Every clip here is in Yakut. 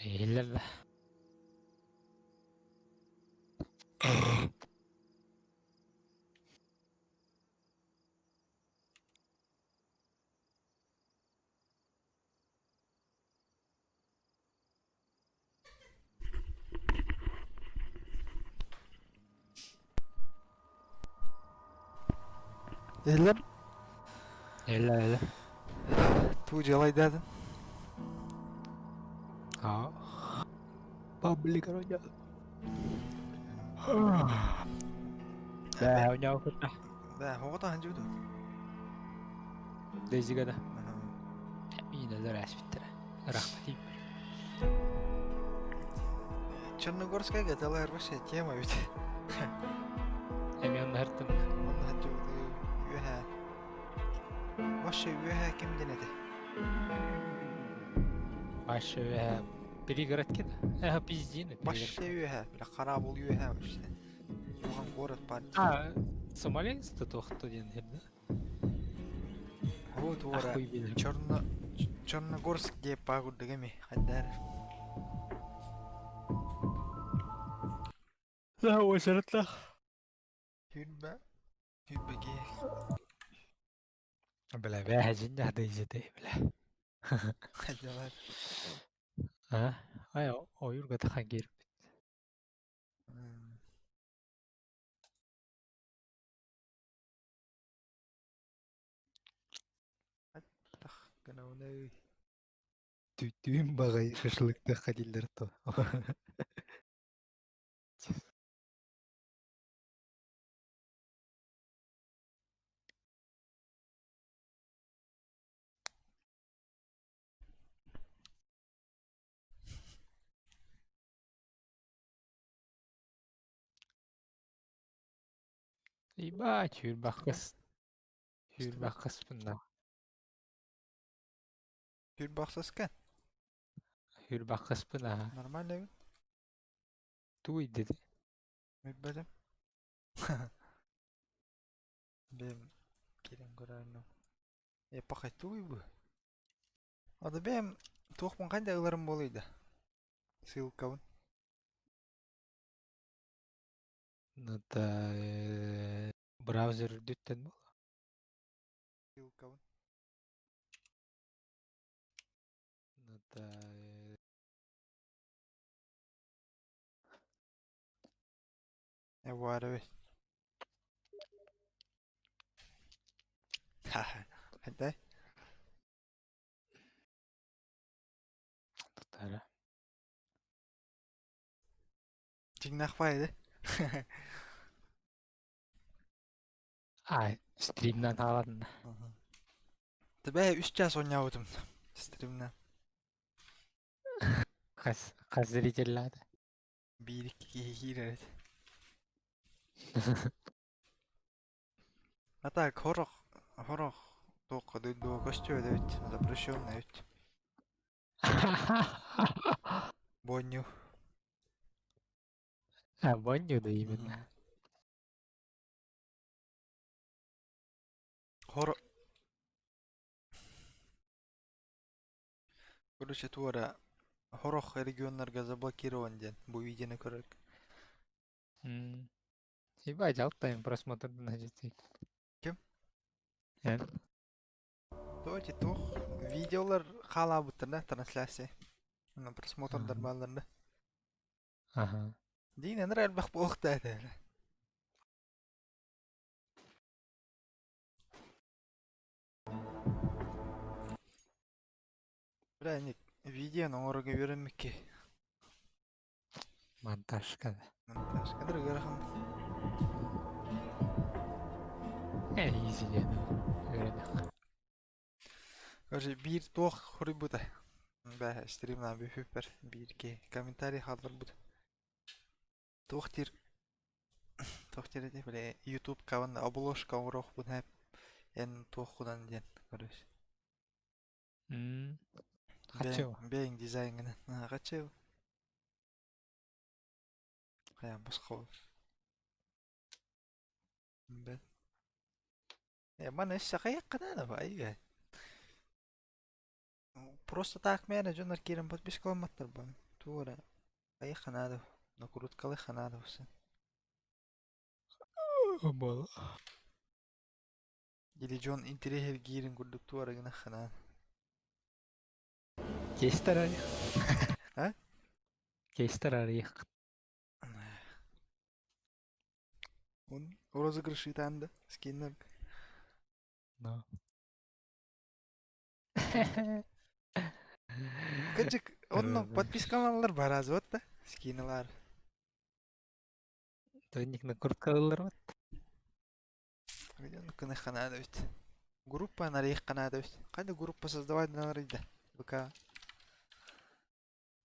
Иһиллэр да? Иһиллэр? Иһиллэр, иһиллэр. Туу дьыалайдаатын? Аа. Паблик оронньо. Бээ, оонньоон кытта. Бээ, оҕото ханжыбыт Дейзига да. Миинэлэр ааспыттара. Рахматим. Черногорская гадалар вообще тема ведь. Эми онно хартым. Онно ханжыбыт үөһэ. Вообще үөһэ ким диэн этэ? Вообще үөһэ пригородки да. Э, пиздины. Вообще үөһэ, бля, хараабыл үөһэ вообще. Улахан город бар. А, Смоленск туохта диэн да? Вот уора Черно Черногорск диэ паагурдук эми хайдар. Да, очередтах. Хүрбэ хүрбэге. Бля, бэһэжин дьаһдыйжыты, бля. Хайдалар. А, ай, ойурга тахан киирбит. Аттах гынауны. Түүн баҕайы шашлыктыахха дииллэр то. Ебать, Хүрбаххыс. Хүрбаххыспын да. Хүрбахсыска? Хүрбаххыспын аха. Нормально эбит. Туй dedi. Билбэтим. Бэм кирен көрөөнү. Э, пахай туй бу. Ада бэм туохпун хайда ыларым буолуй да. Ссылкабын. Ну да, браузер үрдүттэн буолла. Ссылкабын. Ну да, Э, баар эбит. Ха-ха. Хайдай? Тутара. Дьиҥнээх баайы А, стримнан хаалан. Тебе үс час оонньообутум стримнан. Хас хас зрителлаата. Биир икки киһи киирэр этэ. А так хорох хорох туохха дойдуга көстүбэт эбит, запрещенный эбит. Бонню. А, Бонню да именно. Хор Короче, туора хорох регионнарга заблокирован диэн бу видеоны көрөр. Ебать, алтайым просмотр значит. Ким? Эн. Давайте туох видеолар хаалаабыттар да трансляция. Уонна просмотрдар бааллар да. Ага. Диин энэр элбэх буолуохтаа этэ. Бля, ник видео оҥорорго үөрэммикки. Монтажка. Монтажка да ыарахан. Э, изи диэн үөрэнэх. Короче, биир туох хоруйбута. Бээ, стримна бүһүппэр биир киһи комментарий хаалларбыт. Туох диир туох диир этэ бile YouTube кабын обложка оҥоруохпун эн туоххунан диэн короче. Хаччы Бэйэҥ дизайҥынан. Хаччы хайаан босхо Бэл. Маны өссө хайыахха наада баайга. Просто так мээнэ дьоннор киирэн подпискаламматтар бу. Тугу эрэ хайыахха наада, накруткалыахха наада буолсун. Буол. Или дьон интэриэһиргиирин курдук тугу эрэ гыныахха наада. Кейстер арыйах. А? Кейстер арыйах. Он розыгрыш ыытаан да скиннэр. Но. Кырдьык, онно подпискаланаллар бараазыбат да скиналар. Тонник накруткалылар вот. Кыныхха наада эбит. Группа нарыйыахха наада эбит. Хайда группа создавать нарыйда? ВК.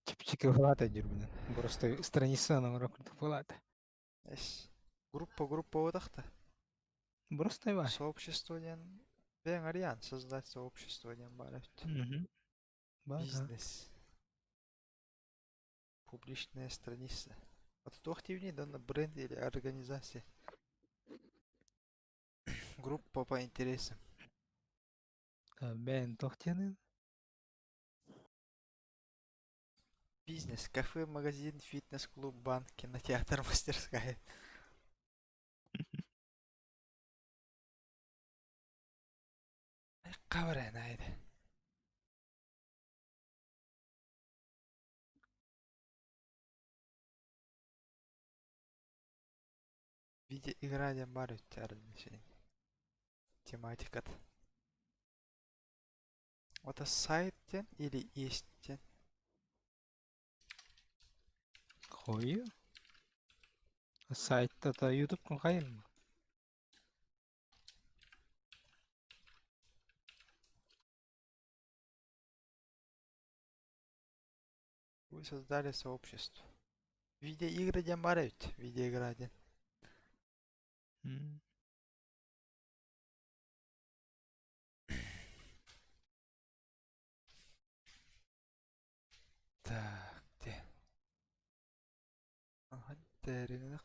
Чэпчэки былаата диирбинэн. Просто страница оҥоро курдук былаата. Эс. Группа группа буотахта. Просто бар. Сообщество диэн бэйэҥ арыйаан создать сообщество диэн баар эбит. Бар. Бизнес. Публичная страница. А тут активнее да на бренд или организация. Группа по интересам. Бэйэн туох диэнин? Бизнес, кафе, магазин, фитнес-клуб, банк, кинотеатр, мастерская. Хабарай наайда. Видеоигра диэн баар үттэ тематиката. Это сайт диэн или есть диэн? Хойу. Сайтта YouTube хайын? Вы создали сообщество. Видеоигры диэн баар эбит. Видеоигра диэн. Так, де. Тэринэ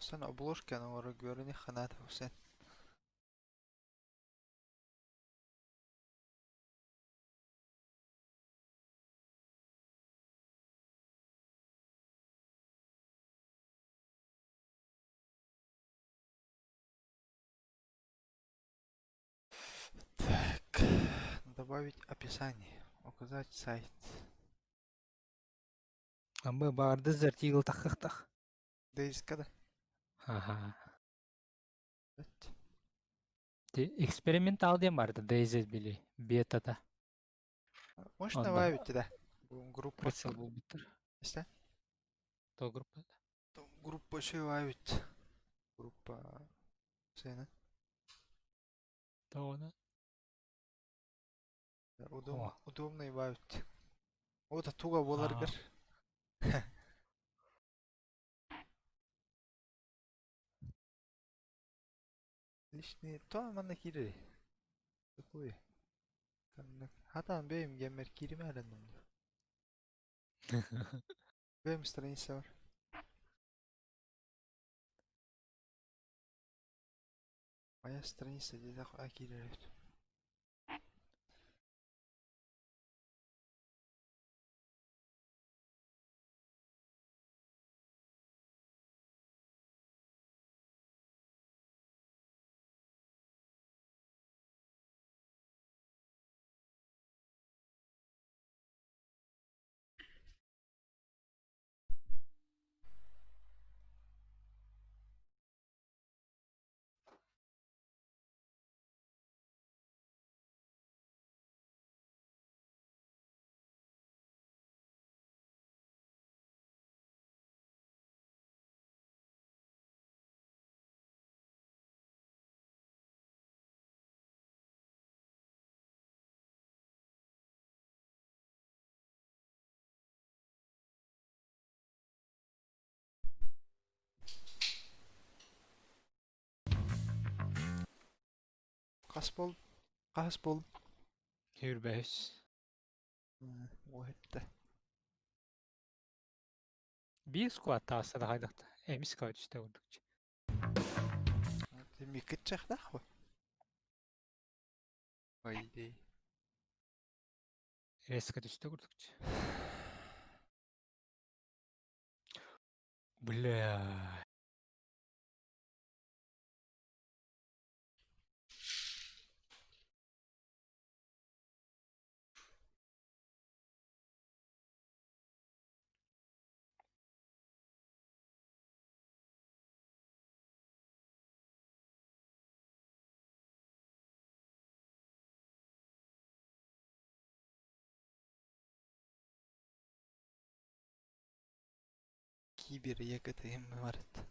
Sen обложканы оҥоро көрүнүөххэ наада sen. Так, добавить описание, указать сайт. Амбы баарды зертигл таххахтах. DayZ-ка да? Аха. Экспериментал диэн барда DayZ били бетата. Можешь добавить да? Группа. Прицел буолбуттар. Истэ? То группа. Группа добавить. Группа. Сена. Тоҕуна. Удобно, удобно добавить. Вот туга буоларгар. Личный то манна киирэрий? Такой. Хатаан бэйэм гэммэр кииримэ эрэнним. Бэйэм страница бар. Моя страница диэтэх киирэр эбит. Хас буол? Хас буол? Hur Уһэтте. Биир сквад таҕыста да хайдах эмис түстэ курдук. Миккитчэхтаах По идее. Резко түстэ курдук. Бля. Кибер ЕГТМ барыт.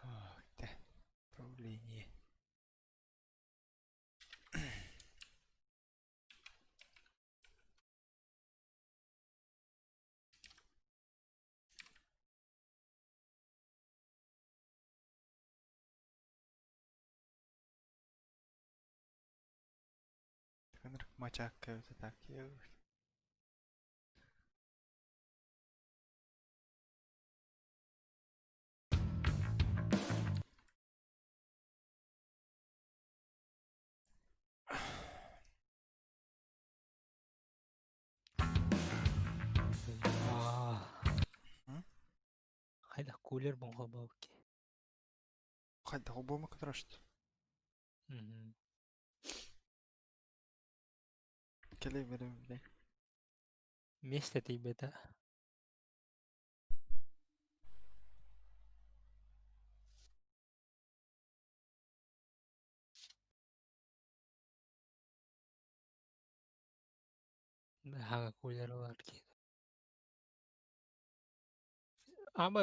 Так, да. Управление. Мачакка так. Хайдах кулер бонго бабки. Хайдах обома кытрашт. Келей берем биле. Место тибета. Хага кулер олар ки. Ама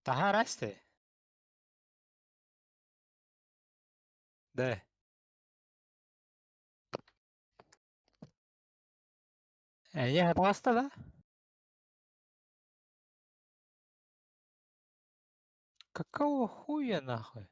Тахарасте. Да. Я просто, да? Какого хуя нахуй?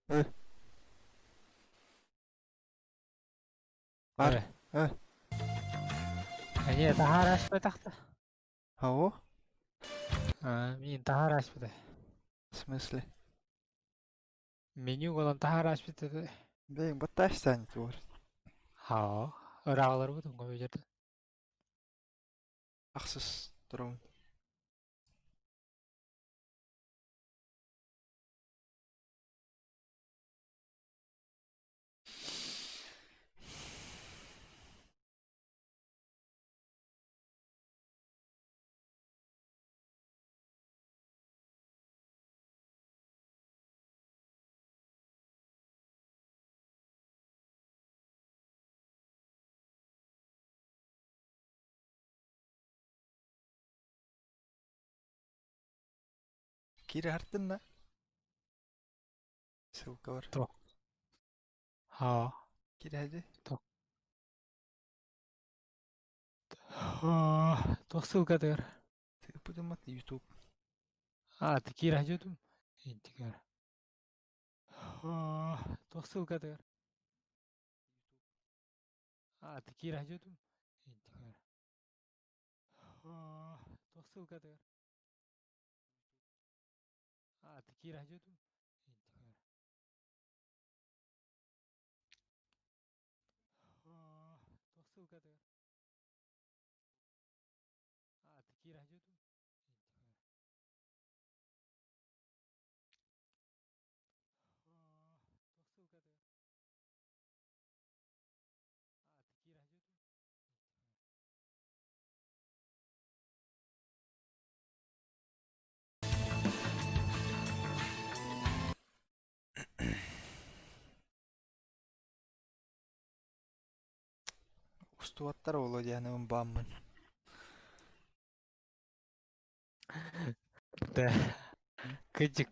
Э. Ар. Э. Эмиэ таһаар ааспатахта. Ау? А, мин таһаар ааспыта. В смысле? Меню голан таһаар ааспыта. Бэйэҥ баттааш станет уор. Хаа. Ыраҕаларбыт компьютерда. Ахсыс турабын. Киирэ хартын да? Ссылка бар. Туох? Хаа. Киирэ Туох? Туох ссылкатыгар? Тыыппытыммат YouTube. А, ты киирэ дьүтүм. Интигэр. Туох ссылкатыгар? А, ты киирэ дьүтүм. Интигэр. Туох ссылкатыгар? А, ты киирэ дьүтүм. Интигэр. Туох ссылкатыгар? А, ты киирэ дьүтүм. Интигэр. Туох ссылкатыгар? А, ты киирэ дьүтүм. Интигэр. Устубаттар буолуо диэн бааммын. Да. Кыдьык.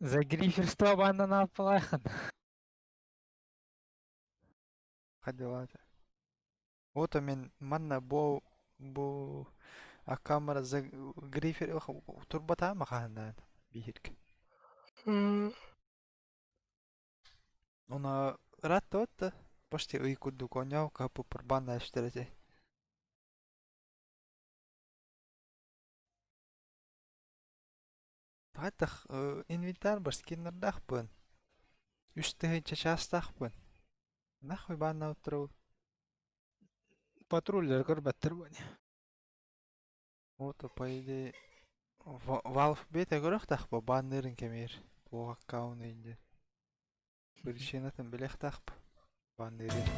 За гриферство баннан ааппалаахын. Хадилата. Вот мен манна бу бу а камера за грифер турбата махааннаан биһирк. Она ыраатта почти ый курдук оонньоу каппыппар банна эстэр Хайдах инвентарь бар скиннердаахпын. Үс тыһыынча чаастаахпын. Нахуй бааннаабыттара Патрульлар көрбөттөр буолуо. Вот по идее Valve бэйэтэ көрүөхтээх баанныырын кэмигэр туох аккаунт диэн. Причинатын билиэхтээх баанныырын.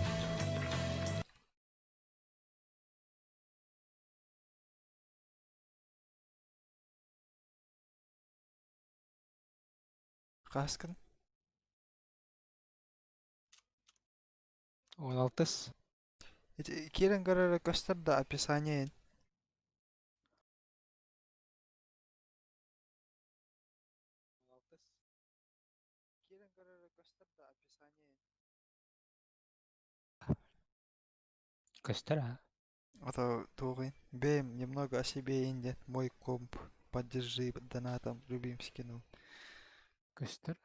Хаһыскын? 16. Ити киирэн көрөрө көстөр да описание Киирэн көрөрө көстөр да описание Көстөр аа. А то туоҕуй бэйэм немного о себе диэн мой комп поддержи донатом любим скинул. Көстөр.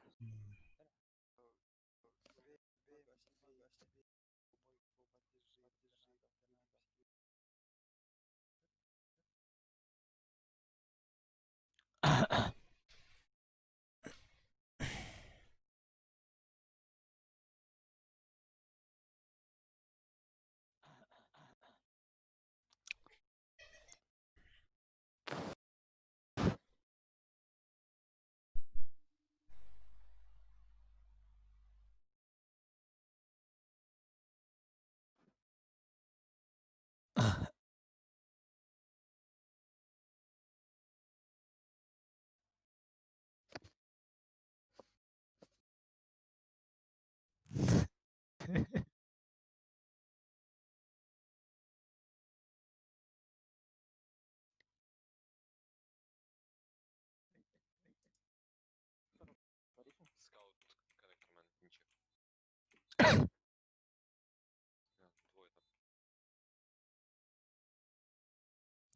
Скаут, коннектормен, ничек. Да, двое там.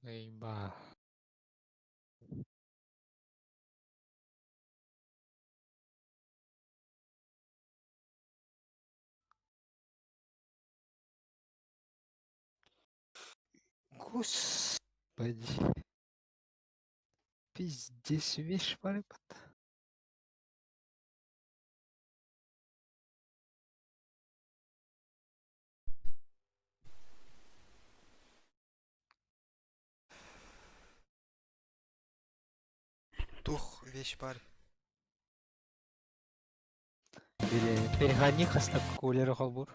Эй, ба. Господи. Пиздец, вещь барбат. Тух вещь бар. Перегони хаста кулеры холбур.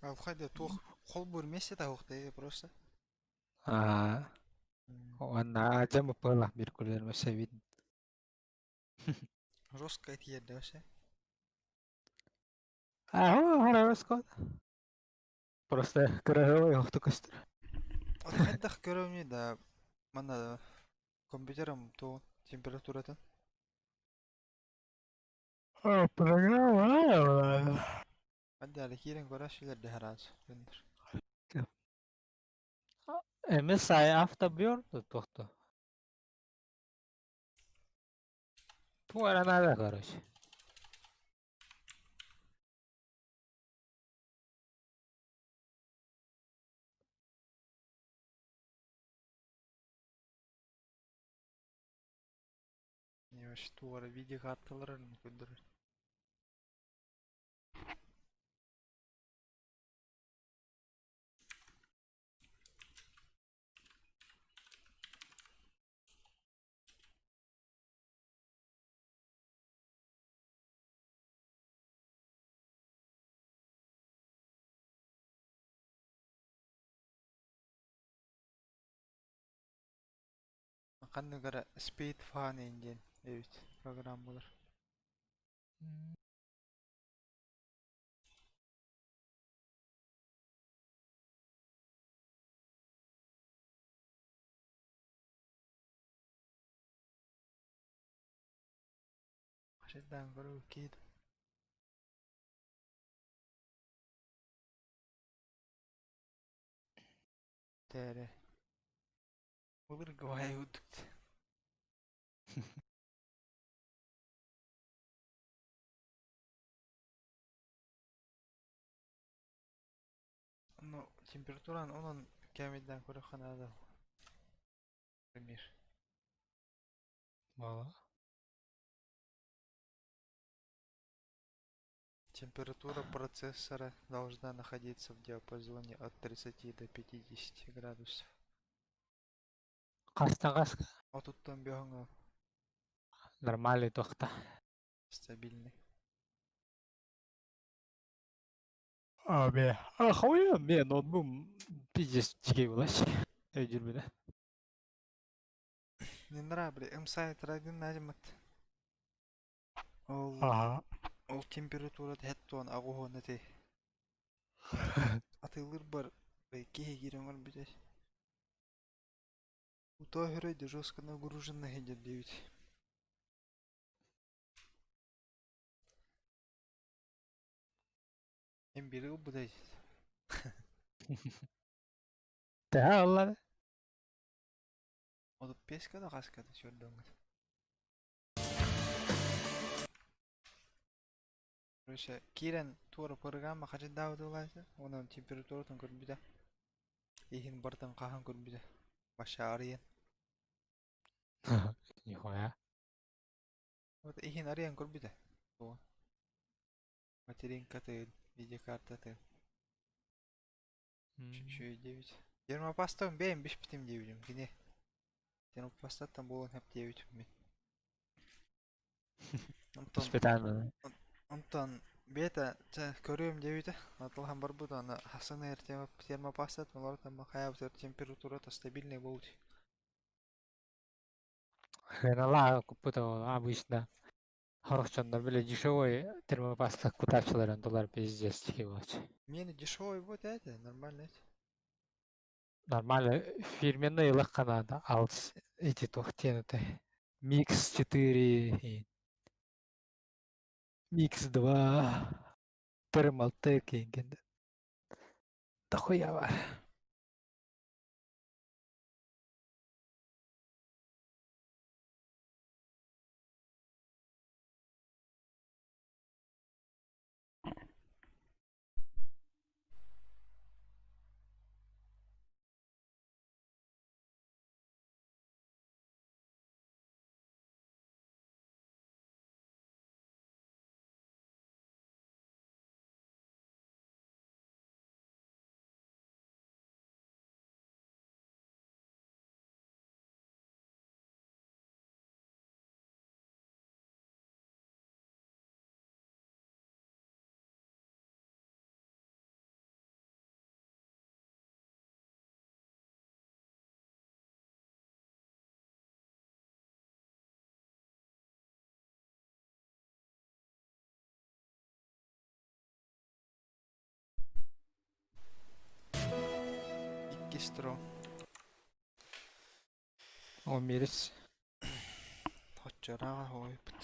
Алхайда туох холбур месте таһуохтай просто. Аа, уонна адьам ыппыалаах биир кулер өссө Жестко этиерде вообще. Аа, Просто кыраһыабай охто көстөр. Вот хайдах көрөмүй да манна компьютерым туох температуратын. А, программа. Хадда киирэн көрөөччүлэр дэһэраас гыннар. MSI Afterburn туохто. Туох эрэ наада, короче. Не вообще туора видеокарталарын көрдөрөр. Ханнык эрэ Speed Fan диэн эбит программалар. Хашиддан көрүү киит. Тәрі. Былыр гвай удукт. Ну, температуран онон кэмидden көрө ханада. Пример. Мало. Температура процессора должна находиться в диапазоне от 30 до 50 градусов. Хастан хаска. Отуттан бөһөҥө Нормальный туохта. стабильный. А, бе. А, хуя, бе, ноутбук пиздец дикий булач. Өйдүр Не нравится, MSI Dragon нажимат. Ол Ага. ол температура хеттуан агуһуон эти. Атылыр бар киһи киирэн бүтэ. Ута хөрөйдө жестко нагруженный идет девять. Эм бири ылбыдай. Тэһэ ыллады. Одут песка да хаска да сөрдөңгөт. Короче, киирэн туора программа хачыдаабытылаасы, онон температуратын көрбүтэ. Иһин бартан хаһан көрбүтэ. Баша арыйан. Нихуя. Вот иһин арыйан көрбүтэ. Тугун. Материнкатын, видеокартатын. Үчүгэй диэбит. Термопастан бэйэм биспитим диэбитим кини. Термопастаттан буолан сөп диэбитим мин. Онтон Испытание. онтон бэйэтэ чэ көрүөм диэбитэ. Атылаһан барбыт аны хасыны термопастат олортон хайабытыгар температурата стабильный буолбут. Хренала куппута обычно. Хорошо, били дешевый термопаста кутачыларын доллар пиздец тихий Мени дешевый вот это, нормально это. Нормально, фирменный лаханада, алс эти тухтены-то. Микс 4, и Микс 2, Термалтек и Дохуя бар. Бистро. О, мирис. Хоччораҕа хоойбут.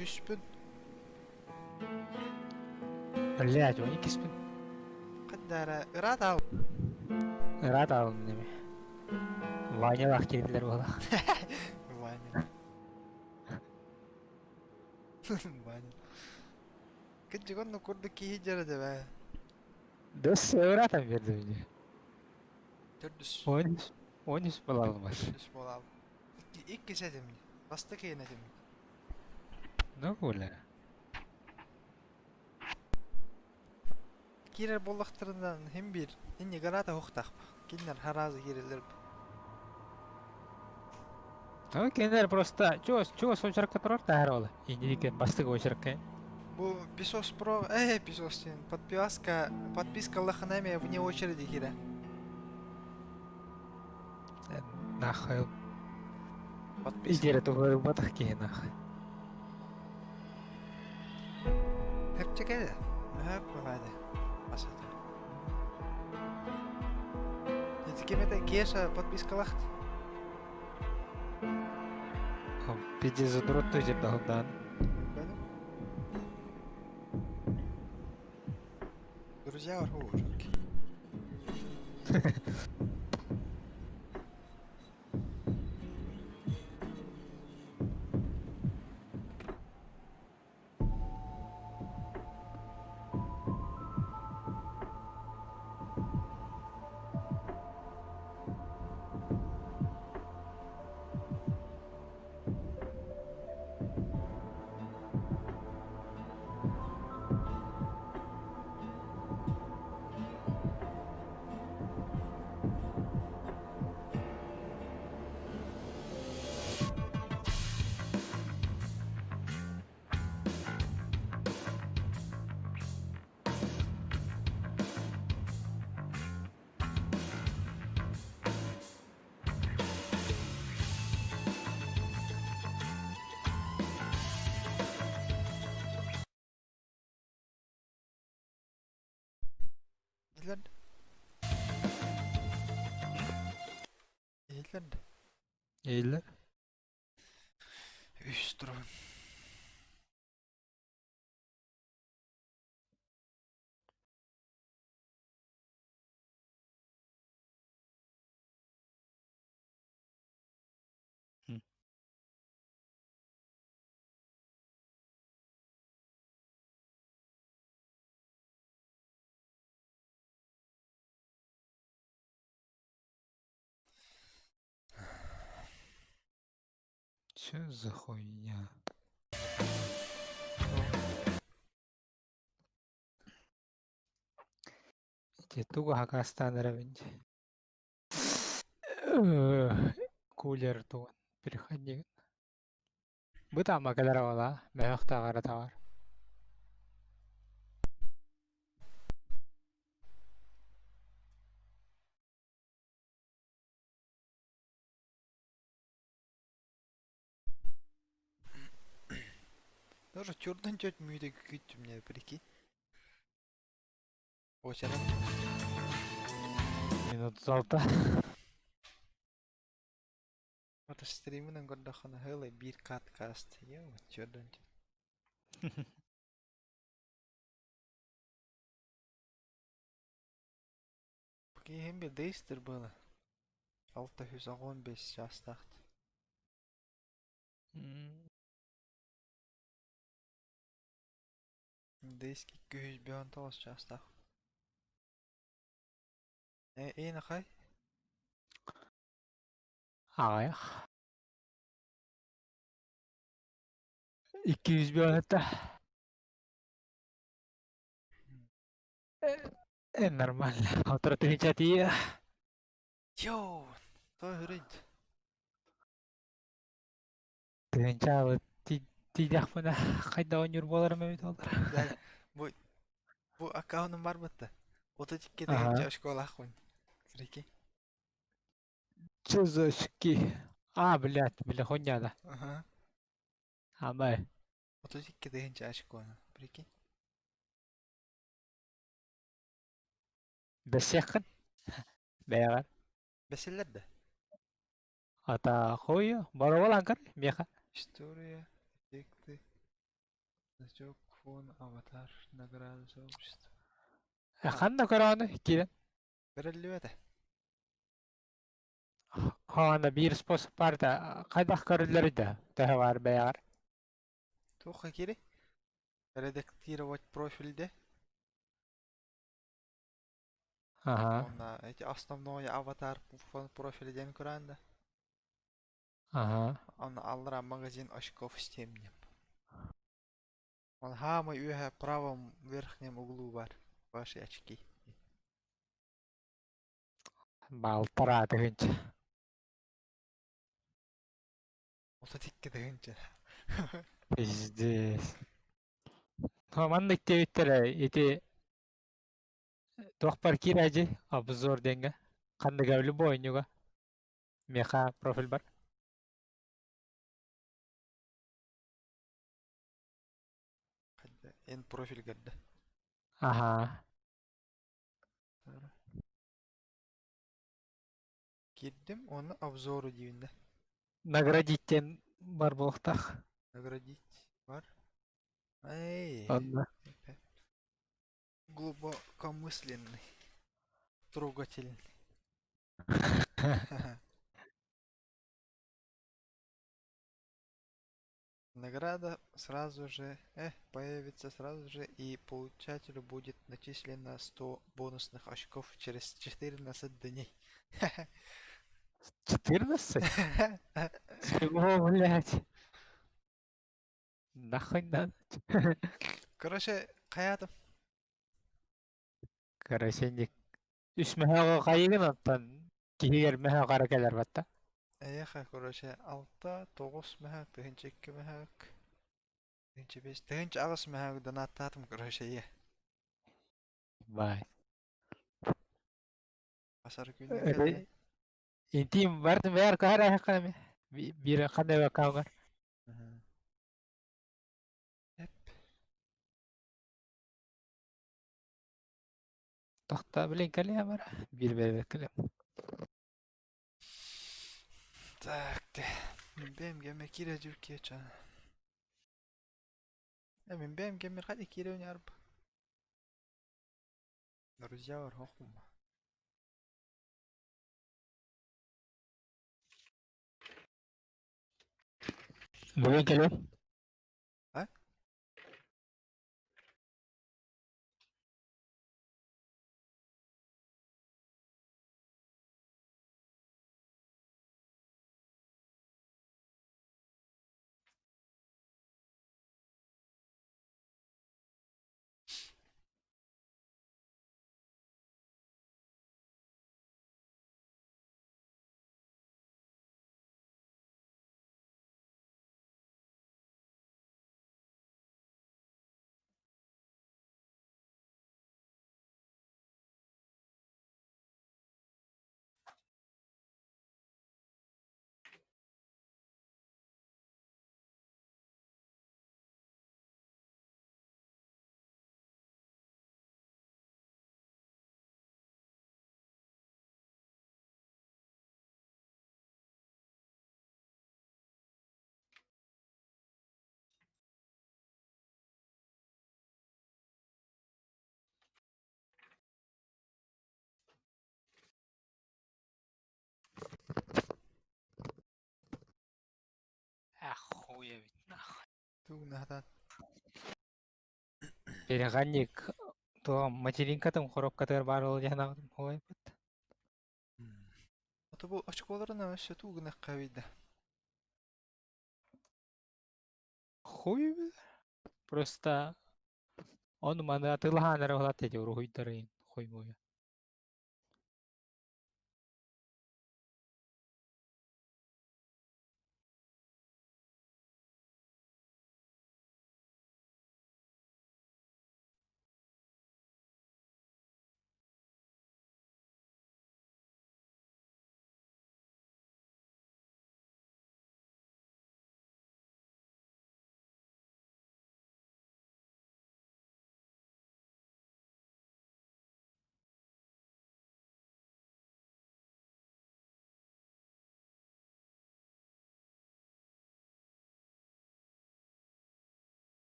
Үспүн. Блядь, он иккиспин. Хаддара ыраат аал. Ыраат аалым неме. Ванялаах киирдилэр буолах. Ваня. Ваня. Кырдьык онно курдук киһи дьара да Дос ыраатан берди мне. Төрдүс. Он он буолалымас. Төрдүс буолаал. Иккис этим. Бастакы этим. Ну, гуля. Киирэр буоллахтарынан иһин биир иннигара уһуктаах кинилэр хараазы киирэллэр. Ну, кинилэр просто чуос чуос очеркка турар таһар ол. Инники бастык очеркка. Бу Писос Про, Писос диэн подписка, подписка лаханами вне очереди киирэ. Нахуй. Подписка. Идея туһуйбатах киһи нахуй. Хепчэкэ Мөһөп бывает. Басата. Это кем это Кеша подпискалахт? Пиздец задрот тоже дан. Б. Друзья оружки. Иһиллэр да? Иһиллэр да? Иһиллэр. Үс турабын. Чё за хуйня? Ити тугу хакастаан эрэбин дии. Кулер тугун переходник. Бытаама кэлэр оҕолаа, мөһөх таҕара таҕар. Даже чердан теть мүйтэ күттүм не прикинь. Очерет. Минут алта. Ата стримынан көрдөххүнэ хылы биир каткаст йоо чердан Киһим дейстер было. 615 чаастаахт. Диск 259 чаастаах. Э, эйнахай? Аҕыйах. 205 Э, нормально. Утро тыһыынча Йоу! Той хүрейт. Тыһыынча тиийдэхпинэ хайдах оонньуур буоларым эбит буоллар. Бу бу аккаунум бар бытта. 32 тыһыынча очколаахпын. Прикинь. Чё за очки? А, блядь, бля, хуйня да. Ага. Амай. 32 тыһыынча очкону. Прикинь. Бэсиэххин. Бэйэҕэр. Бэсэллэр да? Ата хуйу, боруобалаан көр, миэхэ. История, эффекты, значок, фон, аватар, награда сообщества. Ханна көрөөнү киирэн. Бэриллибэтэ. Хаана биир способ баар да, хайдах көрүллэрий да, төһө баар бэйэҕэр. Туохха киирий? Редактировать профильде. Ага. Онно эти основной аватар фон профиля диэн көрөөн да. Ага. Онно аллара магазин очков Steam диэн. Он хаамай үөһэ правом верхнем углу бар. Ваши очки. Балтараа тыһыынча. 32 тыһыынча. Пиздец. Маннык диэбиттэрэ ити туох бар киирээдьи обзор диэҥҥэ. Ханныга любой оонньууга. Миэхэ профиль бар. Эн профиль көрдө. Аха. Киирдим, уонна обзору диибин да. Наградить диэн бар буолуохтаах. Наградить бар. Эй. Онно. Глубокомысленный. Трогательный. Награда сразу же появится сразу же и получателю будет начислено 100 бонусных очков через 14 дней. 14? Чего, блядь? Нахуй надо? Короче, хайаатым. Короче, ник. Үс мөһөҕө хайыгын оттон киһигэр мөһө хара кэлэр батта. Эйиэхэ, короче, алта, тоҕус мөһөөк, 1002 мөһөөк, 1005, 1008 мөһөөк донаттаатым, короче, ийэ. Бай. Асар күнү кэллэ. Интим бартын бэр кара хаками. Бир кандай бакаугар. Эп. Тохта билин кэлиэ бара. Бир бэр кэлиэ. Так, те. Мин бэйэм кэммэр киирэ дьүркиэ чаа. Мин бэйэм кэммэр хати киирэ унярб. Друзья хохум. Бүгүн кэлиэ. А? Охуеть нахуй. Тугнатан. Переганник то материнка там коробкатыгар баар ол диэн хуайбыт. Ото бу очколарын өссө тугнакка бийда. Хуй просто он маны атылахан эрэ улаат эти уруһуйдарын хуй муя.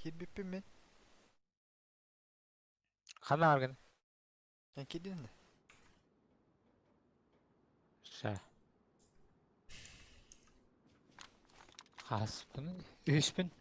Киирбиппин мин. Ханна аргын? Эн киирдин да? Ша. Хаспын, үһүспүн.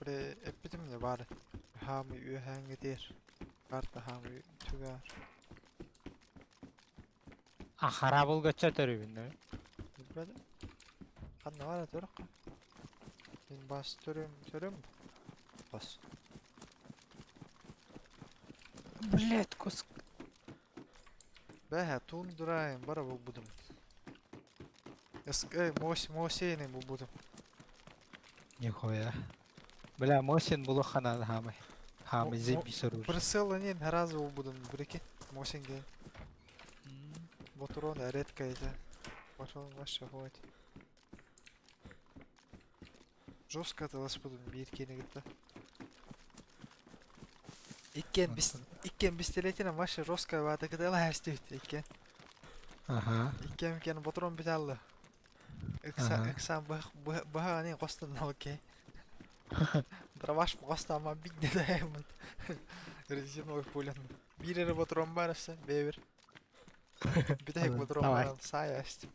Добре, эппитим не баар. Хаамый үөһээҥҥитиэр. Карта хаамый түгээр. А харабылгачча төрүбүн да. Билбэтим. Ханна баар этэ Мин бас төрүм төрүм. Бас. Блять, кус. Бэһэ тундурайым бара булбутум. Эс мос мосейный булбутум. Нихуя. Бля, Мосин булу ханан хамай. Хамай заебись оружие. Прицел не разу булбутум, прикинь. Мосин ген. Ботурон редко это. Пошел вообще ходит. Жестко атыласпытым биир киэни кытта. Иккен бис иккен пистолетинэн вообще жестко баата кытыала хэстибит иккен. Ага. Иккен кен ботурон бүталла. Ыкса ыксаан быһаҕаны хостон окей. Дробаш хостаама бидде да резиновый пулян. Биир эрэ ботурон бар өссө бэйбир. Бүтэһик ботурон Давай. баран саая эстим.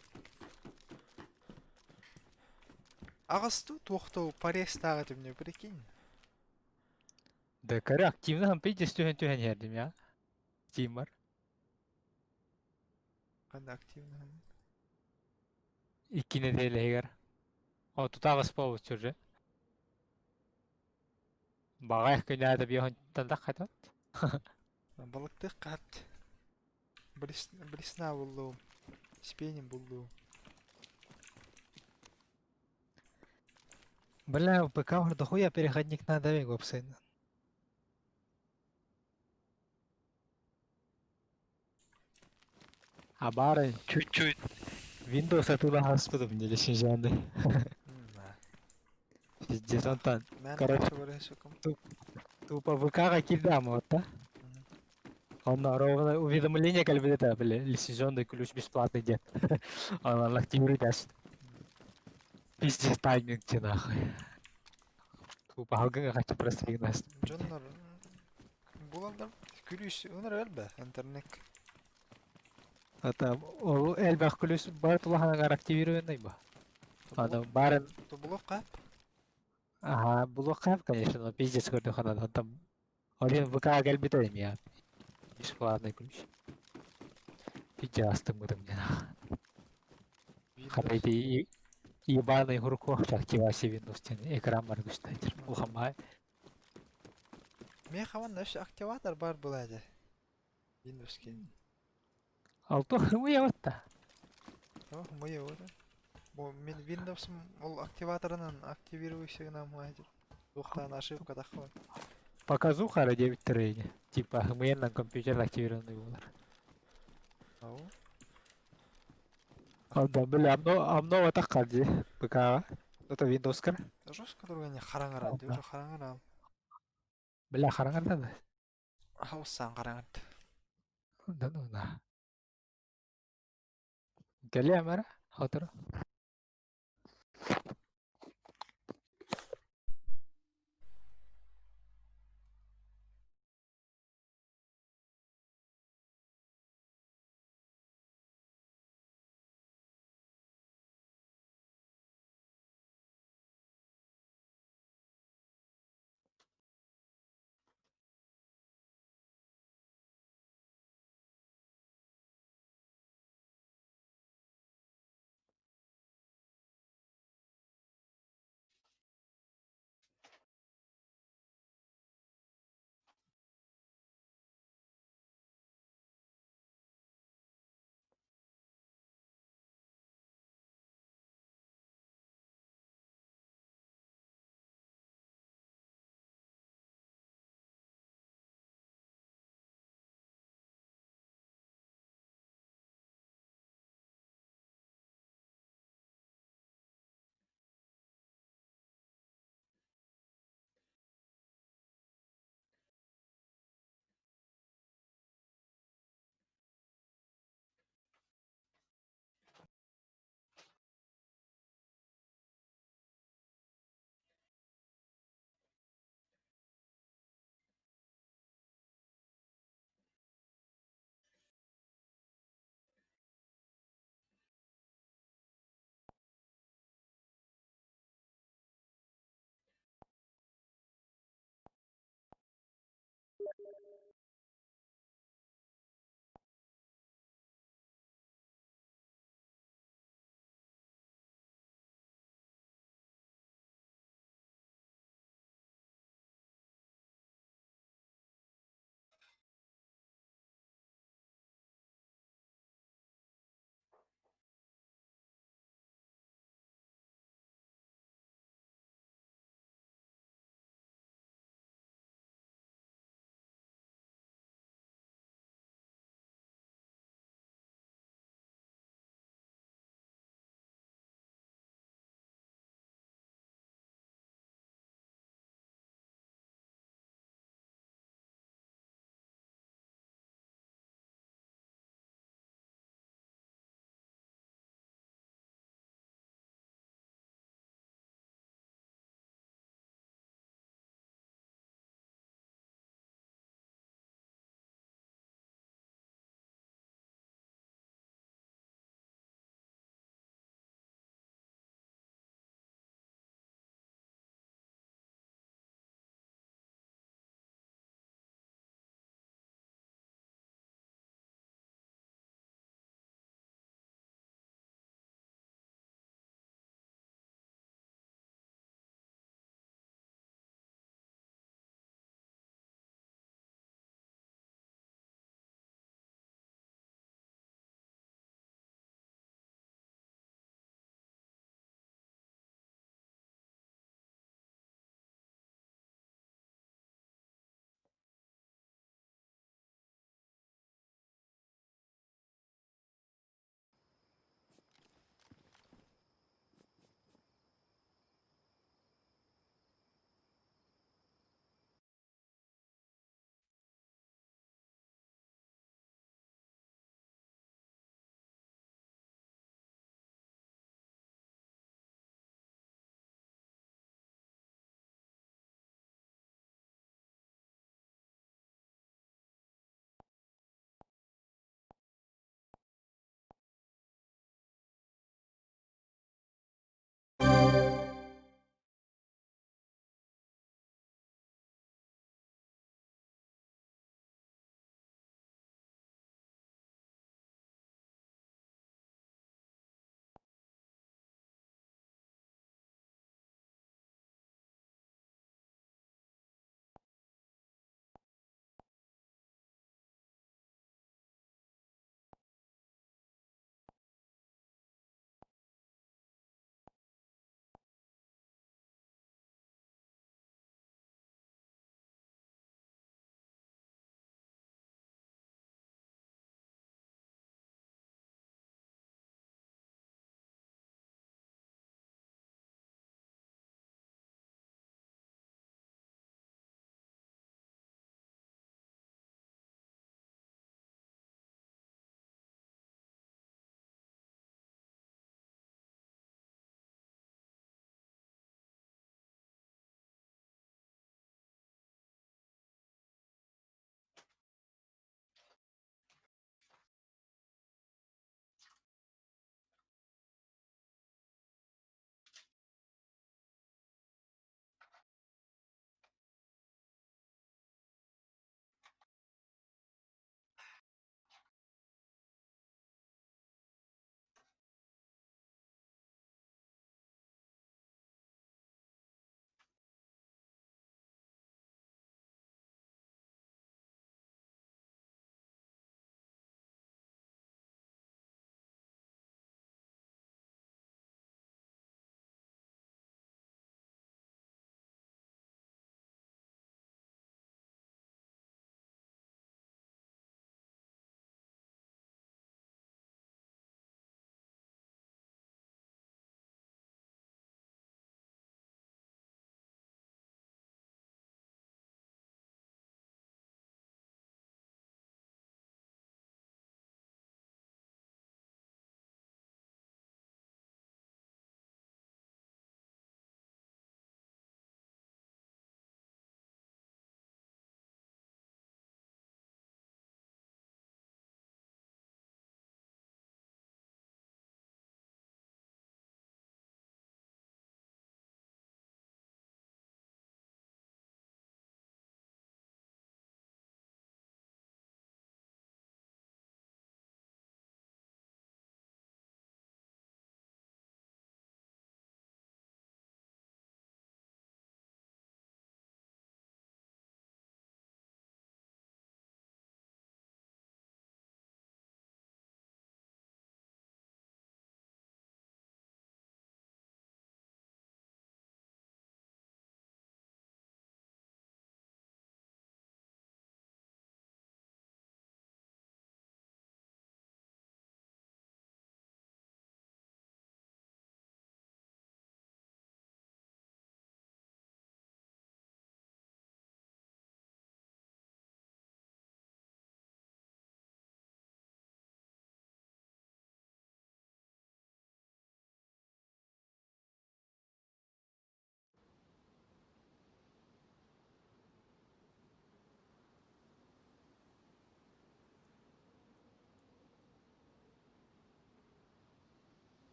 Аҕыс туохтуу порезтааҕа этим прикинь. Да, коры активно хам пиздец түһэн түһэн иһэрдим я. Тиммар. Ханна активно. Икки неделя О, тутаҕас буолбут уже. Баҕайах күнээдэ биоһун тандах хатат. Балыктык хат. Блесна буллум. Спенин буллум. Бля, в ПК уже дохуя переходник надо вегопсы. А бары чуть-чуть Windows атылаһаспытым нелесинжанды. Пиздец, Антон. Короче, тупо ВК кидам вот, да? Он ровно уведомление как бы это, бля, лицензионный ключ бесплатный дед. Он активирует даст. Пиздец, тайминг тебе нахуй. Тупо алгы хочу просто игнать. Дьоннор булаллар күлүүс ыныр элбэ интернет. Это ол элбэх ключ бар тулаханагар активированный ба. Аны барын Тобулок кап. Ага, булук кап, конечно, но пиздец көрдү ханан там. Один ВК кэлбит я. Бесплатный ключ. Пиздец астым мне. Хабайты ебаный руку активация Windows тен экран бар күстәтер. Ухамай. Мен хаван наш активатор бар булады. Windows кен. Алто хымыя ватта. О, мые вот. Бу мен Windows ол активаторынан активируйся гына мадир. Тухтан ошибка тахва. Показуха ра 9 трейне. Типа хымыя на компьютер активированный булар. Ау. Да, бля, амно амно вата калди ПК. Это Windows кар. Жестко другая хараңара, уже хараңара. Бля, хараңар да. Хаусан хараңар. Да ну на. Кэлиэ мара, хотор.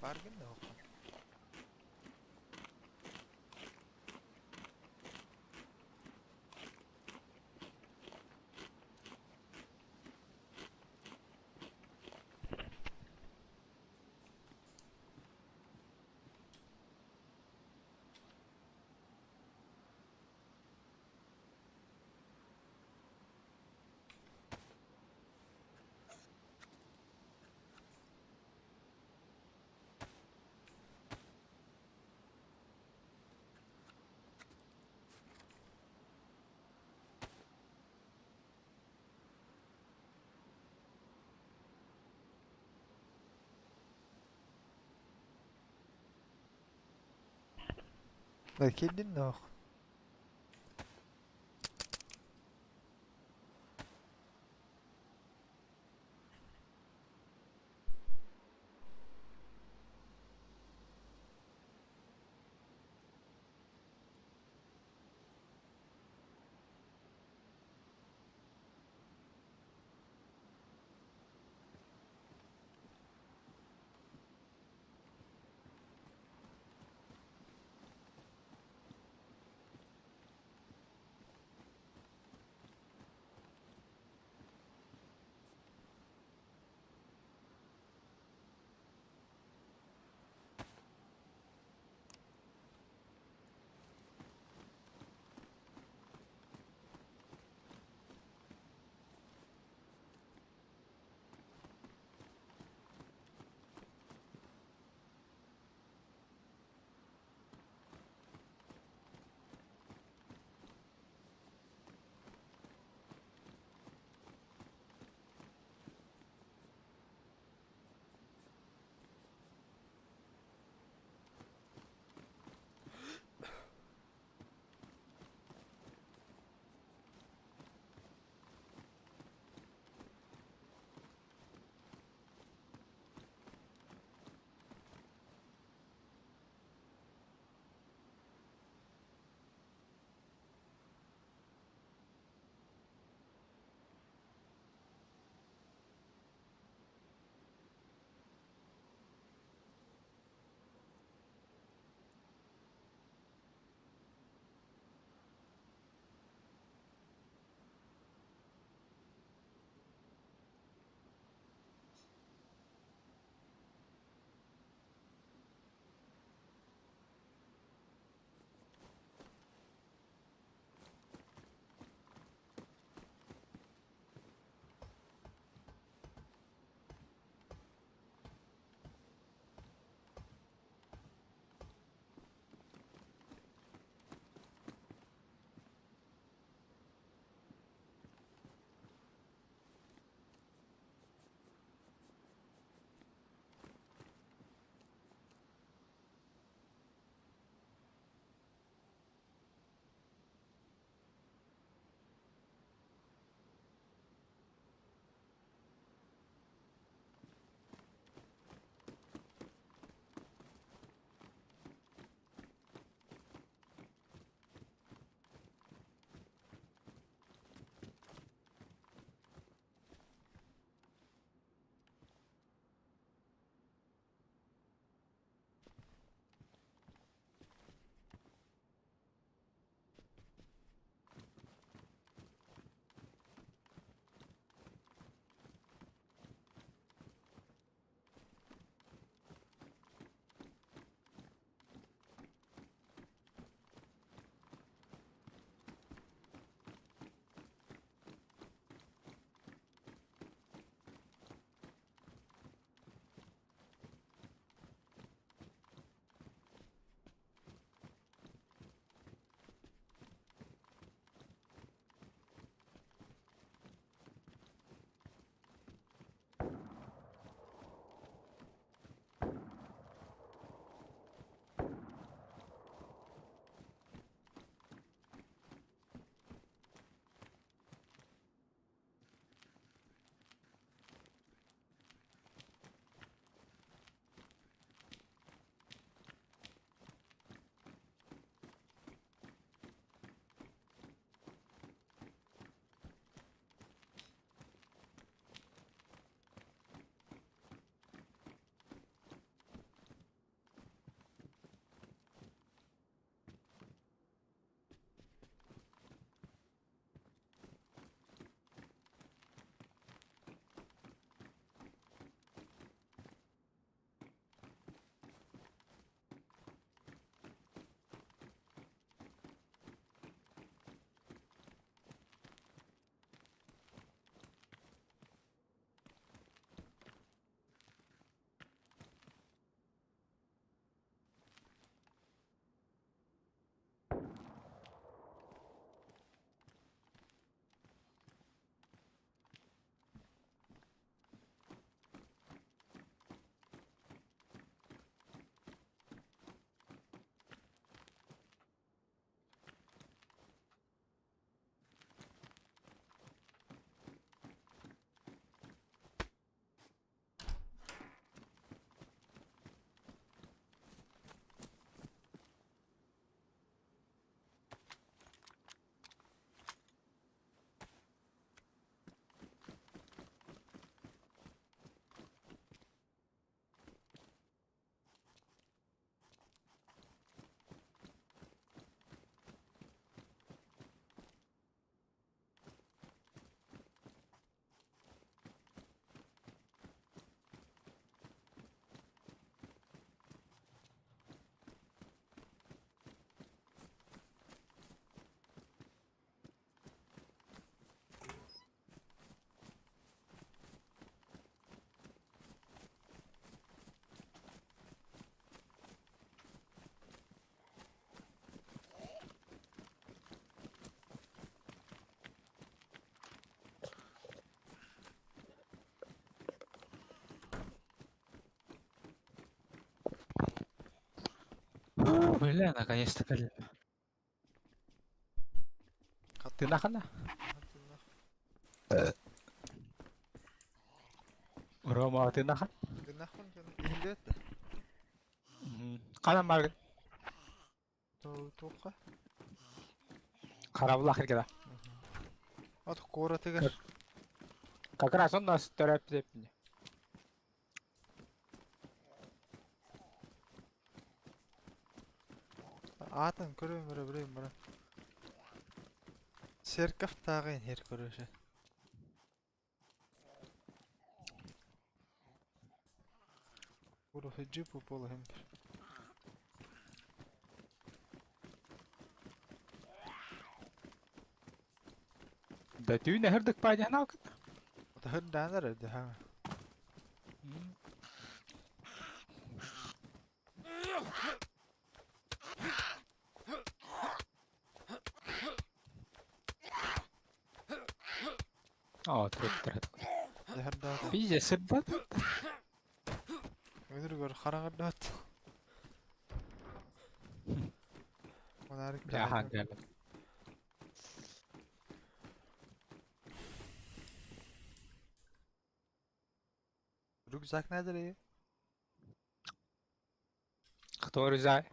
Бааргын да оһоххун? Киирдин да оһох? Бля, наконец-то кэллим. Тынахана? Рома тынахан? Тынахан иһиллибэт да. Ханан баргын? Туохха? Харабылаах иргeda. От куоратыгар. Как раз он нас төрөп Аатын көрөм эрэ билэм баран. Церковтааҕы иһэр көрөсө. Уруһуйдьу буолуһум. Да түүн эһэрдик паадьанаакыт. Отаһырдаанар эрдэһаҥ. Оо, туруттара. Дьаһардаата. Пиздец, сырдат. Өнүргөр хараҥардаат. Монарик Бля, ахан кэллим. Рюкзак надо Кто рюкзак?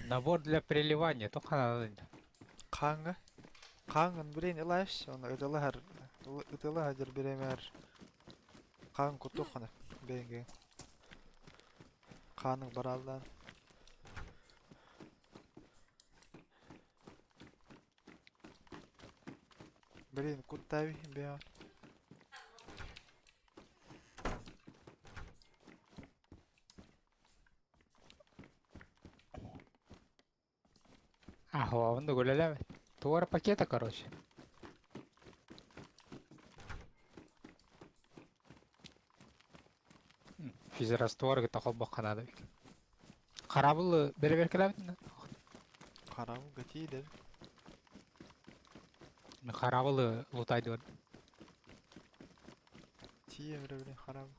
Набор для переливания, только надо. Хаҥҥа Хаҥҥын билин ылааш, оны ытылаһар ытылаһар биремэр хаан куттуххана бэйэҥ хааныҥ барааллаан Блин, куттаби бэйэҕин. А, онно үлэлээбэт. Туора пакета, короче. Физраствор кытта холбохха наада эбит. Харабыл бэрэбиэркэлээбит Харабыл гатиидэр. Харабылы лутайдыыр. Тиийэ били харабыл.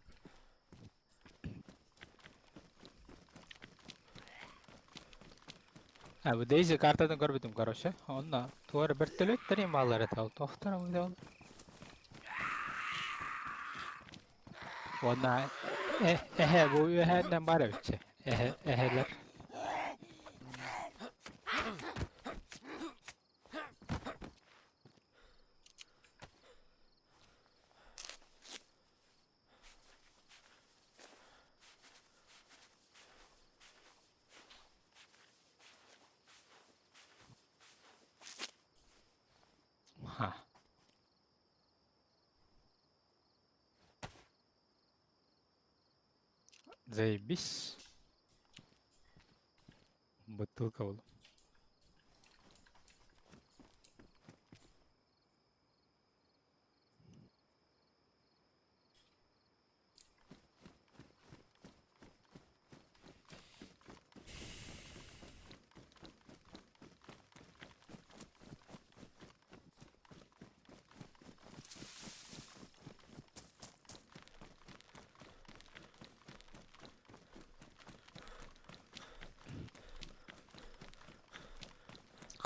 А, бу Дейзи картатын көрбүтүм, короче. Онно туора бөртөлөттөрүн бааллар этэ ол. Тохтор ол. Уонна эһэ бу үөһээннэн баар эбитчи. Эһэ эһэлэр. Ха. Заебись. Бутылка буолла.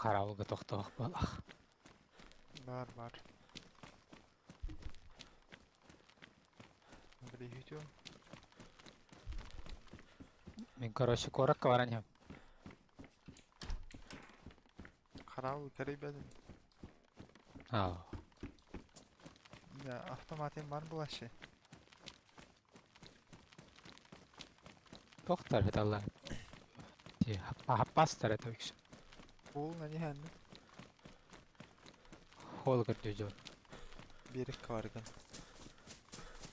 Хараалга тохтоох буолах. Баар баар. Били үтүөм. Мин короче куоракка баран иһэм. Хараал кэрийбэтим. Аа. Да, автоматын бар булашы. Тохтор эталла. Ти хаппастар это үксүн. Ол на нихэнни. Хоол көрдүү Берик баргын.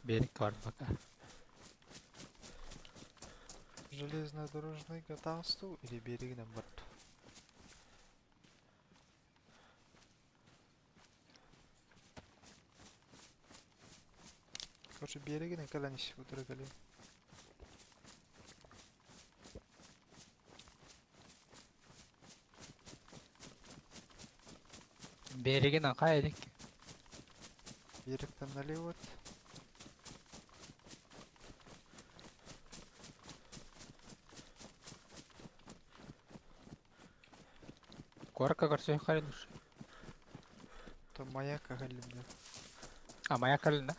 Берик бар пока. Железнодорожный гатаасту или беригинен барт. Короче, беригинен кэлэн ис утары кэлин. Берегин анхай илик. Берегтен налево. Куоракка көрсүөххэ лучше. То маяк кэллим. А маяк кэллин да?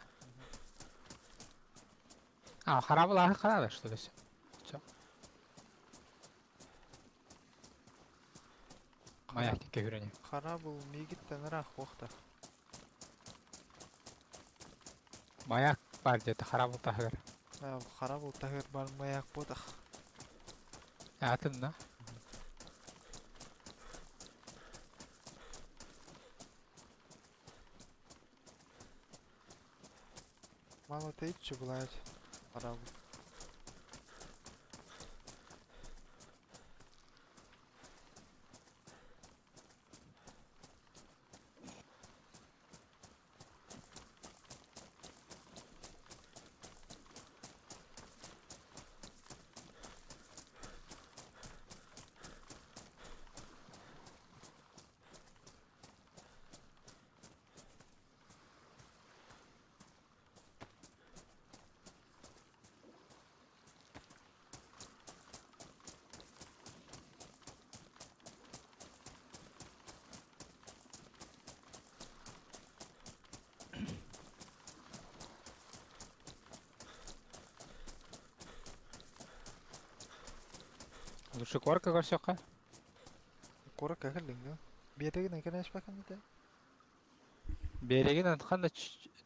А, харабыл харада что ли все? Все. Маяк тикке хүрени. Харабыл мигиттен ыраах буохта. Маяк бар где-то харабыл таһыгар. Харабыл таһыгар бар маяк буотах. Атын да? Мало тэйчи булаат. Харабыл. Лучше куоракка көрсүөххэ. Куоракка кэллиҥ дуо? Биэрэгин кэлэн этэ. Берегин антхан да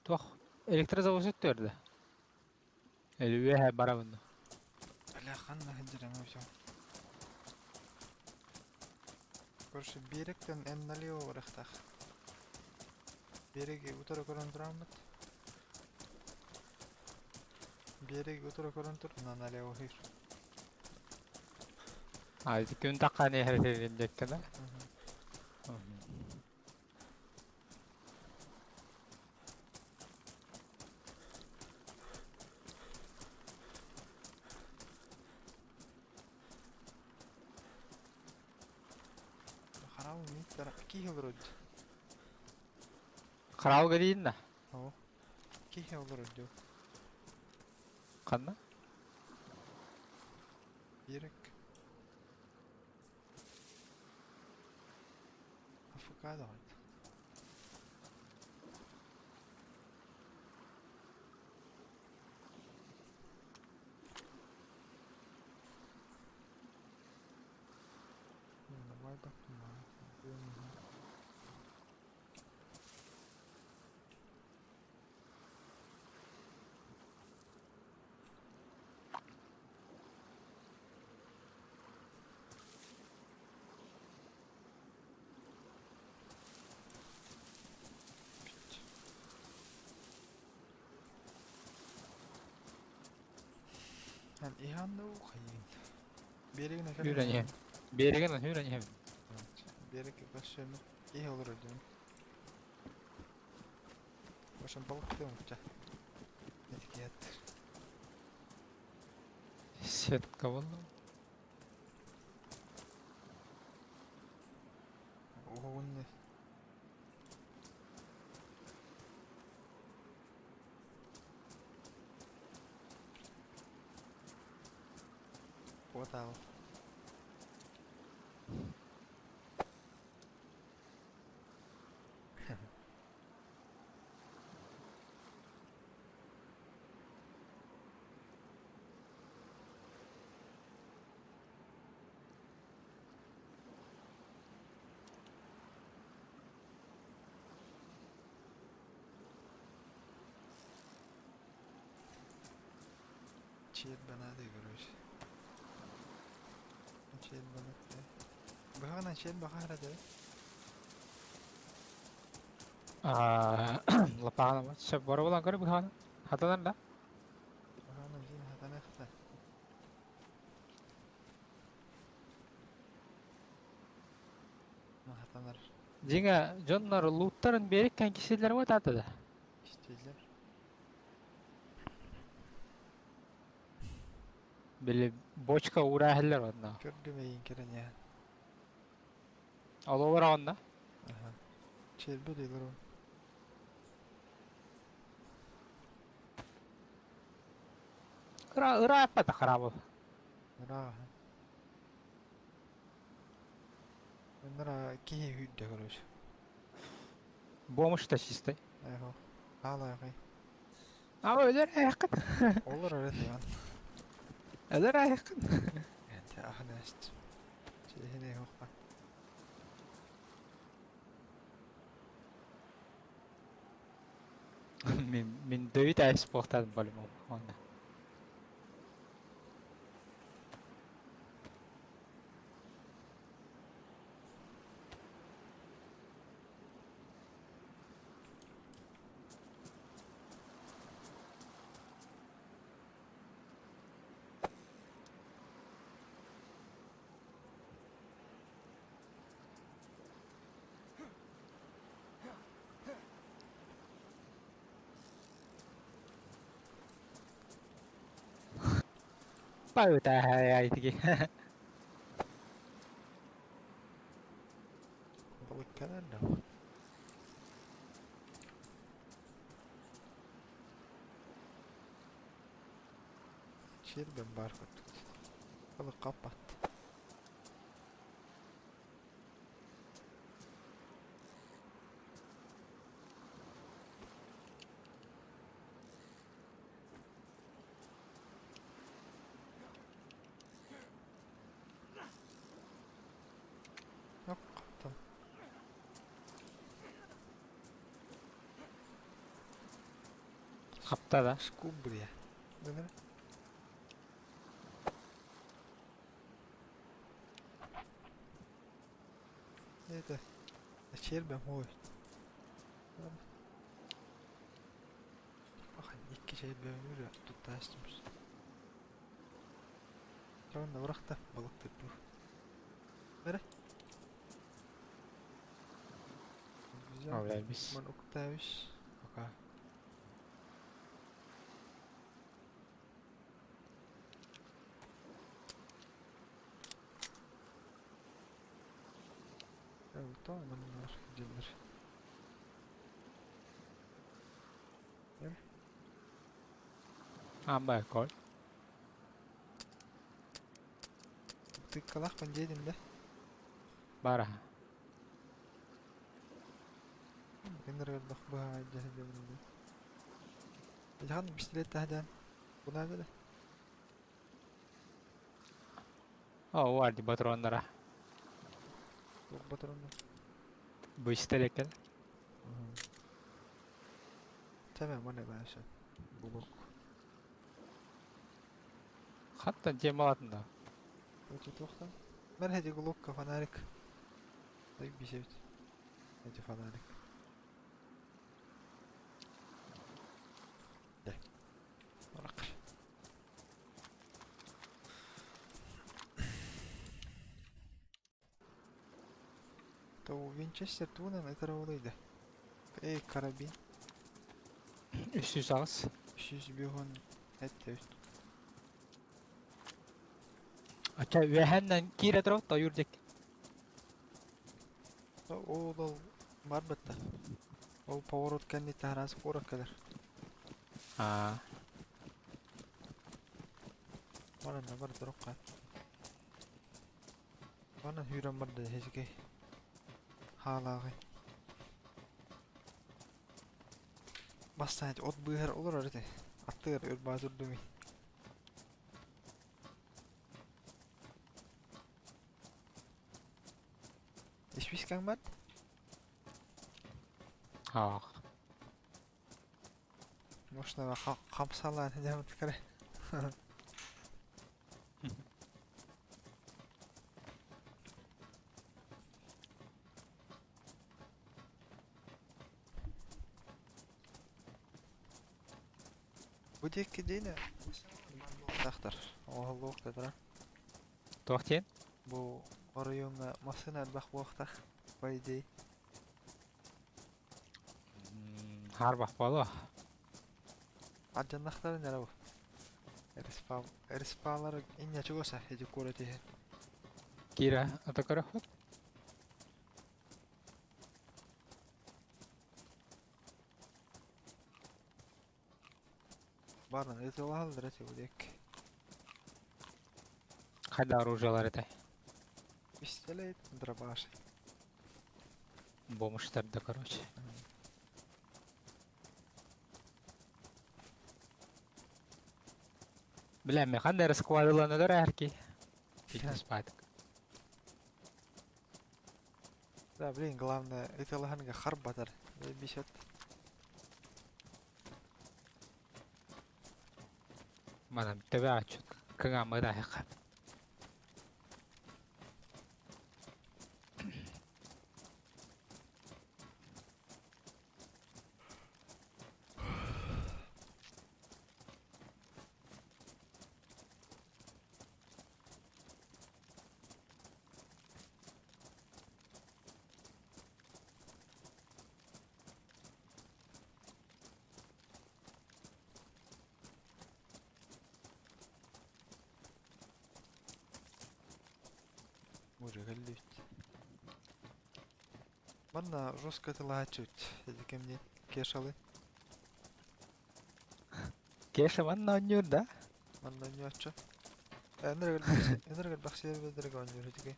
туох электрозавод өттүөрдэ. Или үөһэ барабын. Бля, ханна сылдьарым все. Короче, берегтен эн налево барыахтаах. Береги утары көрөн тураммыт. Береги утары көрөн тур, на налево хир. А, күн таққан ehертерин деккена. Харабыл миттер киһи олорор. Харабылга дейін да. О. Киһи олорор дуу. Ханна? Берег. Авокадо. Давай Эн ihan уу хайын. Берегин Хүрэн Берегин хүрэн иһэбин. Берег көссөмү киһи олорор диэн. Ошон балыктыы мучча. Этикет. Сетка болду. Уһугун Куотаал. Чиет банады, короче. Чиет банады. Баҕана чиет баҕара да. А, лапаана сөп бара болан көрө быһаана. Хатанар да. Баҕана жин хатанахта. Хатанар. Дьиҥэ дьоннор лууттарын бериккэн кисиллэр буотаата да. Истииллэр. Били бочка уурааһыллар онно. Көрдүм эйин кэрэниэ. Ололор онно. Аха. Чиэрбэ дииллэр ол. Ыра ырааппата хараабыл. Ырааһа. Ынара киһи сүүрдэ короче. Бомж-то чистой. Эхо. Хаалаахай. А өлөр айаххын. Олор эрэ тыган. Өлөр айаххын. Энте ахан эст. Чиһини хохпа. Мин мин дөйүт айс буохтаатым по-любому. Онно. Пöytää äitikin. Балык кэлэр да. Чиэрбэм баар курдук. Балык хаппат. Хаптан. Хапта да. Скумбрия. Гынар. Это чиэрбэм ой. Ахан икки чиэрбэм үрэ туттаастымс. Чоонна урахта балыктыр бу. Бere. Güzel. Олэбис. Ман уктавиш. Пока. Evet, tamam bunlar gelir. Амба кол. Тыккалах пандедин да. Бара. Энергордох быһа дьаһайдыбын. Жахан пистолет таһдан. Бунада да. О, варди патроннара. Туох батаронна. Быстро Tamam o ne ben sen. Buluk. Хаттан темалатында. Өтө туохтан. Мен хэди глокка фонарик. Так бисебит. Эти фонарик. Да. Барак. То Винчестер туунан этер олойда. Эй, карабин. Үс ағыз. 305 этте. Ача үөһэннэн киирэ турар тойуур диэки. Ол ол бар бытта. Ол поворот кэнни таһарас куорак кэлэр. Аа. Баранна бар дорокка. Манан хүүрэн бар да хэсгээ. Хаалааҕы. Бастаан от быыһар олорор этэ. Аттыгар өр баатырдуми. Испискаҥ бар? Аах. Можно хамсалаан дьамыт кэрэ. Бу диэки диэни тахтар. Оһоллуох да Туох диэн? Бу оройуоҥҥа массыына элбэх буолуохтаах, по идее. Хаарбах буолуо. Алдьаннахтарын эрэ бу. Респаун респауннара инньэ чугас ити куорат иһин. Киирэ ата көрөхпүт. Баран ытылаһаллар этэ бу диэки. Хайда оружиелар этэй? Пистолет, дробаш. Бомжтар да, короче. Бля, механ да расквадыланылар эрки. Пиздец спатык. Да, блин, главное, ытылаһанга хар батар. Бисет. Манан төбө аччыт кыҥааммыт аһыха. Уже кэллибит. Манна жестко ытылаһааччыбыт. Эти кэмниэ Кешалы. Кеша манна оонньуур да? Манна оонньооччу. Энергер бахсиер оонньуур итиги.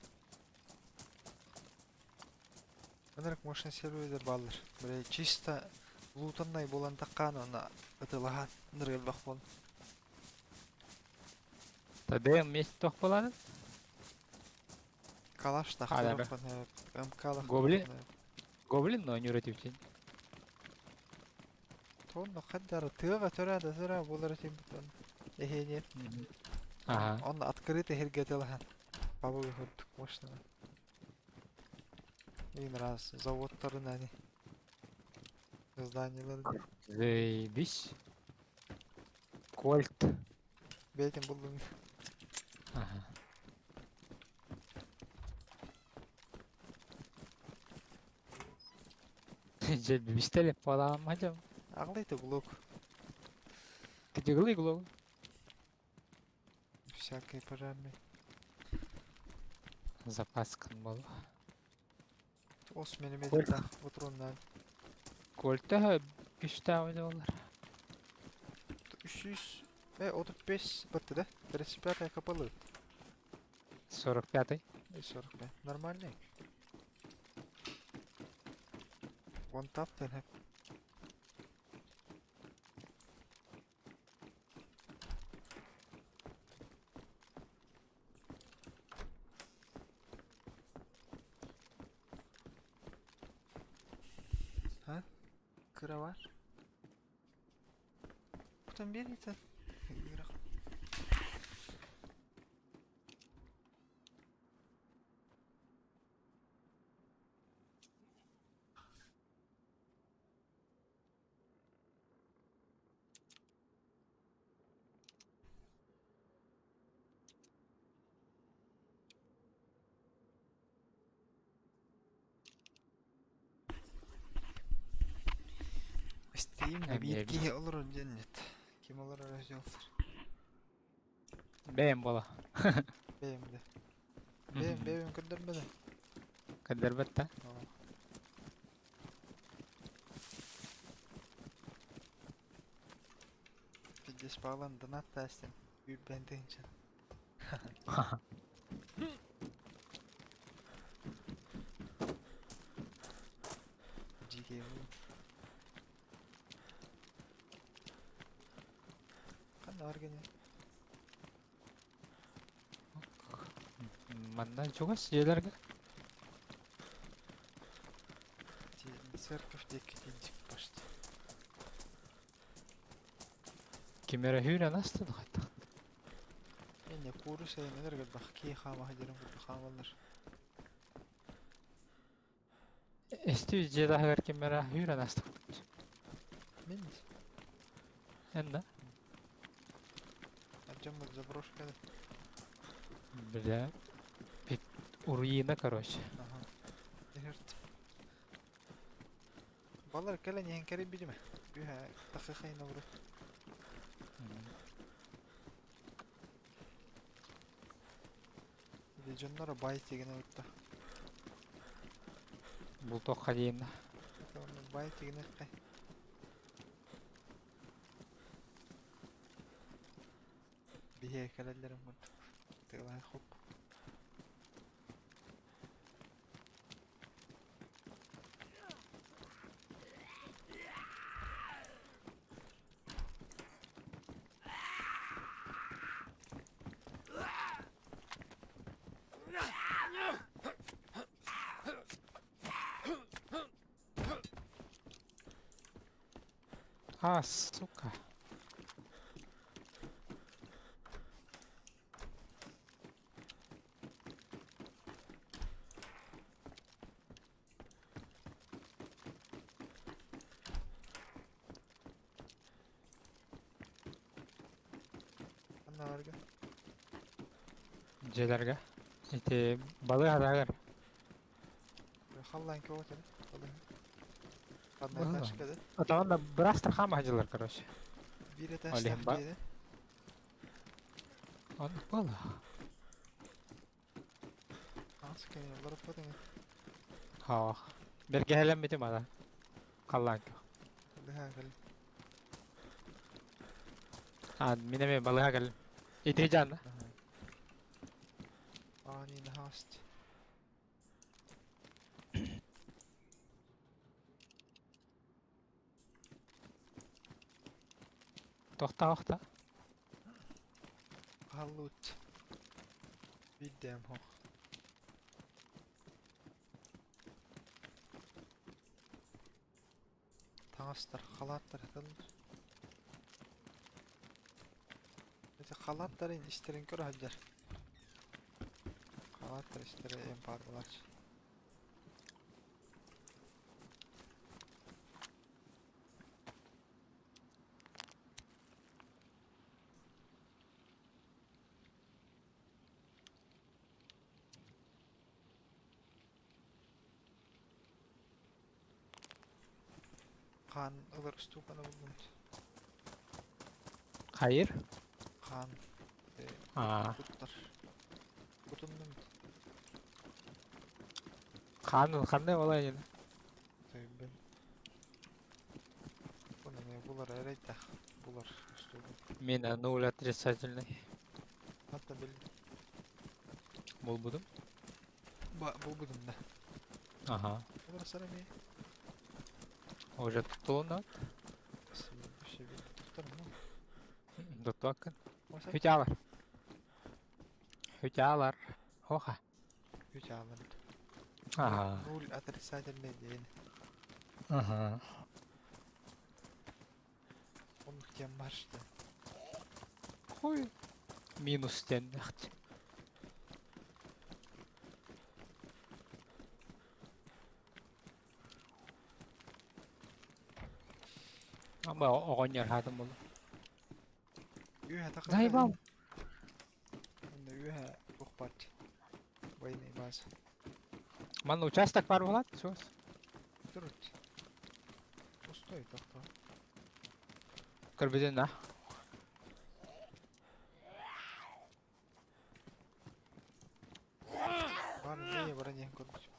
Энерг мощный сервердер бааллар. Бile чисто лутаннай буолан таккаан уонна ытылаһан энергер бах буолан. Тадеем вместе туох буоларын? Калаш Хаада тахтарах МК-лах. Гоблин? Гоблин оонньуур этибитин. Тонно хаддара тыаға төрә да төрә булар этим бутан. Эхенер. Ага. Он открытый хергетелахан. Бабы хүрдүк мощно. Ең раз заводтарын әне. Зданияларын. Заебись. Кольт. Бетин булдум. Ага. Дьэ бистэлеп буолаам хадьам. Ағлайды глок. Кидиглый глог. Всякие пожарные. Запаскан буолла. Ос Кольт. миллиметрдах патроннан. Кольта күстээҕи буолар. 300 35 бытты да? 35 капалы. 45-й. И 45. Нормальный. Вон тап хеп. Ha? Kıra var. Buradan bir yeter. Steam Эмиэ биир эбит. киһи олорор дьэннет. Ким олорор өсөөлсөр. Бэйэм буола. Бэйэм да. Бэйэм бэйэм көрдөрбөдө. Көрдөрбөт да. Пиздец бағлан донат тастым. Үйбен тыынчан. Жиге Қандай аргене? Манна чугас дьиэлэргэ. Церковь диэки тиийдик почти. Ким эрэ хүүрэн астын хайтах. Эне курус энергер бах ки хаама хадерин курду хаамалар. Эстүү дьиэ таһыгар ким эрэ хүүрэн астын. Мен Эннэ. Артем заброшка. Бля. Пит руина, короче. Ага. Эхерт. Балар кэлэн иһэн кэрий билимэ. Үһэ тахыхайна урут. Дьонноро бай тигинэ ытта. Бултуохха диэн. Бай тигинэ кай. Биһиэхэ кэлэллэрин курдук. Тыалаах хоп. А, сука. Ханналарга? Дьиэлэргэ. Ити балыыһаларыгар. Халлаан көҕө этэ. Балыыһа. Ханна этажка да? Отон да быраастар хаама сылдьаллар, короче. Биир этажтаах дьиэ. Оннук буолла. Аас кэннэ олоруппат ини. Хоох. Бэргэһэлэммитим ана. Халлаан көх. Балыыһа кэл. А, мин эмиэ балыыһа кэллим. Ити дьаанна. Аани наһааст. Тохта-охта. Халлут. Биирдэм хох. Таҥастар, халааттар этэллэр. Ити халааттарын истэрин көрө сылдьар. Халааттар истэрэ эн баар буолааччы. Хаан ылар устууканы буллум. Хайыр? Хаан Аа. куттар. Кутуннум. Хаан ханна буолай ини? Төйбүн. Буну эмиэ булар эрэйдэх. Булар устууга. Мин нуль отрицательный. Хатта бил Булбутум. булбутум да. Ага. Булар эмиэ. Уже туттулунна. Туттарым. Туттуаккын. Хүтялар. Хүтялар. Хоха. Хүтялар. Ага. Нуль отрицательный диэн. Ага. Оннук диэн баар что. Хуй. Минус теннэхт. Ама оҕонньор хаатым буолла. Үөһэ тахса. Заебал. Онно үөһэ туох баар. Военный база. Манна участок баар буолаат, суос. Турут. Пустой тохтоо. Көрбүтүн да. Бар не баран иһэн көрбүтүм.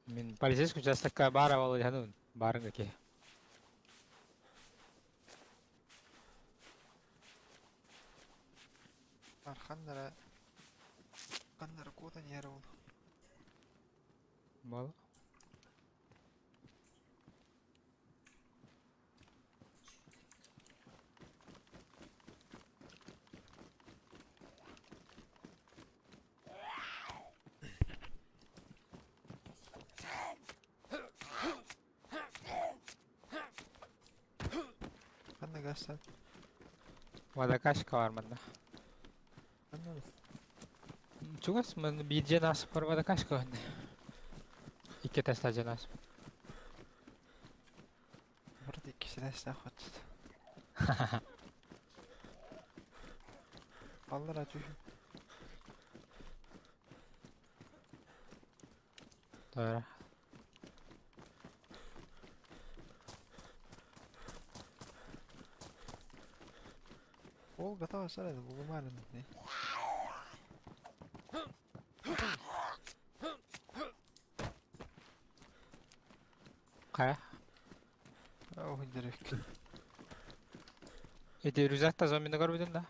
Мин полицейский участокка баар буола дьаһанын баарыҥ киһи. Бар ханнара куотан иһэр ол. Буола. Ханна гастан. Водокачка бар манна. Ханна Чугас мын биир дьиэн ааспар водокачка уонна. Икки этажтаах дьиэн ааспыт. Вроде иккисинэстээх хотут. Аллара түһү. Тора. Ол готово сарайда булумарын не. Хайа? Оо дерек. Ити рюкзакта зомбины көрбүтүм да.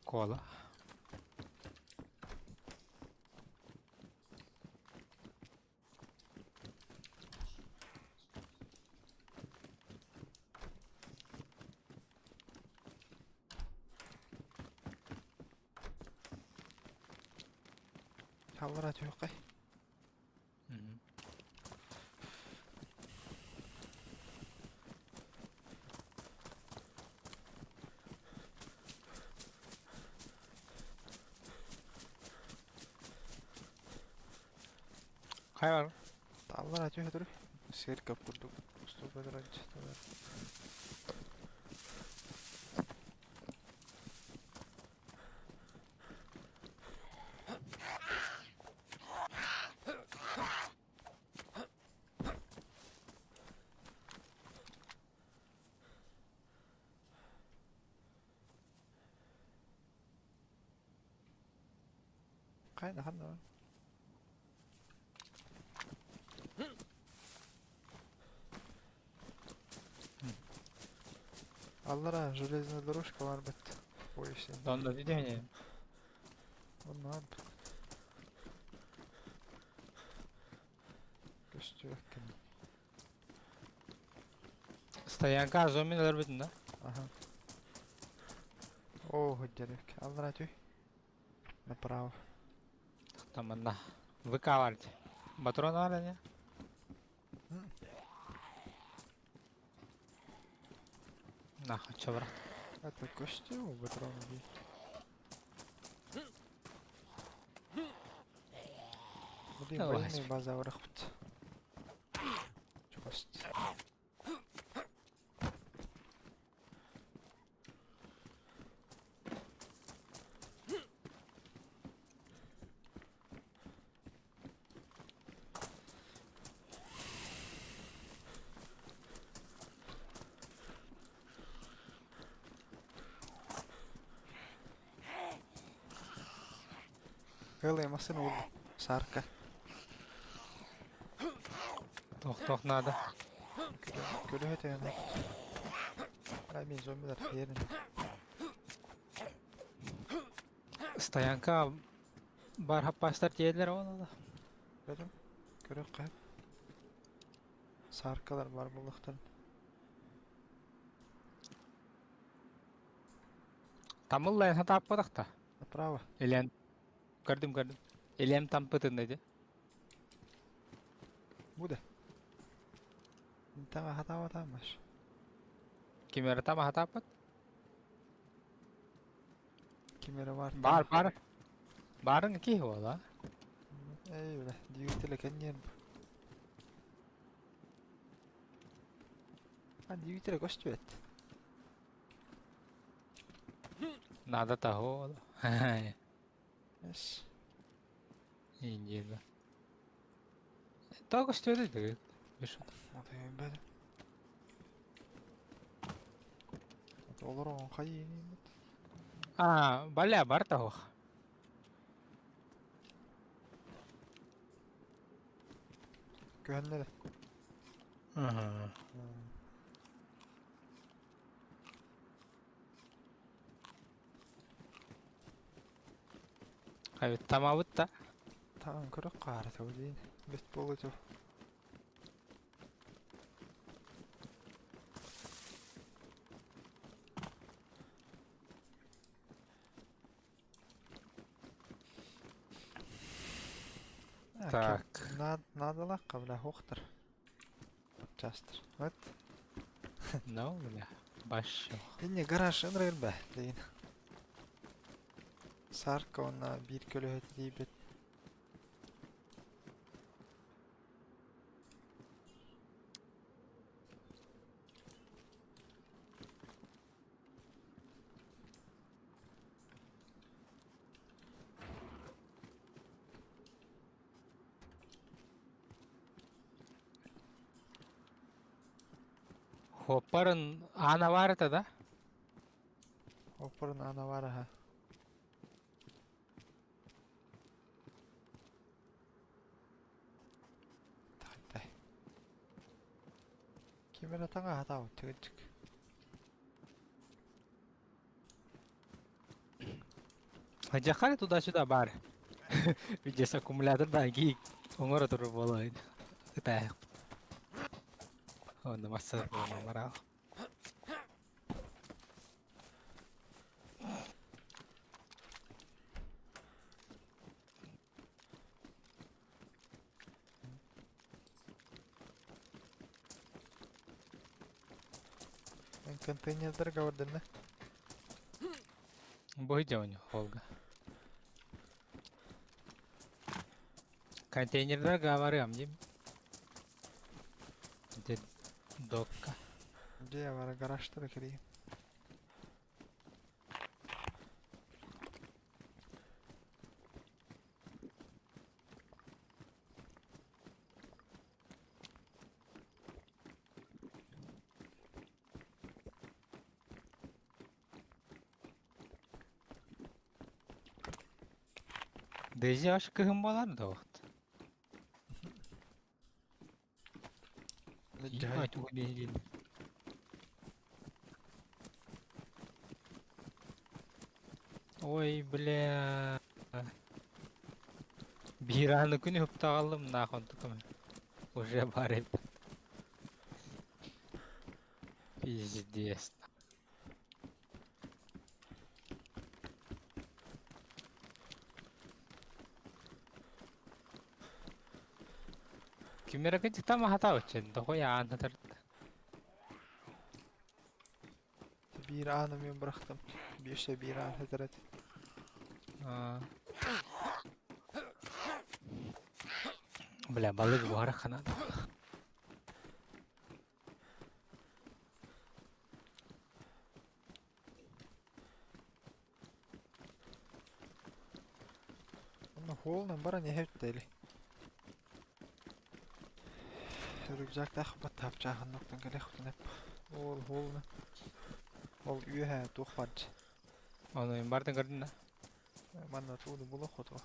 Кола. Халлара түһүккай. Хайа бар? Аллара түһэ тур. Сир көп курдук. Устуба туран. Хайда ханна. Аллара железная дорожка бар бит. Ой, все. Онно видение. Онно бар бит. Көстүбэккин. Стоянка зомбилар бүтүн да. Ага. О, дерек. Аллара тү. Направо. Там одна. ВК бар. Патрон бар не? На, чё, брат? Это көстүү патрон дии. Блин, Давай. военный база барахпыт. Чугаст. Кэлэ масын ол сарка. Тох-тох надо. Көрө өтөйөн. Ай мен зомбилар ерин. Стоянка бар хаппастар тиэллэр ол да. Көрөм. Көрө кайып. Саркалар бар булуктан. Тамыллайын хатааппатах та. Направо. Элен. Көрдүм көрдүм. Элем тампытын деди. Буде. Интага хатава тамаш. Кимера тама хатааппат. Кимере бар. Бар бар. Барын ки ола. Эй, бля, двигатель кеннер. А двигатель көстүбэт. Надо того. Эс. Индия. Того көстүбэт деги. Беш. Вот бэд. Олор он хайын. А, баля бар того. Көһөннөр. Ага. Хайы тамабыт да. Таан көрө хаара тау дейін. Бет болу тау. Так. Надалахха бля хуохтар. Частыр. Вот. Ну, бля. Баш. Инне гараж ынырыр бэ дейін. Сарка онна биир көлөһөт диибит. Хоппарын аана баар этэ да? Хоппарын аана баар аха. Тай. Ким эрэ таҥаһа таабыт түгэнчик. Дьахары туда-сюда баар. Видишь, аккумулятор да гик. Оҥоро турар буолуо. Ытаах. Онно масса буолан Эн контейнердарга бардынна. Бу дьону холга. Контейнердарга барыам дим. Дед докка. Дьэ бара гаражтара кэлиим. Дези аш кыһын буолар да вот. Дьай. Тугу диэн. Ой, бля. Биир ааны күн үптаҕаллым наахонтукум. Уже бар эбит. Пиздец. Ким эрэ кытта маһатаабыччын, тоҕо аан хатарда. Биир ааны мен бырахтым. Биирсэ биир аан хатарат. Бля, балык буһара ханан. Онно хуолунан баран иһэбит Рюкзактаах баттаапчаахан ноктон кэлиэхпитин эп. Ол хуолунан. Ол үөһэ туох баар дии. Ону бардын көрдүн да? Манна тууну булуох хотуга.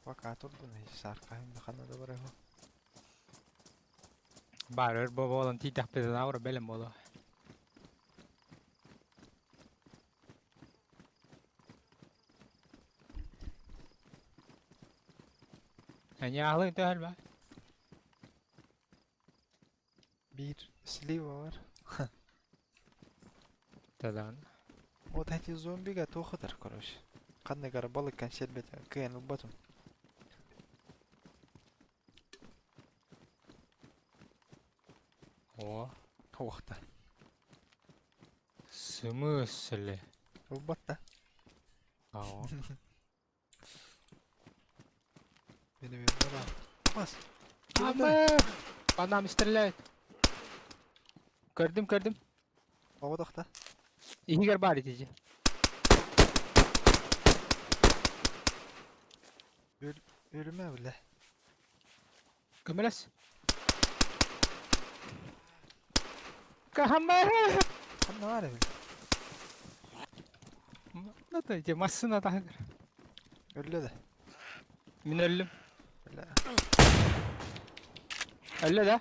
Пока турдун сааркаһын ханна да барыһу. Баар өр буолан тиийдэхпитинэ аура бэлэм буолуо. Эни аһылык төһөлбө? Биир слива бар. Тадан. Вот эти зомбига туохатар, короче. Ханна гара балык консервет кыайан ылбатым. О, Уохта. в смысле? Ылбат да. Ао. Мин эмиэ баран. Бас. Ама! По нам стреляют. Көрдүм, көрдүм. Оҕодохта. Иһигэр баар итичи. Өлүмэ билэ. Көмөлөс. Кахама! Ханна баар эбит? Ну, ити массыына таһыгар. Өллө да. Мин өллүм. Бля. Өллө да?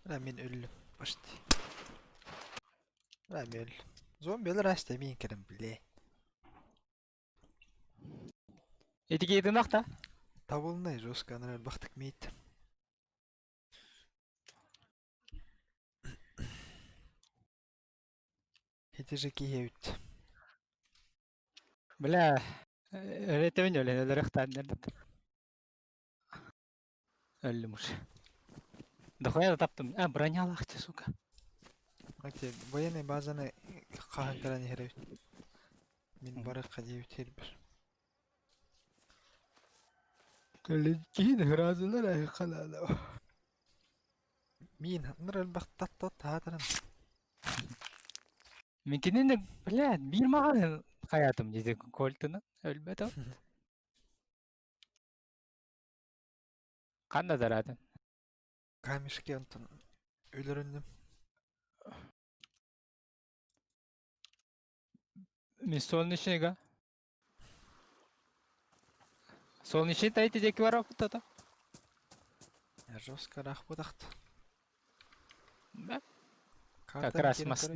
Бля, мин өллүм. Почти. Бля, мин өллүм. Зомбилар аста мин кэлэн, бля. Этикетин ахта. Табылынай жестко анар элбэхтик миит. Ити же киһи эбит. Бля, өлөтөбүн өлөн өлөрөхтааннар. Өллүм уже. Дохуя да таптым. А, бронялаахчы, сука. Окей, военный базаны хаһан кэлэн иһэр эбит. Мин барыахха диэбит сирбэр. Кэлин ыраазылар айхалаала. Миин ныр элбэх тат-тат таатырын. Мин кинини, бля, биир маҕаһыын хайаатым дии Кольтынан өлбөтө. Ханна тараатын? Камешки онтон өлөрүннүм. Мин солнечныйга. Солнечный тайты диэки бараппыт Жестко рахпытахт. Да. Как раз мас...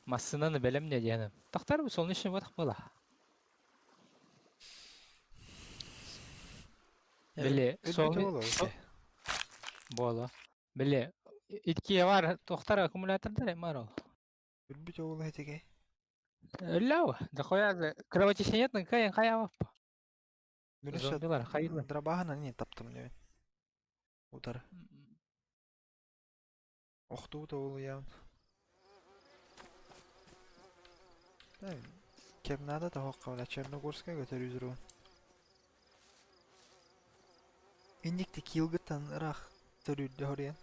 Массынаны бэлэмне диэни. Тахтар бу солнечный вот была. Били солнечный буола. Били итки бар тохтар аккумулятордар эмар ол. Өлбүт оҕоло этигэй. Өллөө. Дохуя кровотечение кайын хайаваппа. Зомбилар хайылар. Драбаһынан не таптым диэн. Утары. Охтубут оҕолуйаҕын. Кэм наада тоһоққа бала Черногорскай көтөр үзрүн. Инникти киилгыттан ыраах төрүүрдэ хоруйан.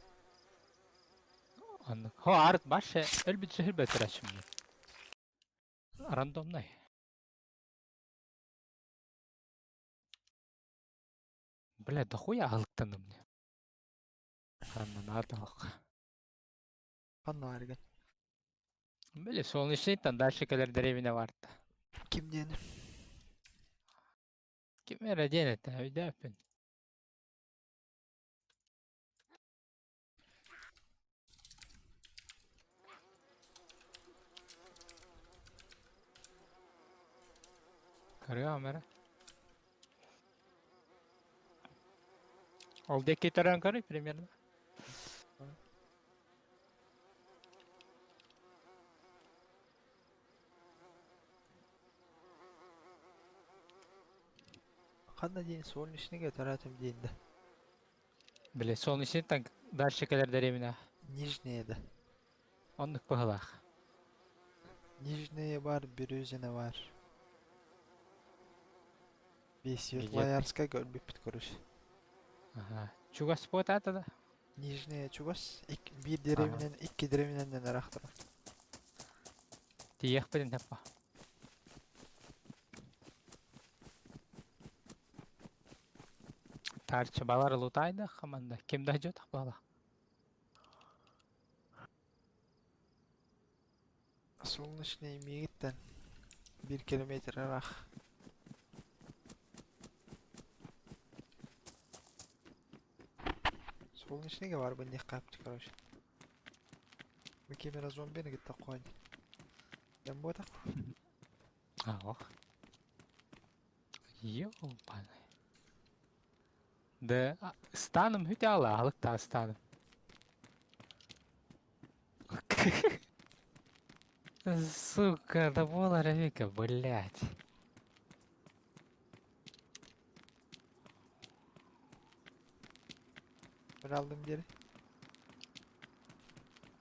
Оннук. Хо арыт баше өлбүт сөһүрбэт ырачым. Рандомнай. Бля, дохуя аһылыктанным мне. Ханна Ханна арыгын. Били солнечныйтан дальше кэлэр дэриэбинэ баарта. Ким диэн? Ким эрэ диэн этэ, өйдөөппүн. Көрүөм эрэ. Ол диэки төрөөн көрүй примерно. Ханна диэн солнечныйга төрөөтүм диэн да. Били солнечныйтан дальше кэлэр дэриэбинэ. Нижняя да. Оннук быһылаах. Нижняя бар, Березина бар. Светлоярскай көрбүппүт короче. Ага. Чугас буотаата да? Нижняя чугас, биир деревинэн, икки деревинэннэн арахтара. Тиийиэхпитин таппа. Тарчы балар лутайда хаманда. Ким да жотах бала. Солнечный миигиттэн биир километр ыраах. Солнечныйга барбын диэх хаапчы короче. Бу кемера зомбини кытта қойын. Дем буотах. Ах. Ёбаный. Да, станом хүтэ ала, алыкта станом. Сука, да буола Равика, блядь. Мен алдым диэри.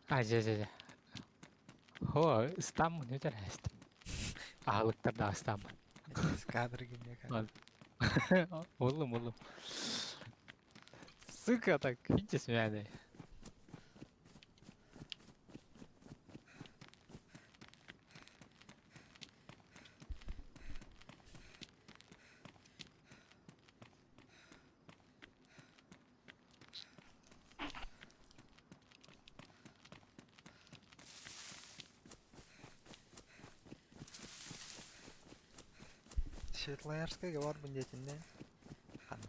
А, дьэ, дьэ, дьэ. Хо, ыстааммын үтэр эстим. Аһылыктарда ыстааммын. Кадр гинне. Уллум, уллум. Сука, так, видите смяны. Светлоярскайга барбын диэтиннэ. Ханна?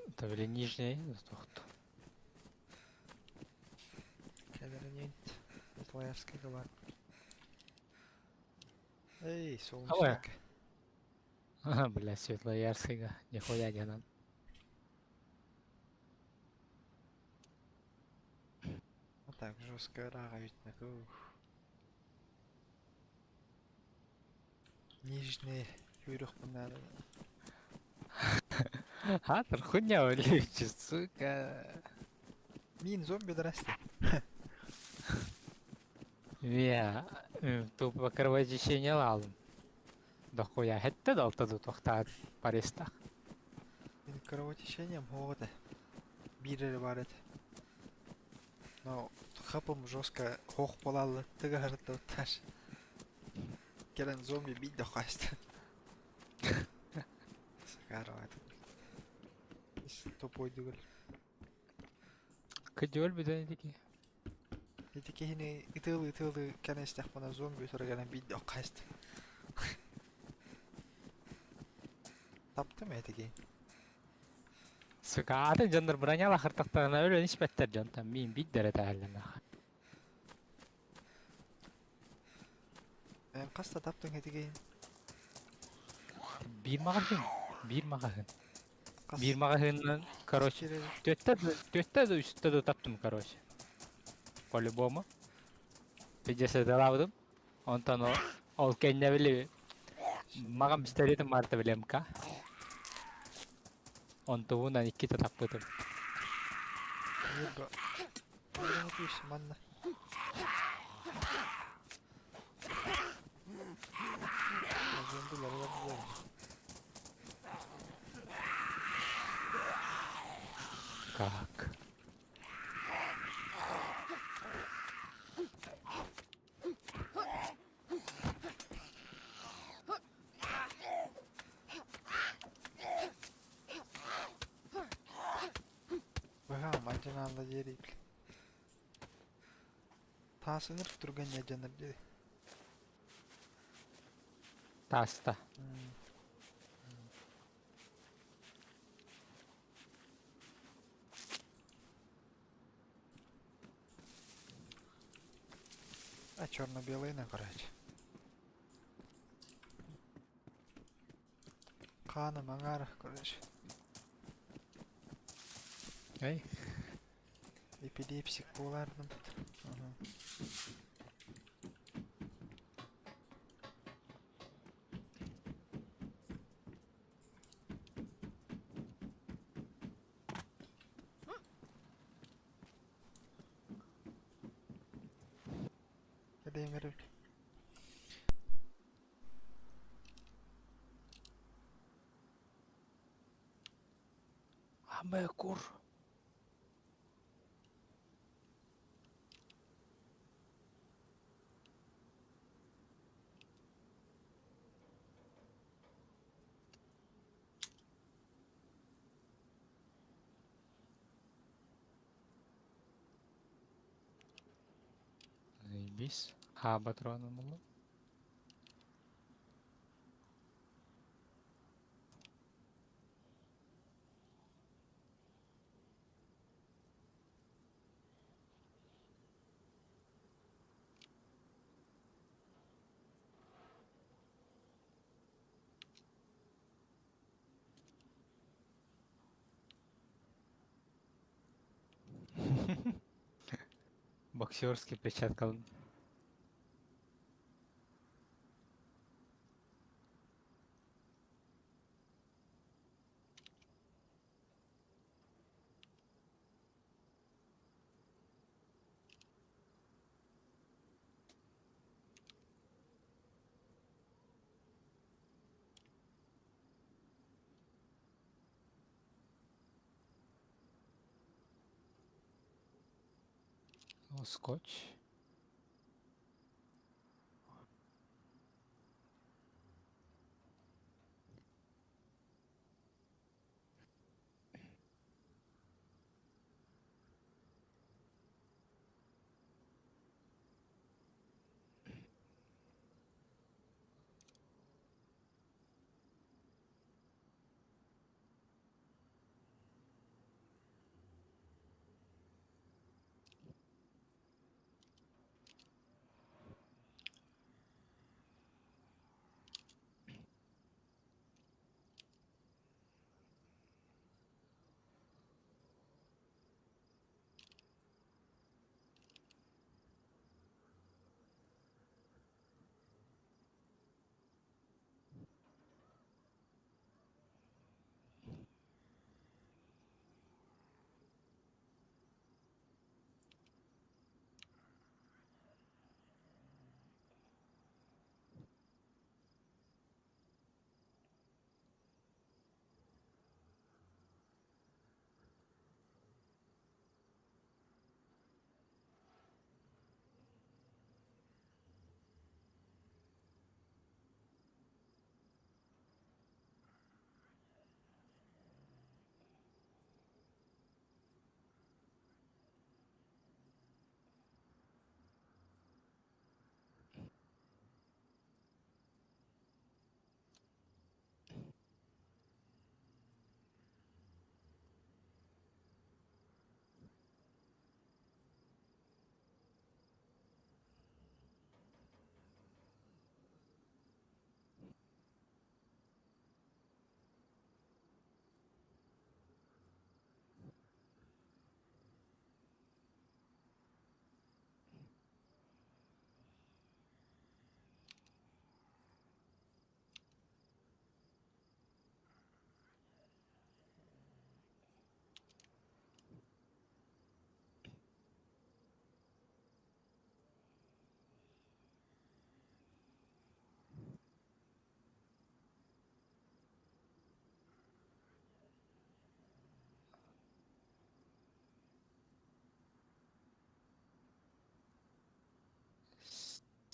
Это били нижний тохту. Кэлэринин Светлоярскайга бар. Эй, Алло. солнечник. Бля, Светлоярскайга нихуя не надо. Вот так жестко рага ведь на Нижний күүрүөхпүн наада. Хатыр хуйня легче, сука. Мин зомби здрасте. Я тупо кровотечение лалым. Дохуя хетте далтаду тохтаат паристах. Мин кровотечением хоҕо биир эрэ баар этэ. Но хапым жестко хох буолаллар тыгаһырыттар. Кэлэн зомби биир да хаста. Сакарова. Тупой дүгэл. Кыдьол бүтэн итики. Ити киһини ытыалы-ытыалы кэлэн истэхпинэ зомби утары кэлэн биир да хаста. Таптым этики. Сука, атын дьоннор броняла хартахтарына өлөн испэттэр дьонтон мин биир этээллэнэх. Эн хаста таптың этигин? Биир маҕаһыын. Биир маҕаһыын. Хас Биир маҕаһыынынан, короче, киирэр? түөттэ да үстэ да таптым, короче. По-любому. Пиздец, Онтон ол кэннэ били маҕан пистолетым баарта билэмка. Онтубунан иккитэ таппытым. Ньурба. Ньурба күүс манна. Зомбилар олордулар. Как? Быһаам алдьанаалла диэри Таасыныр түргэн дьанар диэри. Таста. А черно-белый на короче. Хана мангара, короче. Эй. Эпилепсик буоларным. Ага. Кэлиэм Амэ кур. Заебись. А, патроны могу. Боксерский перчатка. О, скотч.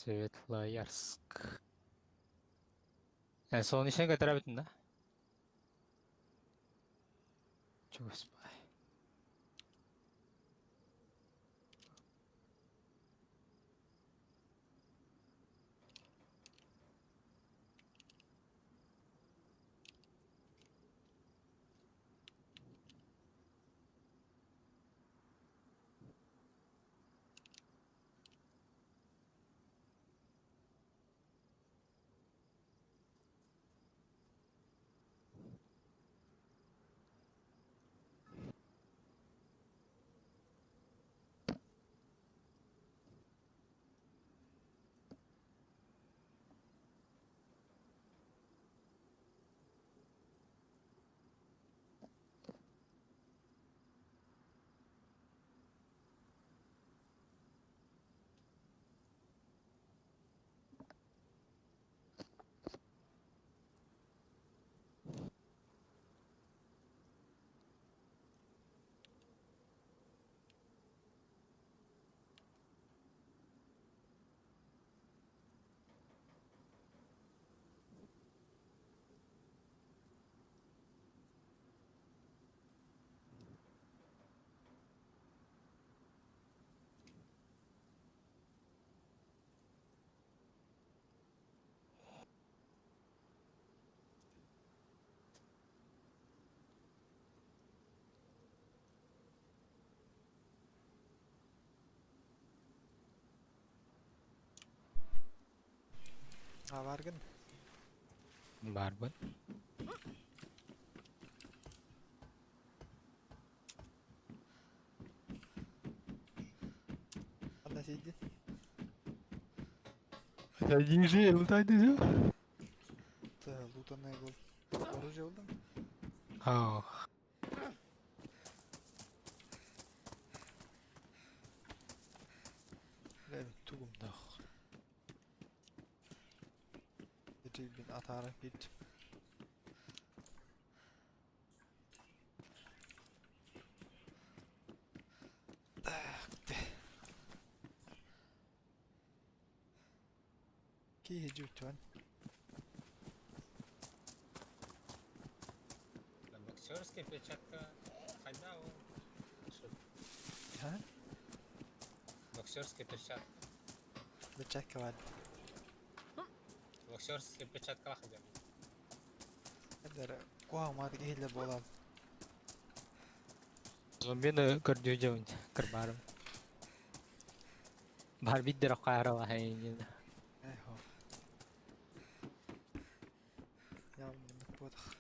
Светлоярск. Солнечный көтөрөбүтүн да? Чугас бай. А бааргын? Баарбын. Ханна сиидин? Ниже, лутай дедим. Лутанный был. Оружие булдум. Ох. Бля, тугум дах. Бин атаара бит. Так. Киһи жутуан. Боксерская перчатка хайда ол. Ха? Боксерская перчатка. Перчатка бар. Боксерская перчатка хайда. Эдэр куһаҕан киһилэ буолан. Зомбины көрдүү кырбарым. Бар биддер кайрала хайнин. Эхо. Я буотах.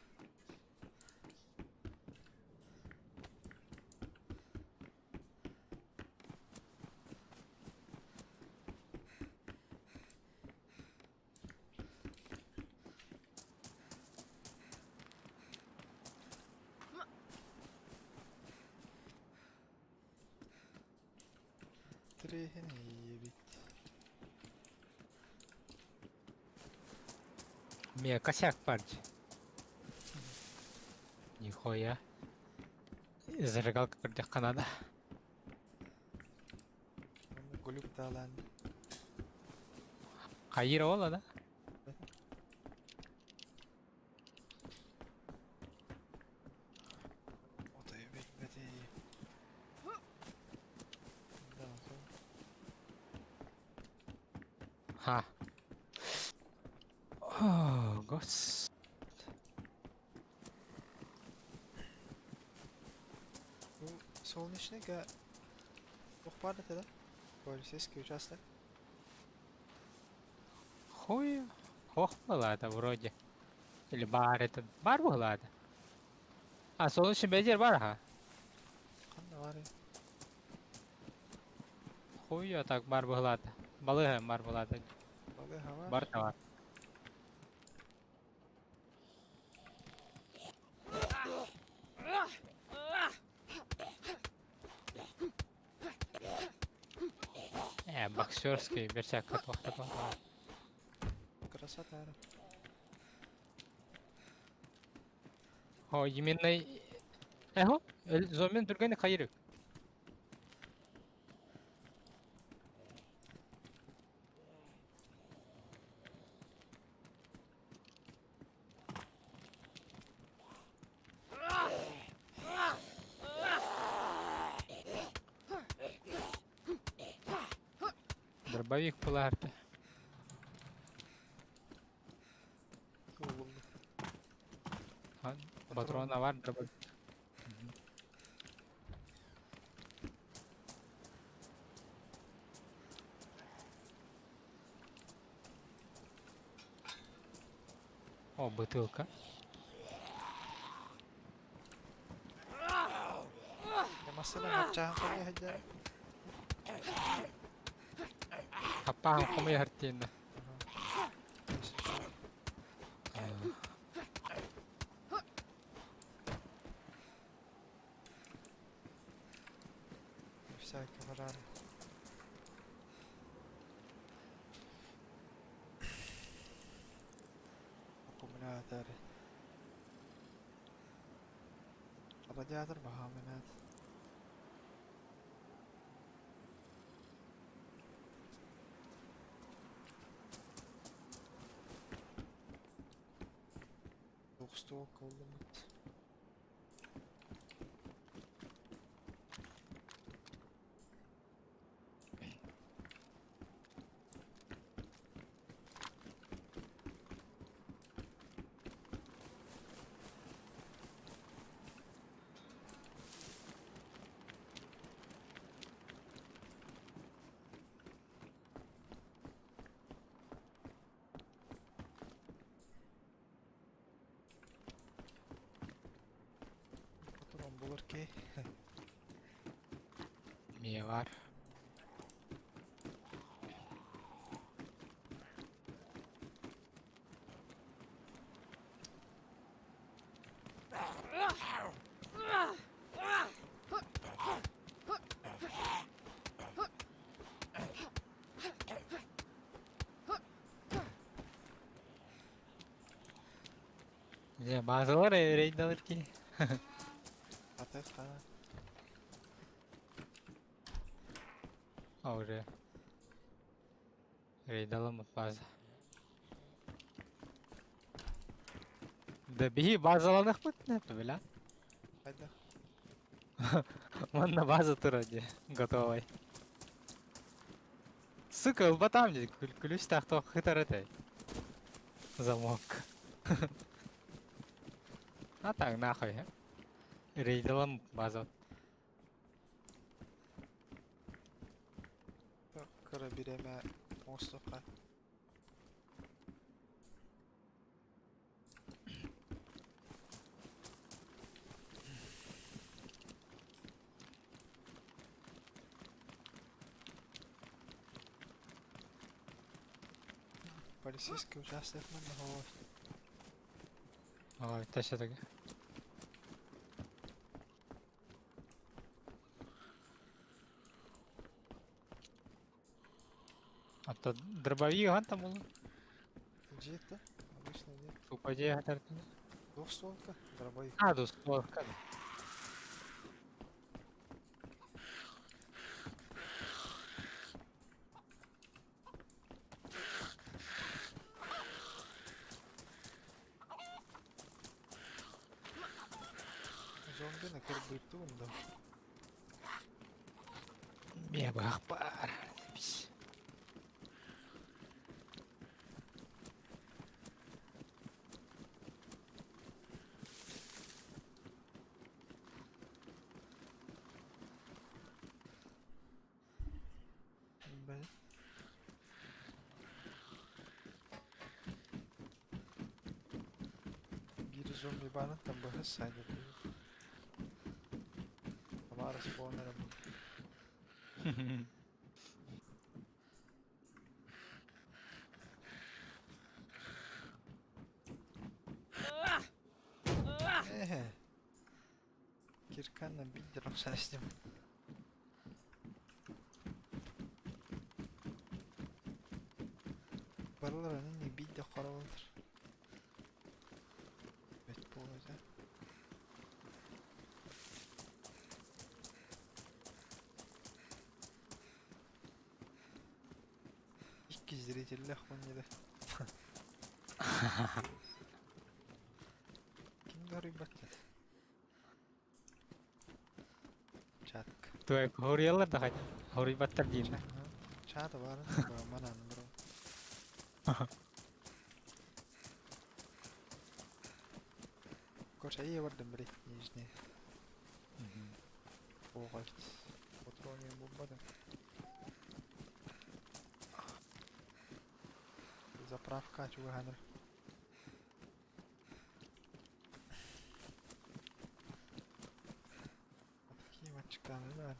Трехин бит. Мне косяк парч. Нихуя. Зажигалка көрдөх Канада. Глюк таалан. Хайыр ола да? Отой билбэти. Да, Ха. О, гос. Бу солнечныйга туох баар этэ да? Полицейский участок. Хуй. Хох была это вроде. Или бар это. Бар была это. А, солнечный бедер бар, ха. Ханна баарый? Хуй, а так бар была это. Балыга бар была это. Балыыһа баар. Бар товар. Боксерский перчатка туохта Красота. О, именно... Эхо, зомбин түргені қайыры. Дробовик булаарты. Тугул. Патрон бар дробовик. О, бутылка. Массыына хапчаан хомуйа сылдьар. Хаппаан хомуйа сыртыынна. Всякие пожары. Аккумулятор. Радиатор баһаамынат. Двухстволка ыллыммыт. Патрон булар кей. Мия бар. Дьэ, баазалар рейдалар кии. Атык хана. А уже. Рейдаламыт база. Да биһи базаланыхпыт не бля. Хайда. Манна база турар дии, готовай. Сука, ылбатаам дии, күлүстээх туох хытар этэй. Замок. А так нахуй. Рейдалам база. Кыра бириэмэ оҥостуохха. Полицейский участок манна оһуор. Ой, точно так. А то дробовик там был. Дьиэтэ, обычный дьиэ. Тупо дьиэ Двухстволка, дробовик. А, двустволка. Зомбины кырбыттуун да. Миэ баахпар. Бэл. Биир зомби бааныттан быһа сайда Тамара споннера бу. Ээ. Кирканна биддер охсаастым. Барылар не бидде хоровалар. Бэт буолуо Икки зрителлээх мунньада. Ким да арыйбат Чатка. Туой хоруйаллар да хай. Хоруйбаттар диир. Чат Саата баарын манан бро. Короче, я бардым, блядь, нижний. Оҕо патроны булбатым. Заправка чугаһаныр. Такие мальчиканы да.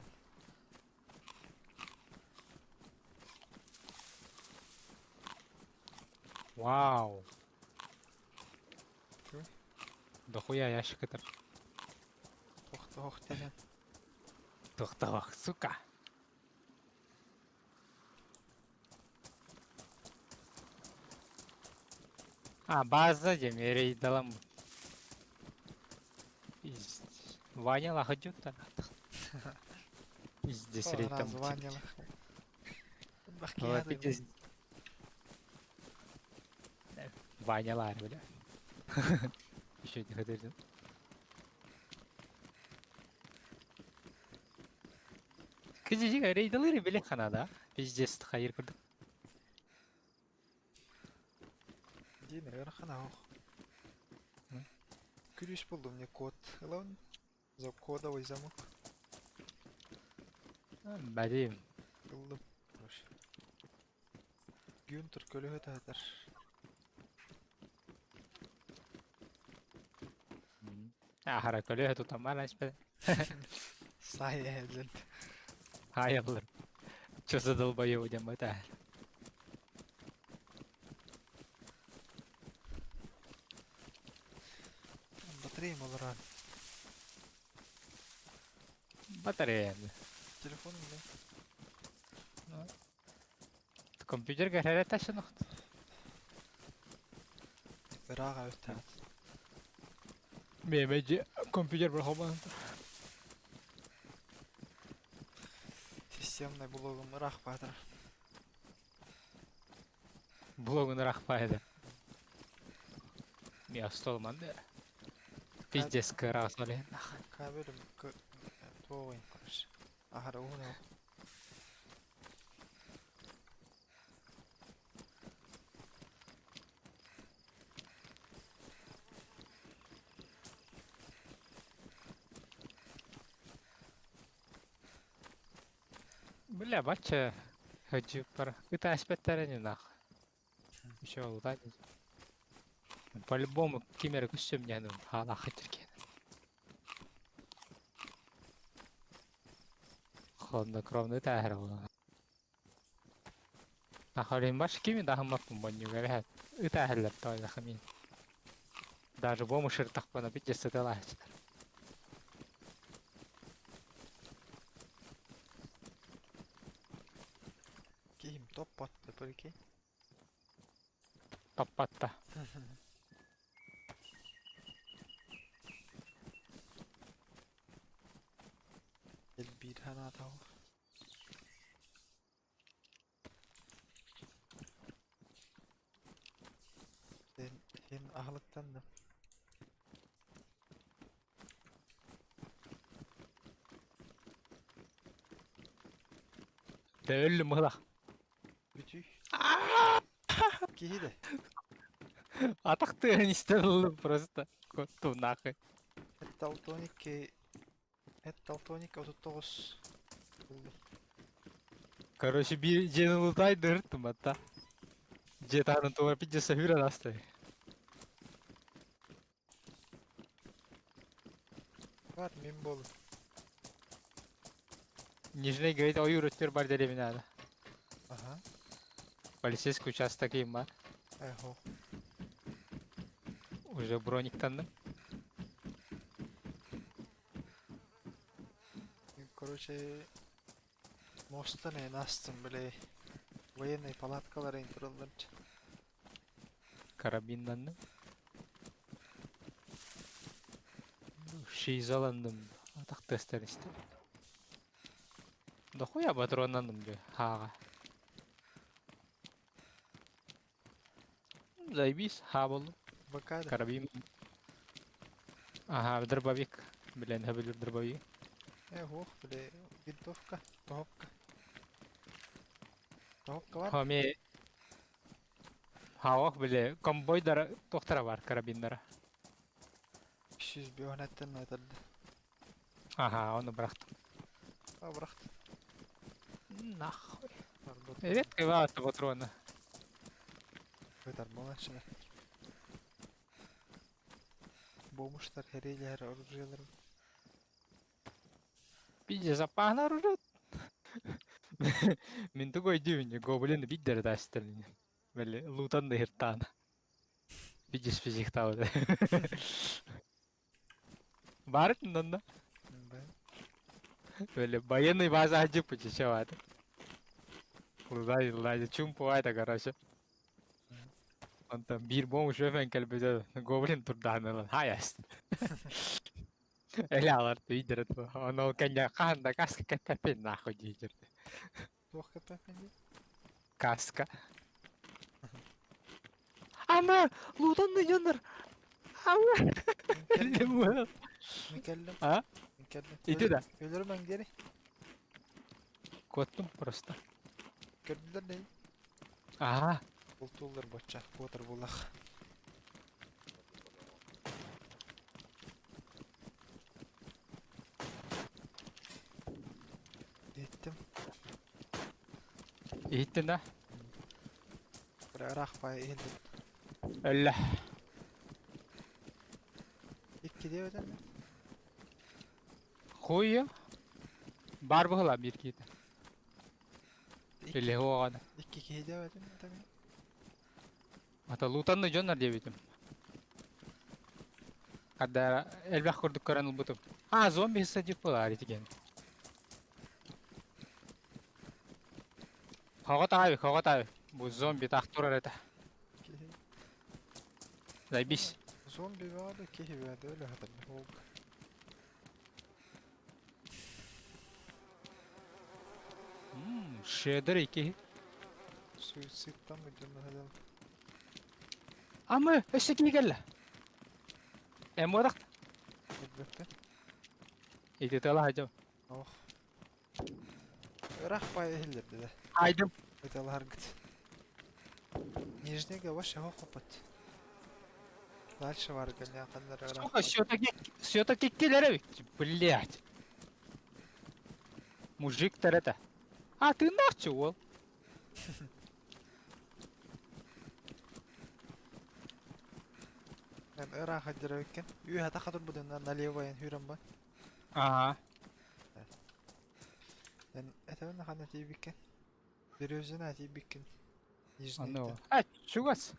Вау. Чё? Дохуя ящик это. Тох-тох диэн. Тохтох, сука. А, база дем, рейдалам. Пиздец. Ваня лаходюта. Пиздец, рейд там. Названиялах. Ой, пиздец. Ваня лар, бля. Еще не хотел. Кызыжыга рейдалары биле ханада. Пиздец, хайыр курдук. Дин ыарахан ох. Күлүс булдум не код. Ылан за кодовый замок. Бадим. Ыллым. Короче. Гюнтер көлөһө таһатар. Ахара көлөһө тутаман аспе. Сай эһэллэн. Хайылыр. Чё за долбоёб дем это? Батареям олорон. Батарея. Телефоным да. Компьютер гәрәре ташынық. Ыраах өттәт. Мемеджи компьютер бір хобан. Системный блогум ыраах баатыр. Блогын рахпайды. Мен столман да. Пиздец кыра сален. Кабелим туоҕуйн короче. Ахара уһун Бля, бача. Хочу пара. Это аспекттары нах. Еще лутать. По-любому кимер күссөм яны хала хатыркен. Хладнокровный тәһәр була. Нахалин баш кими дахыммаппын боннюга бэһэт. Ытаһэллэр тоойдахамин. Даже бому шыртахпана бит жессетелаачылар. Киһим топпатты прикинь. Топпатта. Элбиир ханаатау. Сен сен аһылыктанным. Дэ өллүм мыһылах. Бүтүй. Киһи де. Атах тыын истэн ыллым просто. Котту нахуй. Этталтоник Этталтоник 39 булдум. Короче, би дьиэни лутайдыртым атта. Дьиэ таһынан туора пиздец хүрэн астай. Бар мин буоллум. Нижний говорит, ойуур өттүгэр бар дэриэбинэ Аха. Полицейский участок има. Эхо. Уже брониктанным. Короче, мостан эн астым били военный палаткалар эн тураллар. Карабиннанным. Шизаландым. Атах тестер истем. Дохуя патроннанным дьэ хааҕа. Заебись, хаа буоллум. ВК да. Карабин. Ага, дробовик. Блин, хөбүлүүр дробовик. Э, ох, били винтовка, тоһопка. Тоһукка бар. Хоми Хаох били комбойдара туохтара бар карабиннара. 305 эттен айтарды. Ага, ону бырахтым. А бырахтым. Нахуй. Редко баата патрона. Бытар болачына. Бомуштар херелер оружиялар. Пиздец, запахно оружие. Мин тугу өйдүүбүн, гоблин биддер даасталин. Били лутан да хиртаана. Видишь физиктаабыт. Баар да? Били военный база хадьыппыт чечеват. Лузай, лузай, чумпуайта, короче. Онтон биир бомж өфөн кэлбитэ гоблин турдаан хаяс. Эле алар видер Ону ол кэннэ хаһан да каска кэппэппин нахуй диир. Туох кэппэппин дии? Каска. Ама лутан дьоннор. Ама. Мин кэллим. Мин кэллим. А? Мин кэллим. Ити да. Өлөрүмэҥ диэри. Куоттум просто. Көрдүлэр дии. Аа. Бултууллар бочча. Куотар буллах. Иһиттим. Иһиттин да? Ыраах баай иһиллибит. Өллө. Икки диэбэтэн. Хуйя. Бар быһыла биир киһитэ. Или хуоҕана. Икки киһи диэбэтин тами. Ата лутанны дьоннор диэбитим. Когда элбэх курдук көрөн ылбытым. А, зомби садик была итиген. Хоҕо таайы, хоҕо таайы. Бу зомби таах турар этэ. Киһи. Заебись. Зомби баады, киһи баады, өлө хатар. Волк. Шедр ики. Суицидтан выйдем на Ама, өссө кини кэллэ. Эм бодах. Билбэппин. Ити тыла хадьым. Ох. Ыраах баай иһиллэрдэ да. Айдым. Ыталаһаргыт. Нижнийга вообще хоппот. Дальше бар гэнэ ханнар ыраах. Сука, все-таки, все-таки киллер эбит. Блять. Мужик-то это. А, ты нахче, уол? Мен ыраах хаддара эбиккин. Үө хата турбутун налево эн хүрэн ба. Ага. Эн этэбин ханна тиийбиккин. Березина тиийбиккин. Аны. Нижнийттэн. А, чугас.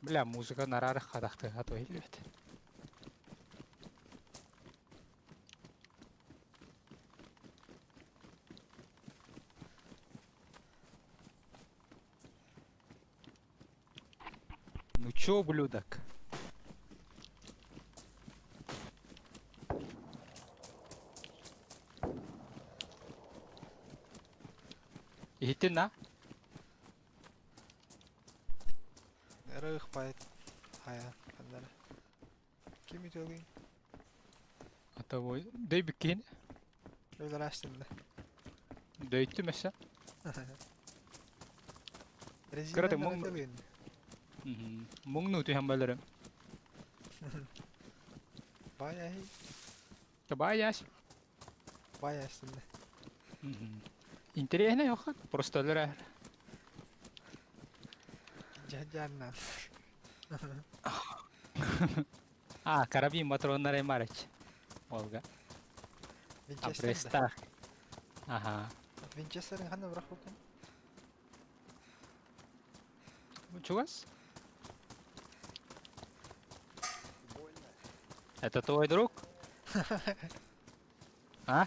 Бля, музыка нарары хадахты, а то илбет. Ну чё, ублюдок? Иһиттин на? Ыраах баай хайа ханнара. Ким итэлин? А того дөйбүккин. Өлөр астында. Дөйттүм эсэ. Резина Көрөтүм, муҥ- итэлин. Муҥну түһэн баларым. Баай аһи. Табаяс. Баай астында. Интересно yok. Просто өлөр. Жаджарна. А, карабин патроннары марыч. Олга. Винчестер. Апрестах. Ага. Винчестерин ханна бырах букин. Чугас? Это твой друг? А?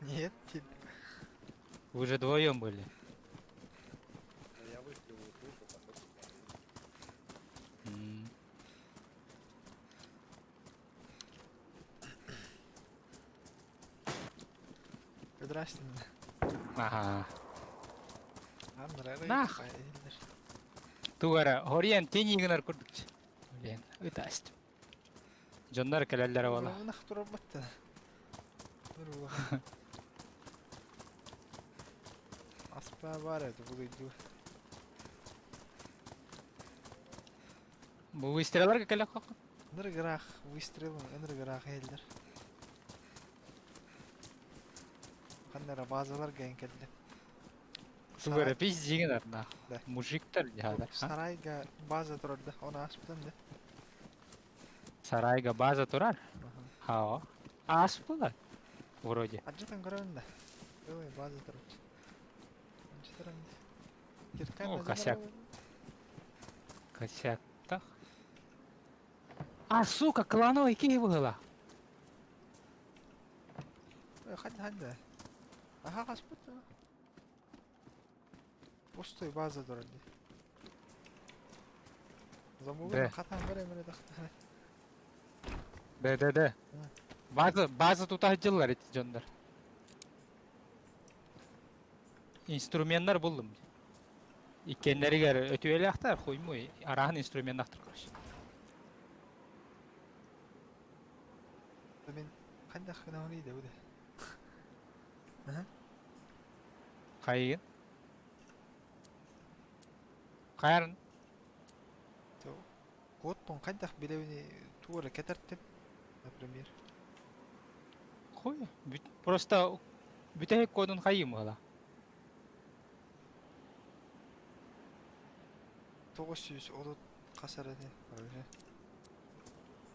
Нет, тип. Вы же вдвоем были. Но я выплевываю душу, потом Өлөр астында. Ага. Аннара Нах. Тугара, хориен тени гынар курдук. Блин, ытасть. Дьоннор кэлэллэр буола. Нах турар батта. Баар это бугуйду. Бу выстрелларга кэлэ хох. Ынырыгыраах выстрелын ынырыгыраах иһэллэр. Ханна эрэ базаларга эн кэллэ. Тугу эрэ пиздиҥин арнаах. Да. Мужиктар дьаһалар. Сарайга база турар да, оны ааспытым да. Сарайга база турар. Хао. Ааспылар. Вроде. Адьатан көрөбүн да. Ой, база турар. О, косяк. Косяк. Так. А, сука, клановый киһи быһыла. Ханна ханна. Аха хаспыт. Пустой база турар дии. Замугун хатан бар эмире тахтана. Да, да, да. База, база тута сылдьаллар ити дьоннор. Инструменнар буллум. Иккиэннэригэр өтүөлээхтэр, хуймуй, арааһын инструменнаахтар короче. Мин хайдах гына да буде. Хайыгын? Хайарын? Кодпун хайдах билэбини туора кэтэртим, например. Хуй, просто бүтэһик кодун хайыым ыла. 930 хас эрэ короче.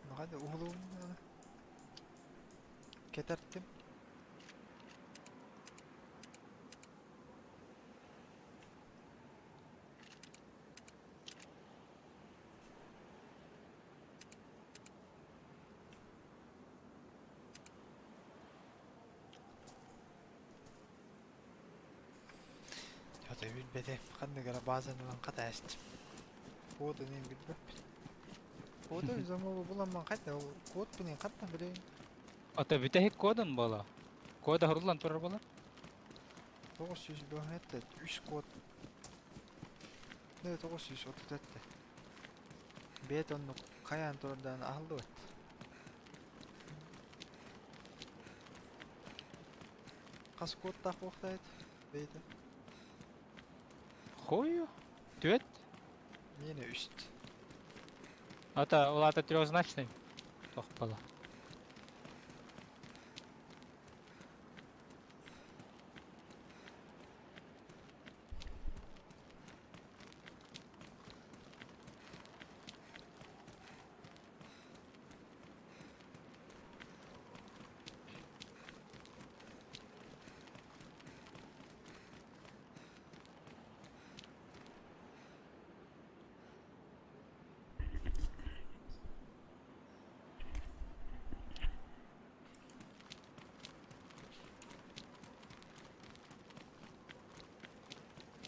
Ну хайда уһулуум кэтэртим. Ята билбэтим. Ханнык эрэ базанынан хата эстим. Код инин билбэппин. Коду замогу буламман хайда ол код бунин хаттан билейин. Ата бүтэһик кодун буола. Кода хоруллан турар буолар. 957 үс код. Не 937. Бэйэтэ оннук хайаан турардаан аһыллыбат. Хас кодтаах буохтаайт бэйэтэ? Хую? Түөт? Миэнэ үст. Ата ол аата трехзначный. Туох буола.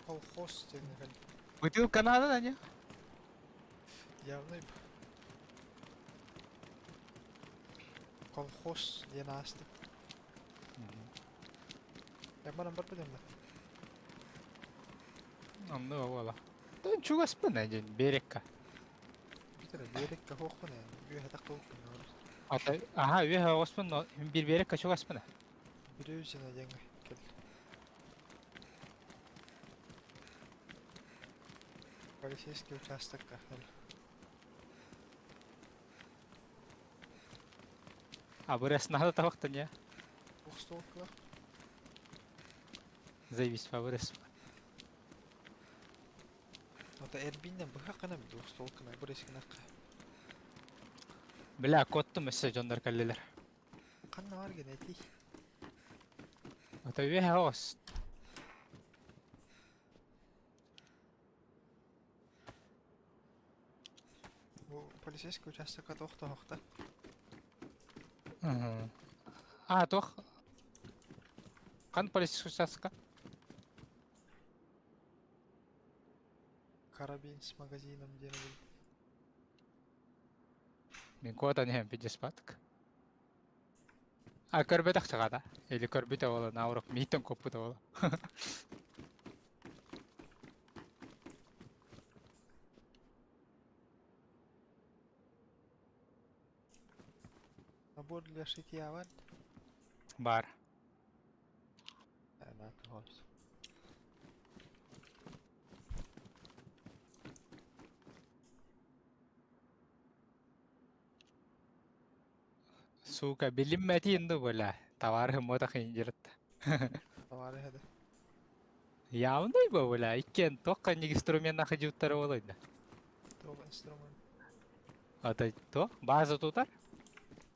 Колхоз диэн Бутылка надо, да, не? Явный колхоз диэн ааста. Яманан барбытым да. Онно буола. Тон чугаспын диэн берекка. Бүтэрэ берекка хоохпун ээ. Үөһэ тахтыбыппын. Ата аха үөһэ оҕуспун бир берекка чугаспын. Бүрүүсүнэ диэҥҥэ кэл. Полицейский участокка кэл. А бырас надо табахтан я. Двухстволкалар. Заебись по вырос. Ата эрбиннен быһа гына двухстволканы бырыс гынакка. Бля, коттум өссө дьоннор кэллилэр. Ханна бар гын этий. Ата үөһэ оҕус. Бу полицейский участокка тохто-хохта. А, туох? Хан полицейский участокка? Карабин с магазином диэн бил. Мин куотан иһэн пиздеспатык. А көрбөтөх чаҕата. Или көрбүтэ буола, наоборот, мииттэн куоппута буола. Набор для шитья бар? Бар. Э, на, Сука, билиммэтиин ду бля. Товарыһым мотох индирт. Товарыһа да. Явный бу бля. Иккиэн туох ханнык инструментах дьуттара буолуй да. Туох инструмент? Ата туох база тутар.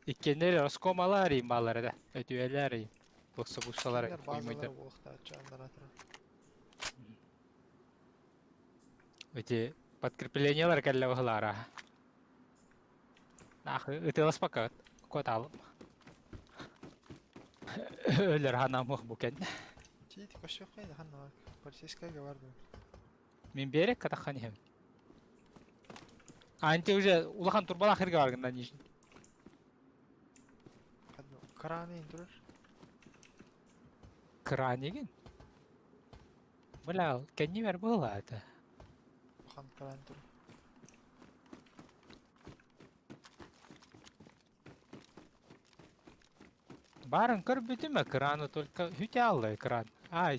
Иккиэннэри оскомалар имбалар да. Өтүөлэр туохса буссалар Кинилэр базалара уймайдар. буолуохтааччы андаратара. Эти подкреплениялар кэллэ быһылаара. Нахуй ытыласпакка куотаалым. Өлөр ханамых бу кэннэ. Тиит көсүөххэй да ханна полицейскайга бар бу. Мин берек катаххан иһэм. Анти уже улахан турбалаах ирге баргындан нижний. Краны турар. Кранигин? Бля, кэннибэр была это. Улахан кран турар. Барын көрбүтүм экраны только хүтэ алла экран. А,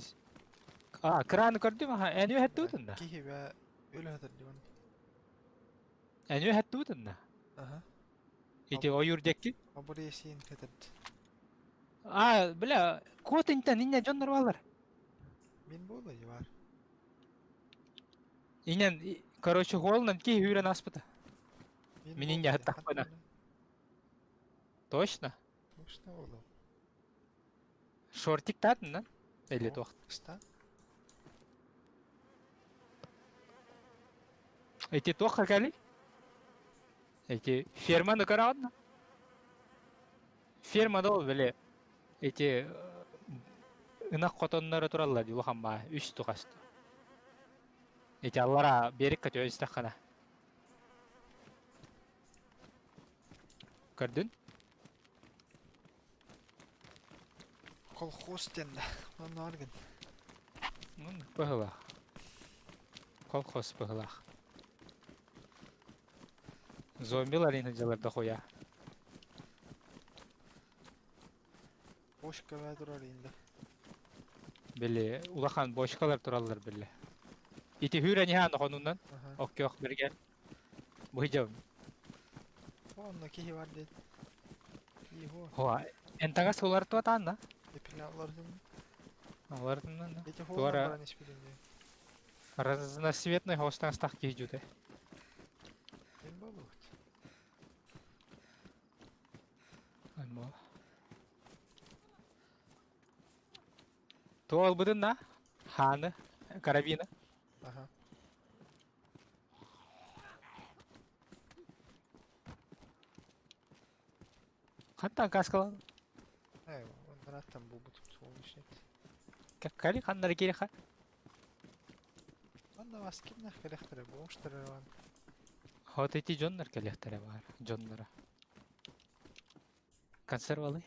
а экраны көрдүм аха, эн үһэттүүтүн да. Киһи бэ өлө хатар диван. Эн үһэттүүтүн да. Аха. Ити ойур декки. Абыр есиин хатард. А, бля, кот интен инне дьоннор балар. Мин буола бар. Инен, короче, холнан ки хүрен аспыта. Мин Мин инне хаттахпына. Точно? Точно буола. Шортик татын да? Или туох. Ста? Эти туох кали? Эти ферманы караодна? Ферма дол били. Эти ынах хотоннары тураллар дии улахан баа үс тухаст. Эти аллара берик көтө истаххана. Көрдүн? Колхоз диэн да. Онно аргын. Быһылаах. Колхоз быһылаах. Зомбилар ини дьылар дохуя. Бошка бэ турар инде. Били улахан бочкалар тураллар били. Ити хүрэн иһэн хонунан Аха. оккөх бирге. Быйжам. Онно киһи бар диэн. Иһо. Хуа. Энтага сулар туатаанна. Эпилялардын. Алардынан. Эти Туара холлан баран испитим диэн. разноцветный хостан стах киһи Мин буолуохт. Аймоо. Туол быдын на? Ханы. Карабина. Аха. Хантан каскалан. Э, оннараттан буолбутум солнечный. Кали ханнары кириха. Онно вас кимнэх кэлэхтэрэ буомштары ван. Вот эти дьоннор кэлиэхтэрэ баар. Дьонноро. Консервалы.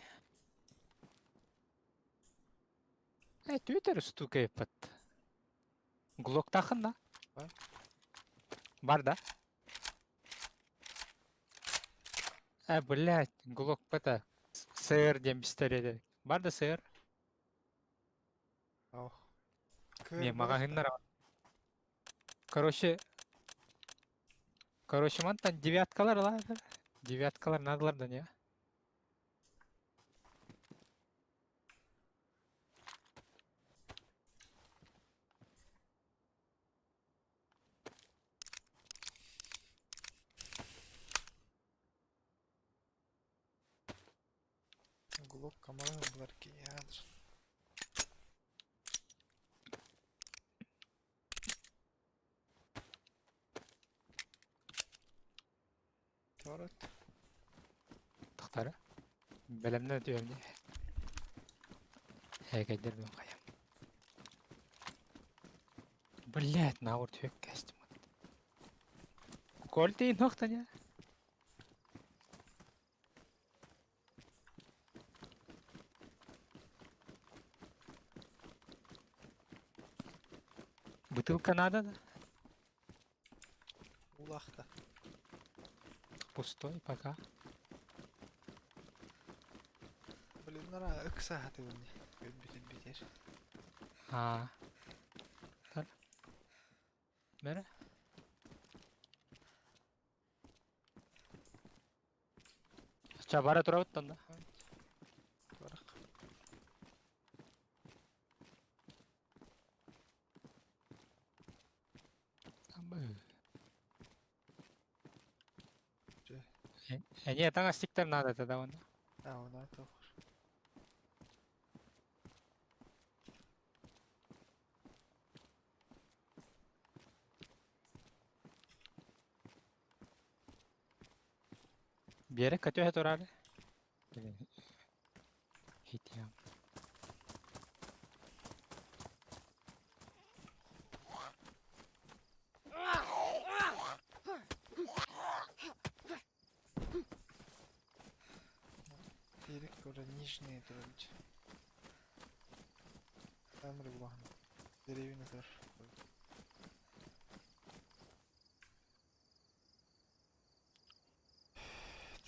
Э, Твиттер штука еппат. Глоктахын да? Бар. Бар да? Э, блядь, глок это. СР диэн пистолет. Бар да СР? Ох. Не, Көр буолуохтаах. маҕаһыыннар. Короче, короче, мантан девяткалар ылаатар. Девяткалар надалар да не? Глок камалын булар киядыр. Торот. Тахтары. Бэлэмнэн түһэмни. Эгэйдер мен хайам. Блядь, наур түһэк кэстим. Кольты нохтаня. Бутылка надо, да? Улахта. Пустой пока. Блин, нара ыкса хатыбын. Өлбүтүн бүтэр. А. Тар. Бere. Ча бара турабыт да. Барах. Эне таҥас тиктэр наада да онно. А, она тоҕор. Биэрэ көтүһэ турар. Хитиям. Тирик турар, нижний турар. Там рыбан. Деревня турар.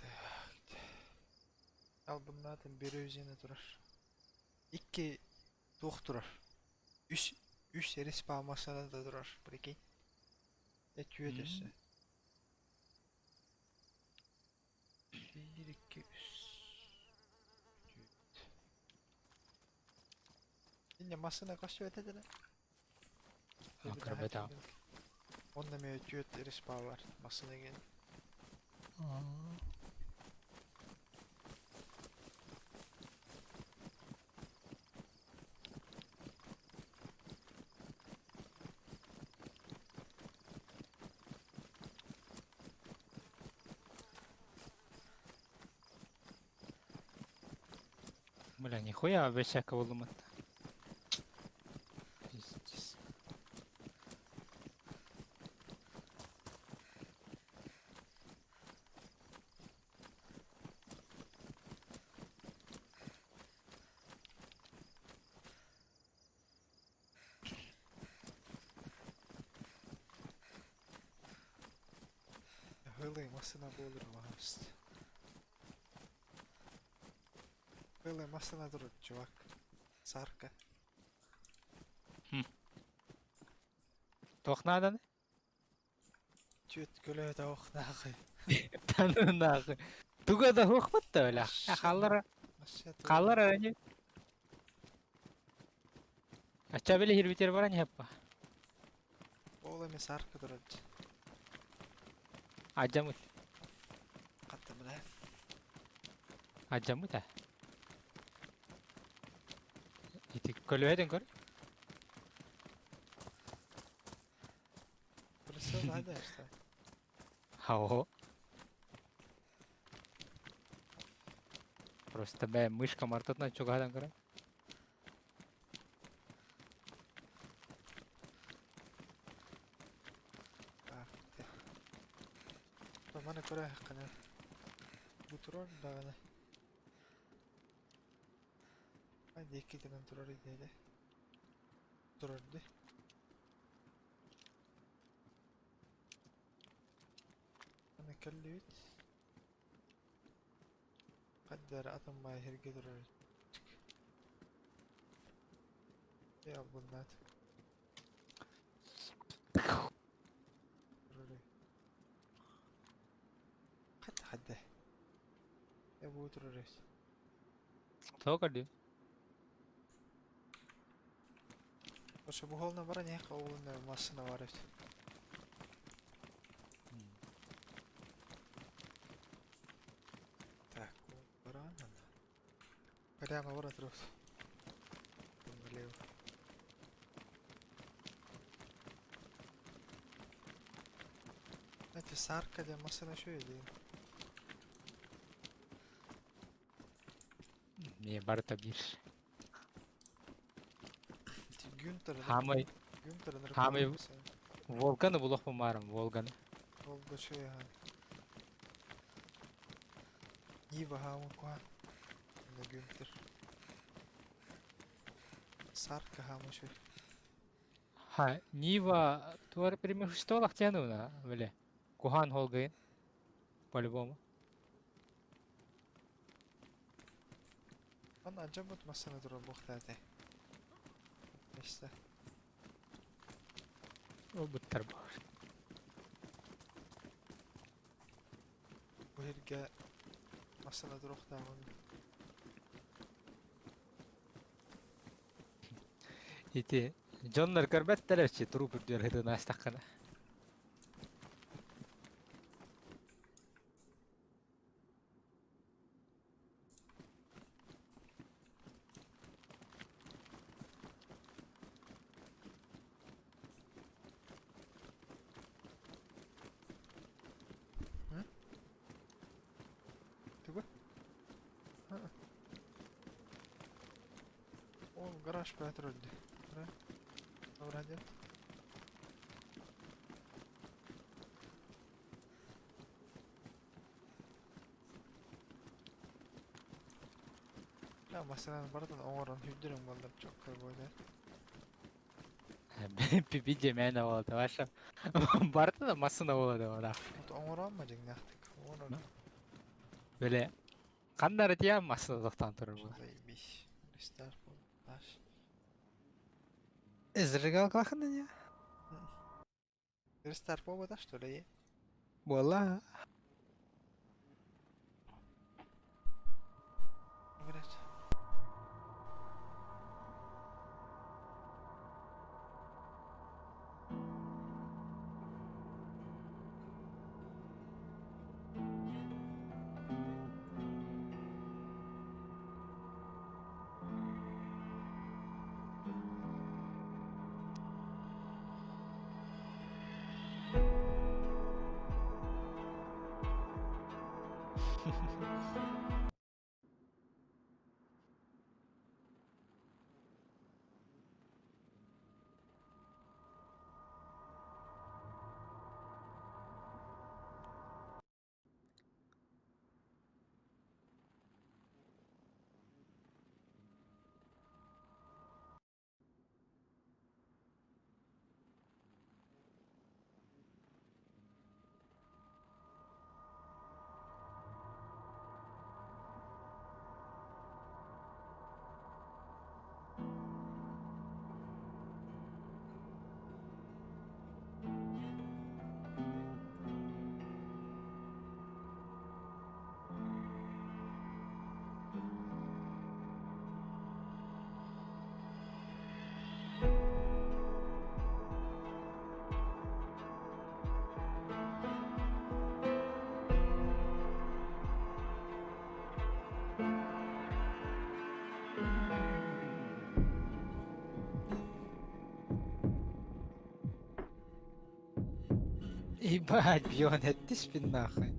Так. Албыннаатын березина турар. Икки туох турар. Үс респа массана да турар. Прикинь. Этүөт өссө. 1, 2, 3. Түөрт. Инне массына көстүбэт этэ. Көрбөтөҕүм. Онно эмиэ түөрт респа бар массына ген. Бля, нихуя бэсэкэ буллум. Пиздец. Хылый массына буолар улаҕаст. Хылый массына турар, чувак. Сарка. Туох нааданы? Түөрт көлөһө ох нахуй. Тану нахуй. Туга да хуохпут да бля. Халлара халлара они. Ача били хирбитер баран хеппа. Ол эми сарка турар. Ажамыт. Хатта бля. Ажамыт а. Ити көлөһөтүн көр. Прицел хайда что? Хао. Просто бэ мышка мартытынан чугаһадан көрө. Так. Маны көрө хаккана. Бу турар даҕаны. Ай диэки турар идэйде. Турар ди. Аны кэллибит. Қаддар атын бай херге турар. Я булнат. Хатта хадда. Я бу турар. Тоҕо көрдүм. Ошо бу холна бара не кабылына массына бар эбит. Так, баран. Прямо бара турар. Влево. Это сарка для массына шо иди. Не барыта биир. Гюнтер. Хамай Гюнтер Хамай Волганы булуох марым, Волганы. Волга шо я. Нива хаун куа. На Гюнтер. Сарка хаун шо. Ха, Нива туар преимущество тянуна, бля. Кухан холгын. По-любому. Ана жабыт массына турар буохтааты. İşte. Ол буттар бар. Бу herге Массыына туруохтааҕын. Ити дьоннор көрбөттөр эчи труп үрдүгэр ытын аастаххына. Тугу? Ол гараж бөтөр өлдү. Добра дед. Я массыынаны барытын оҥорон сүүрдэрим буоллар чоккай буолар. Пипи мээнэ буолла ваша. Барыта да массыына буола да. Вот оҥороон ма дьиҥнээхтик. Оҥорон. Бile ханна эрэ тиийэн массыына тохтоон турар буолар. Заебись. Рестарт буолла. Зажигалкалаахын не? Рестарт буолбата что ли? Буолла. Блять. Ебать, бьён, это спин нахуй.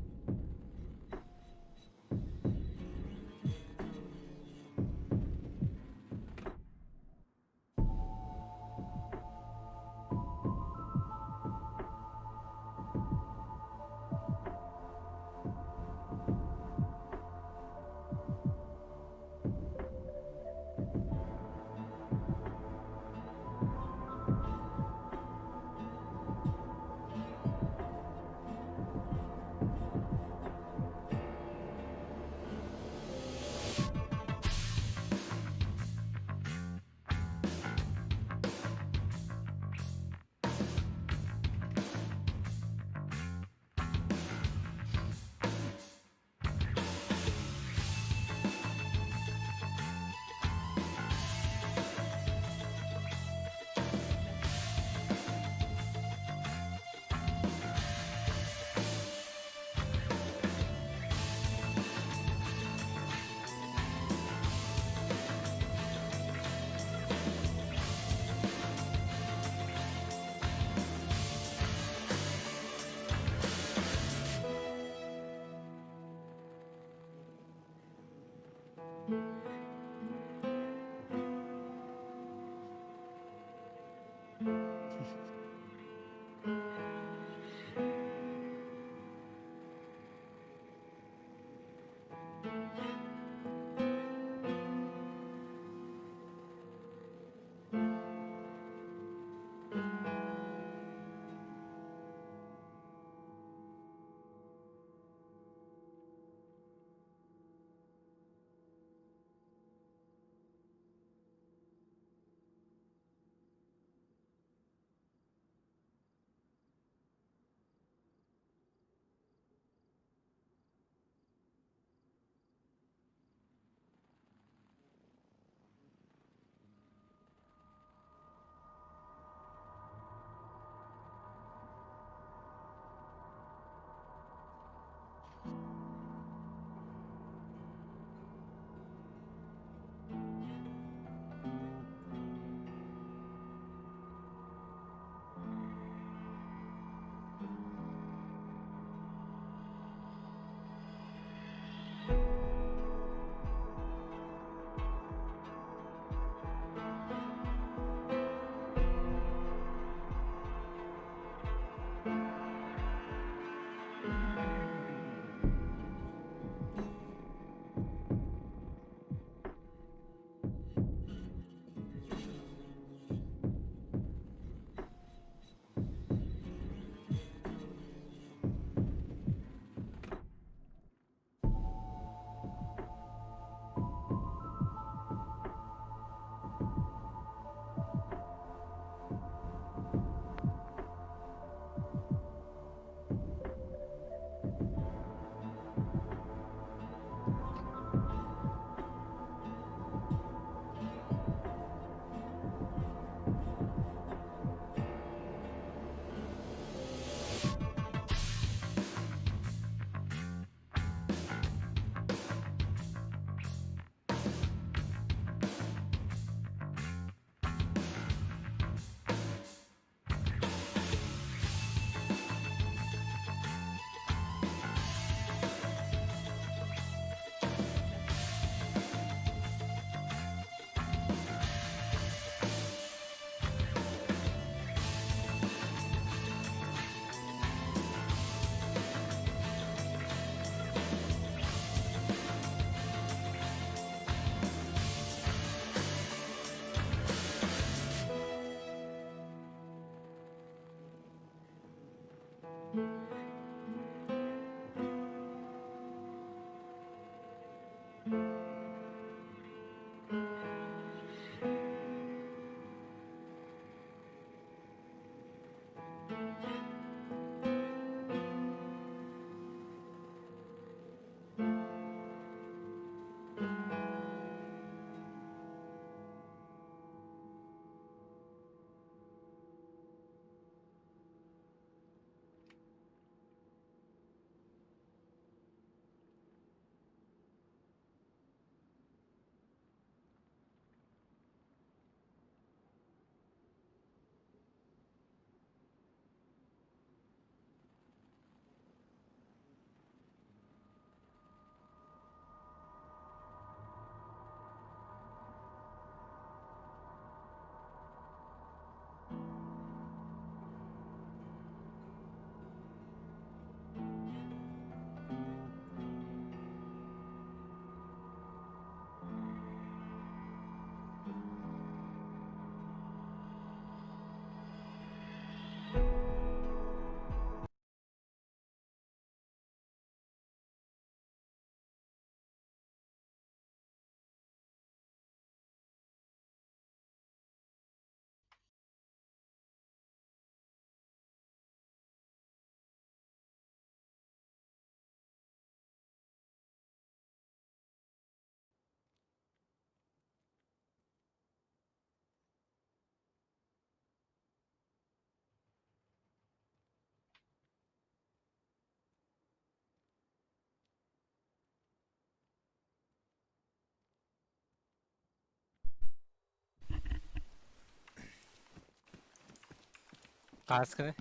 Хааскыны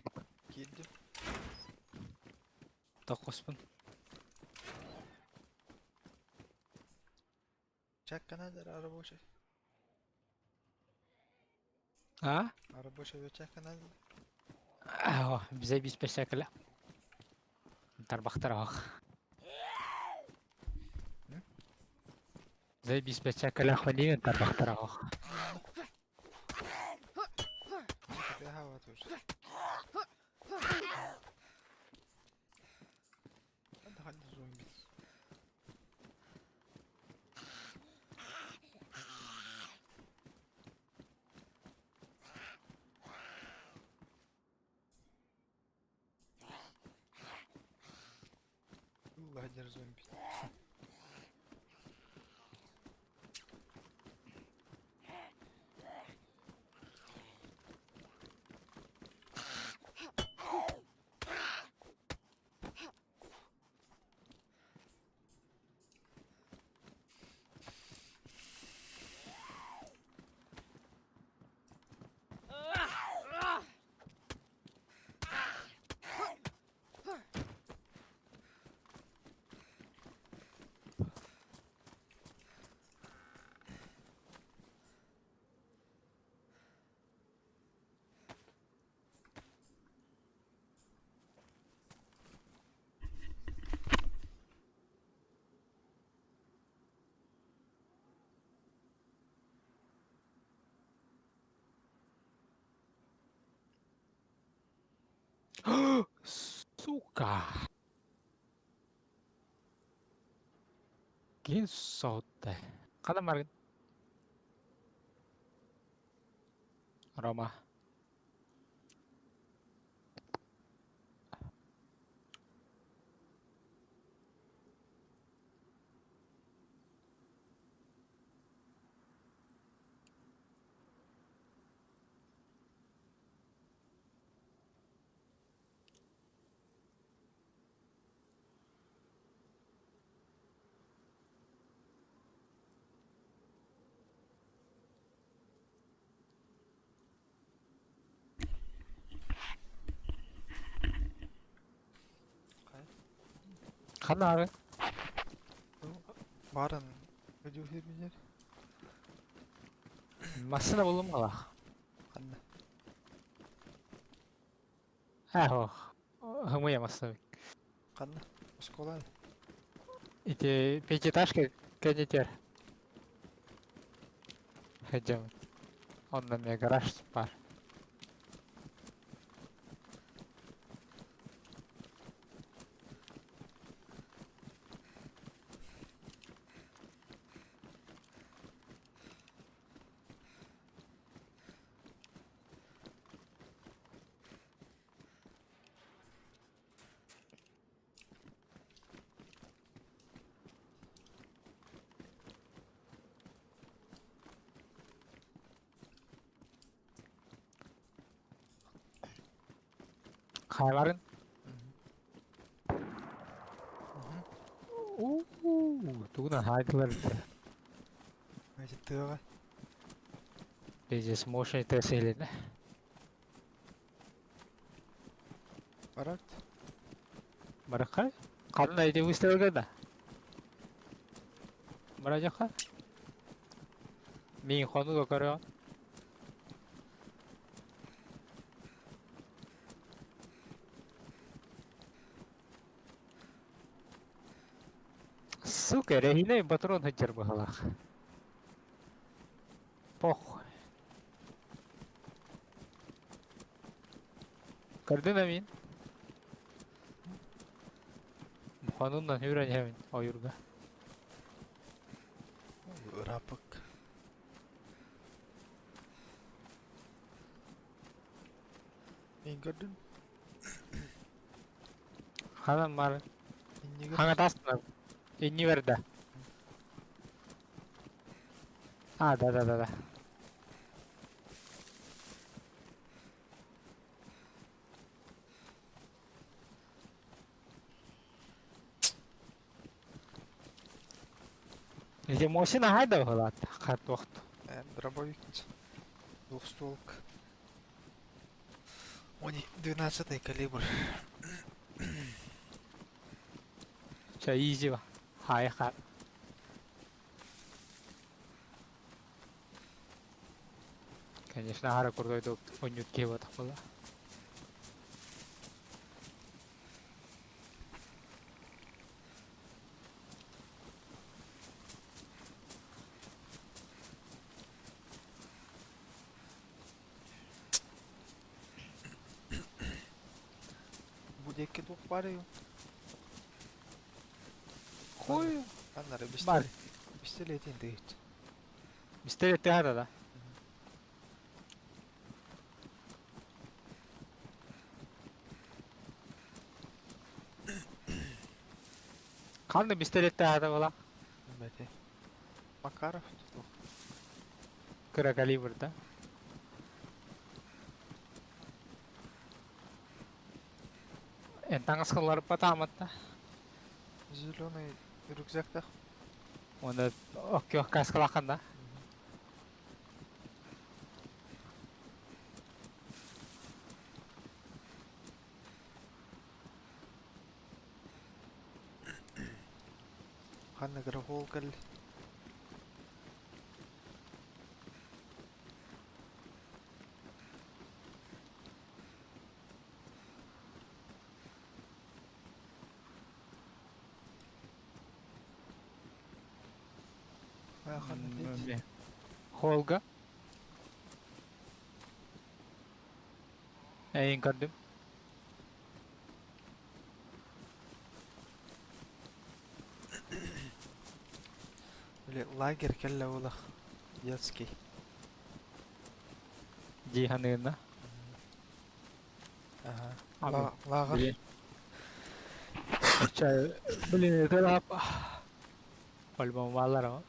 Киирдим. токкуспун. Чакканадыр рабочий. А? Рабочий чакканадыр. Бизе биспешекілі. Тарбақтар ақ. Бизе биспешекілі хвалиген тарбақтар ақ. Зомби. Лагерь зомби. Сука! Кин соһутта. Ханан баргын? Рома. Ханна ары? Барын видео фирмелер. Массына булым қалақ. Ханна. Эх, хымыя массына. Ханна. Осколан. Ити пятиэтажка кэнитер. Идем. Он на мне гараж пар. Хайварын. Уу, тугунан хаайдылар. Значит, тыаҕа. Пиздец, мощный тесселин. Барат. Баракай? Ханна ити выставка да? Баражаха? Мин хонуга көрөҕүн. Сука, региней патрон сылдьар быһалаах. Похуй. Көрдүн амин? Хонунан үүрэн иһэбин ойуурга. Рапык. Мин көрдүм. Ханан бар. Иннигэр. Хаҥатаастына. Инни бэрдэ. А, да, да, да, да. Ити мосина хайда быһылаат хат уохт. Дробовик. Двухстволка. Они 12 калибр. Чэ, изи ба. Хай хар. Конечно, аһара курдойду онньут киһи буотах буолла. Бу диэки туох баарый? Хуй Аннары бар. пистолетин тыгыт. Пистолет тыһата да. Ханна пистолет тыһата була? Бэти. Макаров туох. Кыра калибрда. Эн таҥас хылларыппатааматта. Зеленый рюкзактах. Уонна оккиох каскалахан да. Ханна грохол кэл. Ханна тиит. Холга. Эйин көрдүм. Били лагерь кэллэ улах. Детский. Дии ханыына. Ага. Ага. Лааҕыр. Блин. Чай, блин, это лап. По-любому баллар.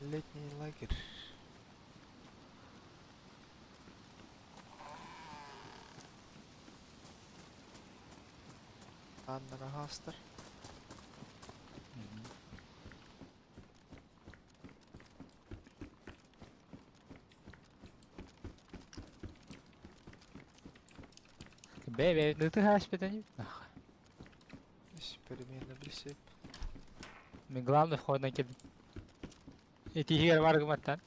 Летний лагерь. Анна Гастер. Бэ-бэ, ну ты хаш петани. Перемена билсеп. Мен главный вход на кед. Эти хер бар гыматтан.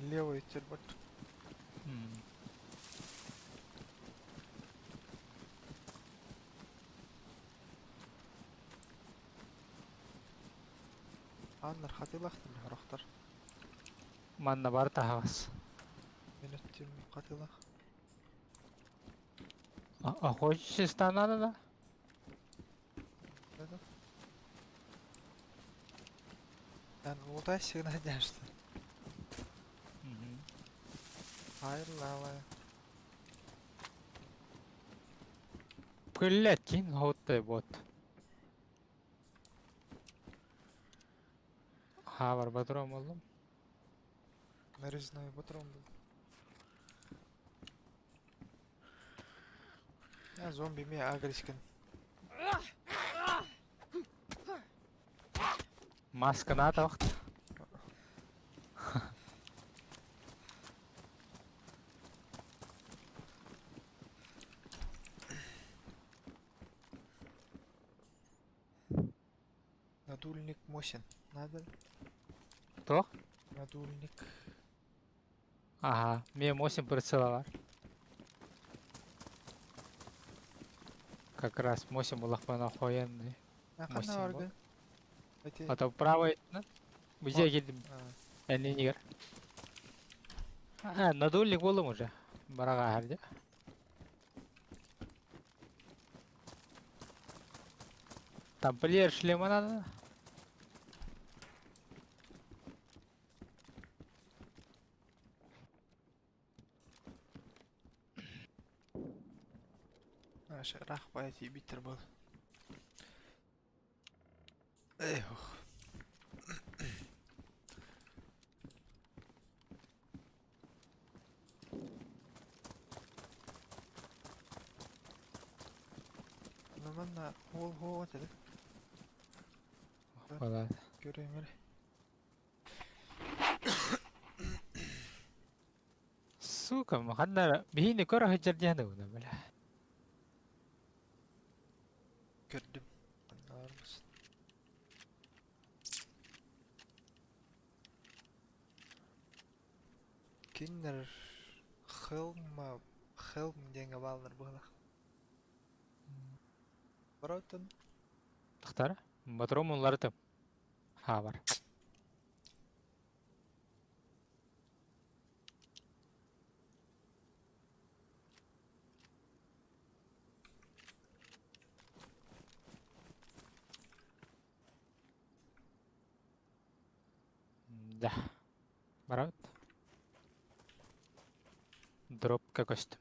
Левый тербат. Аннар хатылахтын хорохтор. Манна бар тахавас. Минуттим хатылах. А хочешь станада да? Да. Ан лутайся надежда. Ай-ла-ла. Блять, кин хоттай бот. Ха бар батырам болдум. Нарезной патрон был. Я зомби ме агрискин. Маска на вақт. Надульник Мосин. Надо? Кто? Надульник. Ага, мне 8 прицела бар. Как раз 8 улахпан охуенный. Мосин. Мосин. А то правый, Бизге келдим. Эннигер. А, надульник болдум уже. Барага харде. Тамплиер шлема надо. Рах байти биттер был. Эх. Манна уол хуоҕа этэ да. Voilà. Көрөм эрэ. Сука, ханна эрэ биһини көрө сылдьар диэн угуна бля. Көрдүм. Манна барбыс. Кинилэр Хелма Хелм диэҥҥэ бааллар быһыылаах. Бароттон Тахтара. Батром уларытым. Ха бар. Да. Барабыт. Дропка көстүм.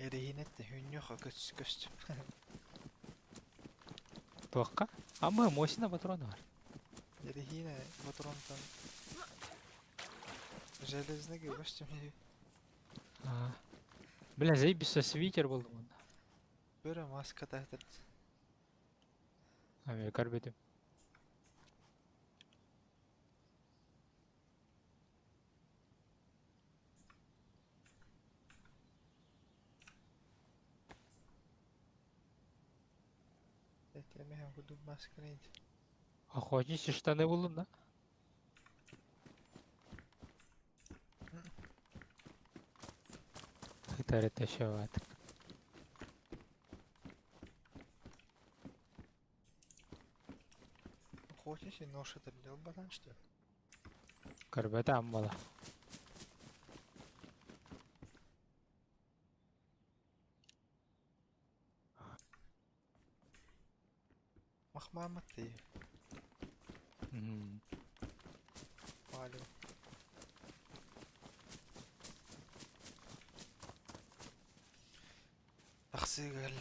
Эрэһиинэттэ хүннүөххэ көс көстүм. Туохха? Ама мощно патрон бар. Эрэһиинэ патронтан железный көстүм. А. Бля, заебись, свитер был онно. Бөрө маска таһтар. Ами көрбүтүм. Этэмэһэн курдук масканы ит. Охотничьи штаны булдум да? Хитар это еще Охотничий нож это делал баран что ли? Көрбөтө аммала. Махмамат ты. Палю. Тахсыгал.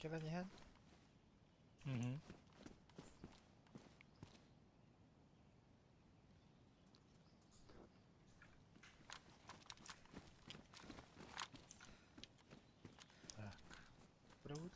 Кэлэн иһэн. Так. Провод.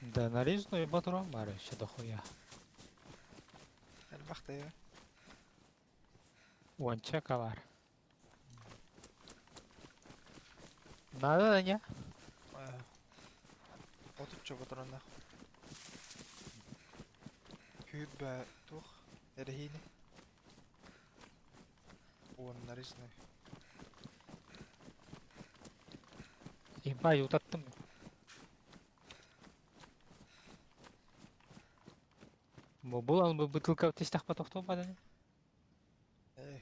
Да, нарезную патрон бар еще дохуя. Элбэх да Уонча бар. Надо да не? Отучча патроннаах. Күүрбэ туох эрэһиини. Уон нарезной. Ебать, утаттым. Бу булан бу бутылка тистах потохтоо бадан. Э,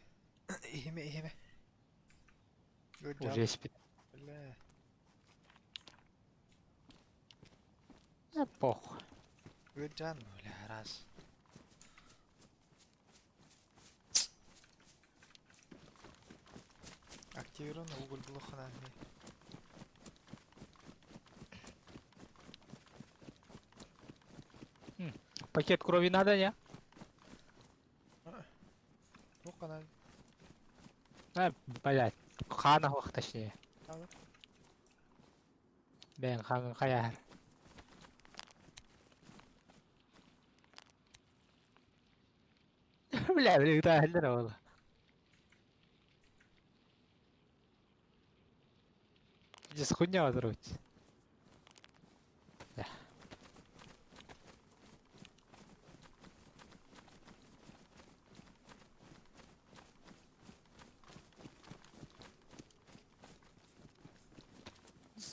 иһимэ иһимэ. Good job. Уже спит. Бля. А похуй. Good job. Бля, раз. Активирован уголь блохана. Пакет крови надо, не? Туох А, блядь. Хана хох точнее. Надо. Бен хан хаяр. Бля, бля, да, ол. Здесь хуйня возруть. Да.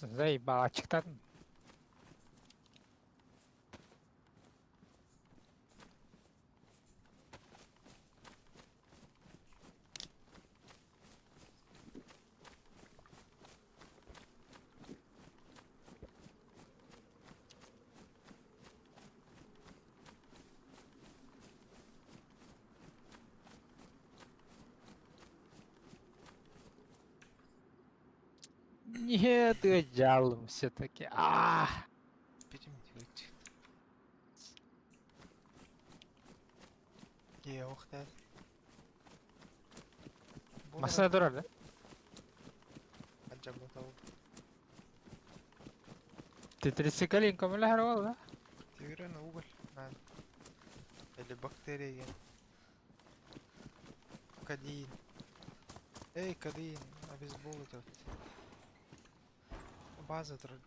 Заебал, ачыктан. Нет, ыдьалым все-таки. А! Бүтүм диэбит. Дьиэ охтар. Массыына турар да? Алдьаммыта ол. Тетрицикалин көмөлөһөр буолла. Тигрен уголь. Наада. Или бактерия. Кодеин. Эй, кодеин, обезбол идет. База турар.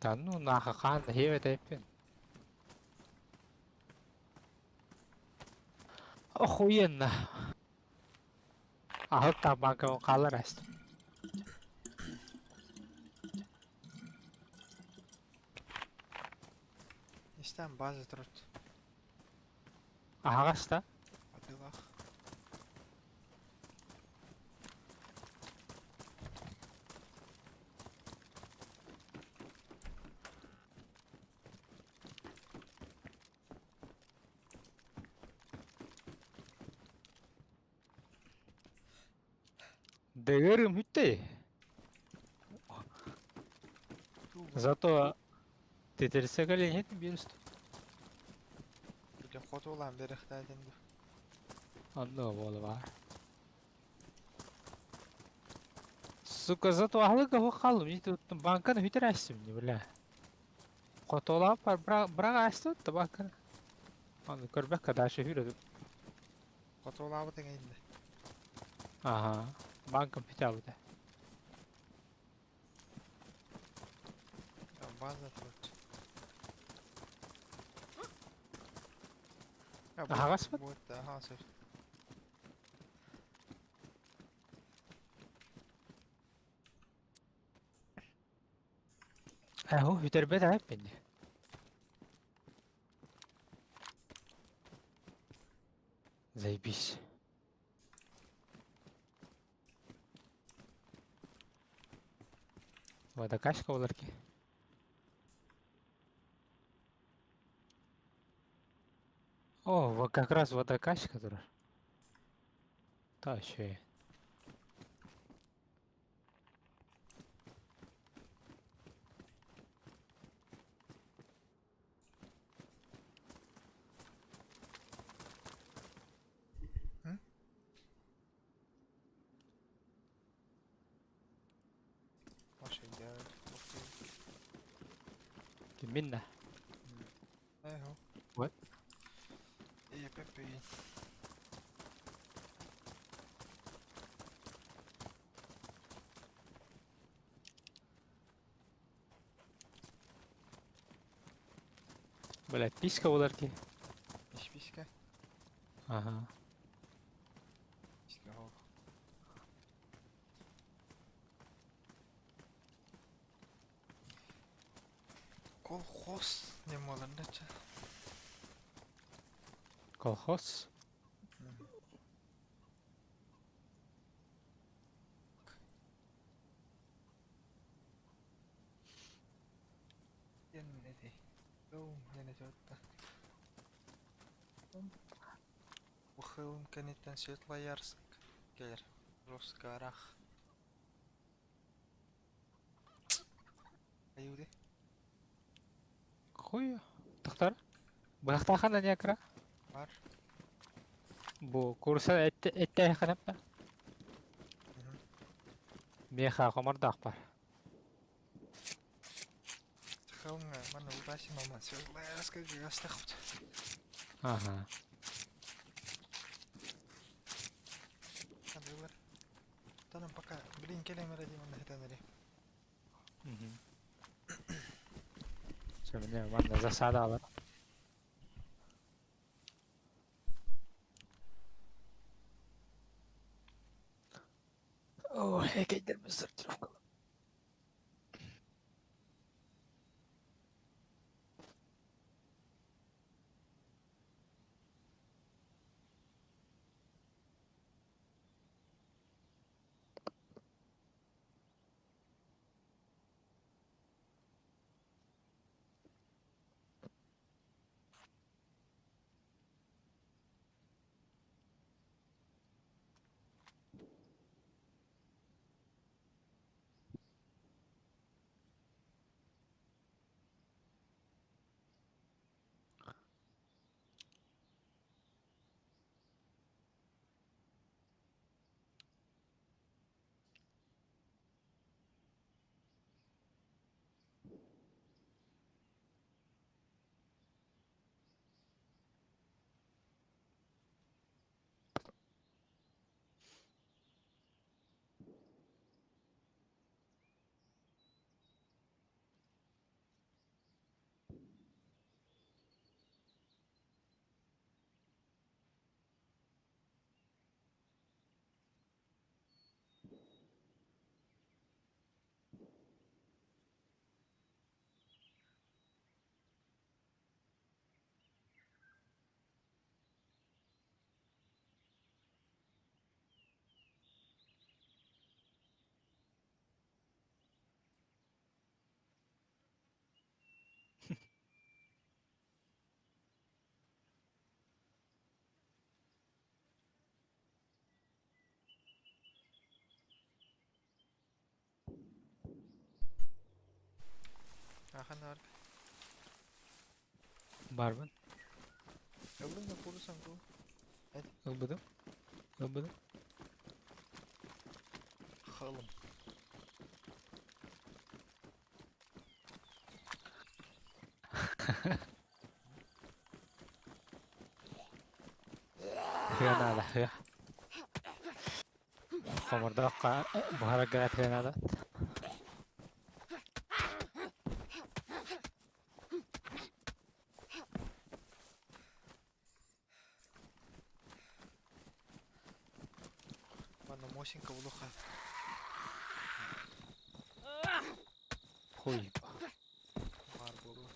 Да ну нахуй хаан нэһиэбэ тэйппин. Охуенно. Аһылык бааҥка хаалар астым. Истэн база турар. Аһаҕас да? Атыылаах. Дэгэрим бүттэ. Зато тетерсегалин нет бирст. Или хотулаан берехтаатин ду. Онно буола баар. Сука, зато аһылык оһох хааллым. Ити банканы бүтэр астым не бля. Хотолаап бар быраҕа астыбыт да банканы. Аны көрбөккө дальше хүрөдүм. Хотулаабыт эҥэйиннэ. Аха. Банкам бүтээбитэ. База турар. Аһаҕаспыт? Буот аһаҕас сөп. Эһу бүтэрбэт аһаппин. Заебись. Водокачка болар ки. О, вот как раз водокачка турар. Та еще. Вообще идеально. Киммин Эхо. What? ЕПП. Блядь, писька болар ки. Писька. Ага. Писька хок. Колхоз не молодец. Колхоз. Ухылым кэнниттэн Светлоярск кэлэр Росгарах Айыы Хуй. Тохтор. Бырахтаахана ньакра. Бар. Бу курса эттэйханаппа. Меха хомордаах бар. Хылҥа манна удачи мама Светлоярска гастахпыт. Ага. Адылар. Танам пока блин кэлэм эрэ дии манна хэтэн эри. Сөбүнэ манна засада алар. Ой, экейдербин сортировкала. Ханна Барбын. Ыллыҥ да куурусан дуу? Ылбытым. Ылбытым. Халым. Тыа наада, тыа. Хомурдахха буһарарга тыа наада. Манна Мосинка улуха. Хуй. Баар буолуо.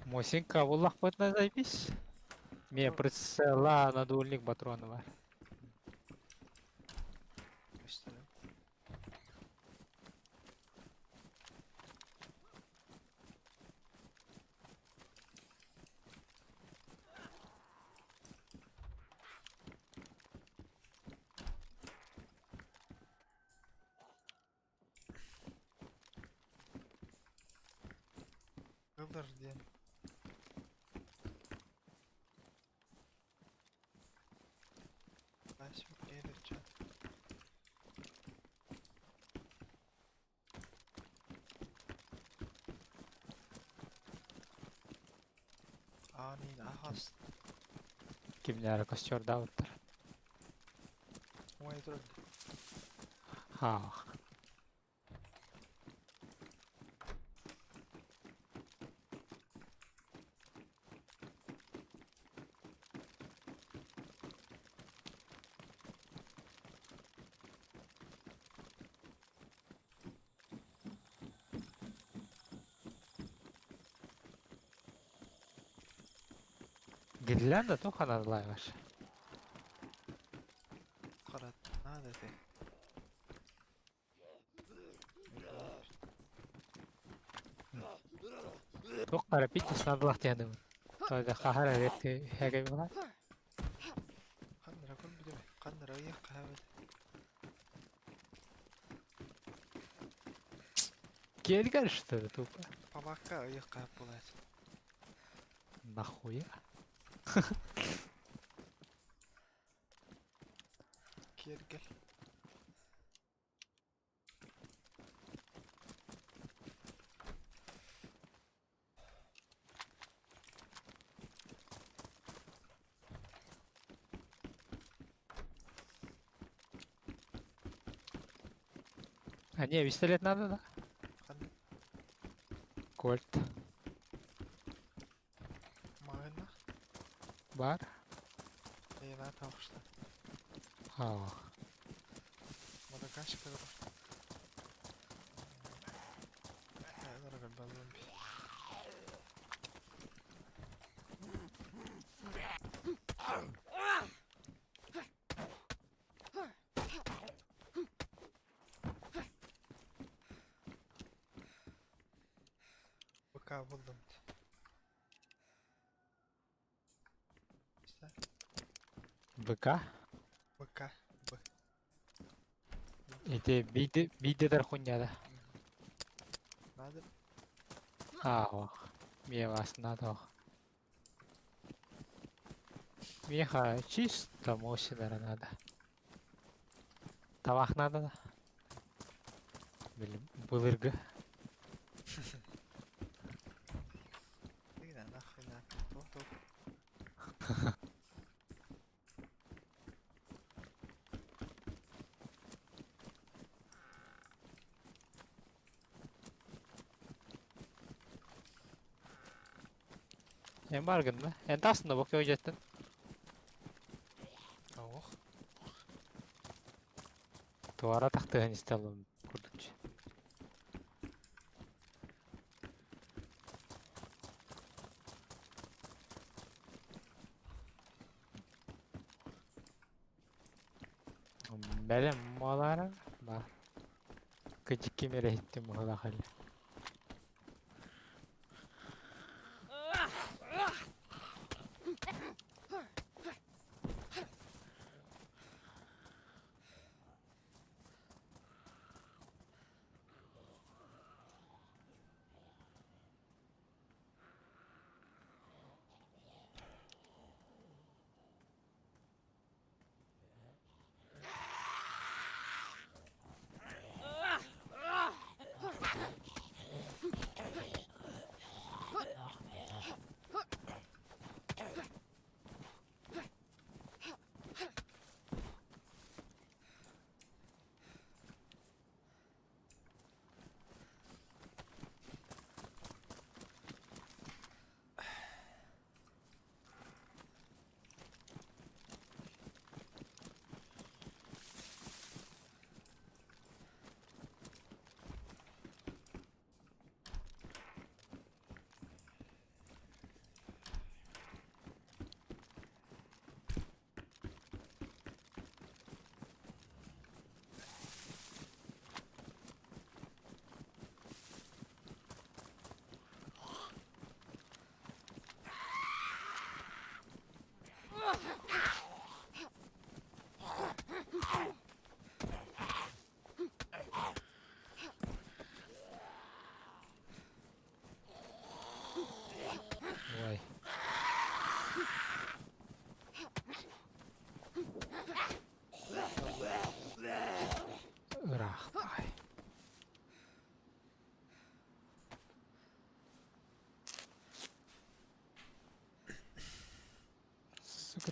Мосинка буллахпытына заебись. Мне прицела надульник патронова. Көстөрүм. Ыллар диэн. Аанын аһас. Кимнээри костердаабыттар. Умайа турар. Хаах. Гирлянда туох аналлаах Харат наада этэ. Туох хара питис наадалаах диэн Тоҕо хаһар эбит хэгэ буолар. Ханнара көрбүтүм. Ханнара ыйах хаһабыт. Киэлгэр что ли тупо? Палаакка ыйах хаһап буолаат. Нахуя? Киэргэл. А не, пистолет надо, да? Ханна Кольт. маҕынна. Бар. Эйна таҕыста. Аа. Мадагаскар. Баллон. Пока буллум. БК? БК. Б. Ити биди бидер хуйня да. Надо. Аа. Мне вас надо. Меха чисто мосинера надо. Табах надо да. Били былыргы. Ты нахуй на. Топ топ. Эн баргын да? Эн тасында бок жеттин. Ох. Туара тахтыгын истелым курдукчу. Бэлэм малара бар. Кыжыкки мере хиттим мухала хали.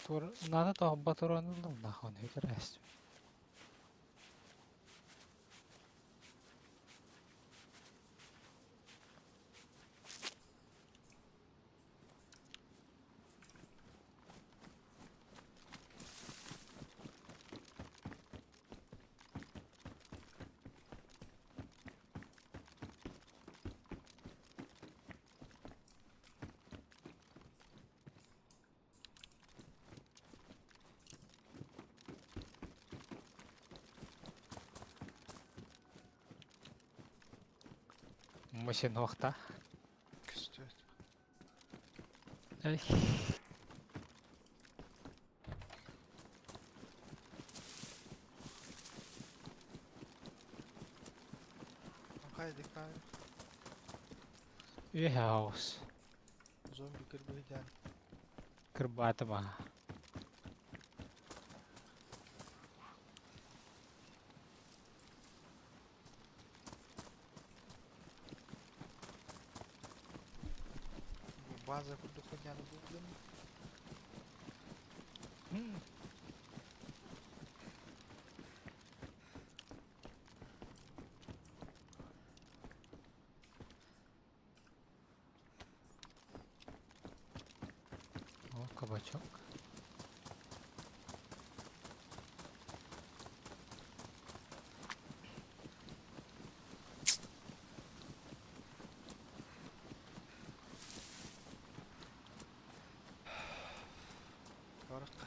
Тур надо того батурон ыллым нахуй үтэрээс. Мусинохта. Көстүбэт. Эй. Хайдык Үөһэ оҕус. Зомби кырбыһыдьаан. Кырбаатыма. База курдук хадьааны булдум. О, кабачок. Баракка.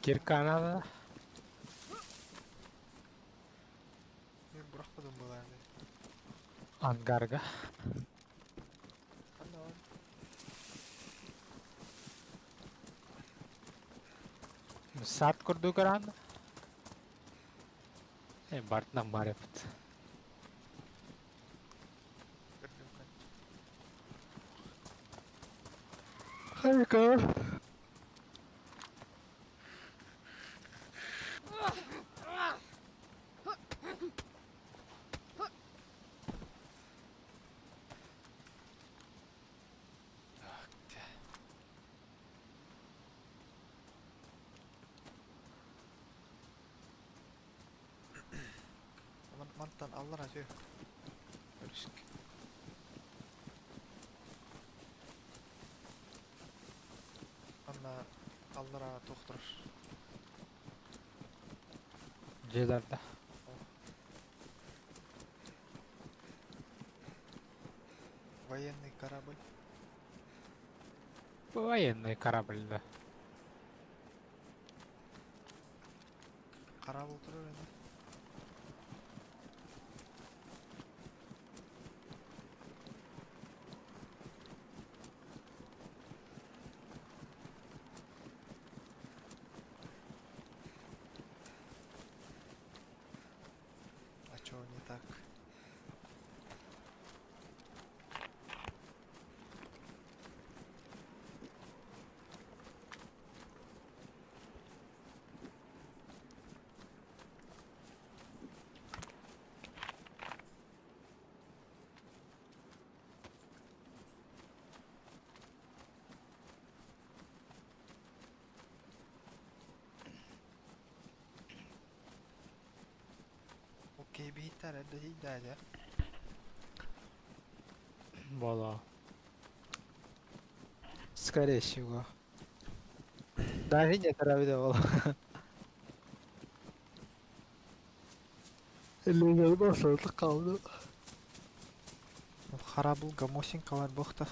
Кирка надо. Мен бырахпадым былааны. Ангарга. Ханна бар? Сад курдук ыран. Э, бартынан бар эбит. Көрдүм кан. Хайка. Так, те. Мантан аллара тү. Өрүск. Анна аллара тохторор. Дьиэлэрдэ. Военный корабль. Военный корабль, да. Корабль турар эми. А чё не так? Okej, vi hittar det där ja. Было. Скорее всего. Даже не травил. Или қалды. Харабыл гамосинкалар бохта.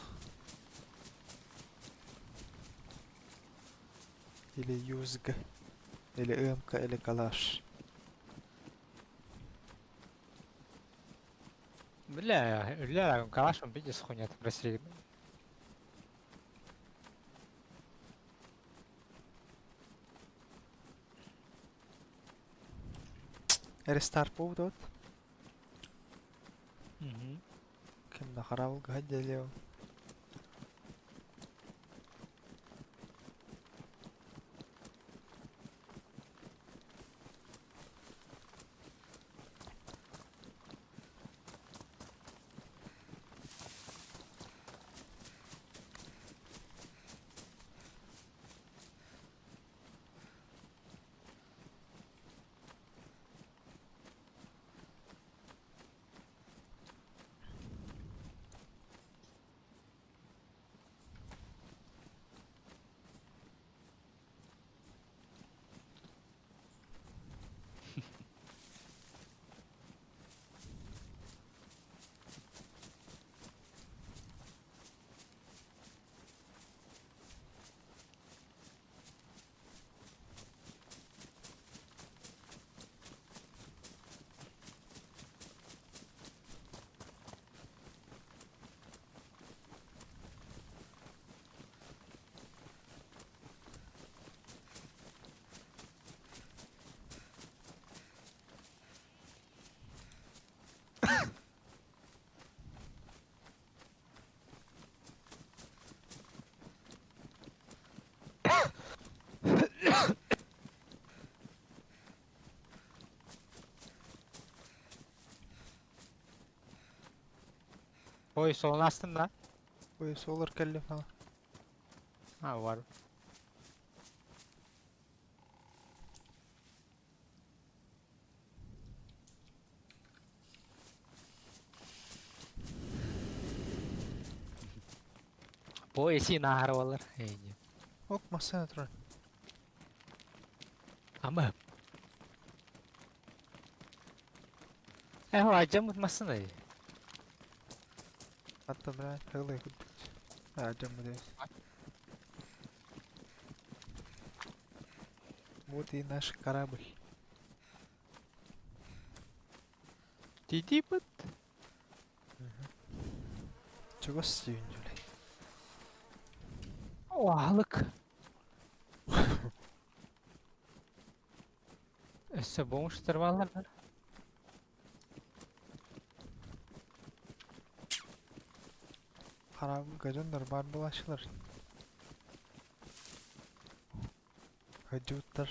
Или ЮЗГ. Или МК, или Калаш. Бля, бля, калашом видишь хуйня там России. Рестарт буолбут. Ким да хараабылга дьэлиэ. Ой, солнастын да. Ой, солар кэллим ха. А, var. Бу эси нахар болар. Эйни. Ок, массына турар. Ama. Eh, ажамыт массына. Хатта бля, тылы курдук. А, жаммы Вот и наш корабль. Тидипыт. Чего сүйүндүлэй? Оалык. Өссө бомжтар балар. Корабль гаджоннор бар булашылар. Гаджуттар.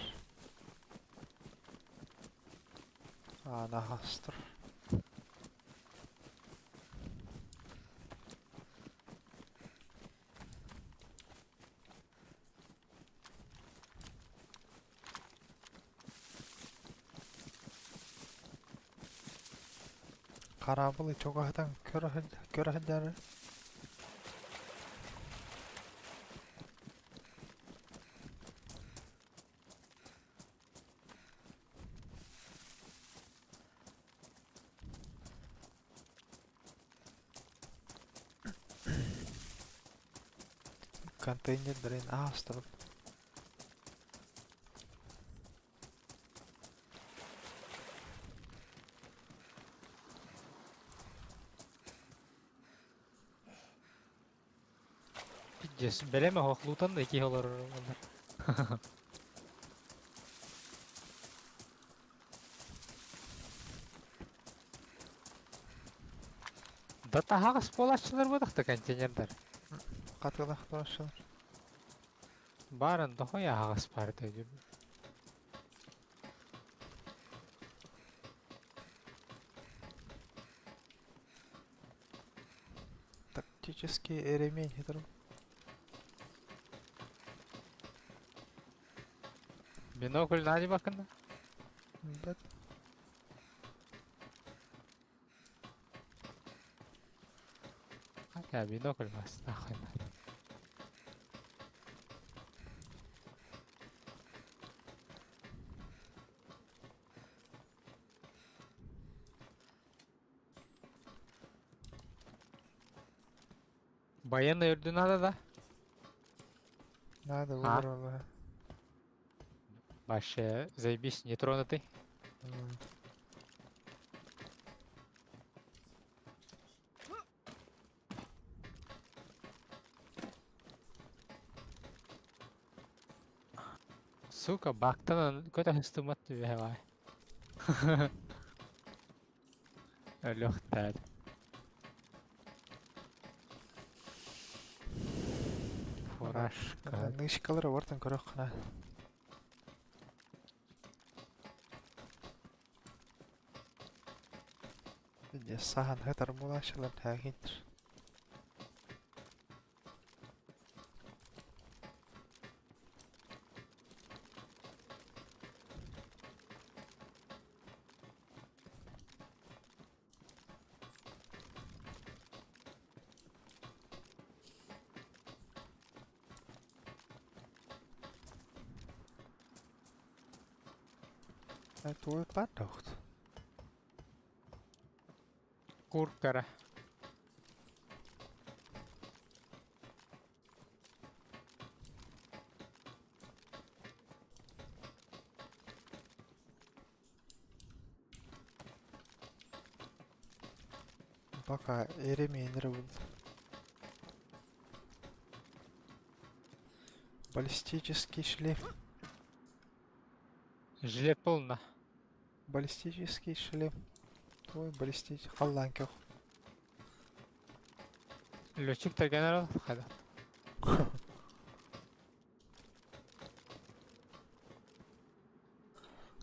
А, нахастыр. Корабль чугаһатан көрө сылдьар. Контейнердэрин аастабыт. Пиздец, бэлэм оһохлуутан да ики олорор олар. Да таһаҕас буолааччылар буолахта контейнердар. Хатылах турашылар. Барын дохуй аһаҕас баар дии. Тактический ремень хитр. Бинокль нади бакында. Бэт. Я бинокль бас нахуй надо. Военный үрдүн надо да? Надо А? выбрал. Ага. Вообще, заебись, нетронутый. Сука, бактан көтө хыстымат түбэ бай. Өлүөхтээр. Фуражка. Нышкалары бартан көрөххүнэ. Сахан хытар мулашылар тәгинтер. Туой баар Куркара. Пока эремейнер был. Баллистический шлем. Жилет полно. Баллистический шлем. Твой баллистический. Халлан көх. Летчик генерал хайда.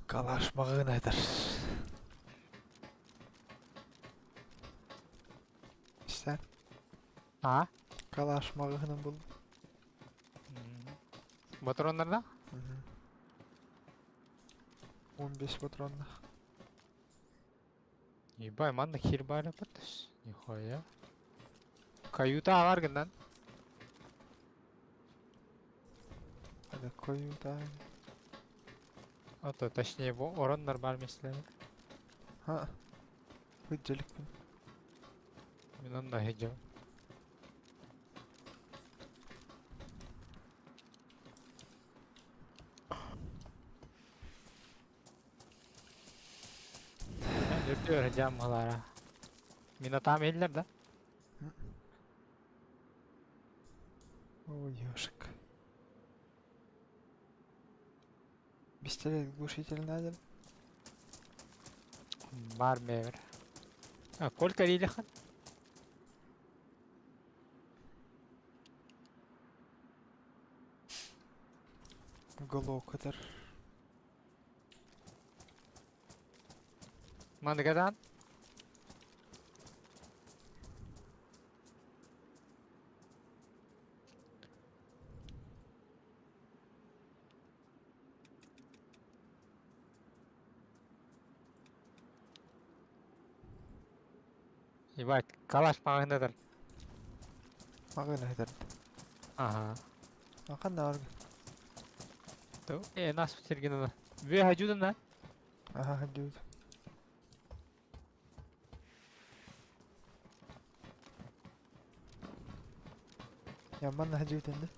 Калаш мағын айтар. Истер. А? Калаш мағыным бұл. Патроннарда? 15 патронных. Ебай, манна хер бар апатыш. Нихуя. Каюта алар гынан. Это каюта. А то, точнее, ороннар бар месләре. Ха. Выделикпин. Мин онда хеджем. Үрдүөр жаммалара. Мин атам эллер да. Ой, ёшик. Пистолет глушитель надо. Бар мевер. А сколько рилихан? Глокотер. Мангадан? Ебать, калаш мағынадыр. Мағын айтар. Ага. Ақан да бар. Нас сергенана. Ве хажудан да? Ага, хажуд. Яман хажуд енді.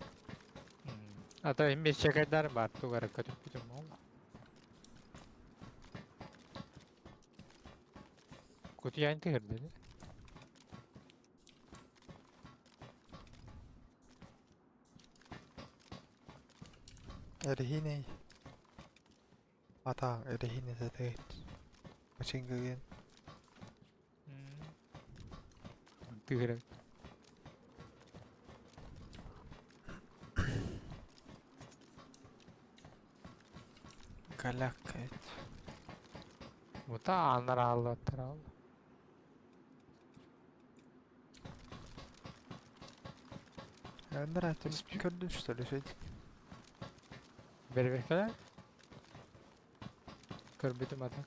Ата имме чекайдар бар тугара көтүп күтүм ол. Кутуян тыгырды. Эрихиней. Атаң эрихине сәтәйт. Мачингаген. Тыгыры. Галяккайт. Бута анар аллаттар. Анар атып көрдүм что ли шейт. Бербекелер. Көрбүтүм ата.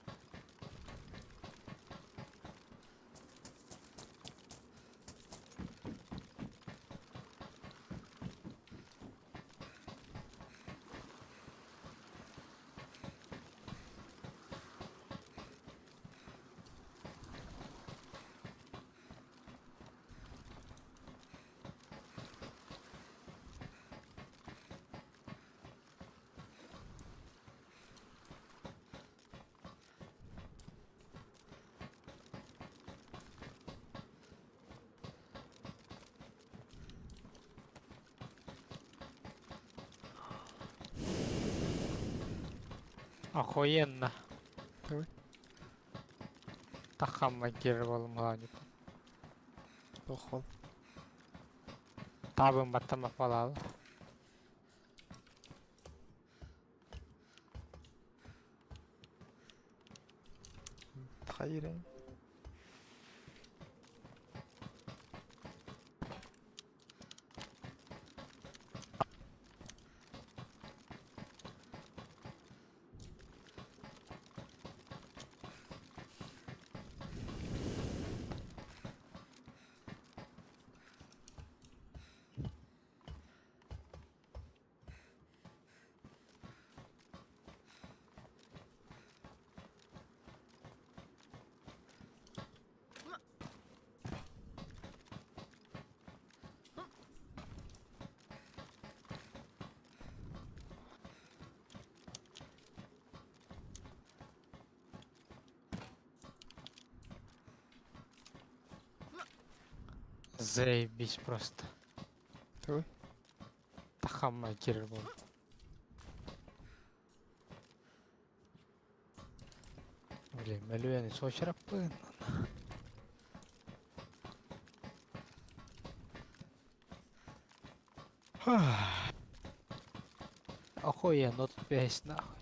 Охуенно. Давай. Тахамма киирэр буоллум хаанньыппын. Туох ол? Таабын баттаммат буолаалы. Хайырын. Заебись просто. Тугуй? Тахамма киирэр буоллум. Блин, мөлүйүөн суочараппын. Охуенно тут весь нахуй.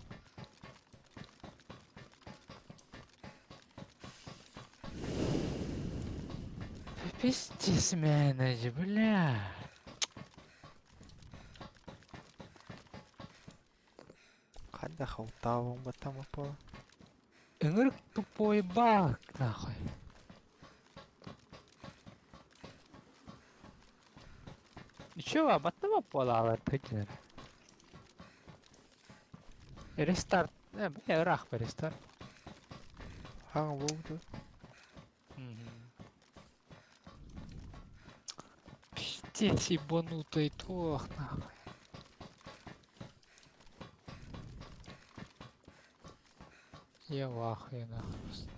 Пиздец, менеджер, бля. Хайдах алтаабын баттаммыт буолан. Ыҥырык тупой баг, нахуй. Ничего, баттама буолаалар тыгер. Рестарт. Бля, ыраах рестарт. Хаҥа буолбут. Пиздец, ебанутый туох, нахуй. Я в ахуе, нахуй. Просто.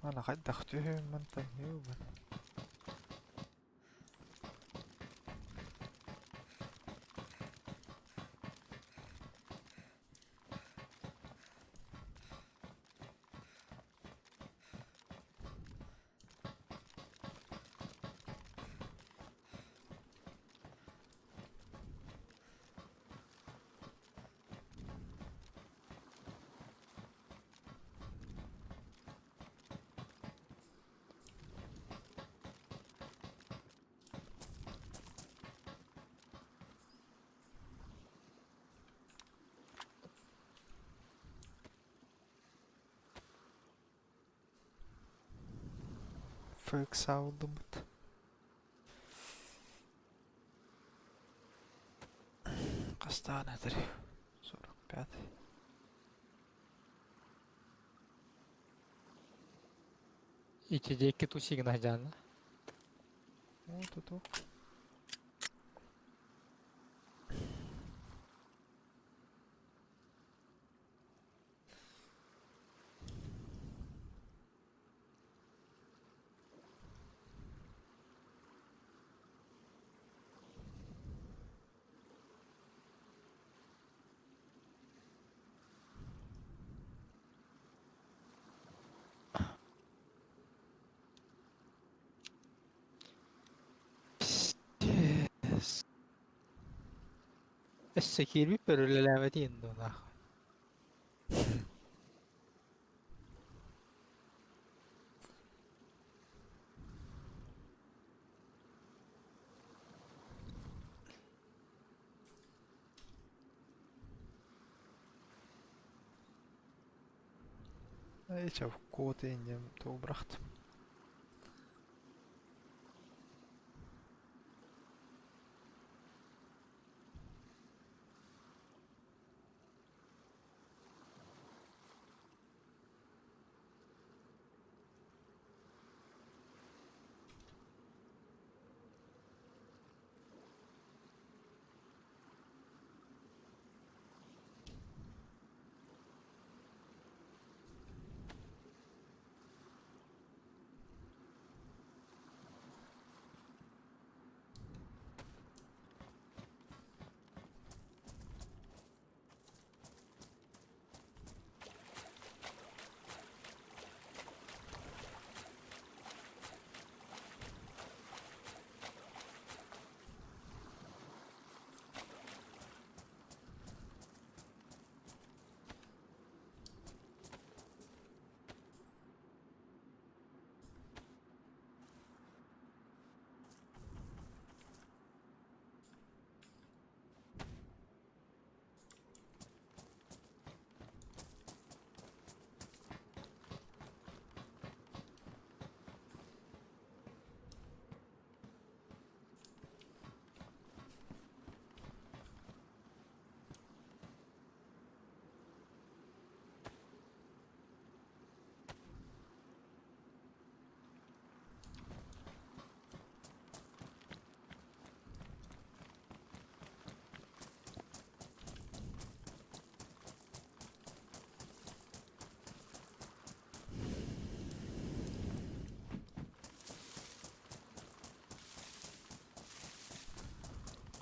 Ана хайдах түһүм мантан юбан. Фыксаалдыбыт. Хастаан этэр 45. Ити диэки тусигна дьаана. О, туту. Пиздец. Өссө киирбит үлэлээбэтиин дуо нахуй. Эчав код инем туубрахт.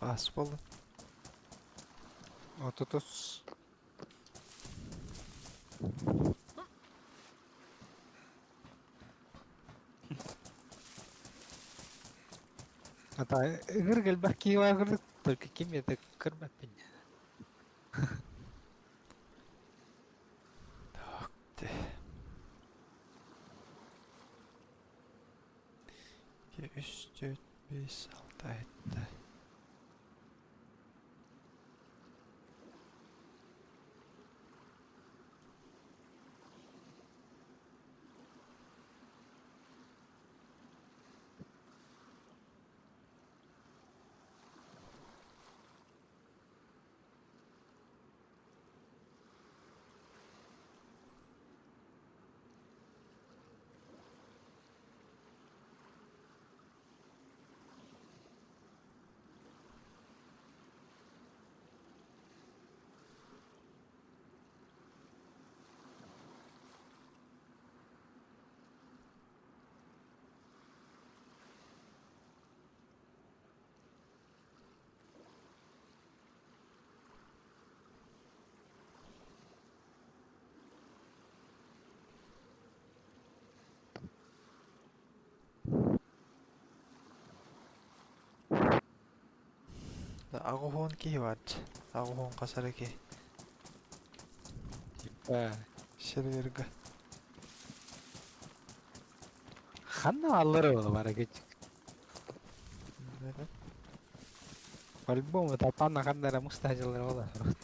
Хас буолла? 30. Ата ыҥыр элбэх киһи баар курдук, только ким это көрбөппүн. Так, те. 2, 3, 4, 5, 6, 7. Аҕыс киһи баар 80 хас эрэ киһи Типа серверга. Ханна аллара буола бара кыччык. По-любому тапанна ханна эрэ муста сылдьаллар буолар.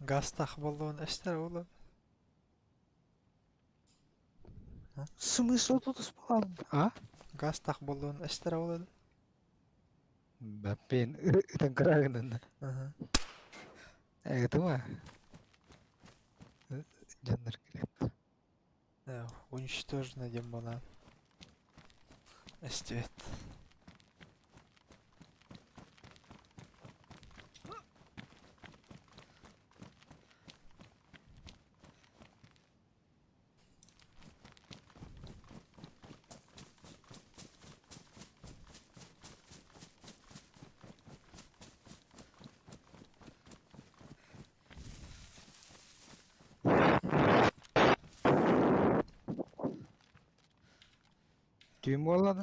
Гастах буоллун эстэр буолан. Смысл тут спал? А? Гастах буоллун эстэр буолан. Баппин ытан көрөгүнэн. Аха. Это Дьоннор кэлэн. Уничтожено диэн буолан. Эстибэт. Түүн буолла да?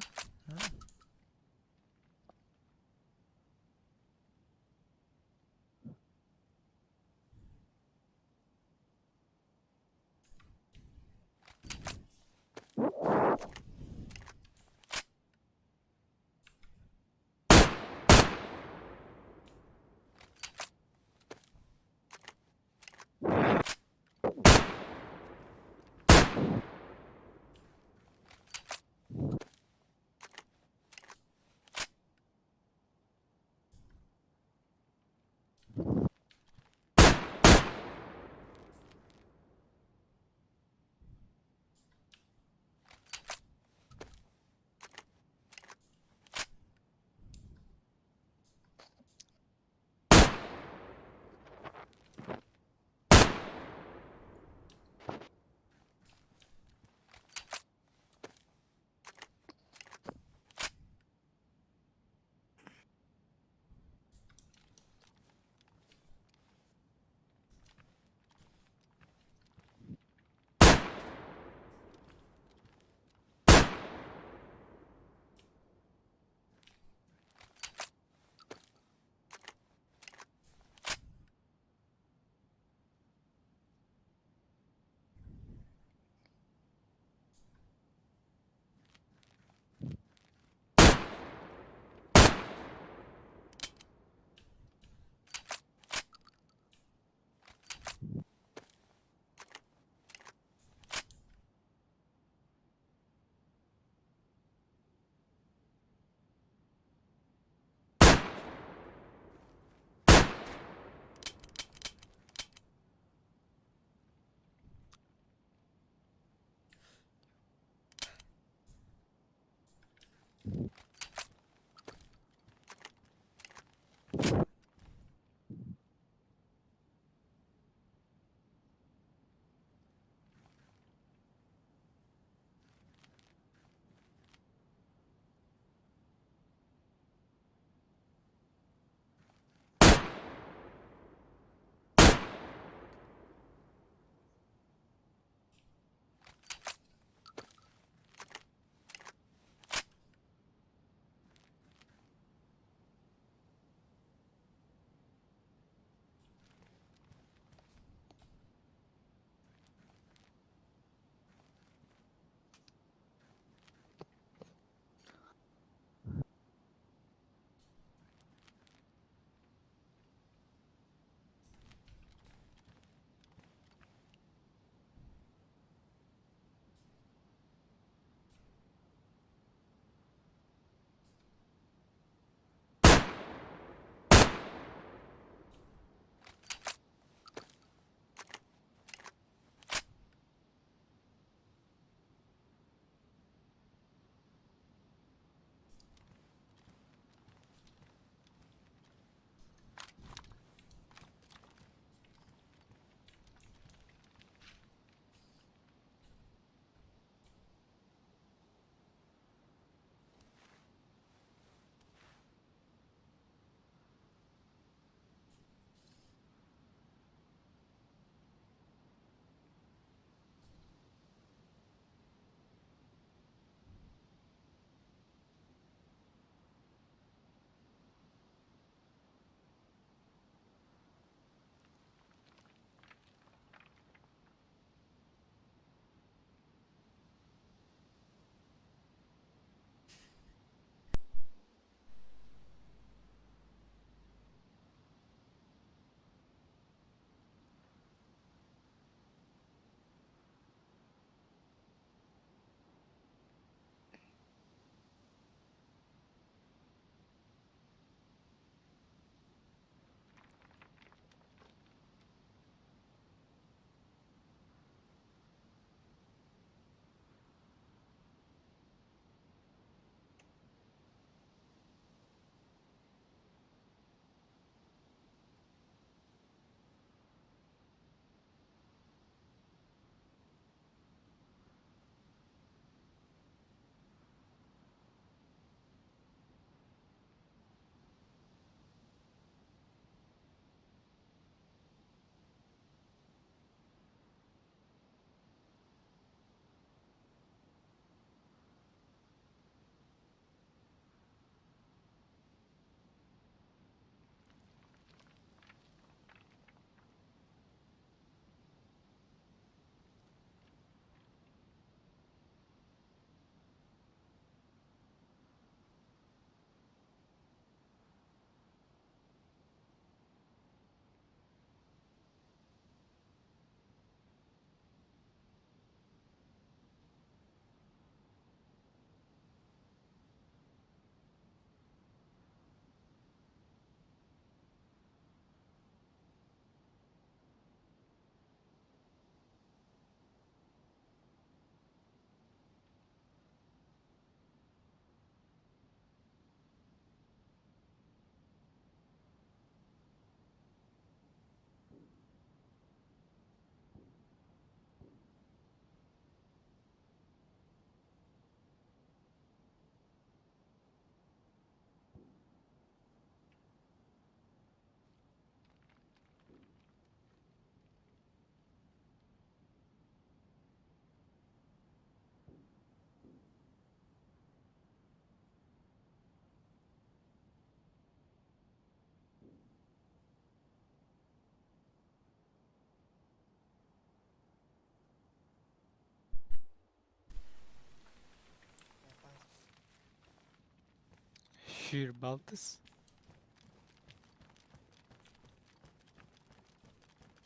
Сүүр балтыс.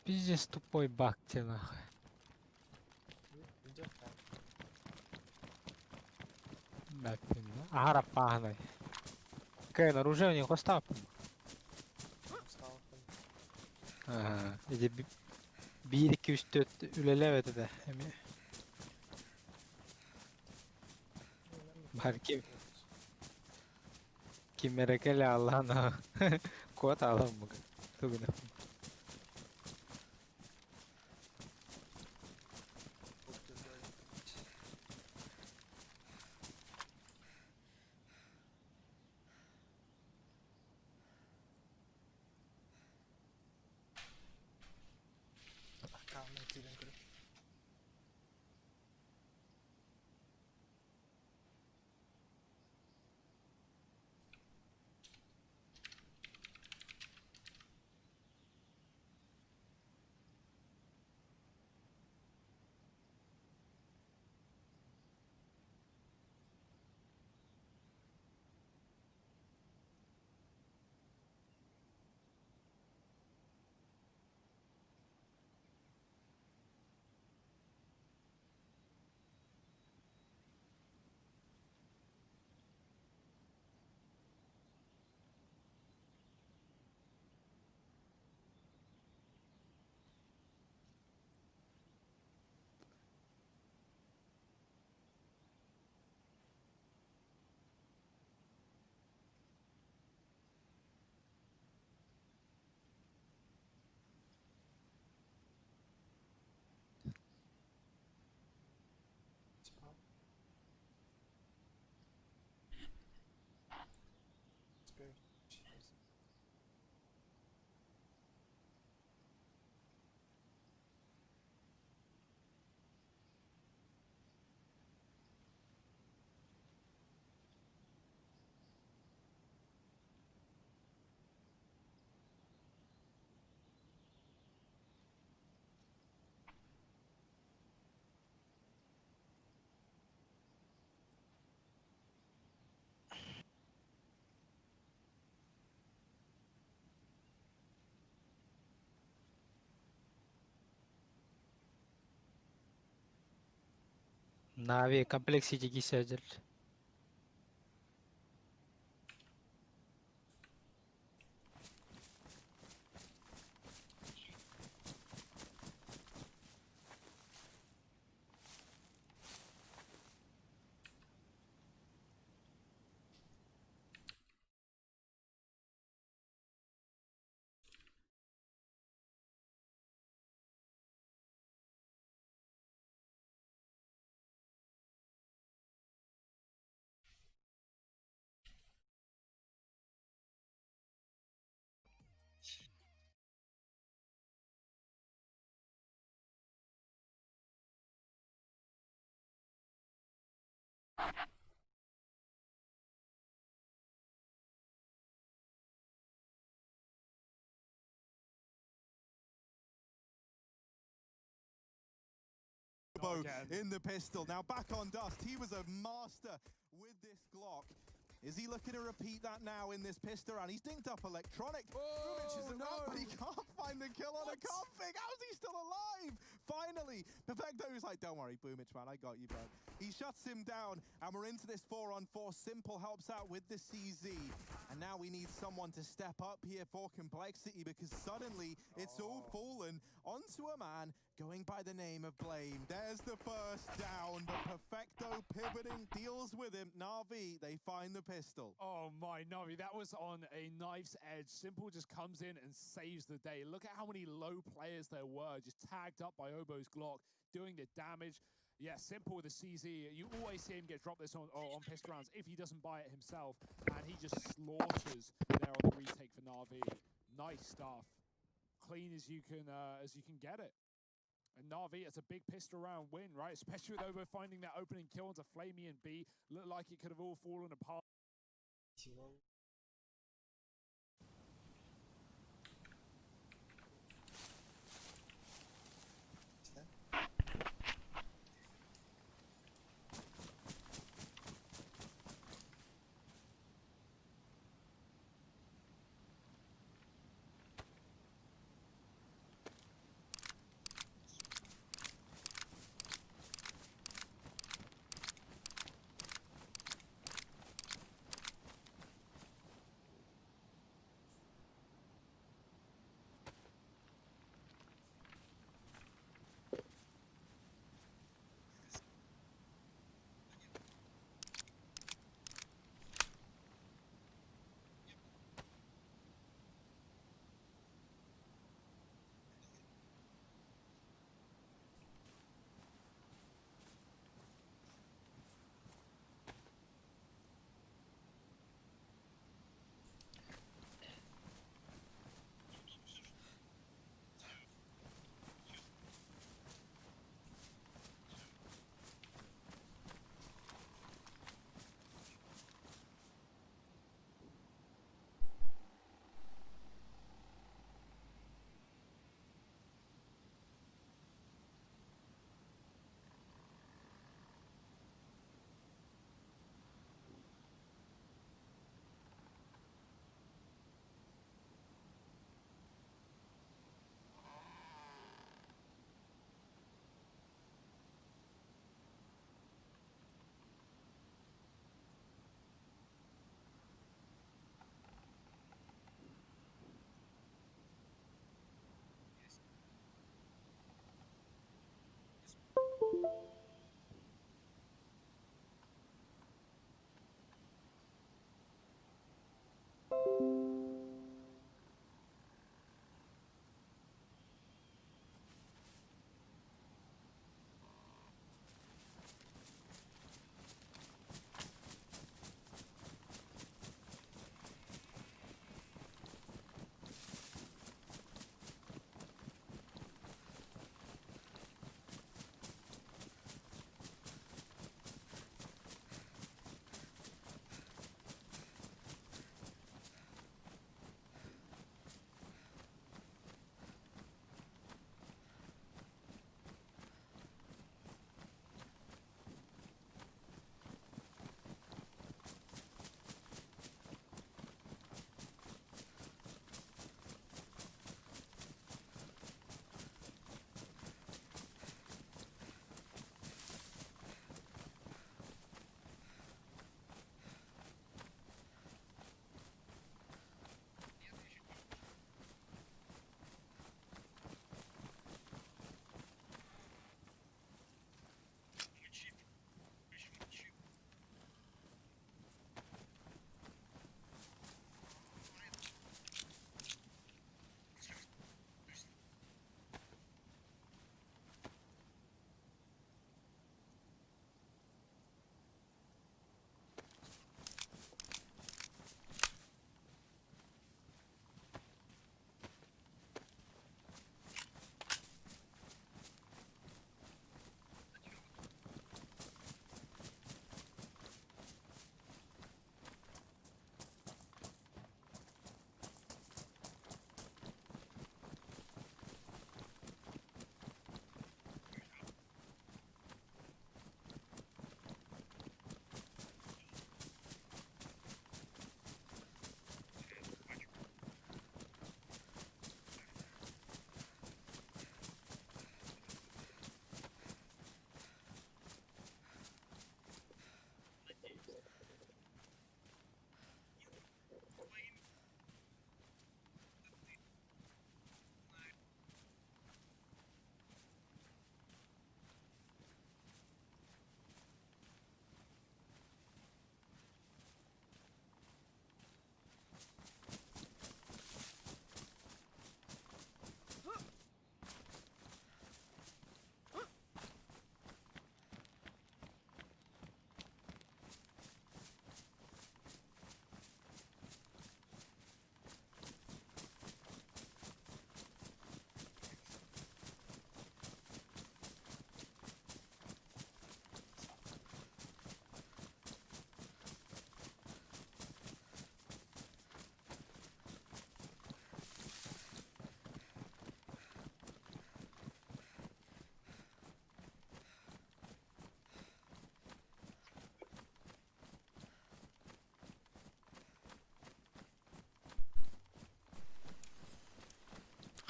Пиздец тупой баг те нахуй. Аһара пааһынай. Кэн оружие у них остап. Ага. Иди биир икки үс төрт үлэлээбэт этэ эмиэ. Барки. Ким эрэ кэлэ аллаан куот аламмык тугуна. Аккаунтун киирэн көрүм. Нави Complexity киирсэллэр. In the pistol. Now back on Dust. He was a master with this Glock. Is he looking to repeat that now in this pistol round? He's dinked up Electronic. Oh, Boomich is no. around, but he can't find the kill on a config. How's he still alive? Finally, Perfecto is like, don't worry, Boomich, man, I got you, bud. He shuts him down, and we're into this 4-on-4. Simple helps out with the CZ. And now we need someone to step up here for Complexity because suddenly it's all fallen onto a man going by the name of Blame. There's the first down, but Perfecto pivoting deals with him. Na'Vi, they find the pistol. Oh my, Na'Vi, that was on a knife's edge. Simple just comes in and saves the day. Look at how many low players there were, just tagged up by Obo's Glock, doing the damage. Yeah, Simple with the CZ. You always see him get dropped this on pistol rounds if he doesn't buy it himself, and he just slaughters there on the retake for Na'Vi. Nice stuff. Clean as you can get it. And Na'Vi, it's a big pistol round win, right? Especially with Obo finding that opening kill onto flamie and B. Looked like it could have all fallen apart. Силовой. Да?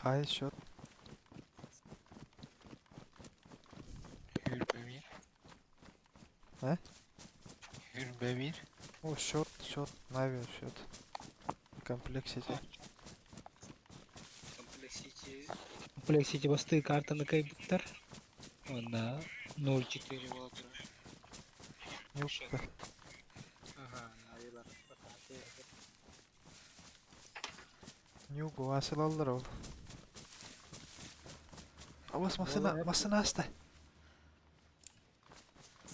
Хаһыс счет? Hürbemir. He? Hürbemir. О, счет, счет, Нави счет. Комплексити. Complexity. Complexity бастыы картаны кыайбыттар. Уонна 0-4 буолтура. Нюкта. Ага, Навилар. Нюк асылаллар ол. Абас масына, масына аста.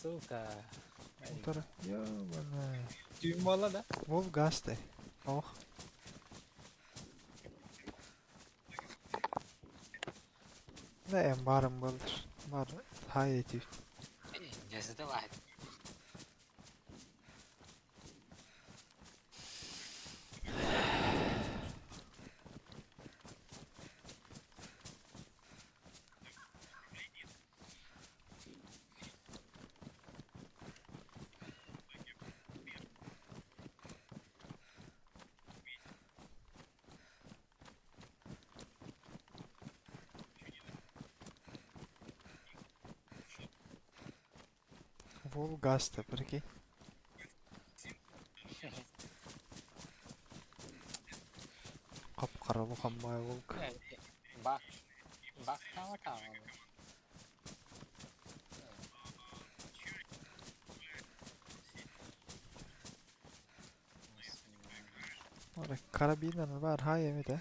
Сука. Утары. Ёбана. Түүн буолла да? Вов гасты. Ох. Ne en barım baldır. Var. Hay etip. جسد واحد. Вол гаста, прикинь. Кап-кара бухаммай волк. Бак. Бак тава тава. Ora karabinан бар хай эмите.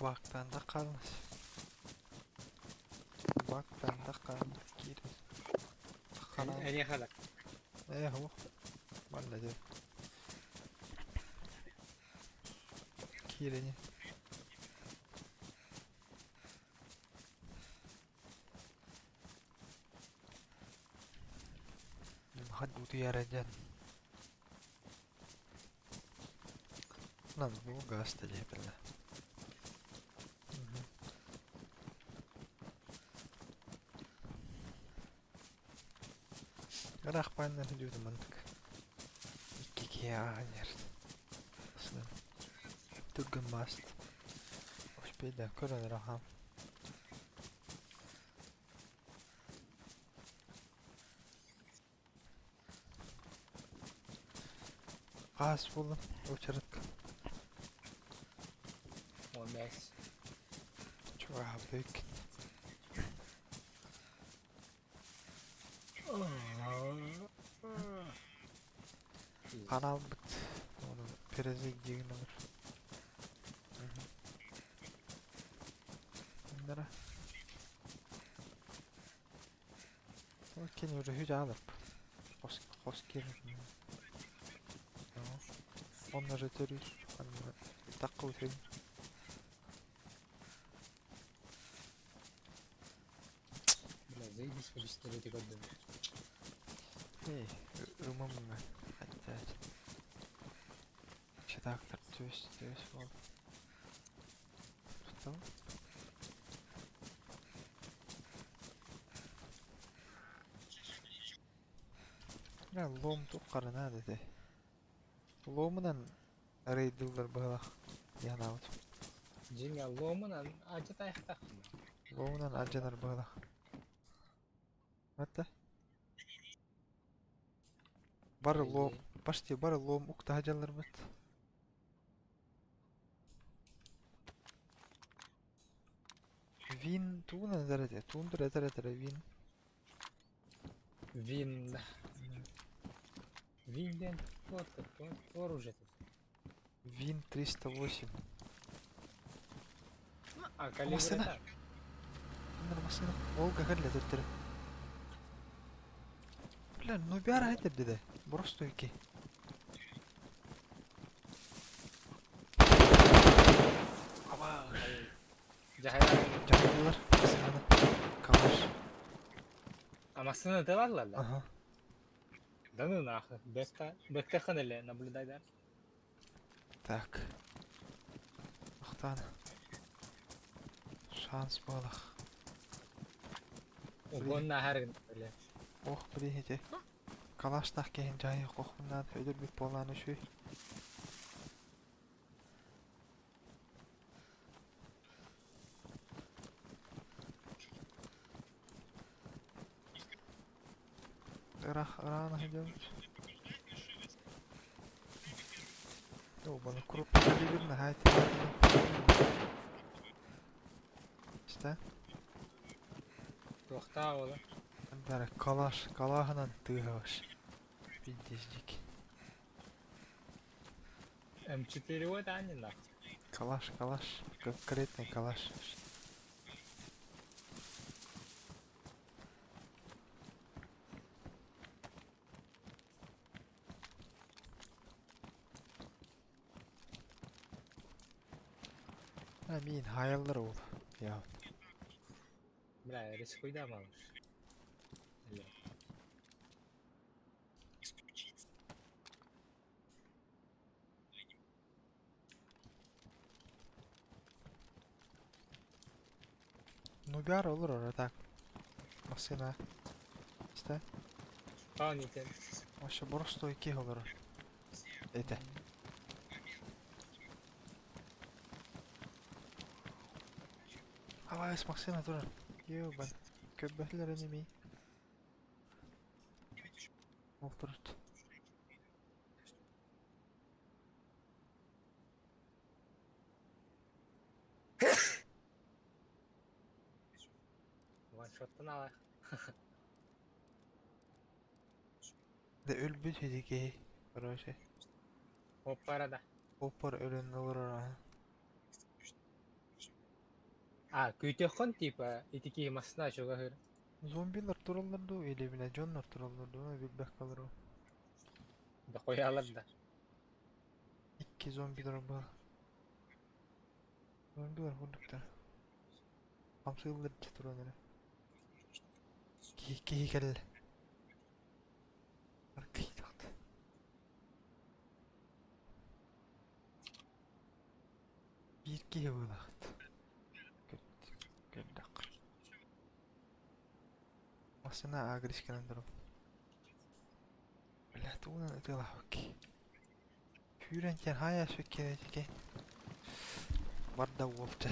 Бактан да қалыңыз. Бактан да қалыңыз. Кире. Қалан. Эне халак. Э, хо. Валла де. Кирене. Утуйара диэн. Нам бу гаста диэбэлэ. Ыраах бааннар дьүөтү мантык. Икки киһи ааһан иһэр. Түргэн мааст. Успейда көрөн эрэ хаам. Хаас буоллун уочаратка. 15. Чугаһаабыта иккин. Ханаалбыт ону перезик диигин олор. Нара. Кини уже хү Хос хос киирэр. Онно же төрүүр. Такка үтүн. Бля, заебись по пистолете көрдүм. Эй, ымым хотят. Читактор, төс, төс бол. Что? Бля, лом туққары надо те. Ломунан рейдыллар быһылах. Янаут. Дьиҥэ ломунан адьатайхтах. Ломунан адьанар быһылах. Атта. Бары лом, почти бары лом уктаһа дьалларбыт. Вин тугунан этэр этэ? Туун тур этэр этэрэ вин. Вин. Вин диэн туох оружие тут? Вин 308. А, калибр Машина. так. Машина, машина. Волга кэллэ төттөрү. Бля, ну бяра этэр дede. Просто ики. Аба. Дьаһайар. Дьаһайдылар. Машинаны. Калаш. А машина тылаллар да? Ага. Да ну нахуй. Бекта, бекта ханеле, наблюдай дальше. Так. Ахтан. Шанс буолах. Угон нахар бля. Ох, блин, эти. Калаштах киһин дьайы хохмунан өлөрбүт буолаан үчүй. Ыраах ыраана сылдьабыт. Долбаны круп калибр наһаа Истэ? Туохтаа ола. Бары калаш, калаһынан тыаһабаш. Пиздездик. М4 вот ани нахуй. Калаш, калаш, конкретный калаш. Ha, мин хаяллар ол. Я. Бля, рискуй да малыш. Бля. Нубяр olur orada так. Машина. Истэ? Пауните. Вообще просто ики olur. Это. Авайс машина тоже. Ёбан. Көббәтлер enemy. Олтырыт. Ваншоттан ала. De өлбүт хедики. Короче. Оппара да. Опор өлөн olur ора. А, күүтөххөн типа итики машина чугахыр. Зомбилар тураллар ду или бile дьоннор тураллар ду, билбэх калыр о. Да коялар да. Икки зомбилар бар. Зомбилар курдуктар. Хамсыыллар дьэ туран эрэ. Киһи киһи кэллэ. Аркыйдахт. Биир киһи буолаҕыт. Көрдөххө. Массыына агрисканан турар. Бля, тугунан ытыалаабыккый? Күүрэн киэн хаайа сүккэ Барда уолча.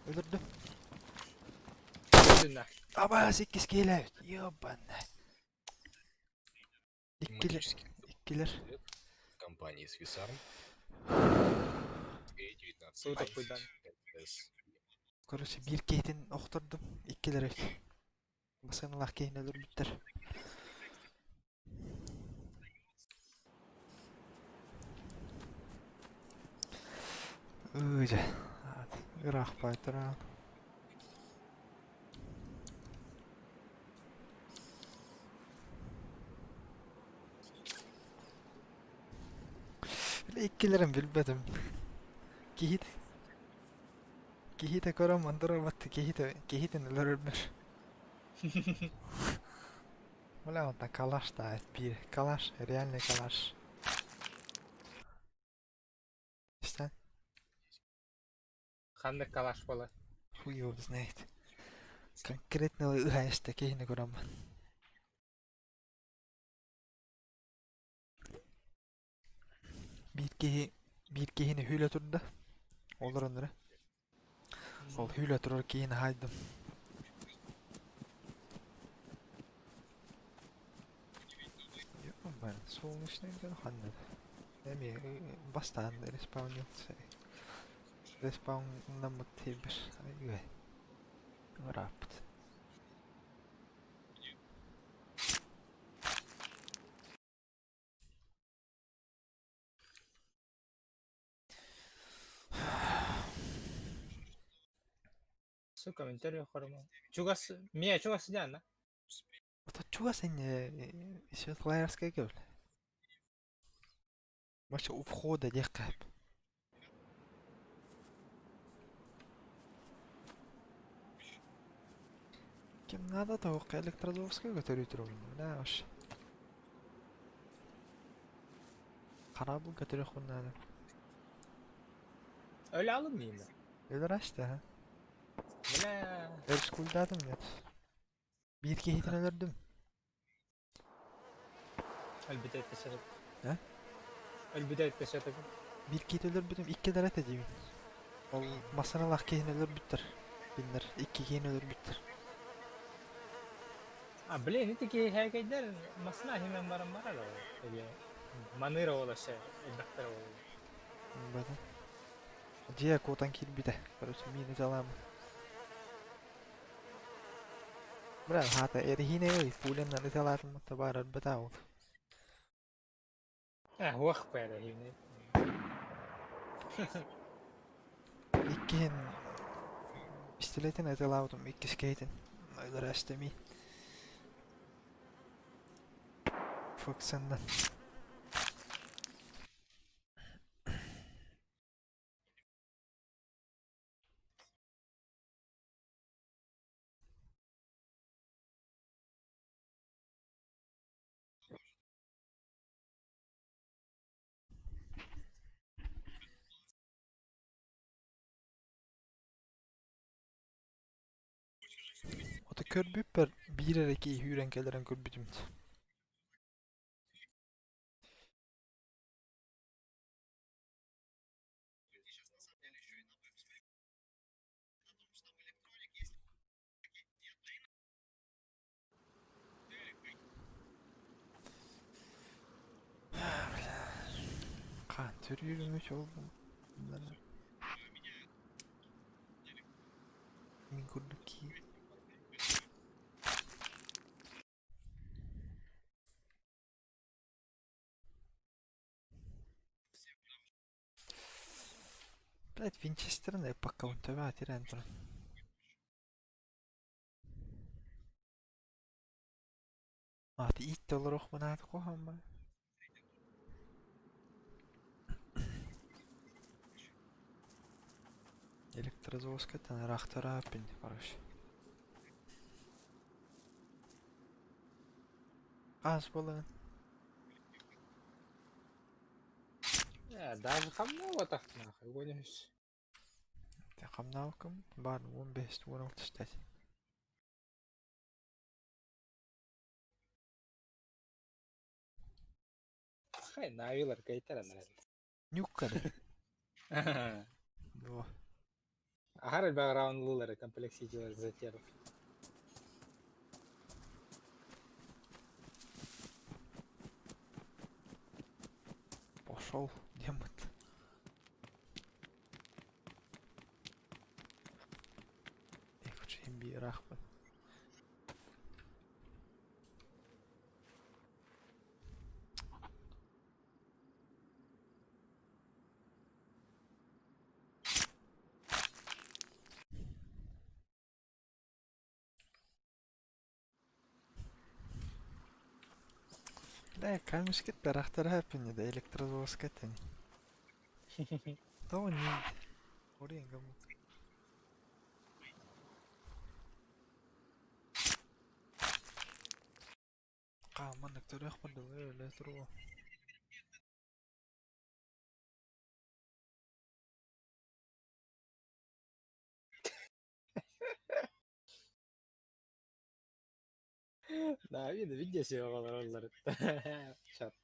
Өлөрдүм. Түнэ. Абаас иккис киһилээбит. Ёбанна. Иккилэр. Магический Иккилэр. компании Swisarm Суу тохтуйдан. A19S. Короче, биир киһитин охтордум. Иккилэр эбит. Басыаналаах киһини өлөрбүттэр. Ыы дьэ, ыраах баайтара. Бile иккилэрин билбэтим. Киһит киһитэ көрөн мандырабат киһитэ киһитин өлөрөрбөр. Бля, онтон калаш да биир. Калаш, реальный калаш. Истэн? Ханнык калаш буолар? Хуй его знает. Конкретно ыһа киһини көрөммүн. Биир киһи биир киһини hүүлэ турда. Олорон эрэ. Ол hүүлэ турар киһини хаайдым. Блин, солнечный ханна. Эми бастаан респаунился. Респауннаммыт тиийбэр. Үгүй. Ырааппыт. Сука, интервью хормо. Чугас, мия чугас сидян, Ото чугас энэ Светлоярская кэл. Вообще у входа диэххэ. Кем надо, то электродовская көтөрүү турабын. Да, вообще. Хараабыл көтөрүөхпүн наада. Öyle alınmayayım mı? Өлөр ашты, ha. Бля. Өрскулдаатым нет. Биир киһитин өлөрдүм. Өлбүтэ этпесэ. Э? Өлбүтэ этпесэ Биир киһити өлөрбүтүм, иккилэр этэ диибин. Ол массыыналаах киһини өлөрбүттэр. Кинилэр икки киһини өлөрбүттэр. А, блин, ити киһи масына химен баран барар ол. Или маныра ол аше, элбэхтэр ол. Бата. Дьиэ куотан киирбитэ. Короче, миини жалаамын. Бля, хаата эриһиинэ ой, пуленнан ыталаатым табаар өлбөтө ол. Э, хуах бэра хине. Иккиһин пистолетин ыталаабытым, иккис киһитин. Өлөрөөстөмий. Фоксаннан. Ото көрбүппэр биир эрэ киһи үүрэн кэлэрин көрбүтүм. Хаан төрүүрүмүч ол Мин курдук киһи. Блядь, Винчестерны пока он тебя терян туран. Аата ииттэ олоруохпун аата куһаҕан Электрозаводскайтан ыраахтарааппын, короче. Хаас буолан. Э, даже хамнаабатах нахуй, гонишь. Хамнаабыккын баар 15 16 түстэ. Хай, навилар кайтара нарад. Нюкка да. Во. Ахар бэҕраунд лулары комплекситилер затеров. Пошел, демон. Эх, имби рахпын. Да, камешки тарахтара да электрозаводская тани. То не. Урен гамут. Маннык төрөх бардылар өлө туруо. Да, видно, видите, все Чат.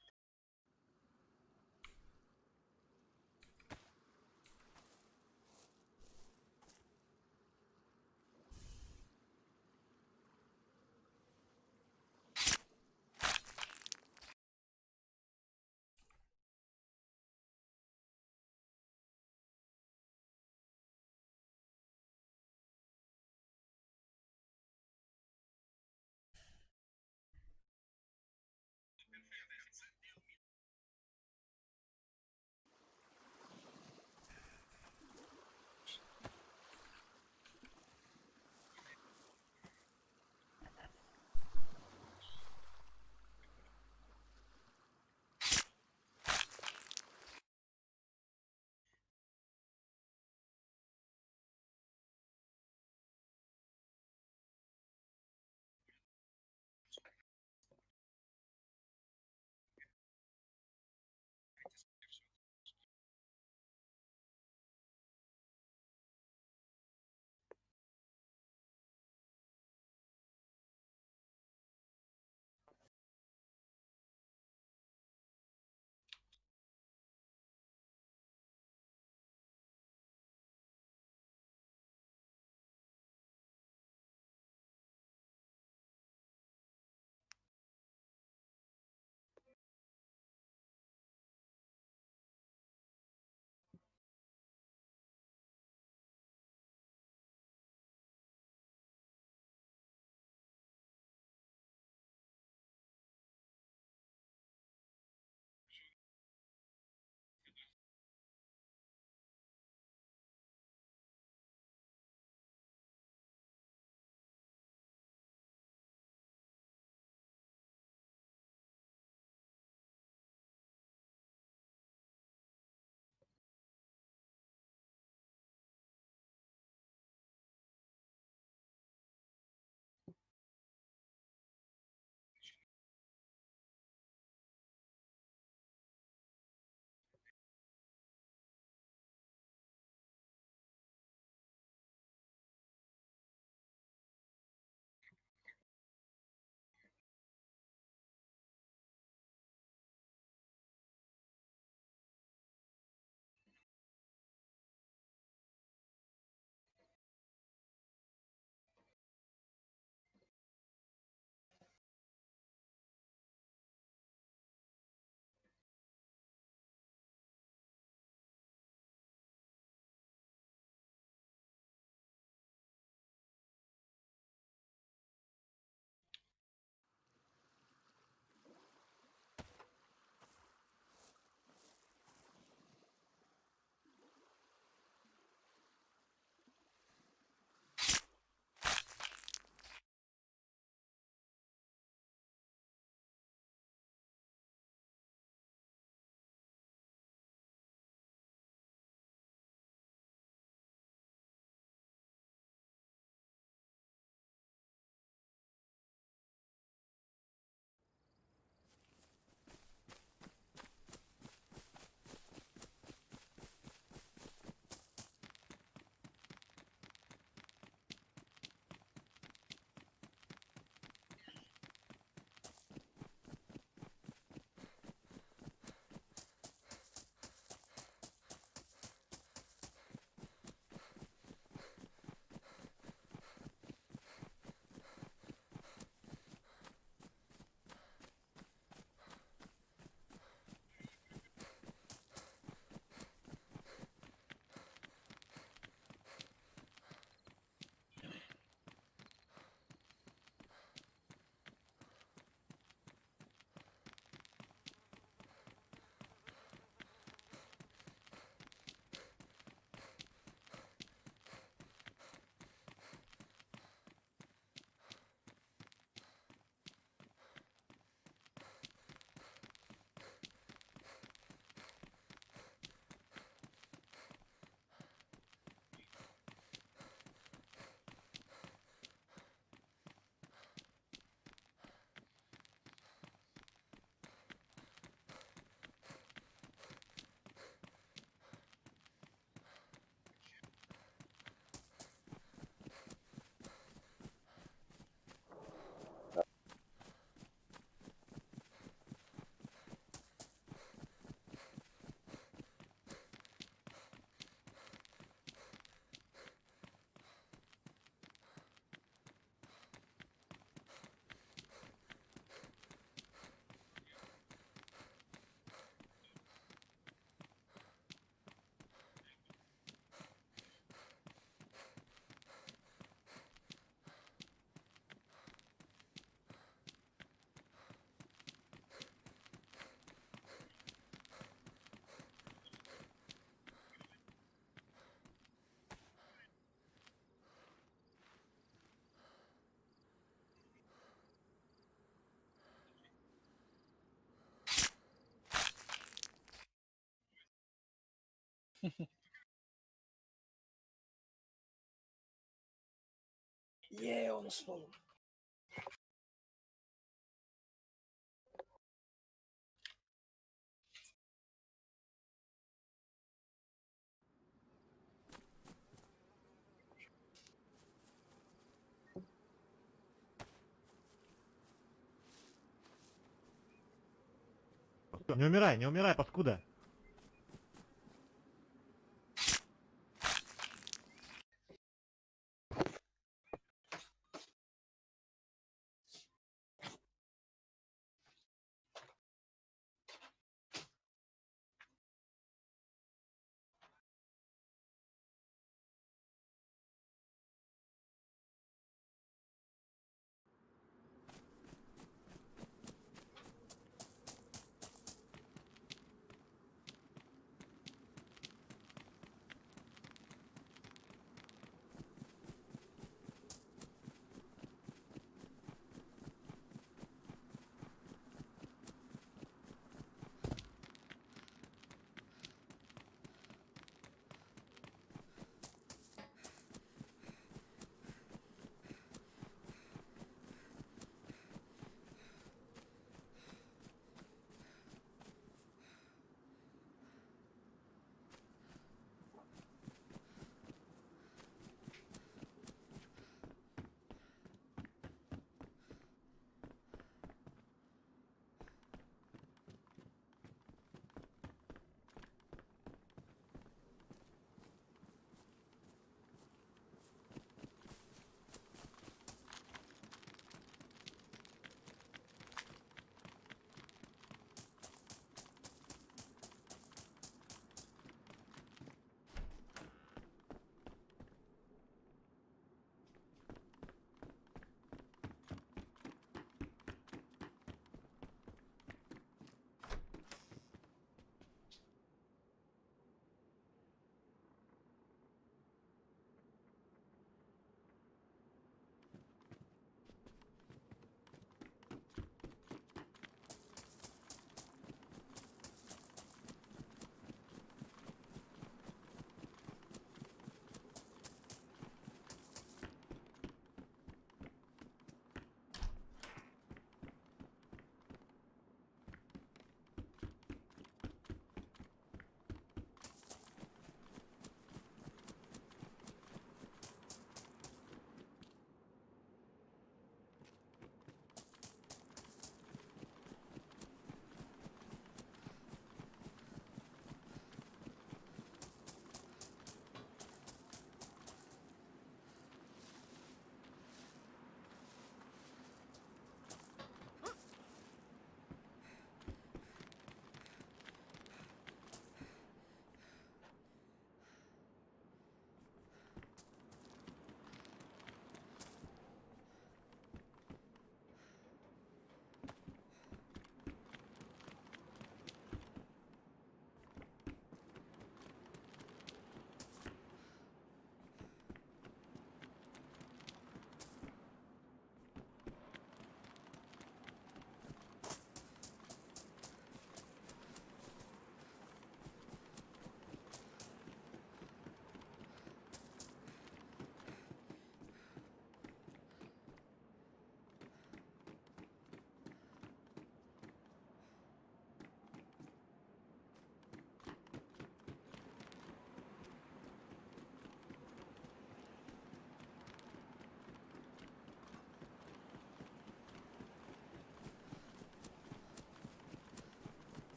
Е, он болдум. Не умирай, не умирай, паскуда.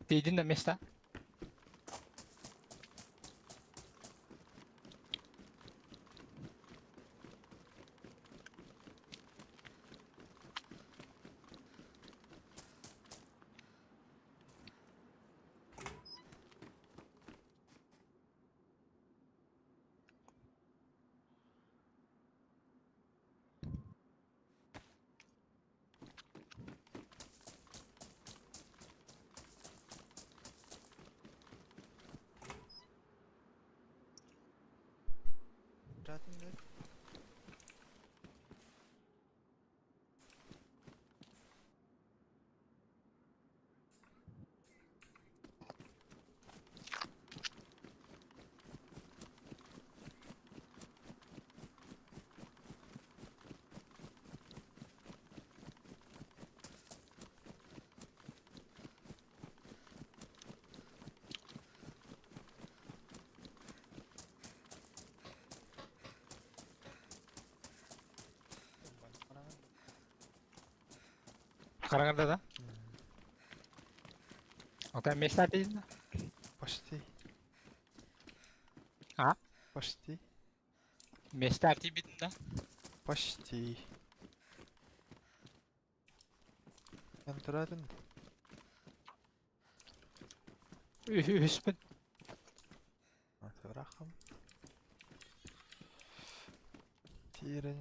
Тиийдин да места. Хараҥарда да? Ота места тиийдин да? Почти. А? Почти. Места тиийбитин да? Почти. Эн туратын. Үһүспүн. Турахым. Тиэрэн.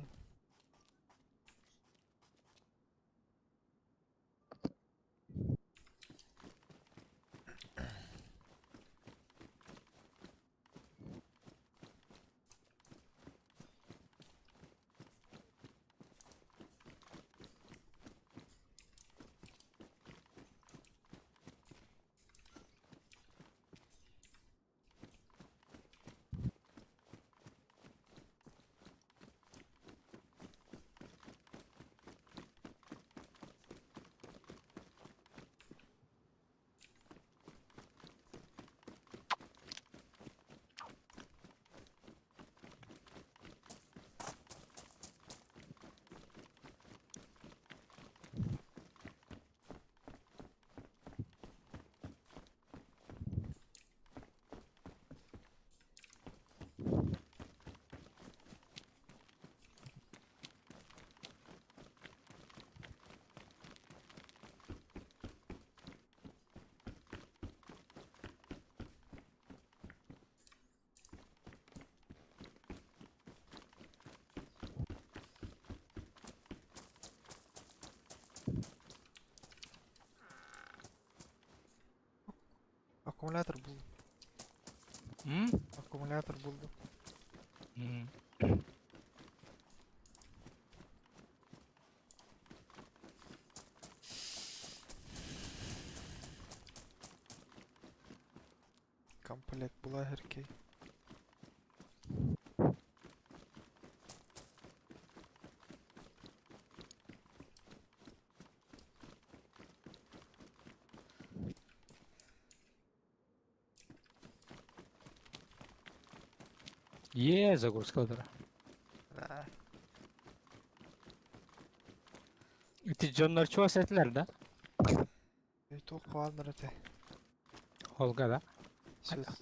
Аккумулятор булдум. М? Аккумулятор булдум. М. Комплект була гіркий. Е, загрузка Да. Ити дьоннор чугас этилэр да? Туох хааллар этэ? Холга да?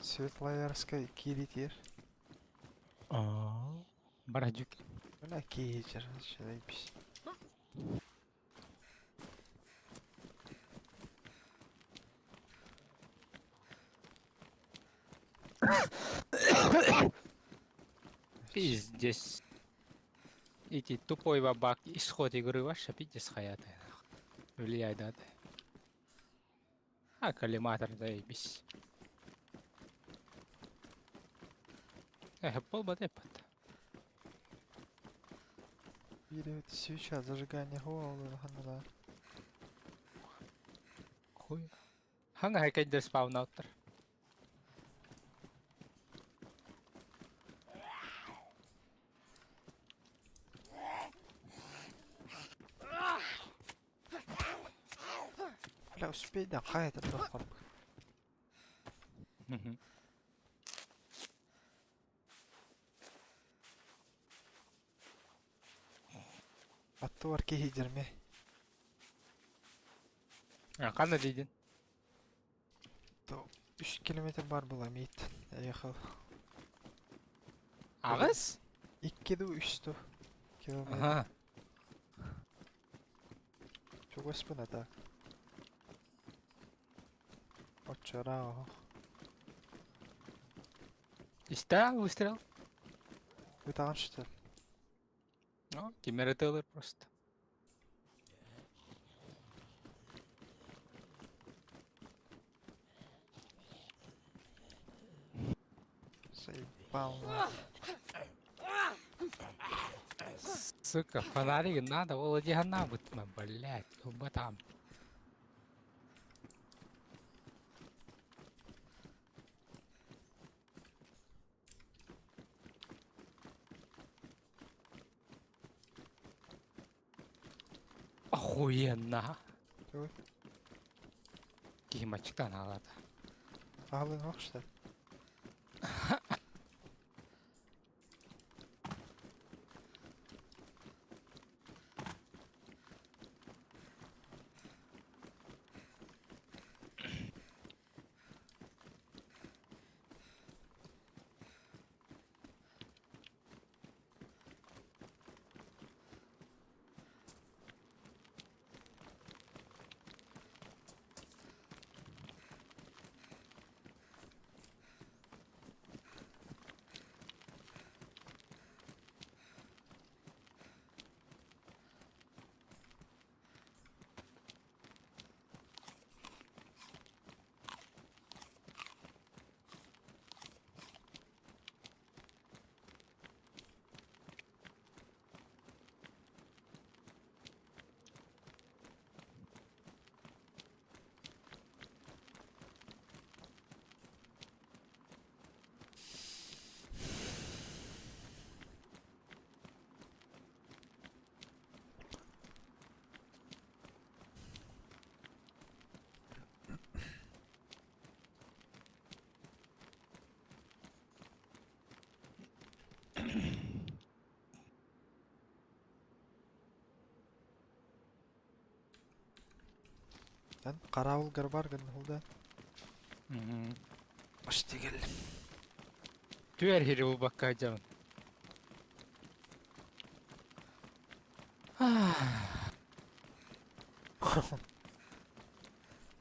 Светлоярскай кииритиэр. Аа. Барадюк. Бля, кииритер, заебись. Пиздец. Эти тупой бабак исход игры ваша пиздец хаяты. Влияет, да? А коллиматор заебись. Эх, полбатепат. Или свеча зажигание головы ханна. Хуй. Ханга хайкайдер спаунауттар. Бля, успей да, хай это плохо. Аттуар киһи дерме. Ханна дейдин? Үс километр бар була мит. Ехал. Аҕыс? Икки дуу, үс дуу километр. Аха. Чугаспын а так. Оччораах. Истэ выстрел? Ытаҕын что ли? Ну, ким эрэ тыалыр просто. Заебал нахуй. Сука, фонарик надо, Володя бытма, блять, оба там. Охуенно! Тугуй? Киһи мачыктаан хаалаата. Аҕалыҥ ох что ли? Эн хараабылгар бар гын да. Почти кэллим. Түөр хири булбакка дьон.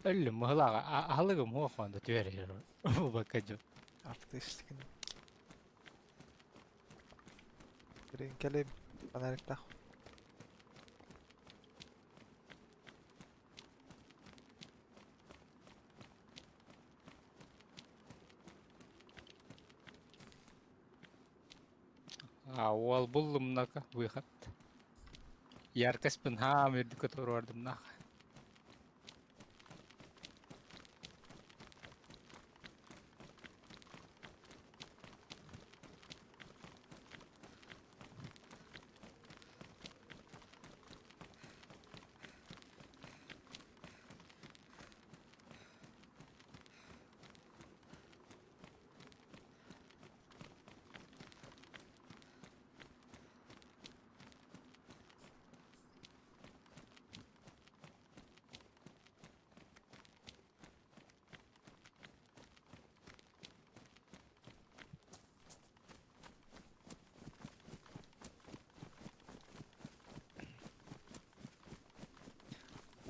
Өллүм мыһылааҕа аһылыгым хуох да түөр хири булбакка дьон. Артистикин. Кэлин кэлим. Фонариктаах. А уол буллум нака выход. Яркаспын хаам үрдүккэ туруордум нах.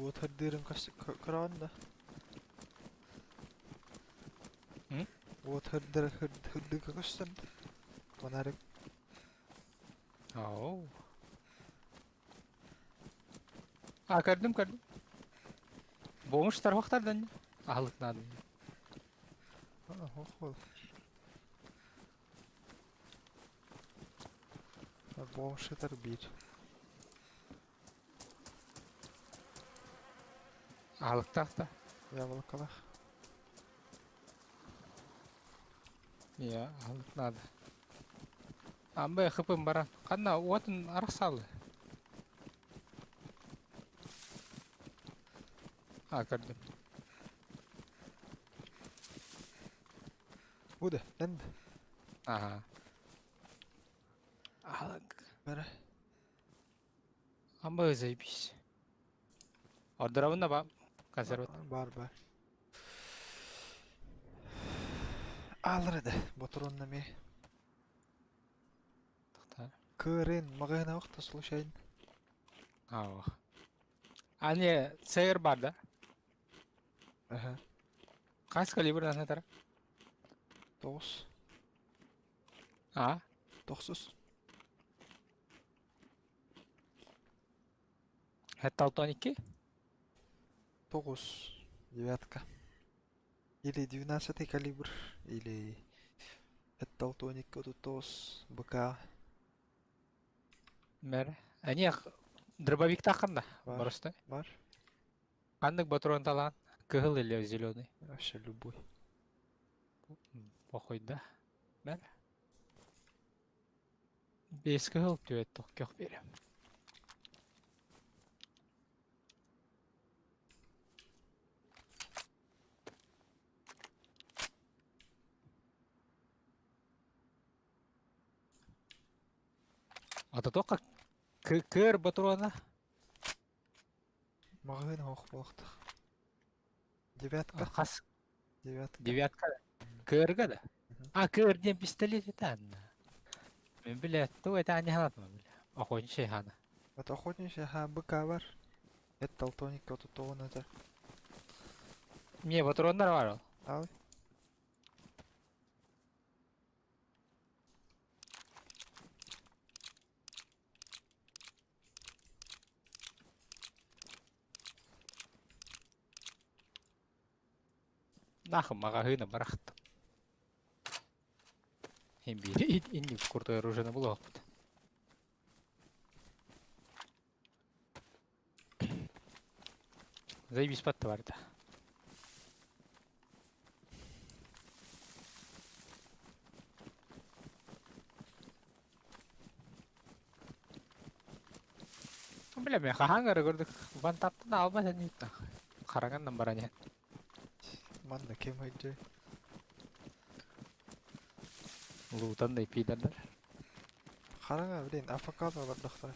Уот хардыырын көрөҕүн да? Уот хардыра хырдыга көстөн фонарик. Оу. А, көрдүм, көрдүм. Бомж тарбахтардан аһылык наада. Ох бол. Бомж сытар биир. Аһылыктаах да? Яблокалаах. Иә, аһылык наада. Амбы хыпым баран. Ханна уотун арахсаалы. А, көрдүм. Бу да, эн да. Ага. Аһылык. Бара. Амбы заебись. Ордоробун да ба консерват. Бар бар. Аалар этэ, ботуруонна эмиэ. Кырын, маҕаһыына охто случайно. Аах. А не, сэр бар да? Аха. Хас калибр насатар? Тоҕус. А? Тохсус. Хэт 62? Тоҕус. Девятка. Или 12 калибр, или 6-12 БК. Мэр. Они дробовиктааххын да? Бар. Боростой. Бар. Ханнык патрон талаан? Кыһыл или зеленый? Вообще любой. Похуй да. Мэр. Бес кыһыл түөт тохкөх берем. А то только кыр патрона. Маҕаһыын оһох буолуохтаах. Девятка. Хас Девятка. девятка. Кырга да? А, кыр диэн пистолет это Мен билэ, ту это не ханатма билэ. Охотничий хана. Вот охотничий ха БК бар. Это толтоник вот он это. Не, патроннар бар ол. Ал. Нахуй маҕаһыына барахтым. Биир инник крутой оружие булуохпут. Заебись подтварда. Бля, мен хаһан көрдүк. Ван таптын алба сен Хараҥаннан баран иһэн. Манна ким ыйдьай? Лутан да пидордар. Хараҥа, блин, АФК бардахтара.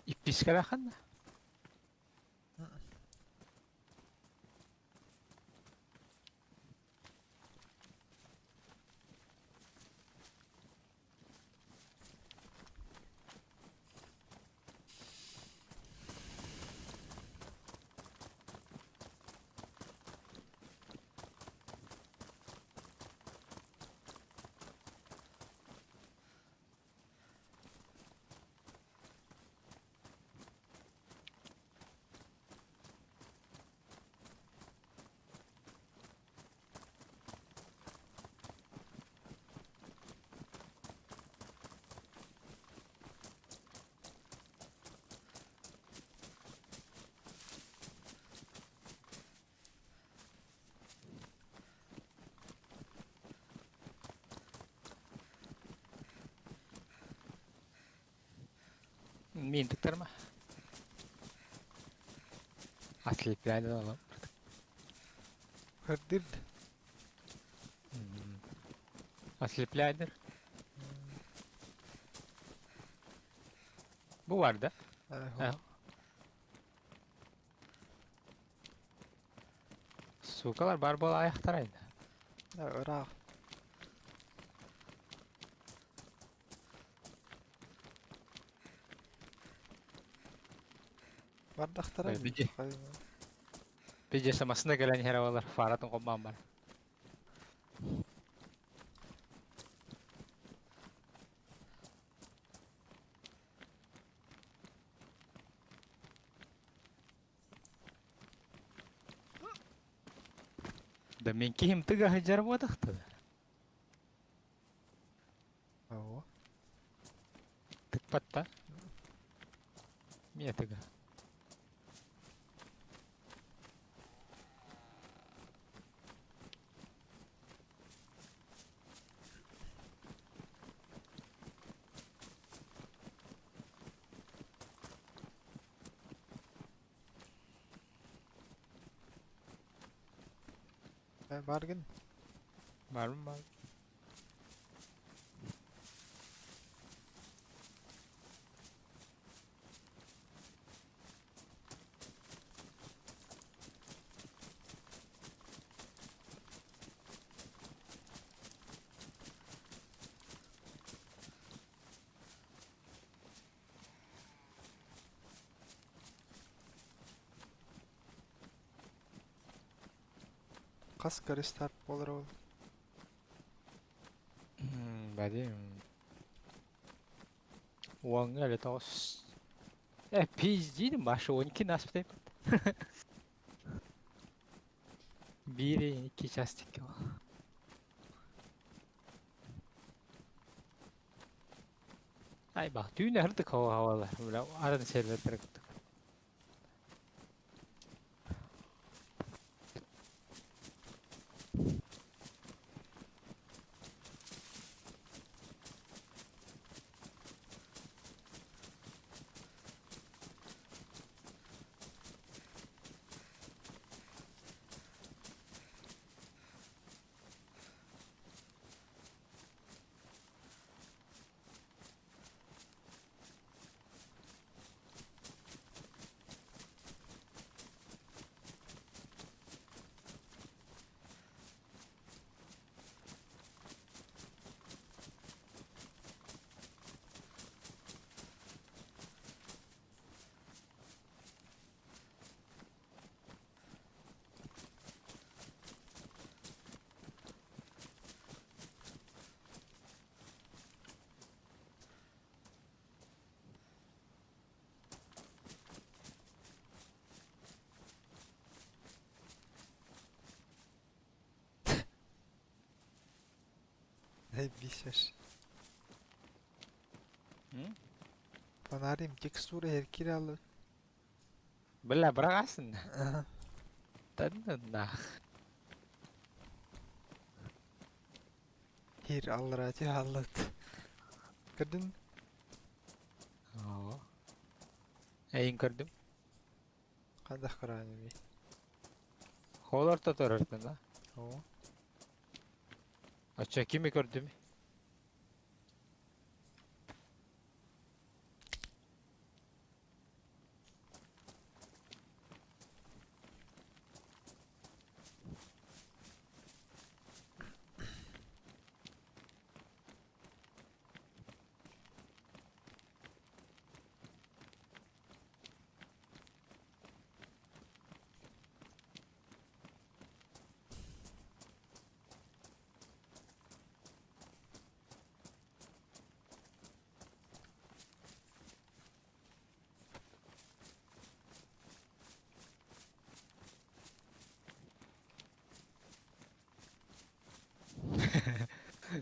Иппискалахан. Мин тыктарма. Ослепляли алам. Хырдырд. Ослепляйдер. Бу бар да? Сукалар бар бола аяқтарайды. Ыраах. Бардахтара. Биди. Биди самасына кэлэн иһэр балар фаратын хоммаан бар. Да мен киһим тыга сылдьар буотахтын. Оо. Тыкпат да? Миэ тыга. Бааргын? Баарым баар. Хас рестарт буолар ол? Бадим. Уоҥҥа элэ тоҕус. Э, пиздиин Маша 12 наспыт. Биир икки частик. Ай бах, түүн ардык хава хавала. Арын сервердер курдук. Бисер. М? Фонарим текстура эркир алыр. Бля, быраҕасын. Да ну нах. Хир аллара аллат. Көрдүн? Оо. Эйин көрдүм. Хайдах көрөөнү Холор тоторортun да. Оо. Оччо кими көрдүм?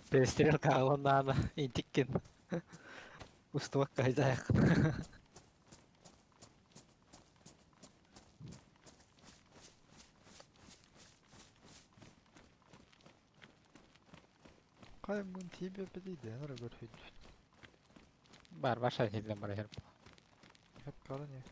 Перестрелка алоннаана интиккин. Устубакка айдаякын. Кайым тибе бедиде, нара көрһүд. Бар баша хиллен бар херп. Хеп калын.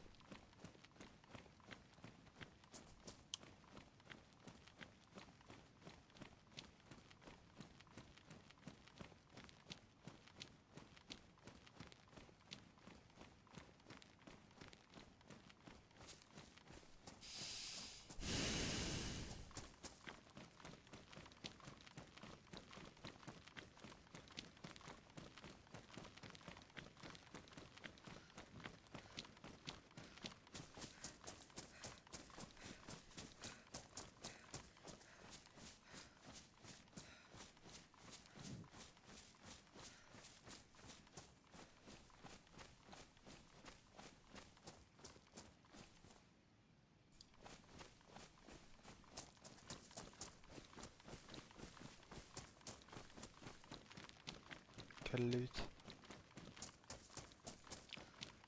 Кэллибит.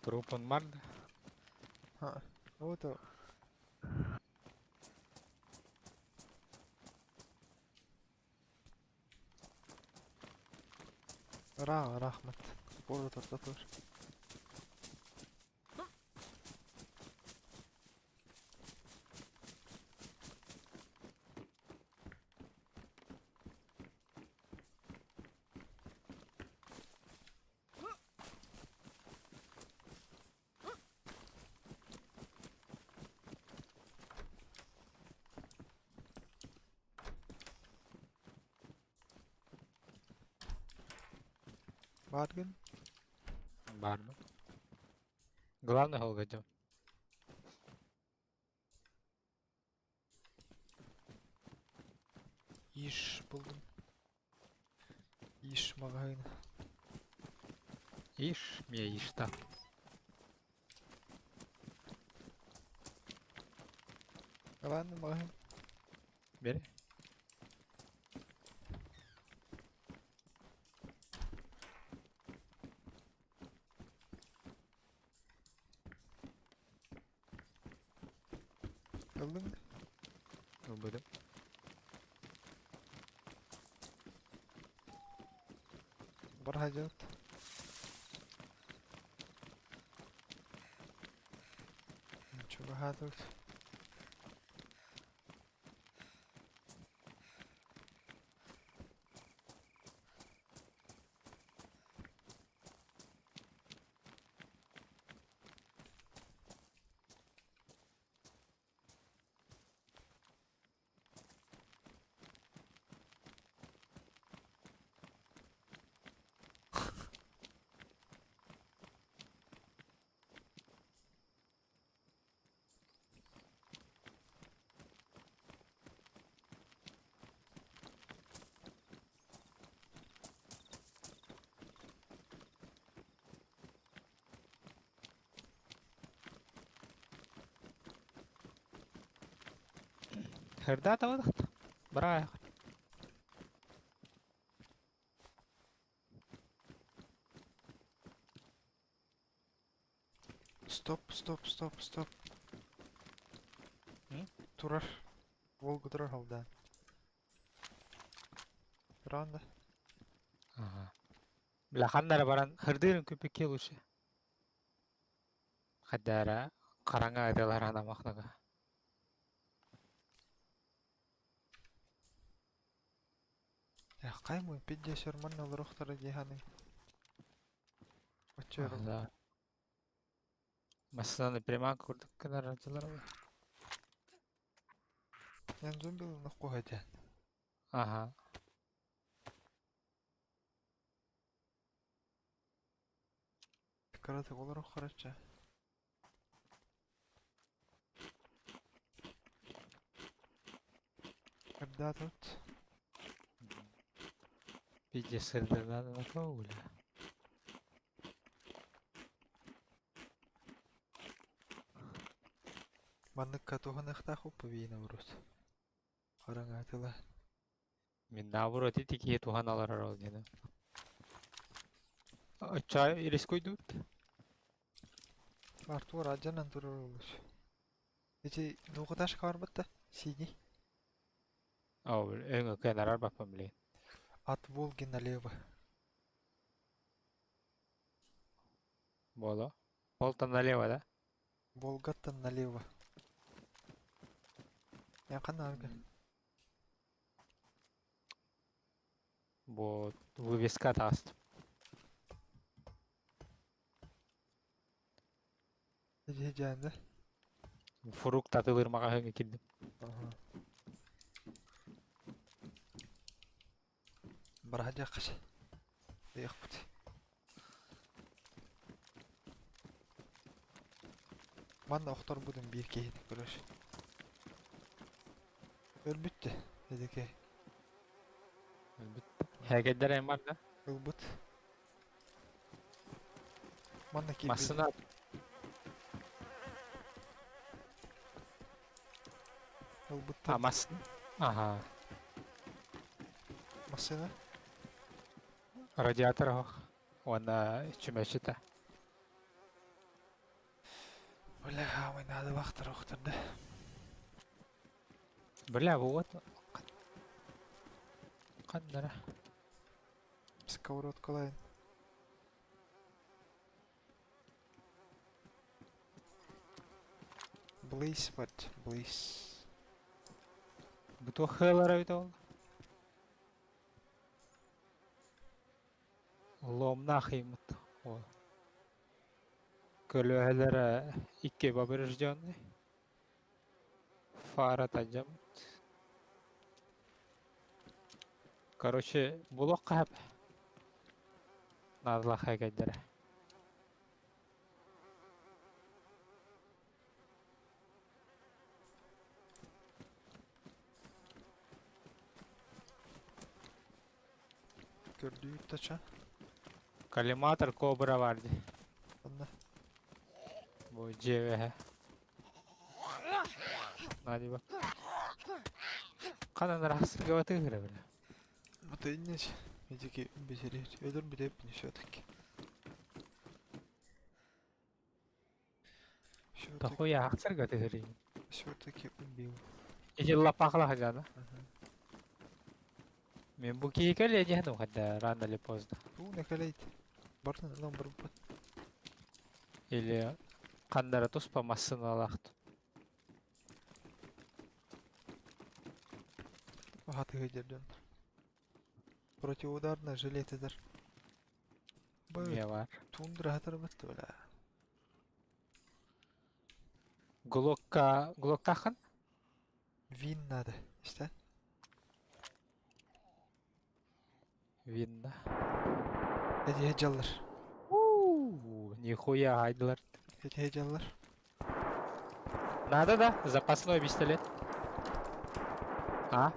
Трупун марда. Ха. Ото. Ра, рахмат. Бора тартатыр. Бааргын? Баарбын. Главный холга идем. Иш булдум. Иш маҕаһыын. Иш, мне ишта. Главный маҕаһыын. Бери. Ыллыҥ? Ылбытым. Барһадьыт. Чугаһаатыбыт. Хердата вадахт. Бра. Стоп, стоп, стоп, стоп. М? Турар. Волга турар халдаан. Тураан да. Ага. Бля, ханнара баран хырдыырын күппүккэ лучше. Хаддара хараҥа ыталар анамахнага. Э, хаймы, пидде манна олорохтара дии саныы. Оччо Да. Массыынаны приманка курдук гынар дьылар. Ян зомбилы нохку этэ. Ага. Кыратык олорох харачча. Когда тут? Пизде сырдырдан на бля. Манныкка туһаныахтаах уппа урут. Хараҥаатыла. Мин наоборот ити киһи туһан аларар ол диэн. Чай рискуйдут? Артур адьанан турар олус. Ити двухэтажка барбыт да? Синий. О, өҥө кэнарар баппам блин. От Волги налево. Боло. Болтан налево, да? Волгаттан налево. Я ханна Бу вывеска тааст. Дьээнде. Фрукт атылыр маҕаһыыҥҥа киирдим. Бараһадьаххас. Диэхпит. Манна охторбутун биир киһини көрөр. Өлбүттэ. Эдике. Һээкэйдэр эн бар да? Ылбыт. Манна киирбит. Массыына Ылбыттар. А, массыына. Ага. Массыына. Радиатор оһох. Уонна чүмэчитэ. Бля, хаамай надо вахтар охторда. Бля, вот. Ханнара. Сковородкалайын. Близ вот, близ. Бу туох хыалара эбит ол? Ломнаах ыймыт. Ол. Көлүөһэлэрэ икки поврежденный. Фара тадьаммыт. Короче, булуохха сөп. Наадалаах эгэйдэрэ. Көрдүүр тача. Коллиматор кобра бар дии. Онно. Бу дьиэбэһэ. Надиба. Ханан ыраахсырга батыыһыра бile. Матыынньыч. Медики бисерир. Өлөр бүтэппин все-таки. Все-таки, Тохуя ахсырга тыһырыйын. все-таки убил. Ити лапахла хажана. Мгм. Мен бу киһи кэлиэ диэн хадда рано или поздно. Туу накалейт. Бартын ылан барбыт. Или ханнара туспа массыналаах. Хатыгы дерден. Противоударный жилет эдер. Не Б бар. тундра хатар бытты бля. Глокка глоктахан? Вин надо. İşte. Винна. Hediye heyecanlar. Уу, нихуя айдылар. Hediye heyecanlar. Надо да? Запасной пистолет. А?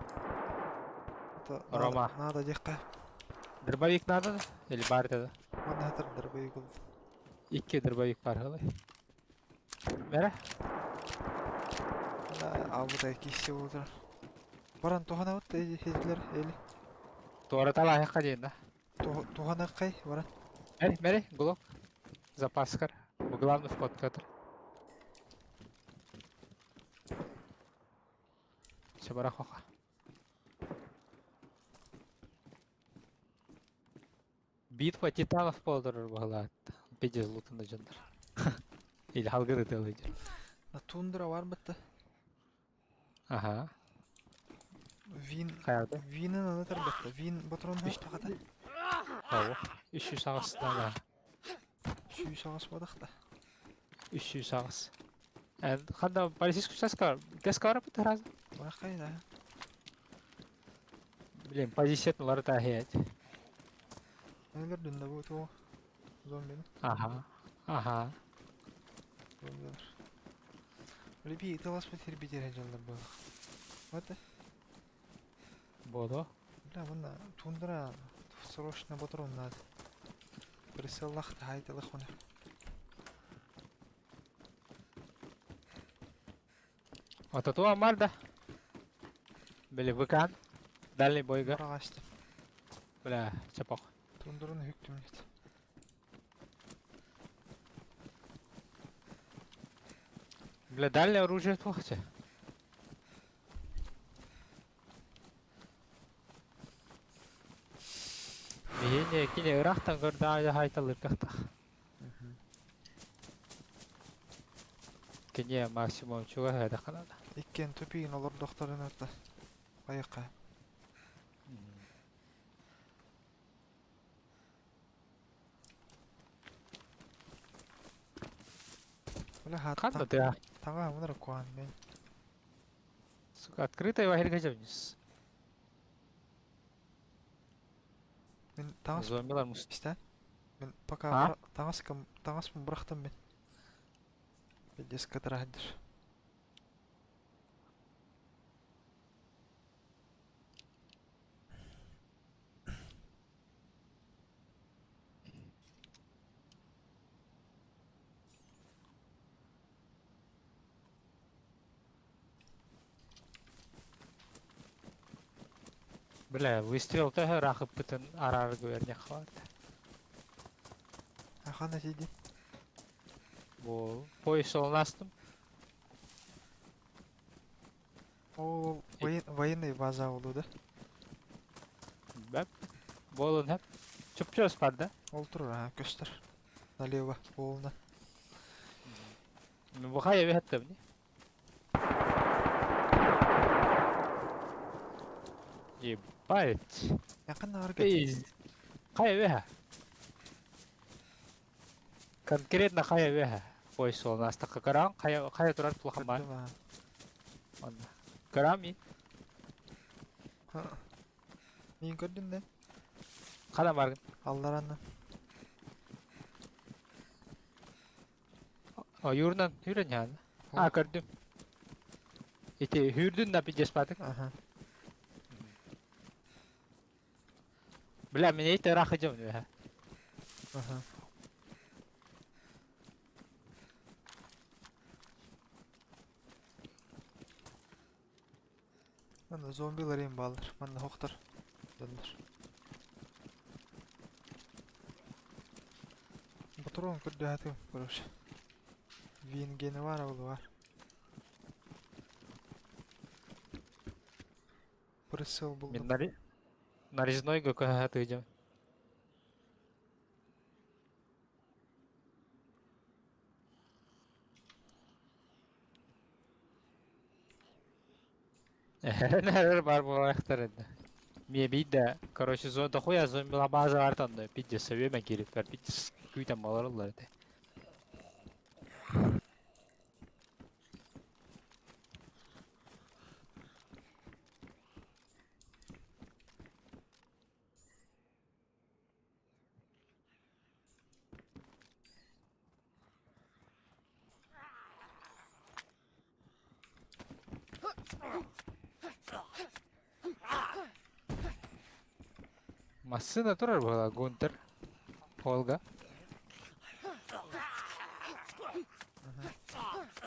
Рома. Надо дикка. Дробовик надо да? Или бар да? Манна хатар дробовик oldu. Икки дробовик бар хылай. Мера? Абыда кисе oldu. Баран тухана вот хедилер эли. Туора талаһы хадин да. Тухана кай баран. Мери, мери, глок. Запаскар. Бу главный вход который. Чабарахоха. Битва титанов болдырыр бағалат. Пиздец лутында жондар. Или халгыры тылыдыр. На тундра бар бітті. Ага. Вин Хайады. Винин аны бітті. Вин батырон Үш- тухата. Ау. 300 ағысынан да. Сүй сағас бадақ та. 300 ағыс. Ән қанда полицейский участка теска бар бітті раз. Бар қайда. Блин, позициятын та хет. Нелер дүнді бұл туы. Зомбini. Ага. Ага. Зомбилер. Лепи, талас бітер бітер жалдар бұл. Вот. Боло. Бля, мына тундра срочно батырон надо. Присыллах та хайтылых оны. Вот это Амарда. Били выкан. Дальний бойга. Барағашты. Бля, чапок. Тундраны хүктім нет. Бля, дальнее оружие тухче. Биһине кине ырахтан көрдө хайталыр кахтах. Кине максимум чуга хайда канада. Иккен төпейін олар докторын арта. Аяққа. Бля, хат. Канда ты? Таңа мыныр куан мен. Сука, открытая вахир вниз. Мен таңас Зомбилар мус. İşte. Мен пока А? таңас кым таңаспын бұрақтым мен. Пиздец катырахдыр. Бля, выстрел та рахып бытын арар гүверне хват. Ахана тиди. Бу пояс олнастым. Ол военный база oldu да. Бәп. Болын хеп. Чөп-чөс бар да. Ол турur ha göster. Налево болуна. Бу хая бехеттем не? Ебать. Якын арга. Пиз. Хая беха. Конкретно хая беха. Пояс олнастық каран хая хая турар тулхан бар. Онда. Карами. Мен көрдüm de. Кана бар. Алларанна. Ойуурунан үүрэн иһэн. А, көрдүм. Ити үүрдүн да пиздец баатык. Ага. Бля, меня ити ыраах идем үһэ. Ага. Манна зомбилар им бааллар. Манна хохтор. Дьоннор. Патрон көрдөһөтүм, короче. Венгені бар, ол бар. Прицел Мин булдум. нарезной көһө идем. Эрэр бар буолаахтар этэ. Миэ биирдэ, короче, зона дохуя зомбила база бар онно пиздец сөбүөмэ киириппэр пиздец күүтэн олороллор этэ. Массыына турар буолла Гунтер, Холга.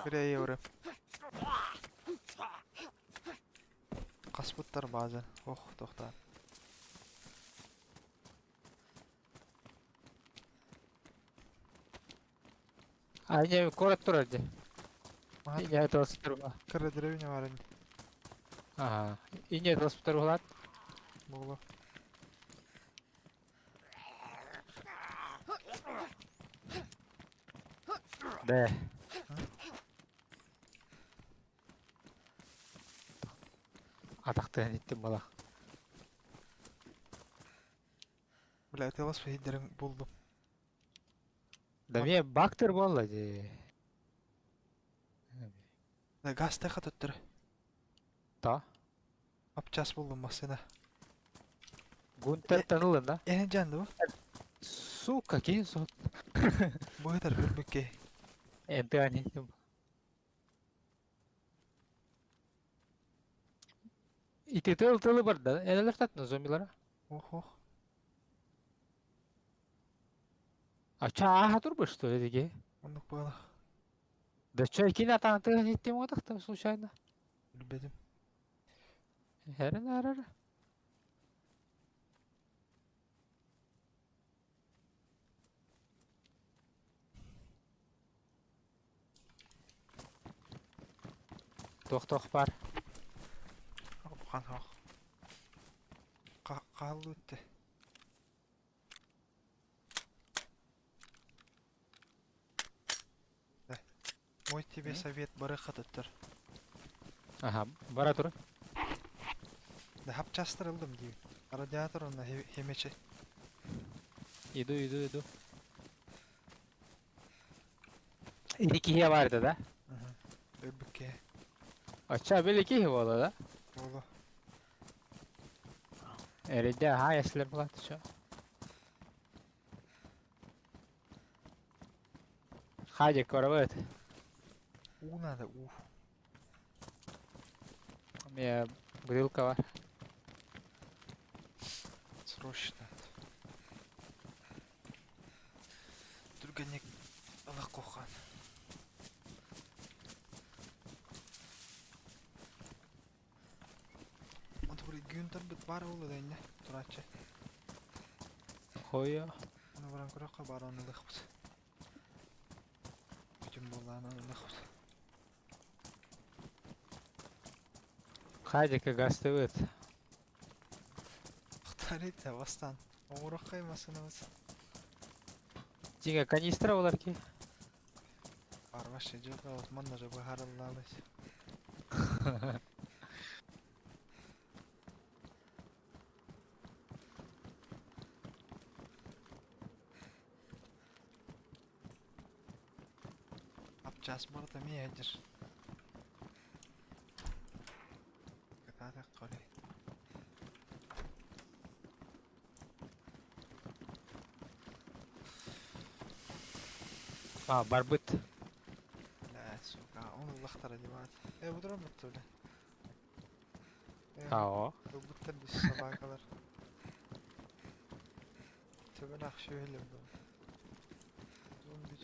Бирэ евро. Хаспыттар база. Ох, тохтаа. А не, куорат турар дии. Маһа Иньэ тыласпытар кыра деревня бар ини. Ага. Иньэ тыласпытар уһулаат. Буолуо. Да. Атахтыан иттим буолах. Бля, тылас иһиддэрин булдум. Да мне бактер буолла дии. Да газ тэхэ төттөрү. Та. Апчас булдум массыына. Гунтер танылын да? Эһин дьанды бу. Сука, киин сот. Быһытар өлбүккэ. Энтыан иттим. Ити тыл тылы бар да. Элелер татна зомбилара. Ох ох. А ча ааха турбут что ли диги? Оннук буолах. Да чё, кини атаан тыгын иттим отахта случайно. Билбэтим. Хэрэн арара. Туох-туох баар? Хан хох. Хааллы үттэ. Мой тебе совет бары хатыттар. Ага, бара тур. Да хапчастар ылдым диибин. Радиатор онно хемече. Иду, иду, иду. Ити киһи баар этэ да? Өлбүккэ. Оччо били киһи буолла да? Буолуо. Эрэйдэ аһаа эслэр булаат чё. Хаадьа көрөбүт. Уу надо, уу. Эмиэ бытыылка бар. Срочно. Түргэнник ылах кухан. Онтубур Гюнтербит баар буолла да иннэ турааччы. Хойо. Ону баран көрөххө баар ону ылыахпыт. Бүтүн буоллаҕына ылыахпыт. Хадика гастыбыт. Повторите, бастан. Оҥоруоххай массыынабыт. Дьиҥэ канистра буолар ки. Баар вообще дьылҕа манна же быһаарыллаабыт. Апчаас барыта эмиэ сылдьар. Кытаатах көрүй. А, барбыт. Ыллахтара дии баҕат. Э бу туран бутта бile. Э Аа. ылбыттар дии собакалар. Төбөлөөх сүөһүлэр буо. Зомби.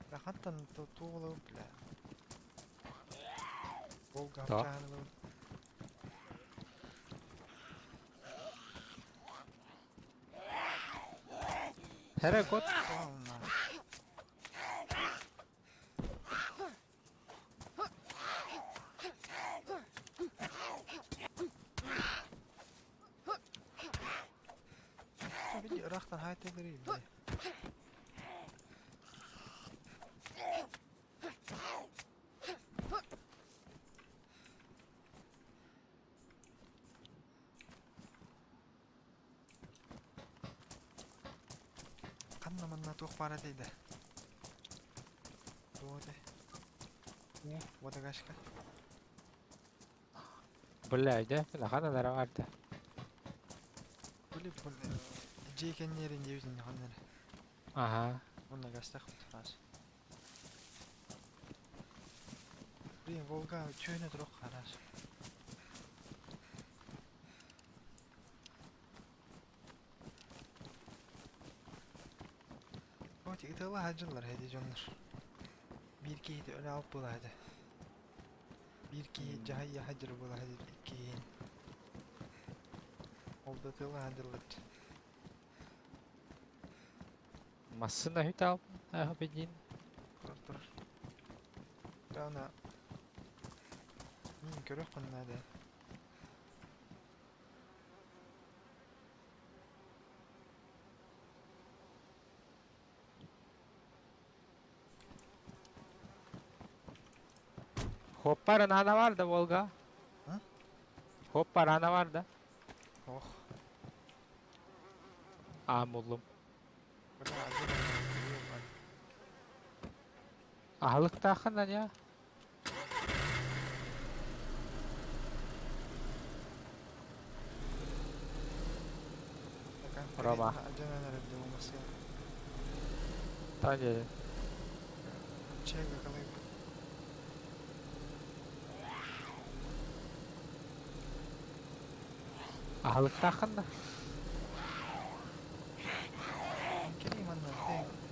Бля хантан туох ылабын бля. Волга Да. хапчааһын ылабын. Here кот. Тоҕо Види ыраахтан хаайталары бile. Ханна манна туох баар этэй да? Туох этэй? Уу, водогашка. Бля, иде. Хана нара барда. Были дьиэ кэнниэрин диэбитин ханна эрэ. Аха. Онно гастах хаас. Блин, Волга чөөнө турук хараас. Вот ытыала хаджыллар хэди дьоннор. Биир киһити өлө алып буола хадьа. Биир киһи дьаһайя хаджыр буола хадьыр иккиһин. Ол да ытыала хаджыллар. Массына хүтал. Аха бедин. Турар турар. Ана мин көрөх надо. Хоппар нана бар да Волга. А? Хоппар ана бар да. Ох. Аа буллум. Бля, азыр Аһылыктааххынан я. Рома. Таня. Чega kalay. Аһылыктааххын да. Кини манна тэҥ.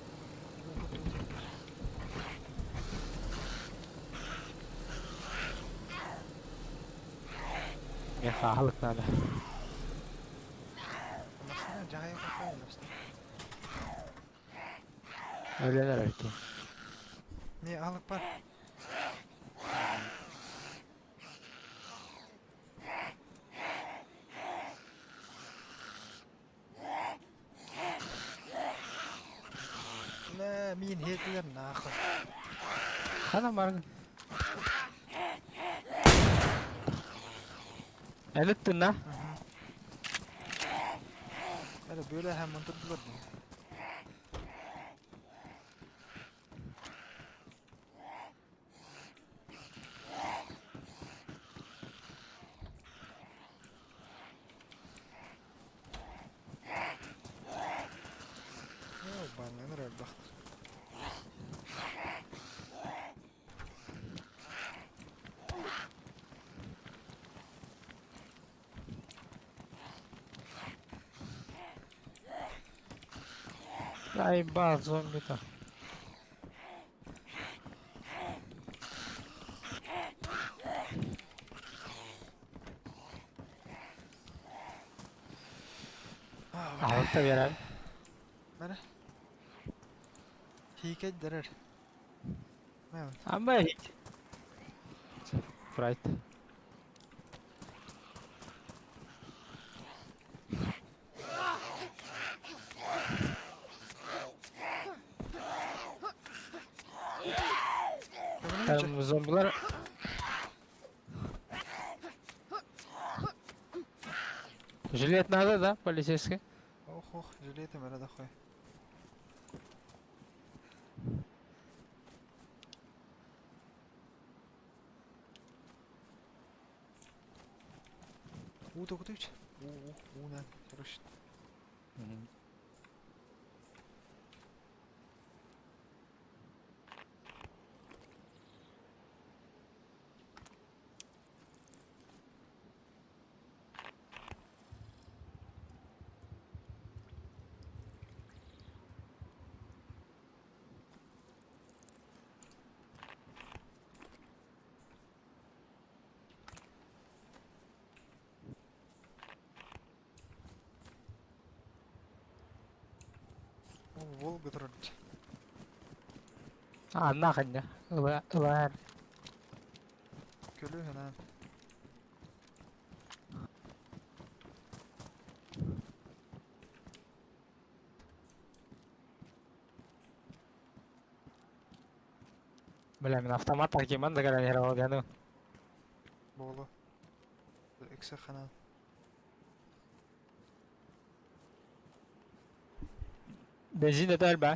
Миэхэ аһылык надо. Машина жайы какая машина. Өлөн эрэр киһи. Не алып бар. Мә, мин хетилер нахуй. Хана баргын. Элиттин на. Әле бөлө һәм монтырдылар. Баннаныр элбахтыр. Ай ба зомби-то. Аһылыкта биэрэр. Мәрә. Хикет дәрер. Мә, Ама хик. Прайд. Там зомбилар Жилет надо, да, полицейский? Ох, ох, жилеты мәрә дохуй. Уу токутуч. Уу, уу, уу нан. Хорош. Ол Волга турар. Анна ханна. Ыла ылаар. Көлү ханан. Бля, мин автомат такиман да кэлэн иһэр Волганы. Буолу. Иксе ханан. Бензин да элбэ.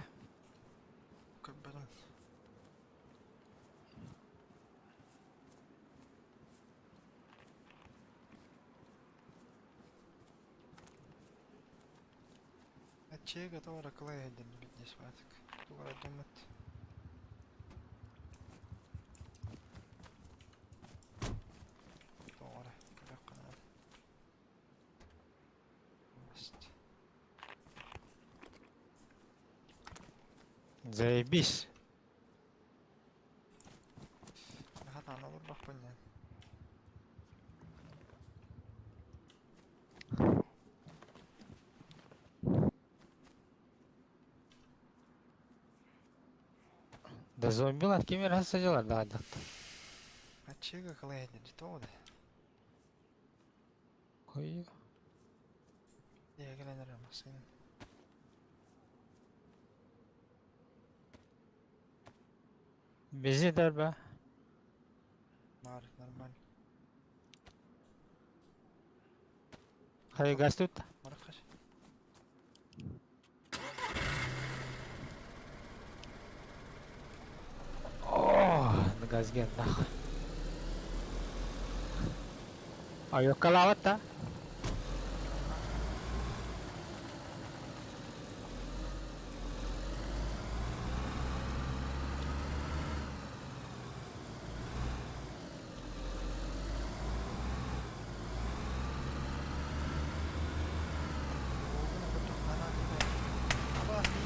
Көрбөтүм. Аччыга тоҕо кылай эдин биднес баатык. Тугара думат. Тоҕо көрөх Заебись. Хатаан олорбоппун диэн. Да зомбилар ким эрэ сылдьаллар да хайдахта. Аччыга кылай эдин тоҕо да. Ой. Дьэ кэлэн эрэр массыына. Бензин да элбэ. Баар нормально. Хайа газ тут. Марат хас. О, газ ген нахуй. Айоккалаабат да.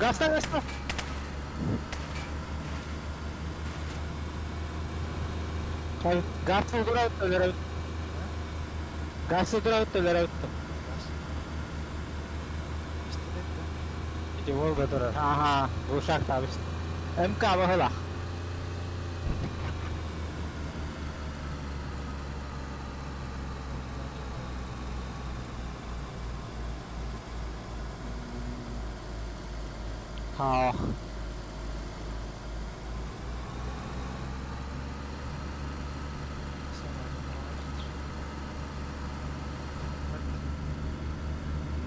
Гаста, гаста! Газ тура Газ тура төлөр. Ити Волга турар. Ага, глушак табыс. МК баһылах. Хаа.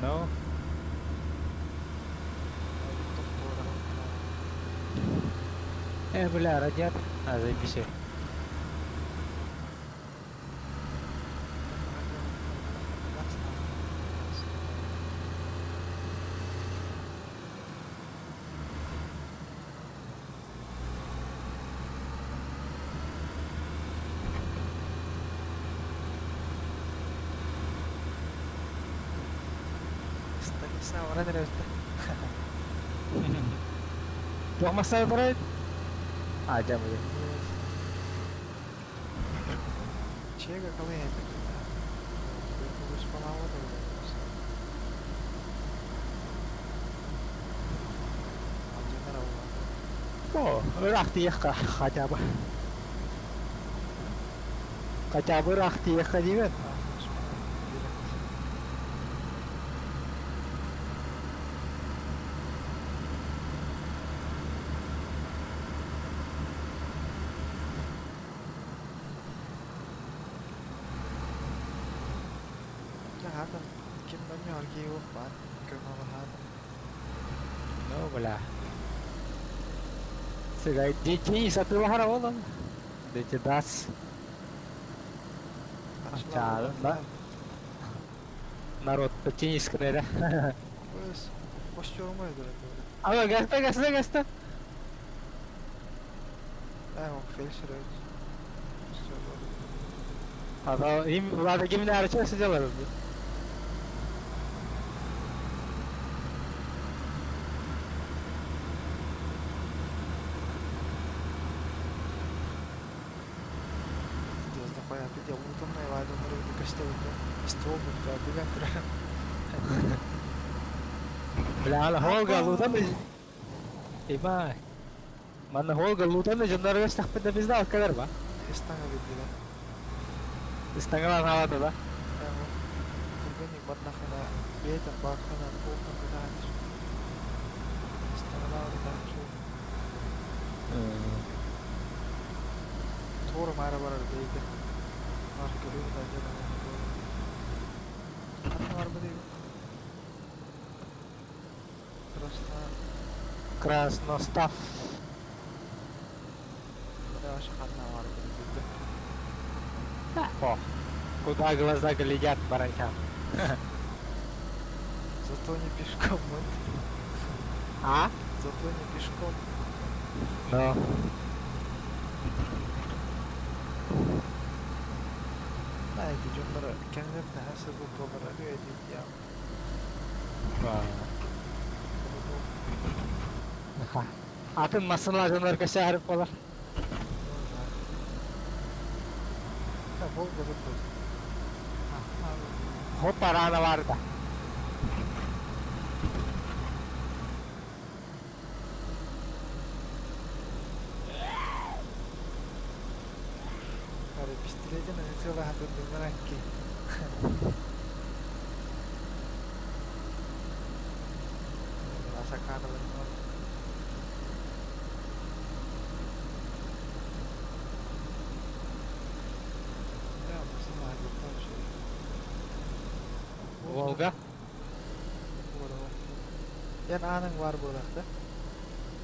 No. Бля, радиатор. А, заебись. Туох массаа турар? А, дьэ, бу. Чега калай О, ыраах тиийиэххэ хотя бы. Хотя бы ыраах тиийиэххэ диибин. Ну, бля. Сыгай, Денис, атыылаһар буолан. Дети дац. Да? Народ, Денис кынера. Ала, гаста, гаста, гаста. Ада, им, Влада, ким не сидела. Бля, ала, холга, лутан. Ебай. Манна Волга лутаны дьоннорго истэхпит да пизда кэлэр ба. Истаҥа билдилэр. Истаҥалаан хаалата да. Түргэнник барнахына бэйэтин бааххына полкан кытааныр. Истаҥалаабыт дааччы. Туора маара барар бэйэтэ. Аар көрүө да дьон Ханна барбыт Красна... Красностав. Даже ханна барбыт билбэт. О, куда глаза глядят, баранчан. Зато не пешком, вот. А? Зато не пешком. Ну. Знаете, дьоннор кэмнэр наһаа сылгы буолар эдит я. Атын массыналар дьоннорго сээһэр буолар. Да, Волга выпал. Хоппа рано барда. Ары пистолетин ытыалаһан турдуннар акки. Асакаанабын. Да, массыына аһарбыттар үчүгэй. Волга. Эн ааныҥ баар буолаах да?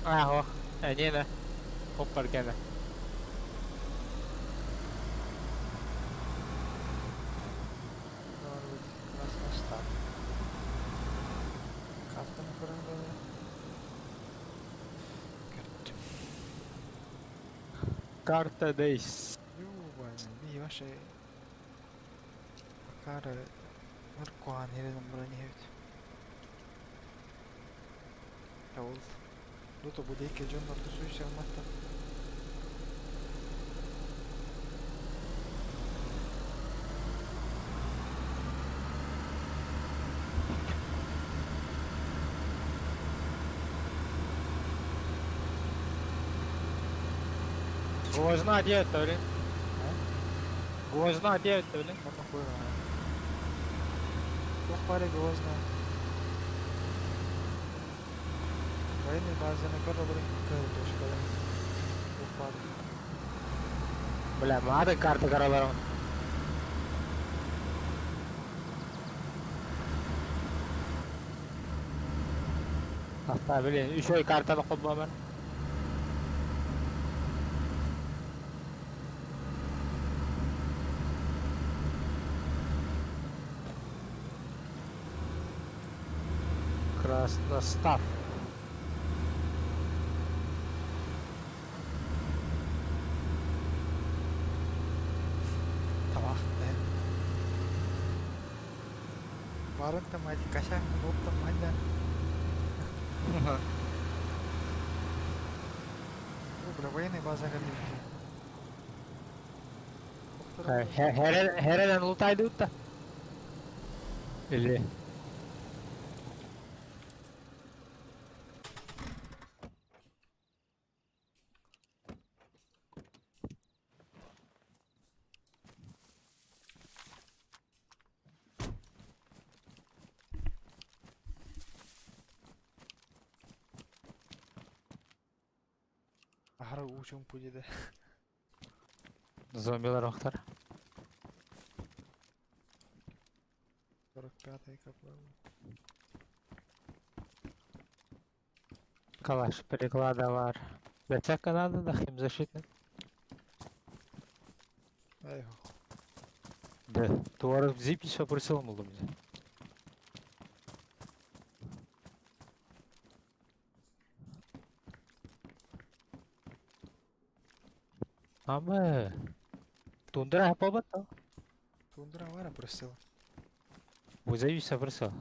Аһо. Эниэнэ. Хоппар кэнэ. Красностав. Картаны көрөн да Көрдүм. Карта Дейс. Юбана, би ваше Акара Маркуан херенен буран иһэбит. Ол Дуто бу диэки дьоннор тусуйсамматтар. Гвоздна диэт блин. Гвоздна диэт блин. Онно хуйна. Туох баара гвоздна. Военный базаны көрө кыһыл точкалар. Туох баар. Бля, маада карта караларым. Hatta блин, үчүгэй картаны холбоомон. Красностав. Табах да. Барын там ати кашак лоптам манья. Бля, военный база кэллибит. Хереден лутайдыытта. Или... Аһара уучун пудида. Зомбилар охтар. 45-й каплал. Калаш переклада бар. Бэцэкка надо да химзащитный. Ай, Да, туары зипись попросил молдум. Ама тундра хапабата. Тундра вара просила. Вызовись попросил.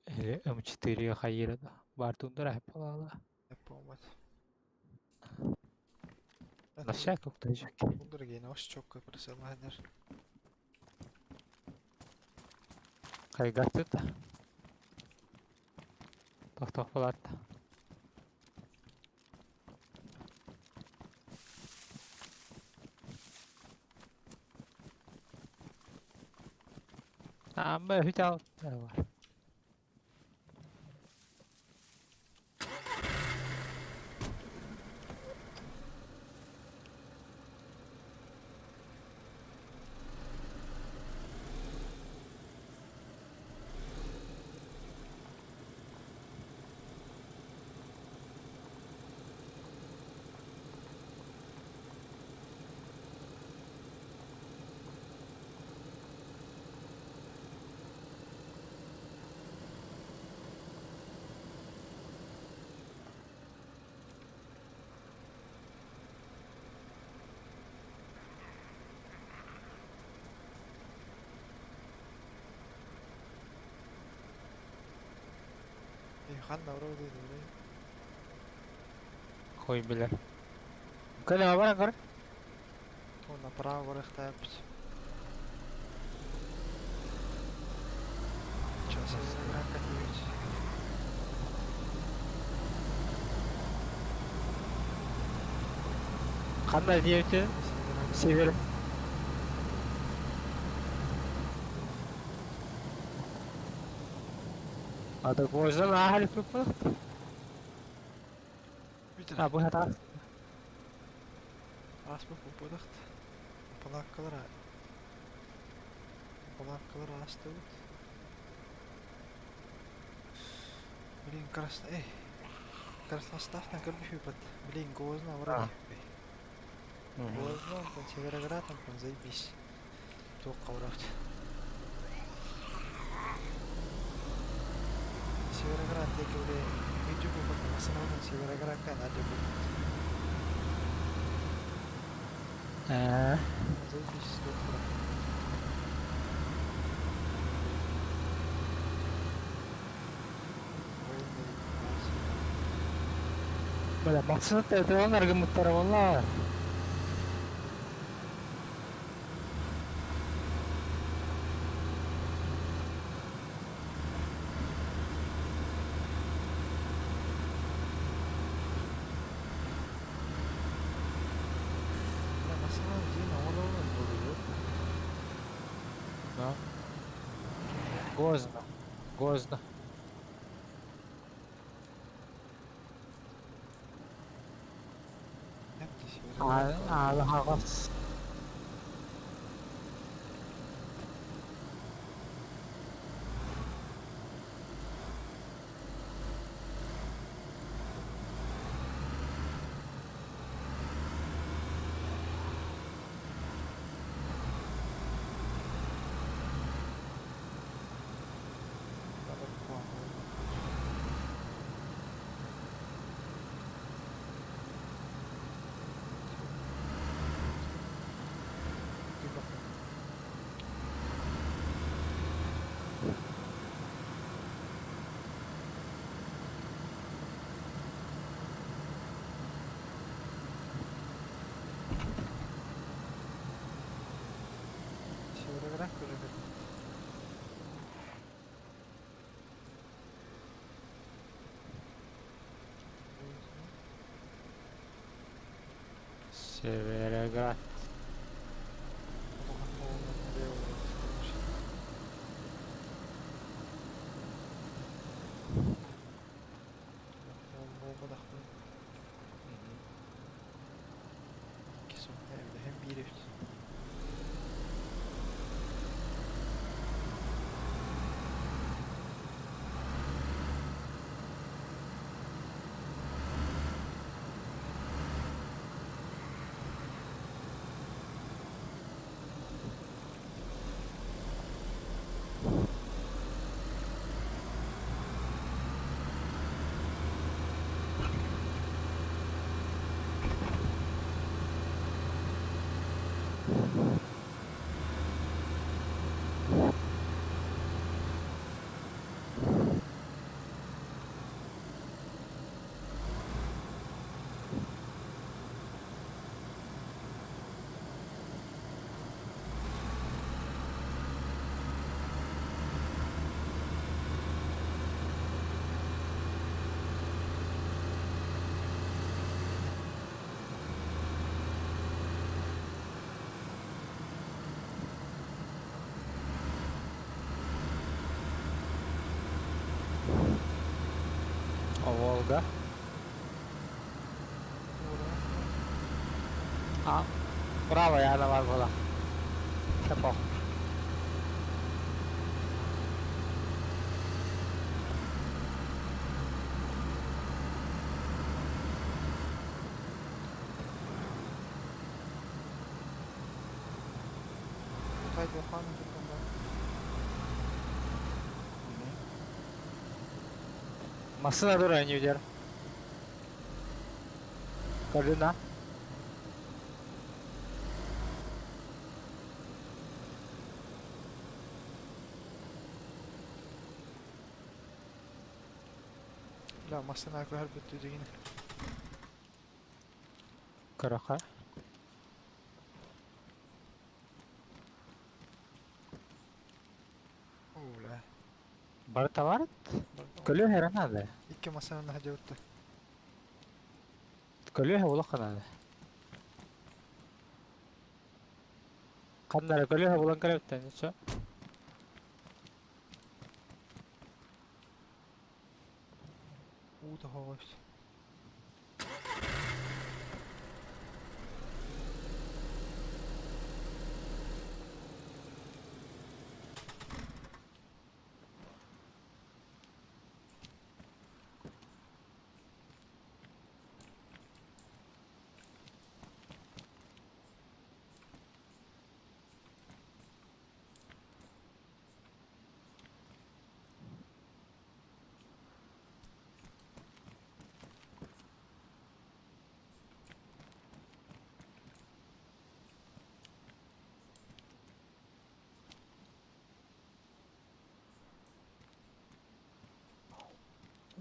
Или М4 хайра да. Бар тундра хапалала. Помат. На всяком случае. Тундра гейна ос чокка просила хадер. Хайгатыта. Тохтоох буолаатта. Аамма үһү бар. Ханна вроде дии. Хуй билэр. Кэлэ баран көр. О, направо барыахтаахпыт. Сейчас я тиийбит. Ханна диэбити? Север. А так можно нахали припах? Бүтэр. А, бу хата. Ааспыт буолбатахт. Балааккалар балааккалар аастыбыт. Блин, красно... Эй! Красноставтан көрбүппүт. Блин, Гозна вроде. Гозна, там Североград, там заебись. Туохха барабыт. Североград диэки били видео буолбат массыынабытын Североградка наадьа булбут. Ээ. Заебись туох барар. Военный база. Бля, массыына тэтэн аргымыттара буолла. Бля, массыына дьиэн оҥороллор буолуо. Да. Гозна. Гозна. Эп Североград. Аҕас. Надо план. Североград уже как. Североград. Волга. А, правая она бар была. Тапок. Массына дура не удер. Кордина. Бля, массына көһөр бүттүү дигини. Караха. Оо, бля. Бар товар? Көлүө эрэ наада. Икки массынаны хадьабытта. Көлүөһэ булуохха наада. Ханна эрэ көлүөһэ булан кэлэбиттэн все. Уу тоһоҕо эбит.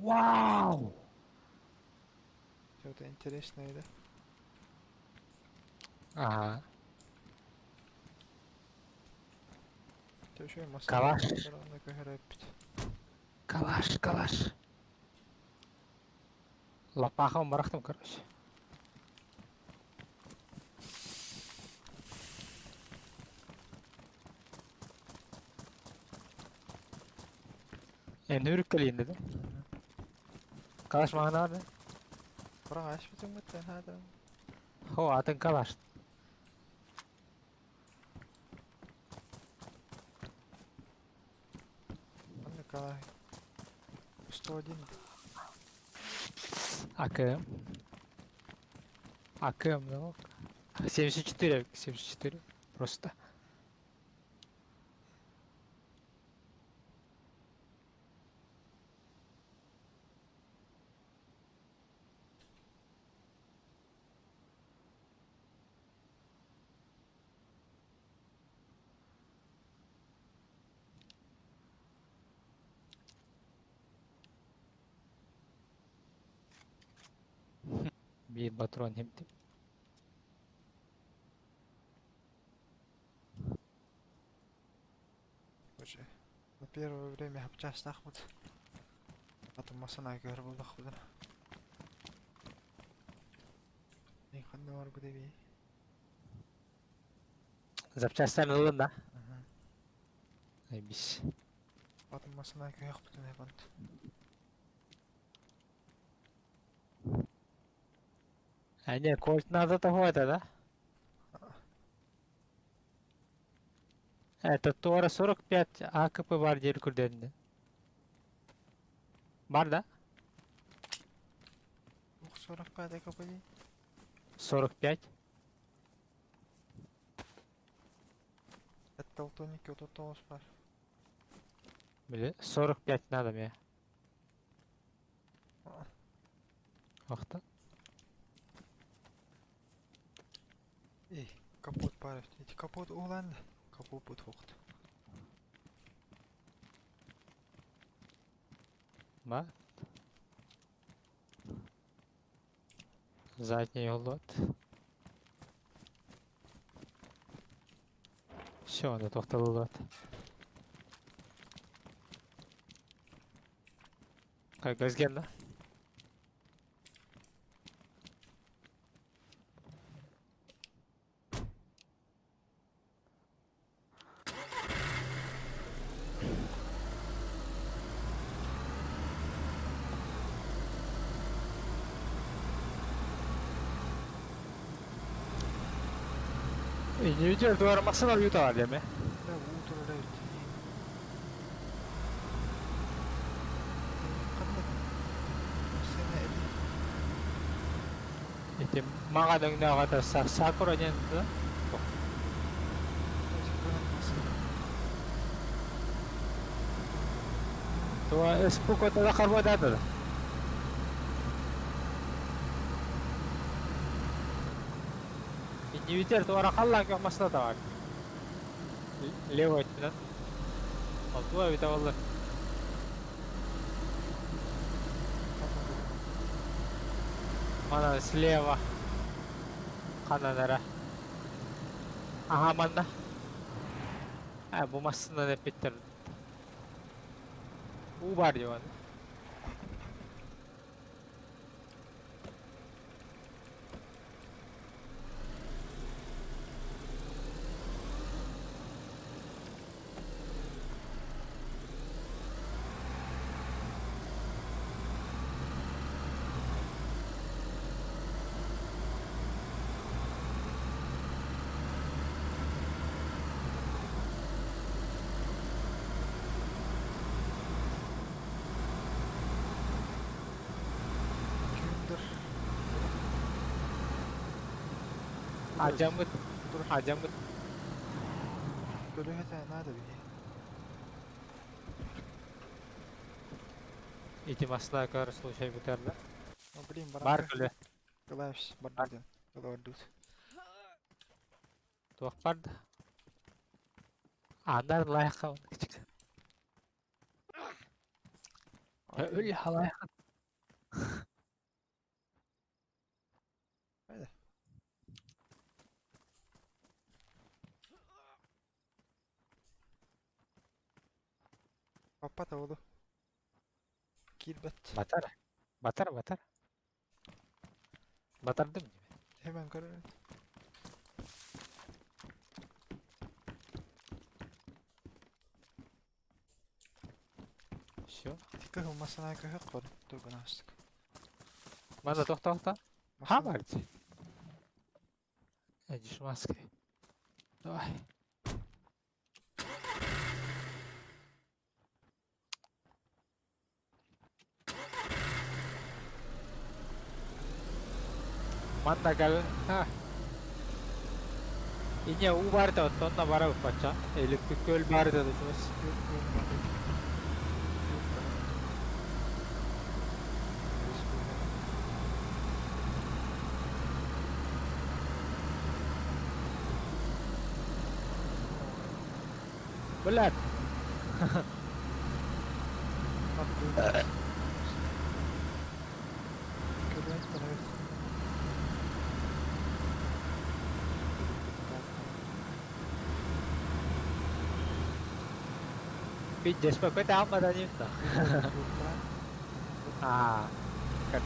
Вау! Что-то интересное, да? Ага. Еще Калаш. Калаш, калаш. Лопахом барахтым, короче. Энүрүк кэлиин да? Калаш маҕан аады? Быраҕааш бүтүн хаадам. Хо, атын калаш. Манна калай. 101. АКМ. АКМ, да? 74, 74. Просто. Биир патрон хемти. Короче, на первое время хапчаастаахпыт. Потом масана көр буллахпытын. Ханна бар бу деби. Запчастарын ылын да? Бис. Потом масана көйөхпүтүн эбант. А не, кольт надо того это, да? Это Тора 45 АКП бар диир күрдэринде. Бар да? Ух, 45 АКП дии. 45. Это 39 бар. Били 45 надо мне. Охта. Эй, капот бар. Эти капот улан. Капот бут хокт. Ма? Задний лот. Все, аны тохтолулат. Как газген, да? Иннибитигэр туох эрэ массыына уйута бар диэмэ. Да уу турар эбит. Ханна массыына эбит. Ити маҥан өҥнөөх ата Сакура диэн да? Туга эспукотала харбатаатар. Иннибитигэр туох эрэ халлаан күөх массыына баар. Левый өттүнэн. Ол туох эбитэ буолла? Манан слева. Ханан эрэ. Аха манна. Э, бу массыынаны эппиттэр. Уу баар дии манна. Күндер. Алдьаммыт. Алдьаммыт. Көлөһөтө наада биһи. Ити массыына көр случай бүтэр да. О, блин, Бар баран көлө. Кылаевич бардыгын. Кылабардыт. Туох бар да. Анар лайха. Өл халайха. Haydi. Kapat oğlu. Киирбэт. Батар. Батар, батар. Батардым дии. Hemen көрөр. Все. Тикка масана көһөк кор. Тугун астык. Мана тохто-тохто. Ха бар дии. Дешманский. Давай. Манна кэл. Ха. Иньэ уу баар да онно бара бачча. Электрик көл баар да дучумас. Блядь. Пиздец, какой-то алмадан А, как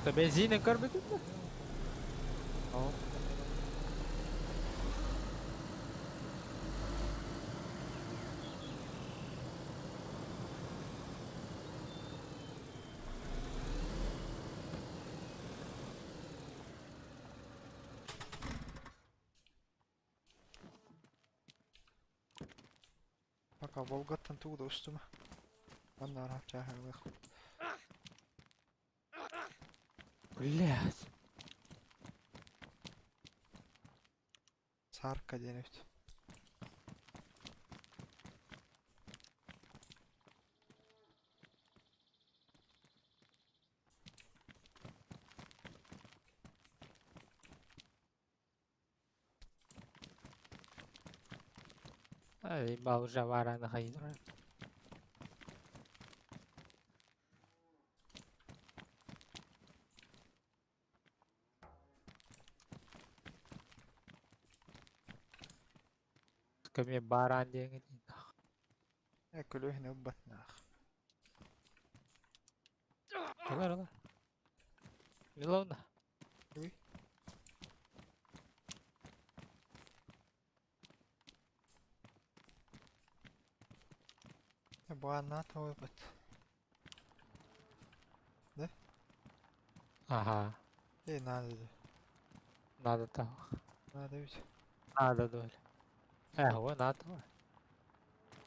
Ото бензин көрбүтүм да. Пока Волгаттан тугу устума. Манна арап. Блядь. Сарка диэн эбит. Ай, балжа варана хайын. Каме баран диэн. Э көлөһүнэ уббатнаах. Олар, олар. Миловна. Уй. Буанна тоҕойбут. Ага. Эй, надо да. Надо того. Надо ведь. Надо доля. Во, надо.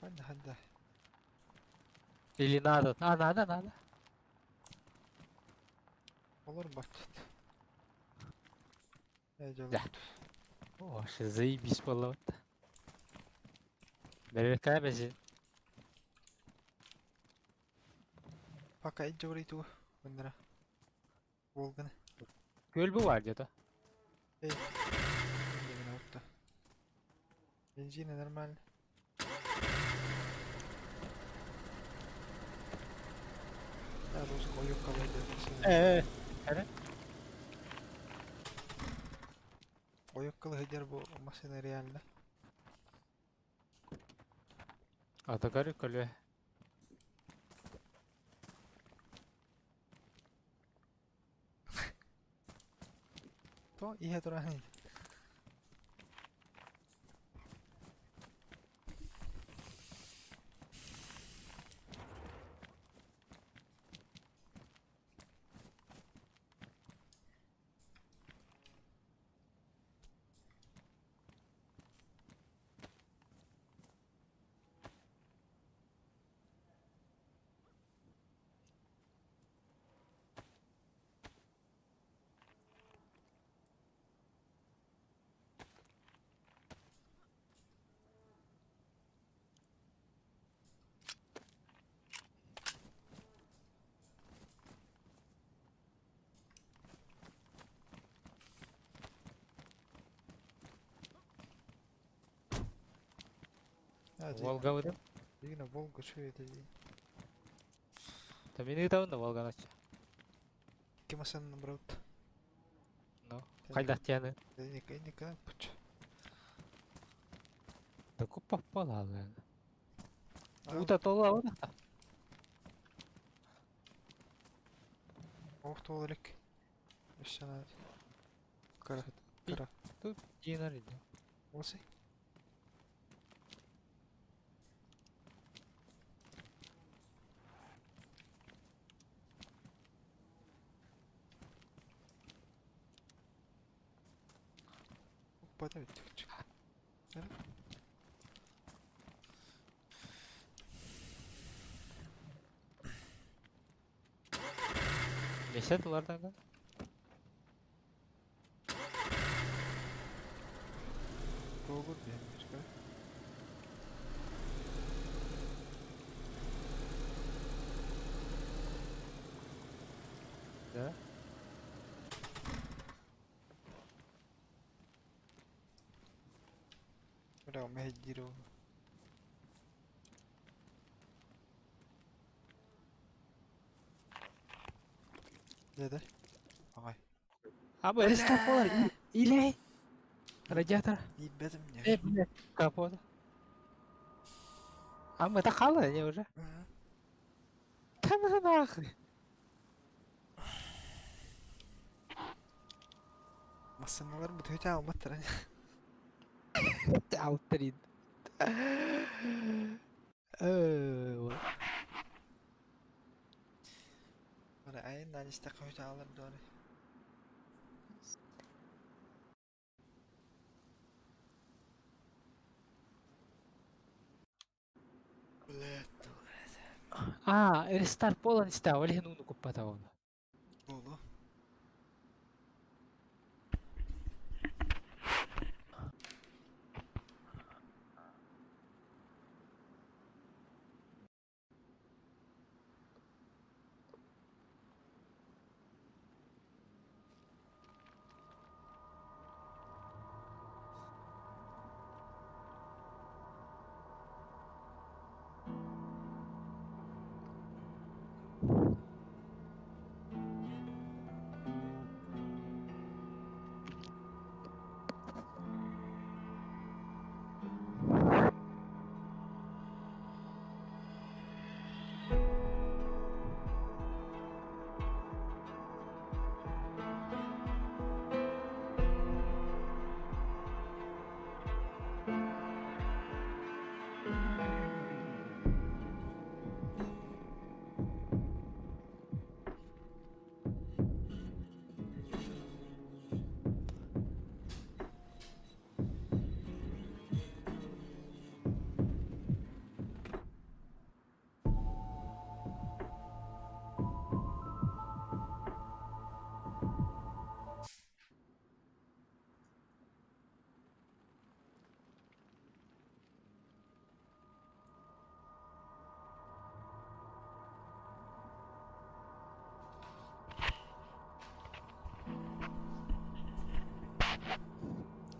Ханна ханна. Или надо. А, надо, надо. Olur бат. Эй, Да. О, вообще заебись было. Бәрекә бәзи. Пока иди говорит, Вындыра. Волганы. Көл бу бар где-то. Эй. Именно вот. Бензина нормально. Да, русского юбка выйдет. Ойуккалы сылдьар бу машина реально. Атакары көлө. То иһэ туран. Волга выдам. Дигна Волга что это? Та мин ыытабын да Волганы ача. Ким машина набрал? Ну, хайдах тианы. Никогда пуч. Да купа палалы. Ута тола оны. Ох, толрик. Еще надо. Кара. Кара. Тут динар иди. Осы. Опа, давай. Месет улардан да? Долгур бермир. Да. Бля, у меня дерево. Деда. Ай. А бы рестart болар. Илей. Радиатор. Ебетім не. Бля, капот. А мы тахала не уже? Да ну нахуй. Машиналар бут өте алматтыр. Алтрин. Ана айын нанисте өте алыр дөрі. Блядь. А, рестарт болан иста, олehen уну куппата оны. Болу.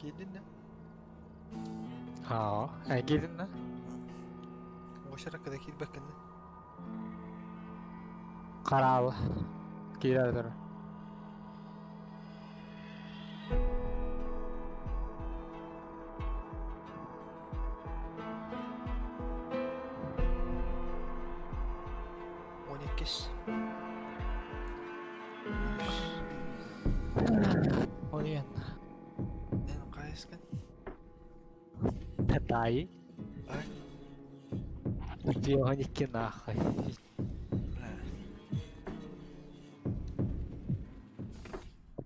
Киирдин да? Аа, эн киирдин да? Уочаракка да киирбэккин да? Хараал. Киирэр турар. 12. Ойен. Эн хайыскын? Татай. Ай. 12 нахуй. Бля.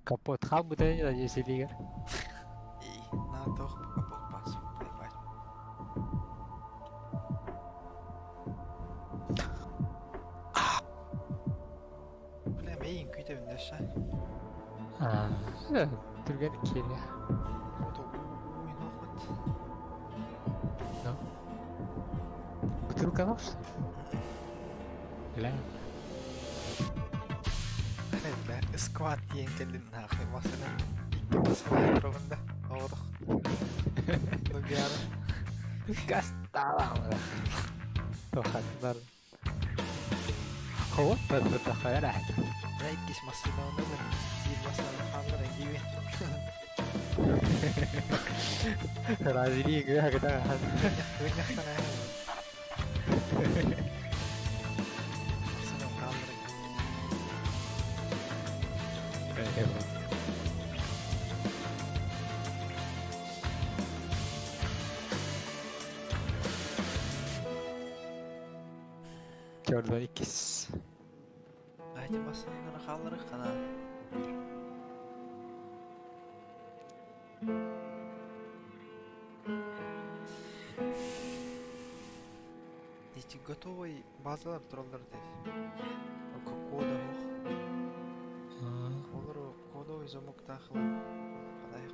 Капот хаалбыта ини дьиэ И, на туох капот пас. Ебать. Бля, мейин күүтэбин дөссө. Аа, түргэн киириэ. Ото уйнохот. Ну. Бутылка что ли? Бля. Бля, сквад диэн кэллин нахуй масына. Икки масына турабын да. Оҕотох. Лугиара. Гастала. Тоханнар. Вот это хайра. Бля, иккис массына оннугун. Биир массына хааллар диибин. Разве когда Кыынньахтан Массына хааллар. Jordan иккис. Айти массыналары хааллар хана. Эти готовый базалар тураллар дейт. Кода ох. Олор кодовый замок тахла. Хадай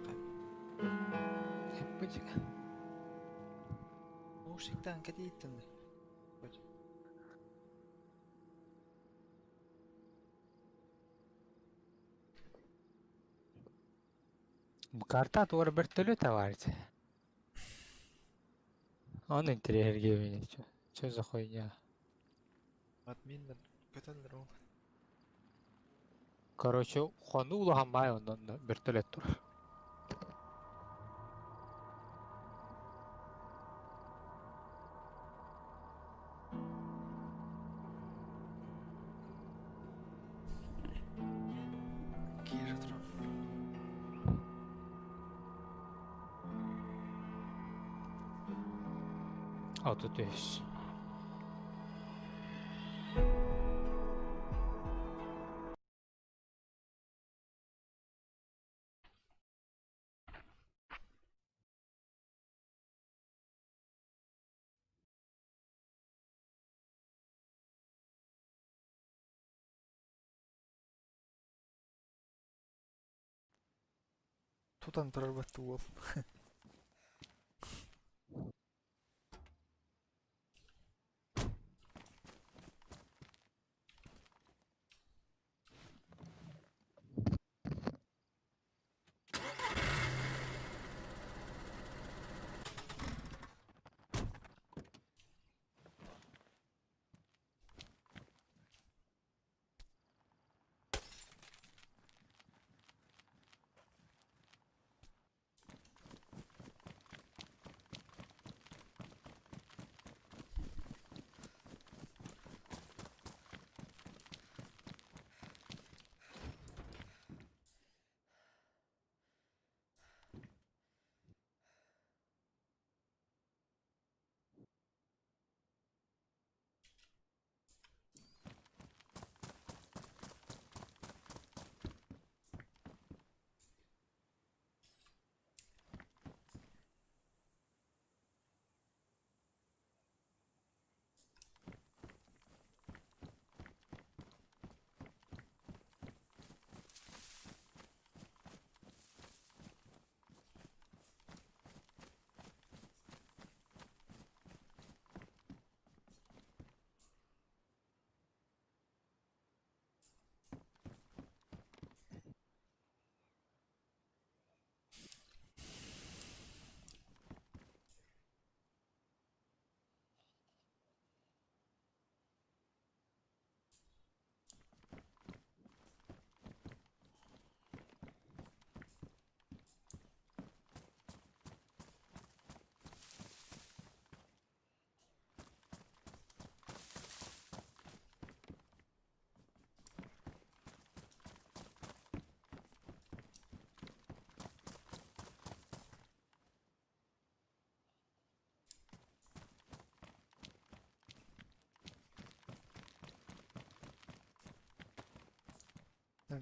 Эппичик. Ушиктан кэтииттэн. Карта туар вертолета варите. Он интерьер меня. Чё, чё за хуйня? Админнер көтөллөр ол. Короче, хону улахан бай оннон вертолет тур. Киирэ турар. А тут есть. Тутан турар баттı уол.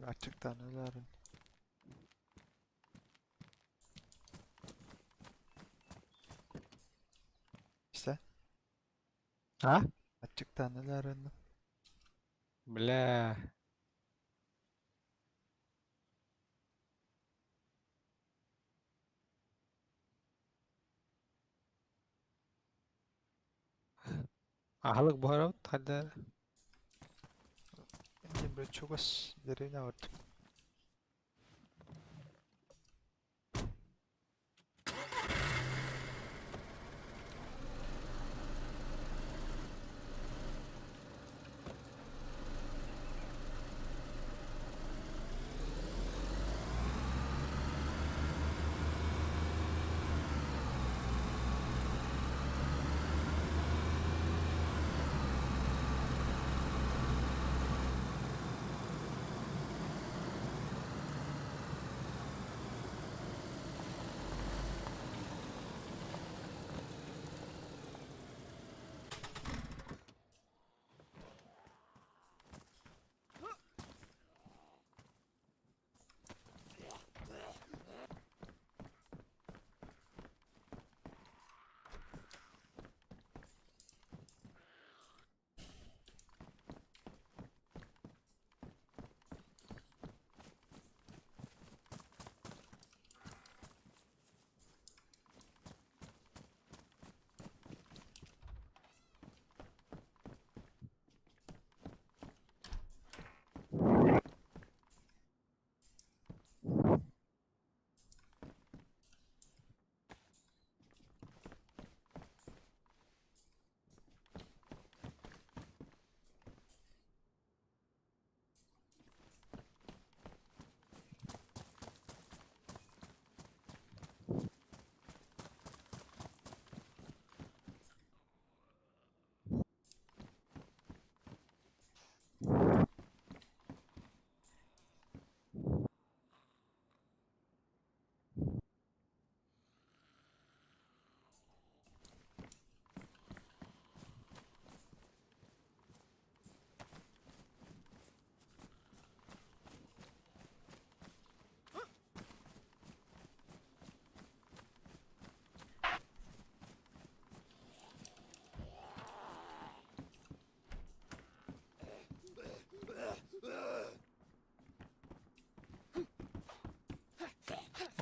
Аччыктаан өлөөрүн. Истэ? А? Аччыктаан өлөөрүн. Бля. Аһылык буһарабыт хайда Диэн бile чугас дэриэбинэ бардым.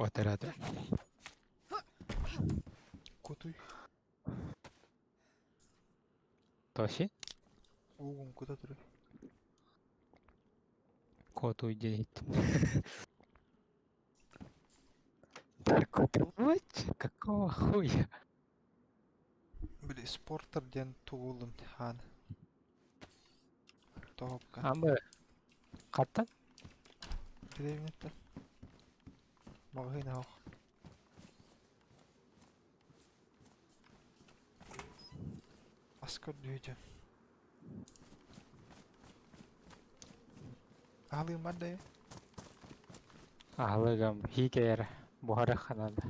Отерады. Кутуй. Тоси? Уугун кута турар. Коту диэн иһиттим. Наркотик? Какого хуя? Били спортер диэн тугулун хаан. Тоһопка. Амбы хаттан? Дэриэбинэттэн. Маҕаһыын аһох. Ас көрдүүтү. Аһылыым бар да Аһылыгым хиикэйэр буһара ханада.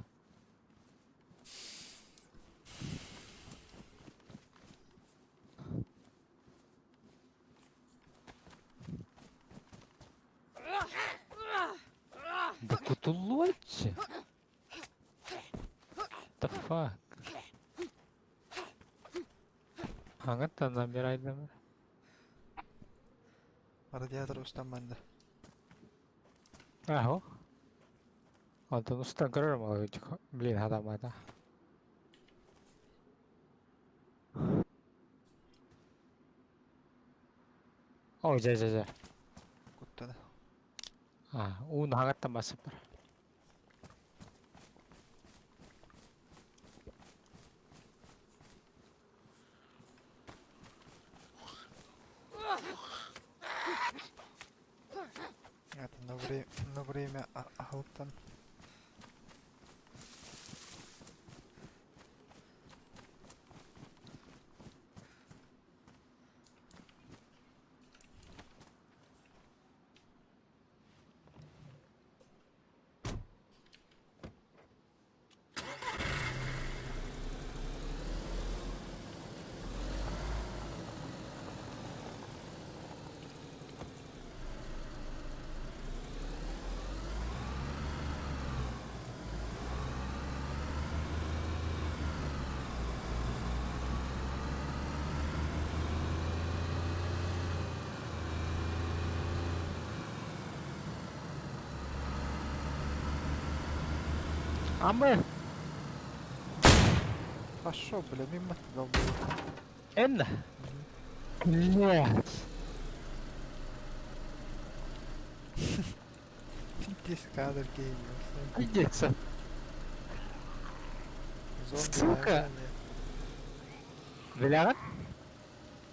Да кутуллуоччу. The fuck? Хаҥаттан набирайдым. Радиатор устан манна. Аһо. Онтон устан көрөрүм ол блин хатаммата. О, дьэ дьэ дьэ. Куттана. А, уун хаҥаттан басыппар. Это на время, на время аһылыктан. Амы! Хорошо, бля, мимо ты долбил. Эн! Блядь! Здесь кадр гений. Пиздец. Зомби, Сука! наверное.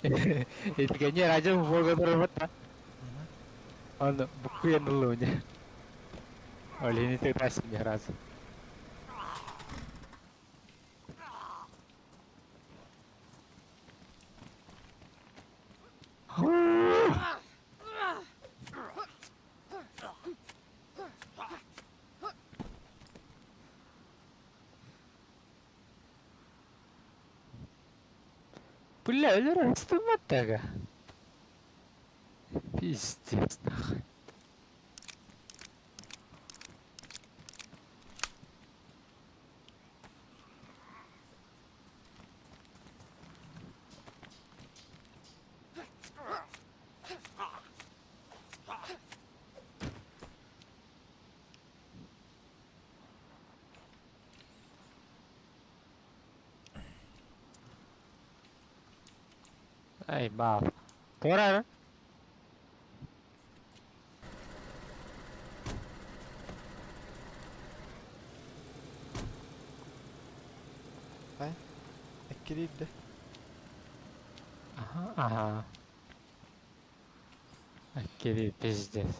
Билэҕин? Итигэньэ радио благодарбыта. Он буквенно луне. Олени тогда ни разу. Бля, өлөр астымматтага. Пиздец, нахуй. Ай, бал. Тура. Эккиридде. Ага, ага. Окей, пиздец.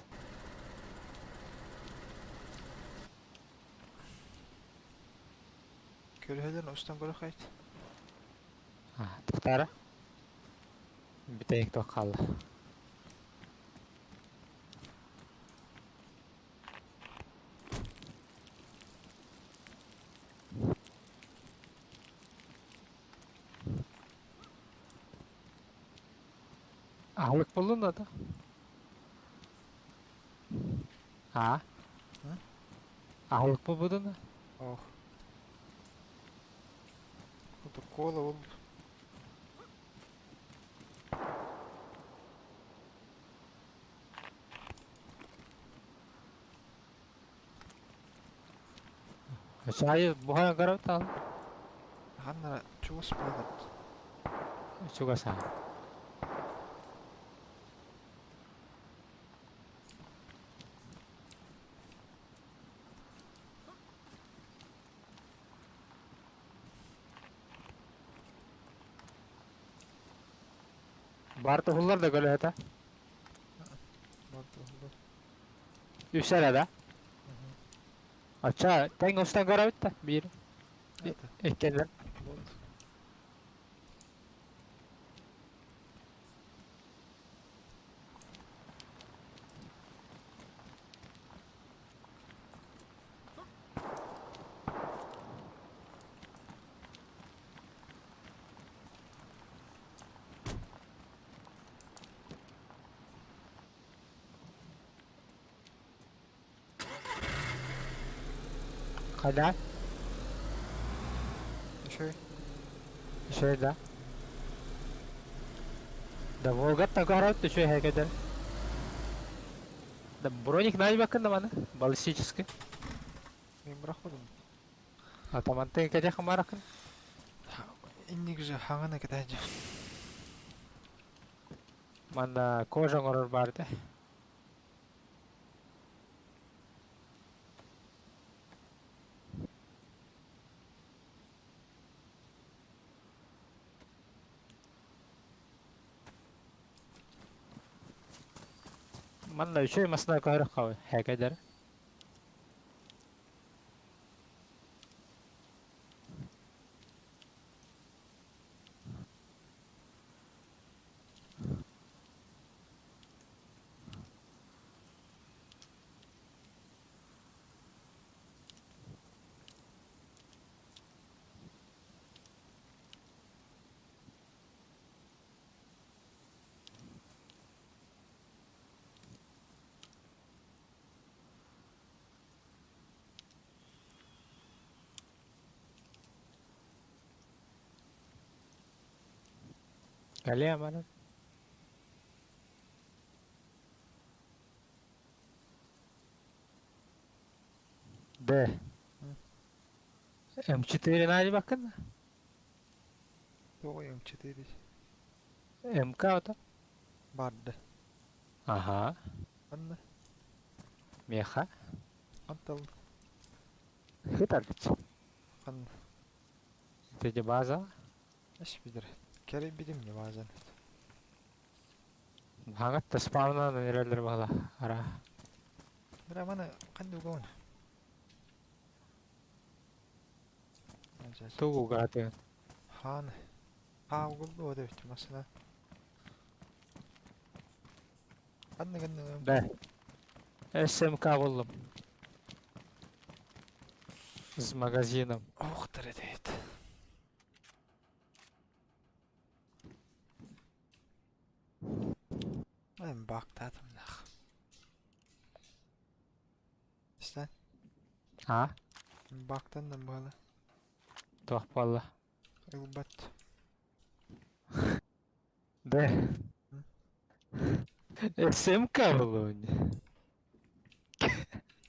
Көрөһөлөр устан көрө хайт. А, Тухтара. Бүтейик тоққалла. Аһылык буллун да? А? М? Аһылык булбудун? Ох. Это кола ол. Чайы бухан карап Ханнара чугас балат. Чугаса. Бар тухуллар да көлөһөтө. Бар туһулар. Үсәр да. Ача, тең устан карап бир. Это. Эккенлер. Вот. Када? Еще. Шөй да. Да Волгаттан карап түшөй хәкәдер. Да броник найбакын да маны, баллистический. Мен проходом. Атамантын кәдә хамаракын. Инник же хаңана кетәҗ. Манда кожа ngорор барды. Манна үчүй масына көрөх кабы хәкәдер. Кале мана. Д. М4 наадьыбаккын? Тоҕо М4 МК ото? Барды. Аха. Анна. Миэхэ. Антал. Хытарбыт. Ханна. Ити база. Эс билэр. Кэрэ билим не базан. Хаҥат спавнан эрэллэр баһыла. Ара. Бра маны ханна угон. Тугу угаатын? Хаан. Хаа угулду ода бит масына. Ханна гынна. Бэ. СМК буллум. С магазином. Ох, тәрәдәйт. Мен бактатым нах. Истэн? А? Бактанным буола. Туох буолла? Ылбат. Да. СМК буллум.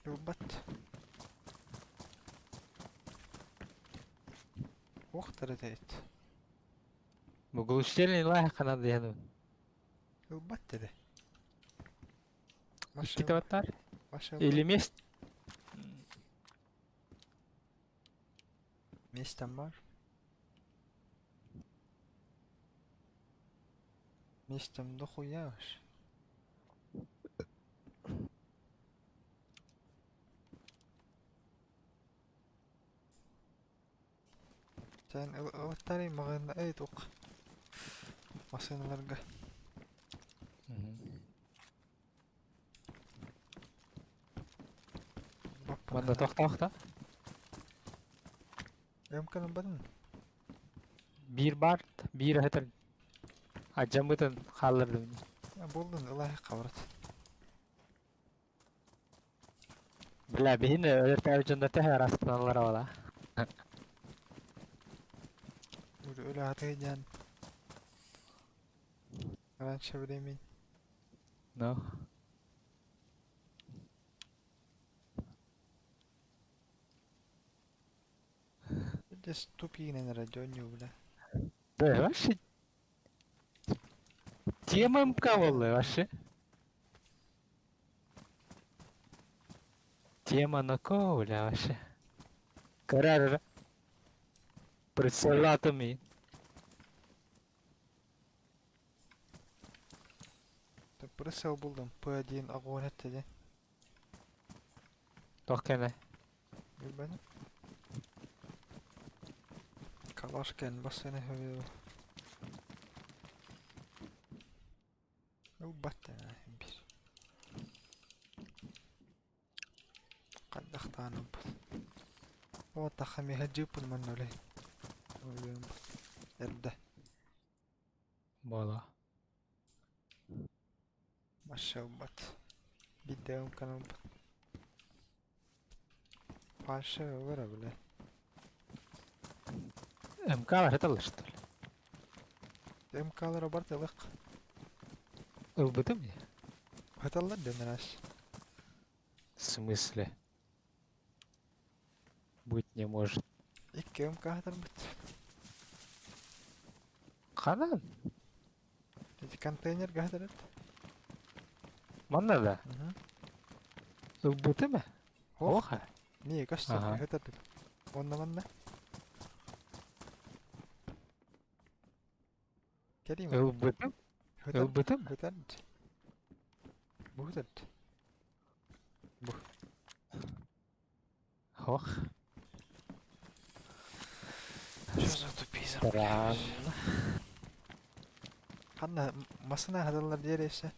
Ылбат. Ох, тәрәдәйт. Бу глушительный лайх надо диэн. Ылбат деді. Иккитэ баттар. Или месть? Местом бар. Местом дохуя уж. Sen ылыттары мағын эй туқ. Машиналарга. Манна тохтоохто. Эмканы барын. Биир бар, биир ыһытар. Адьаммытын хааллардым. Болдун ылай қабырат. Бля, биһин өлөртөөбүт дьоннор төһө арастаналлара буолла. Өлө аты дьан. Раньше времени. Ну. Здесь тупигнен радионю, бля. Да, вообще. Тема МК буолла вообще. Тема ноко, бля, вообще. Карар. Прицелатами. Присел булдum. P1 агуан этте Туох кэнэ? Билбэтим. Калаш кэн бассыны хөбү. Ылбат бир. Қандақтан ылбат. О тахами хаджипун маннули. Эрдэ. Буола. Маша ылбат. Бидде ымкан ылбат. Паша ылара бля. МК барыталлар что ли? МКлара бар тылык. Ылбытым я. Хаталлар дэнэрас. В смысле? Быть не может. Икки МК хатарбыт. Ханан? Эти контейнер хатарат. Манна да. Ылбытым э? Ох. Оха. Не, кажется, Ага. хатардык. Онна манна. Кэлиим. Ылбытым? Хатар. Ылбытым? Хатард. Бу хатард. Бу. Ох. Что за тупизм? Странно. Ханна масына хаталлар диэрэсэ.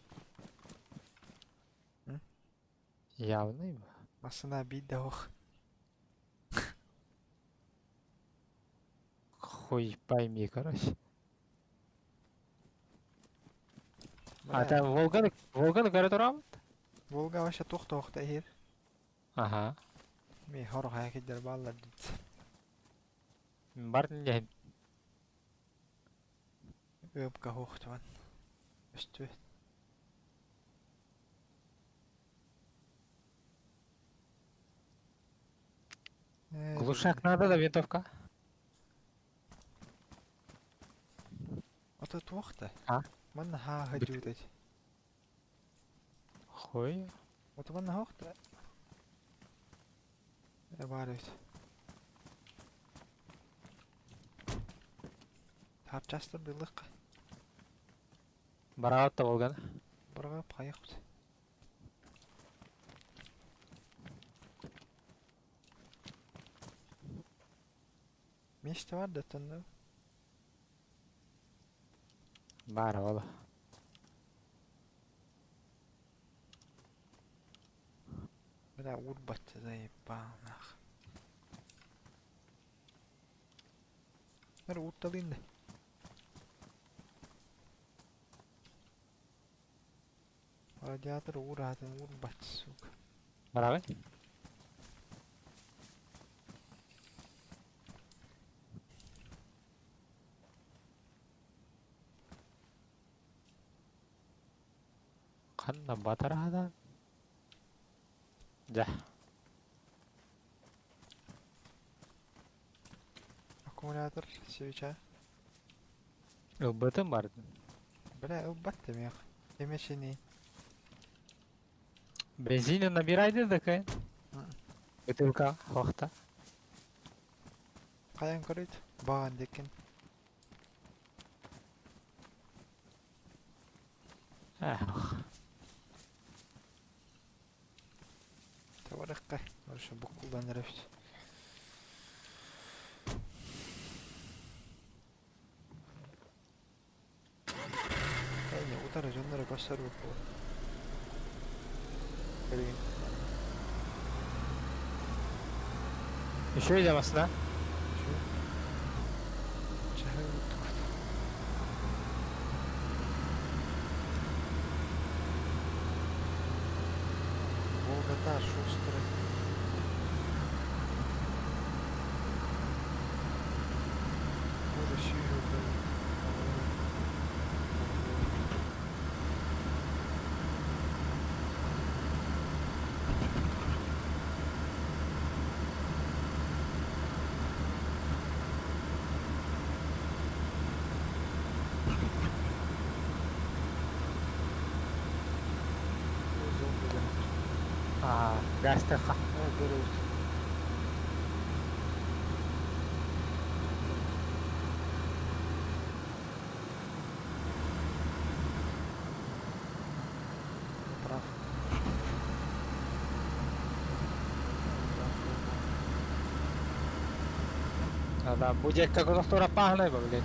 Явно им. Масына биидэ ох. Хуй пойми, короче. А Бля, там Волганы, Волганы көрө турабыт? Волга вообще туох-туох иһир. Ага. Ми хоро хайкидер баллар дит. Бартын дьэһин. Өпкә хуохтуан. Өстү. Глушак надо да винтовка? Ото туох да? А? Манна хааһы Бит- дьүүтэй. Хуй. Ото манна хоох да? Э баар эбит. Таапчастар билык. Бараат да болган. Барга хайык. Месте бар да тонна. Бар ол. Бля, урбатча заебал нах. Нэр урталын да. Радиатор ууратын урбат, сука. Барабы? Ханна батарада? Жа. Аккумулятор, свеча. Ылбытым бар. Бля, ылбат демек. Эмешени. Бензин набирайды да кай? Бутылка хохта. Каян көрөйт? Баган декен. Эх. Табарыкка. Ошо букулдан эребит. Эне утары жоннору көстөрбөк болот. Билген. Еще идем да? Чахы уттукут. Волгата шустрый. Боже, сүйүү А, газ тыха. Көрөбүт. Прав. А, да, будет как у нас пахне, блин.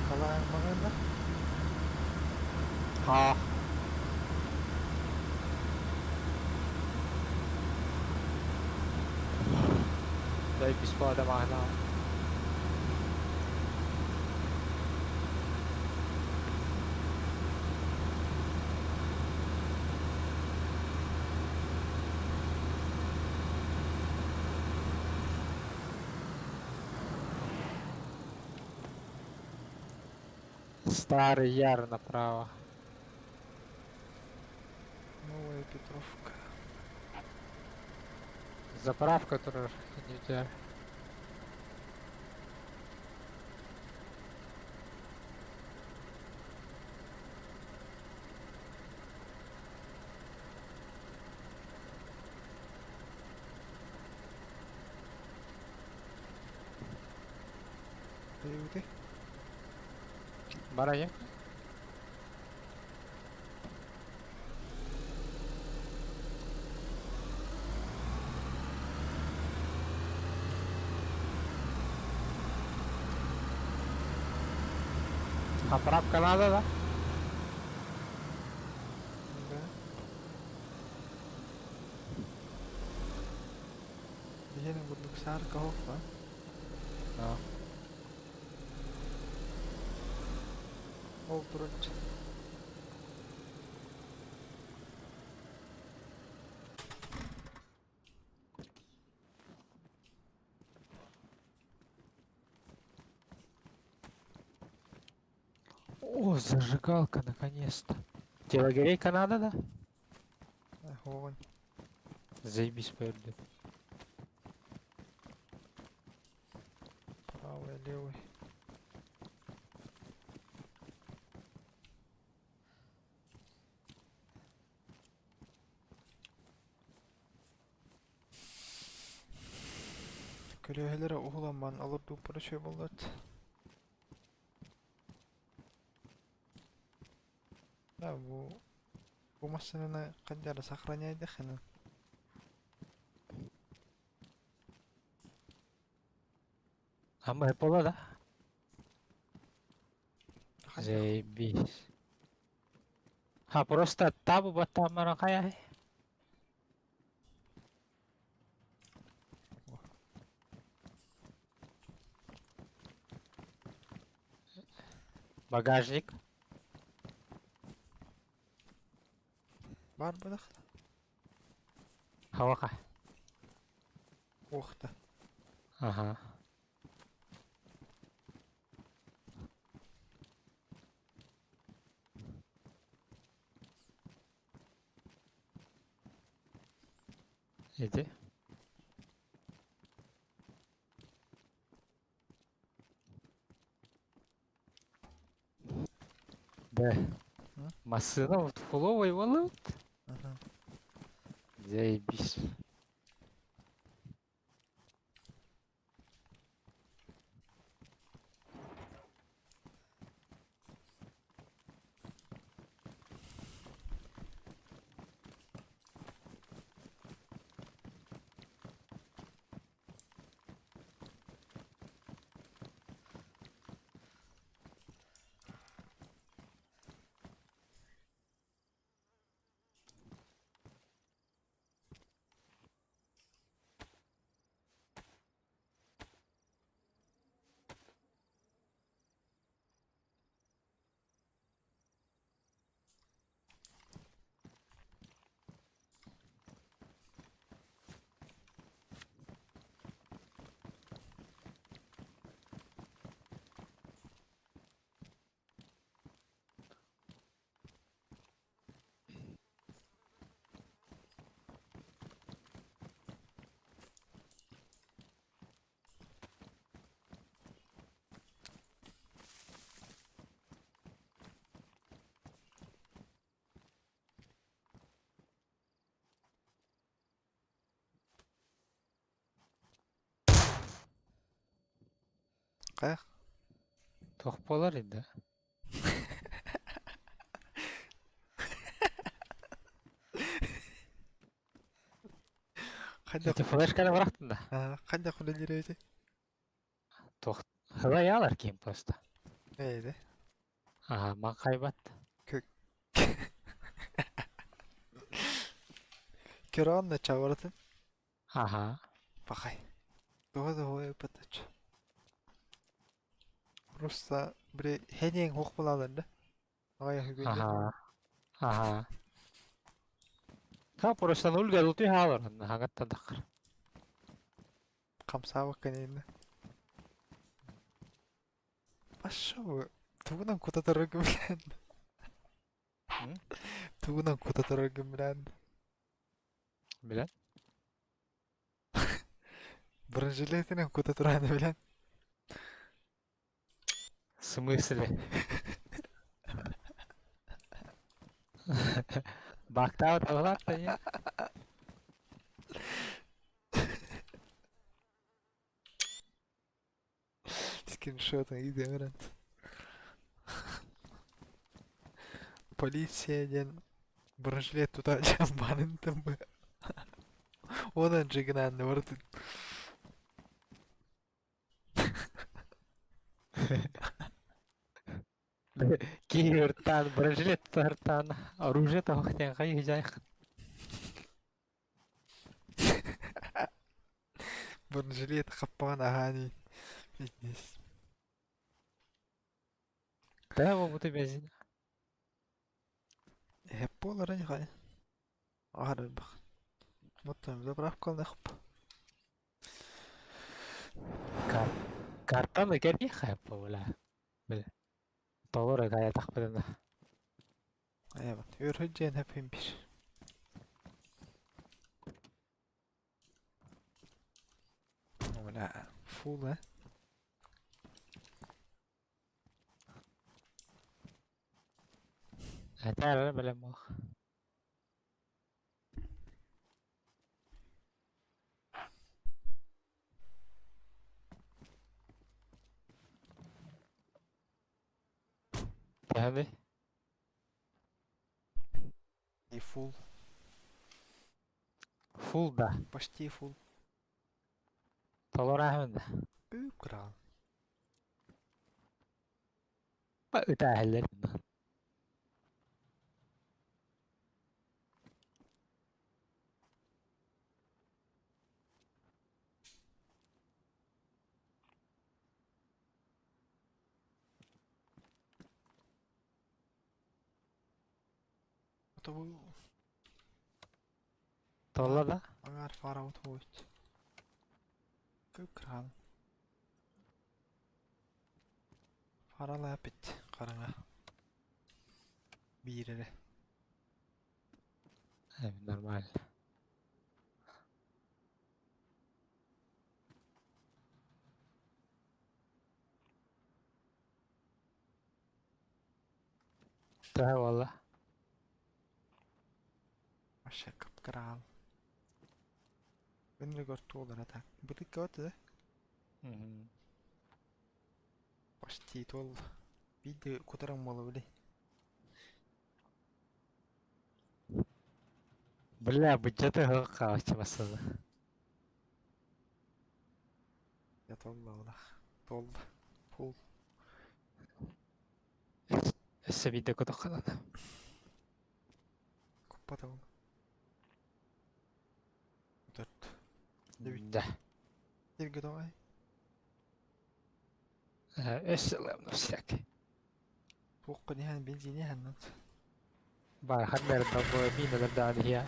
Калаан маганда. А. Дай бесплатно магнал. Старый Яр направо. Новая Петровка. Заправка тоже не. Ты? Барая. Заправка надо, да? Да. Биһиэн бурдук саар каһок ба. Да. Ол турар. О, зажигалка, наконец-то. Телогрейка надо, да? Огонь. Заебись, поебли. Правый, левый. Көлөһөлөрө уһуламман олордууппар үчүгэй буоллат. Да, бу бу массыынаны хайдах эрэ сохраняйдаххына. Ама буола да? Хайдах Заебись. А просто табу баттааммаран хайаһый? Багажник. баар бадах? Хаваха. Уохта. Ага. Иди. Да. Массыына вот фуловый буоллубут. Заебись. Хайах? Туох буолар инде? Хайдах Ити флешканы бырахтын да? хайдах үлэлиир эбитий? Туох хылайаалар киһим просто. Эйде. Аха, маҥхайбат. Көрөҕүн да чабыратын? Аха. Пахай. Туга да уһуйбатач. Просто били хэниэҥ суох буолаалар да? Аҕай үһүгүн Аха. Аха. Ха просто нульга лутуй хаалар хаҥаттан таххар. Хамсаабакка иннэ. Пошел. Тугунан кута тураргын билэн. Тугунан кута тураргын билэн. Билэн? Бронежилетинэн кута тураны билэн. В смысле? Бактаабыт аллаах не? Скриншотын идэҥэрэн. Полиция диэн бронежилет тута баанын тымбы. Онон жигынаанны барытын. Киһи ыртаан, бронежилет ыртаан, оружие тоһох диэн хайыһыдьаайх. Бронежилет хаппаҕын аһаан иин. Фитнес. Төһө буолбутуй бензин? Эһэп буолара ньыхай. Аһарбах. Оттон заправкалыахп. Кар картаны кэрдиэххэ буола. Бile. Толору каятахпытына. Evet. Өрһүдьэн хэпин бир. Бля, фул, э? Этээр бэлэм буох. Төһөмүй? И фул. Фул да. Почти фул. Толору аһын да. Украл. Ытааһыллар. Тобу Толла да? аңар фара отуут. Украл. Фарала бит караңа. Биирере. Нормально. Төһө буолла? Вообще капкрал. Өнрөгөр туолара так. Бытык да? Почти тол. Биде кутарам боло биле. Бля, бюджеты хыкка басылды. Я толла олах. Тол. Фул. Өссө биде кутукканан. Куппата ол. Төрт. Да. Ирге давай. Өссө лэмна всякий. Туққа нехан бензин нехан. Бар ханнар да бу миналар да хия.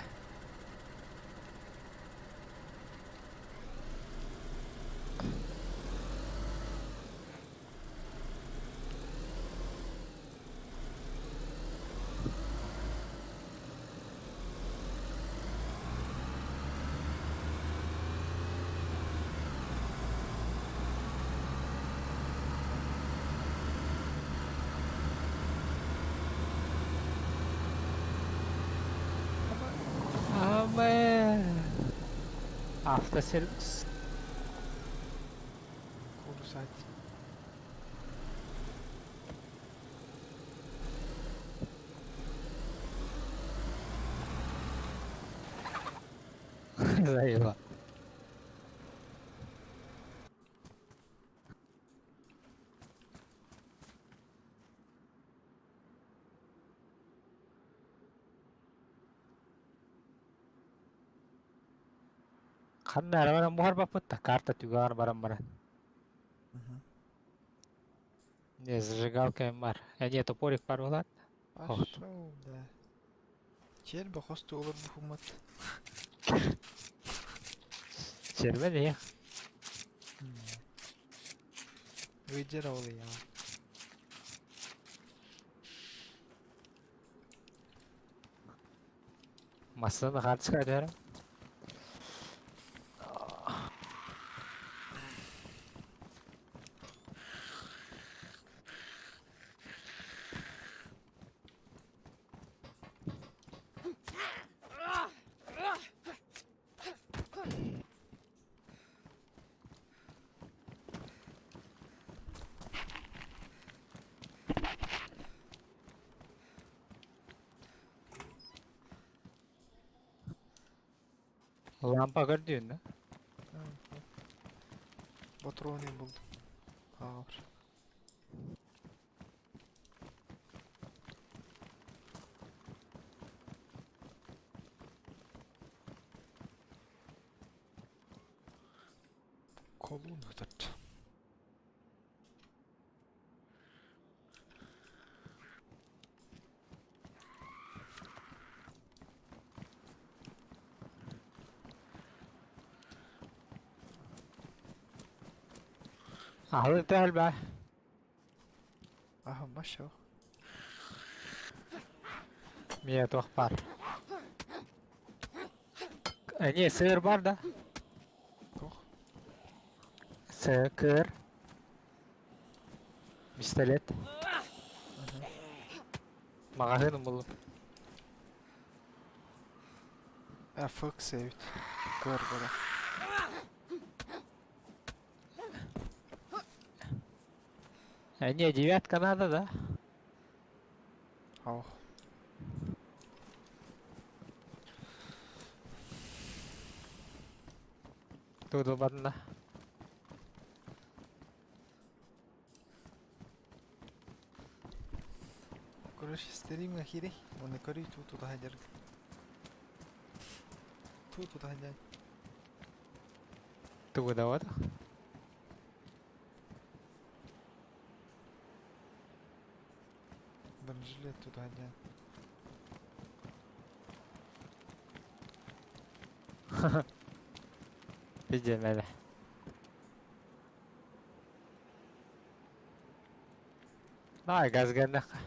Амен. Автосервис. Курсать. Заеба. Ханна баран буһар баппытта карта түгар баран баран. Не, зажигалка бар. А не, топорик бар болат. Пошел, да. Чербе хосту олар бухумат. Чербе не. Выдера ол я. Масаны хартска дәрім. Лампа көрдүүн да? Патроны булдum. Ağır. Kolun ötört. Аһылык да элбэх. Аһымма шо. Миэ туох баар. Не, сыр бар да? Туох? Сыр. Пистолет. Маҕаһыын буллум. А, fuck эбит. Көр бара. Не, девятка надо, да? Ох. Тут барна. Короче, стримҥа киирэй, уонна көрүй туу тута сылдьаргын. Туу тута сылдьан. Тугу да вот. Бронежилет тута сылдьан. Пиздец, надо. Давай, газ гыннахха.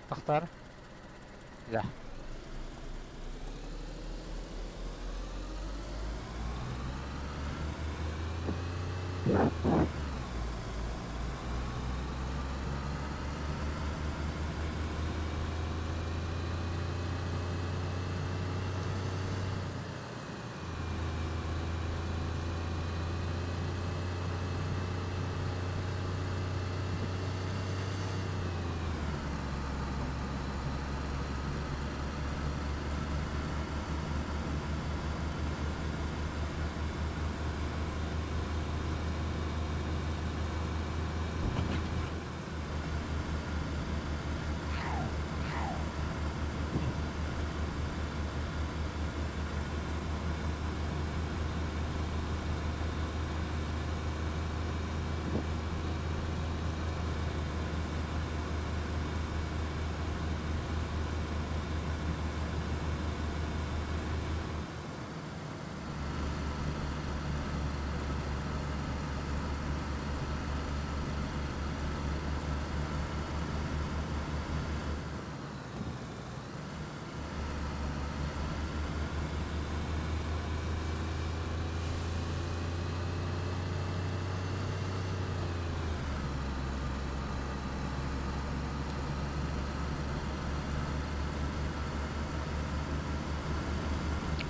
Тохтоор. Дьэ.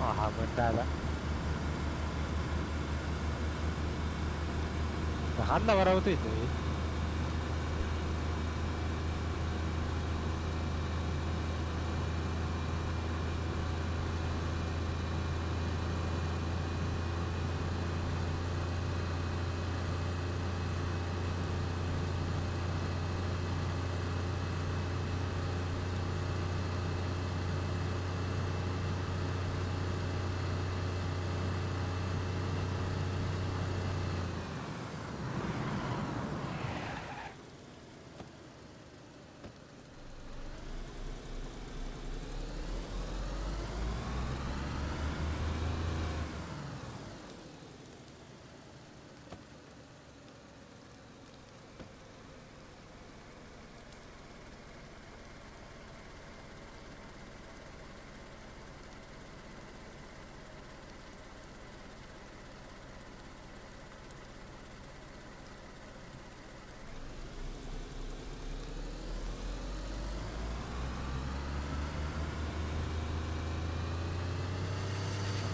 Аха, мындаада. Ханна барабытый дии?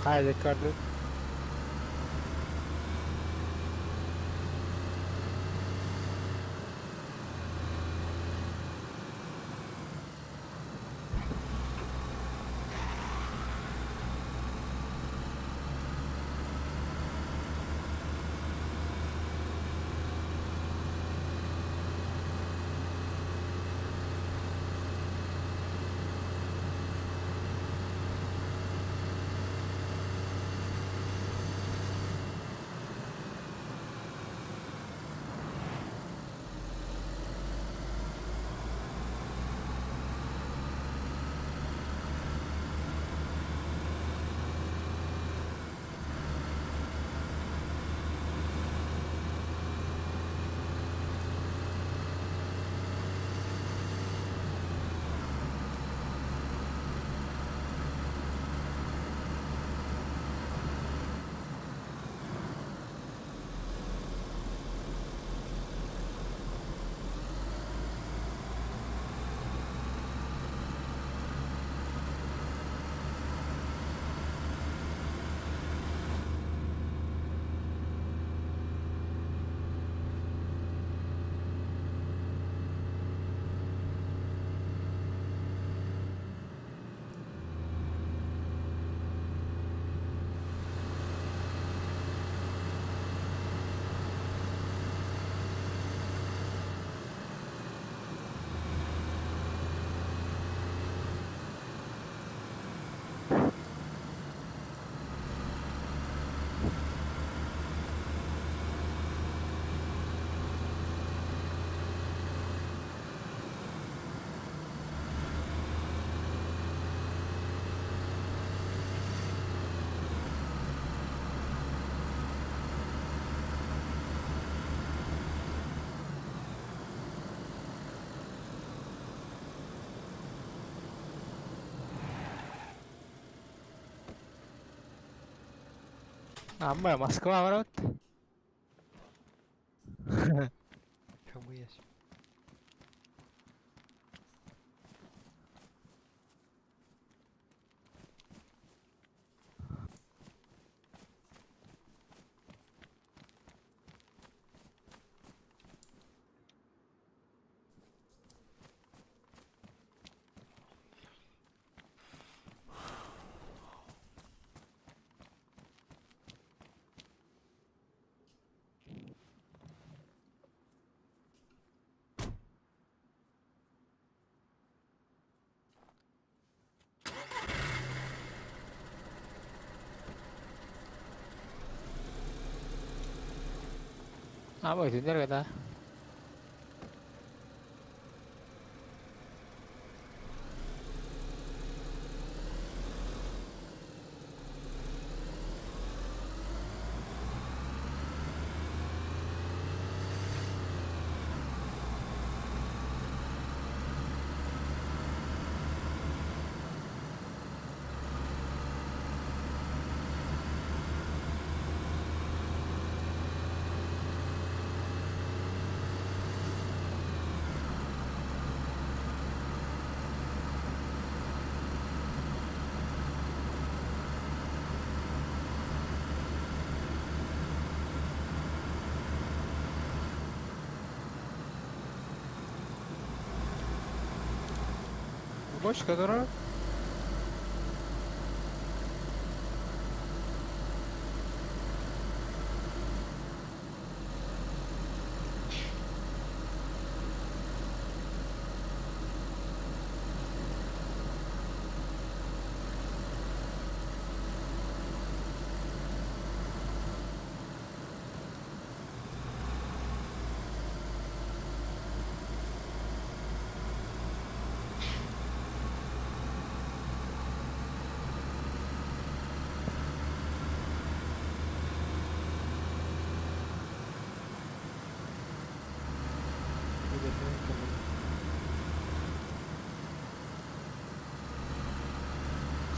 Хайа көрдүн? Амма Москва барабыт. Көмүйэс. Ама итиннэр гына. Бочка дурак.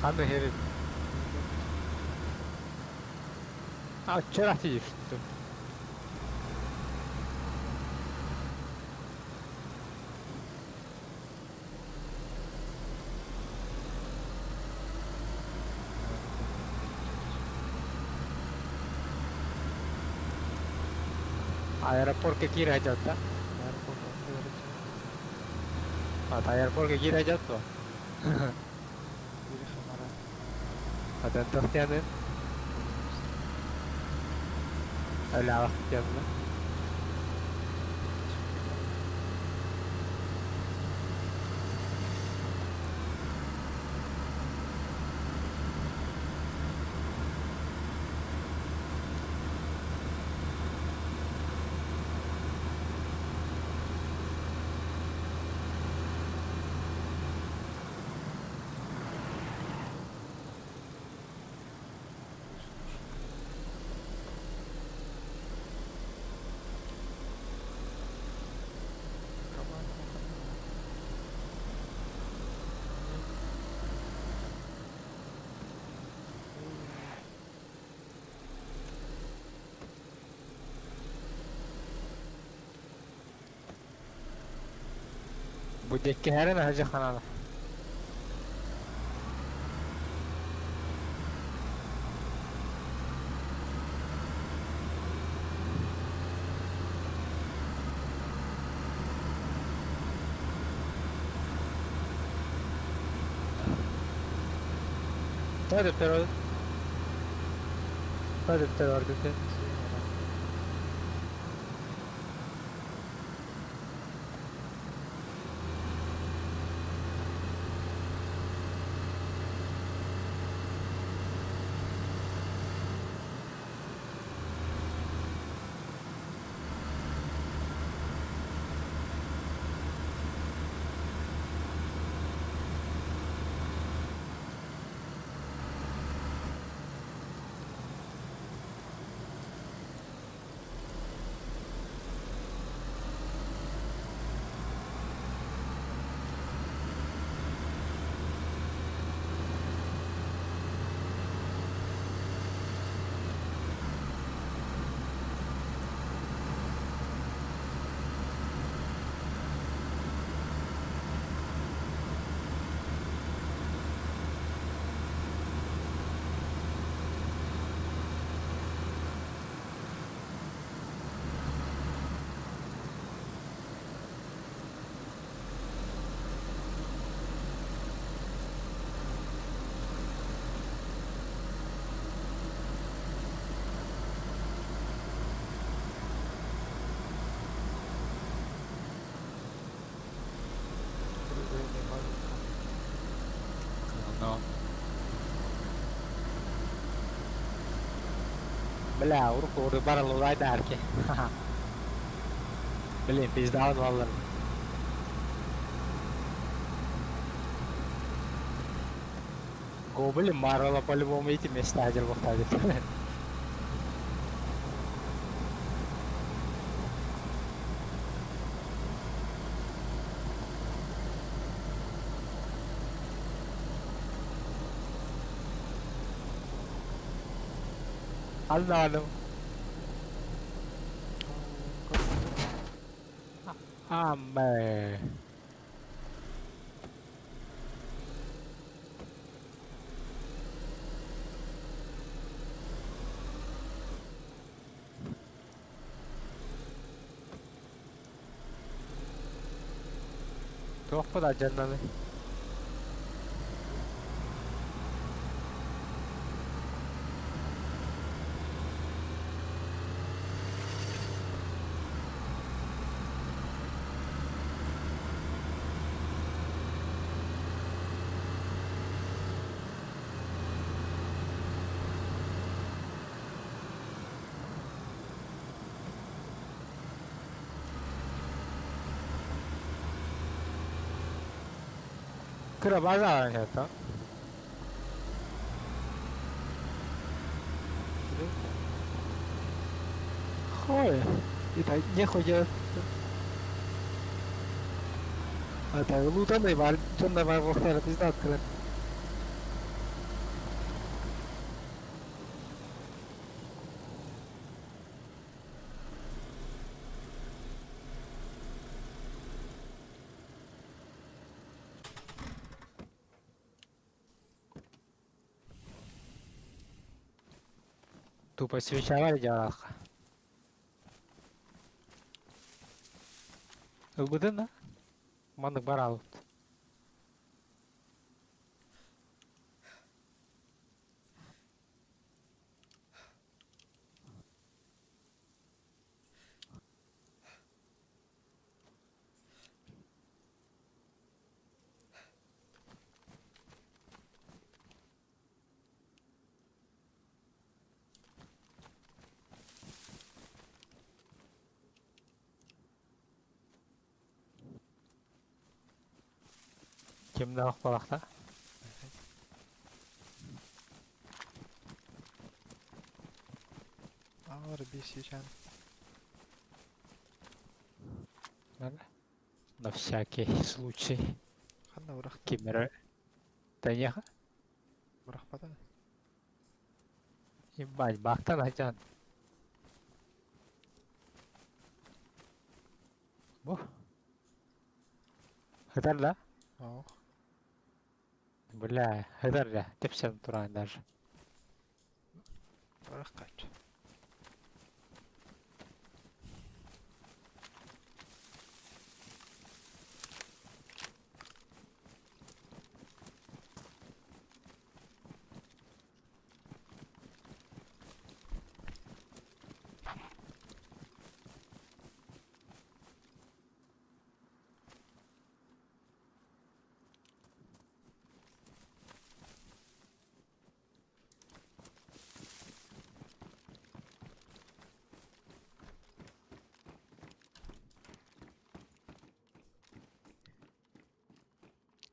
Ханна херин. А вчера сидишь что? Аэропорт какие хотят, да? А, аэропорт какие хотят, то? Атантахтянын. Өлаахтянна. Бу диэки эрэн аһдьа ханаана. Тоҕо төптөрү ордук. Бля, урукку курдук бараллаайдаарки. Блин, пизда баллар. Гоблин Марвела по-любому эти места одел выходит. Anladım. Amme. Туохпут алдьаннаный? Кыра база это. Хой, это нехуя. Это лутаный бар, чонный бар бохтар пизда открыт. Тупо свеча дьаха. Ылбытын да? Маннык бар алыпт. Кимнээх балахта? Аар бисичан. На всякий случай. Ханна бырахта. Кимера. Таняха? Бырахпата. Ебать, бахтан айтан. Бу. Хытар да? Ох. Бля, хытар да. Тепсен туран даже. Бырахкач.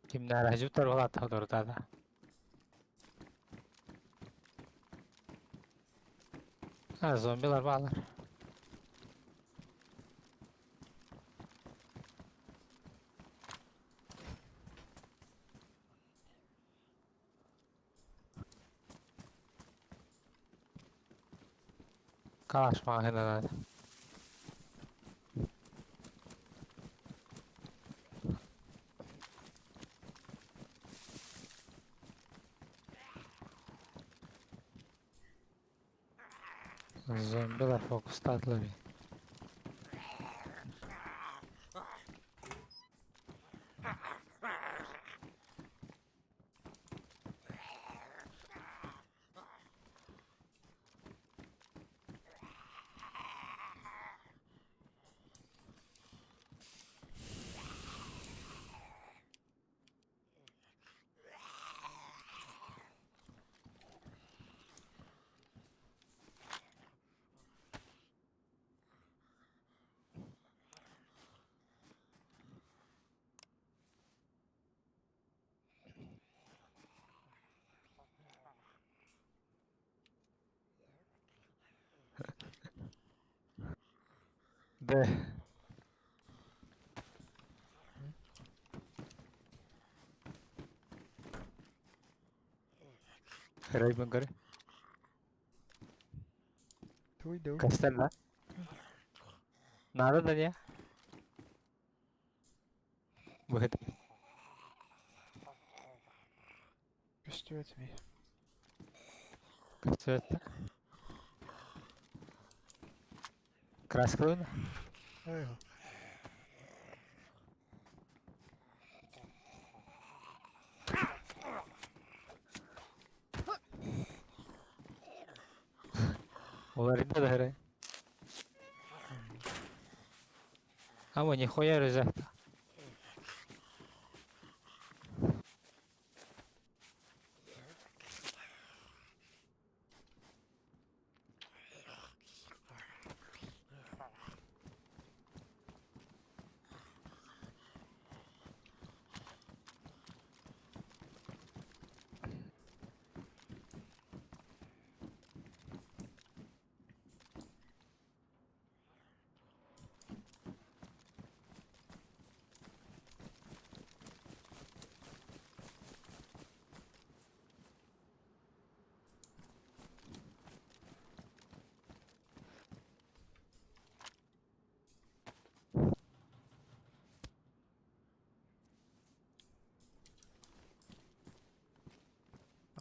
Кимнэр ажыптар болат дурдада. Ha zombiler bağlar. Калаш мағына надо. Зомбилар фокустатлар. Да. Рейбен көрө. Туй дуу. Көстөр да. Надо да не? Выход. Көстүбэт ми. Көстүбэт да. Краскалыын. Ой. Уларыйда да хэрэ. Ама нихуя рюкзакта.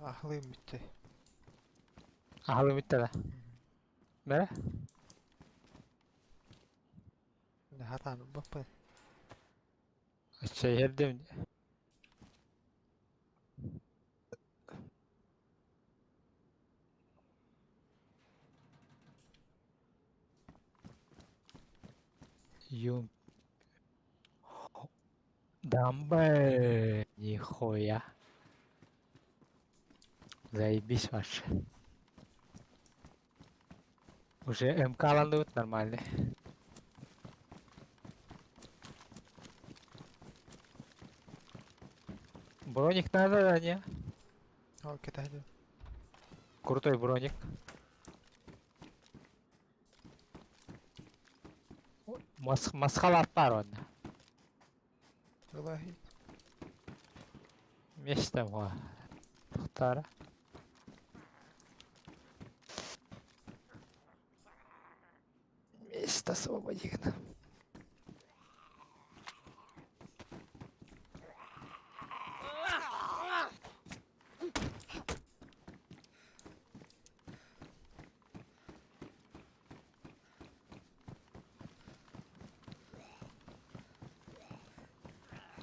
Аһылыым бүттэ. Аһылым бүттэ да. Бэрэ? Хатаан баппын. Оччо иһэрдим. Юм. Дамбэ. Нихуя. Заебись вообще. Уже МК ландуют нормальный. Броник надо, да, не? Ол кэтэһдим. Крутой броник. Масхалат бар онно. Ылаһый. Место во. Тохтара. Место освободигна.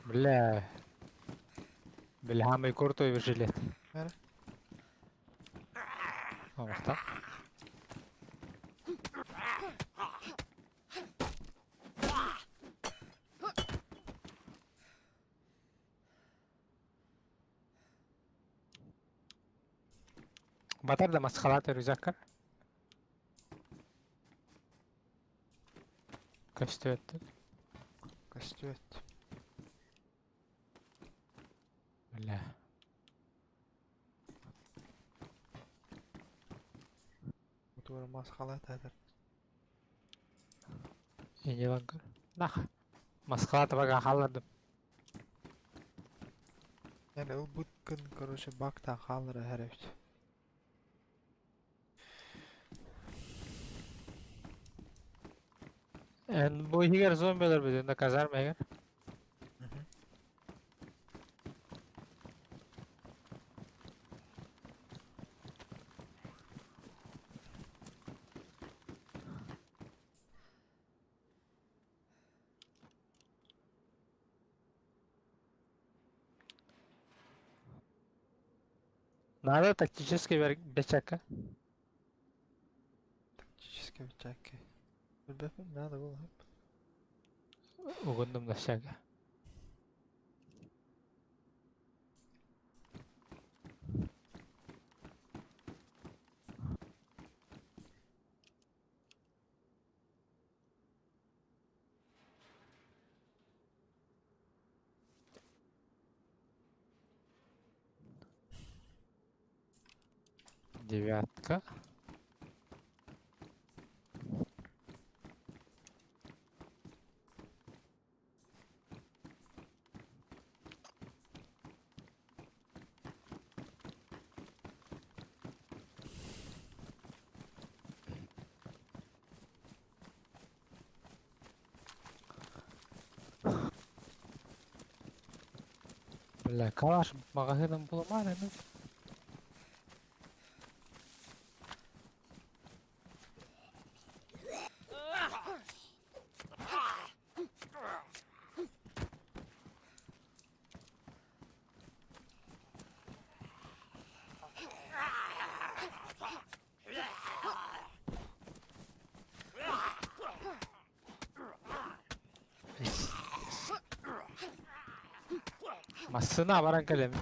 Бля. Бля, крутой жилет. Бэрэ. Омахта. Батар да масхалаты рюкзакка. Көстүөттү. Көстүбэт. Бля. Утура масхалат атар. Инелангар. Нах. Масхалаты бага халладым. Yani ылбыткын, короче, бактан хааллара хэрэбит. Эн бу иһигэр зомбилар бүтүн да казарма иһигэр. Надо тактический бечака. Тактический бечака. Билбэппин, надо было. Угундум на всяко. Девятка. Бля, калаш маҕаһыынан буламаары ну. Массыына баран кэлэм.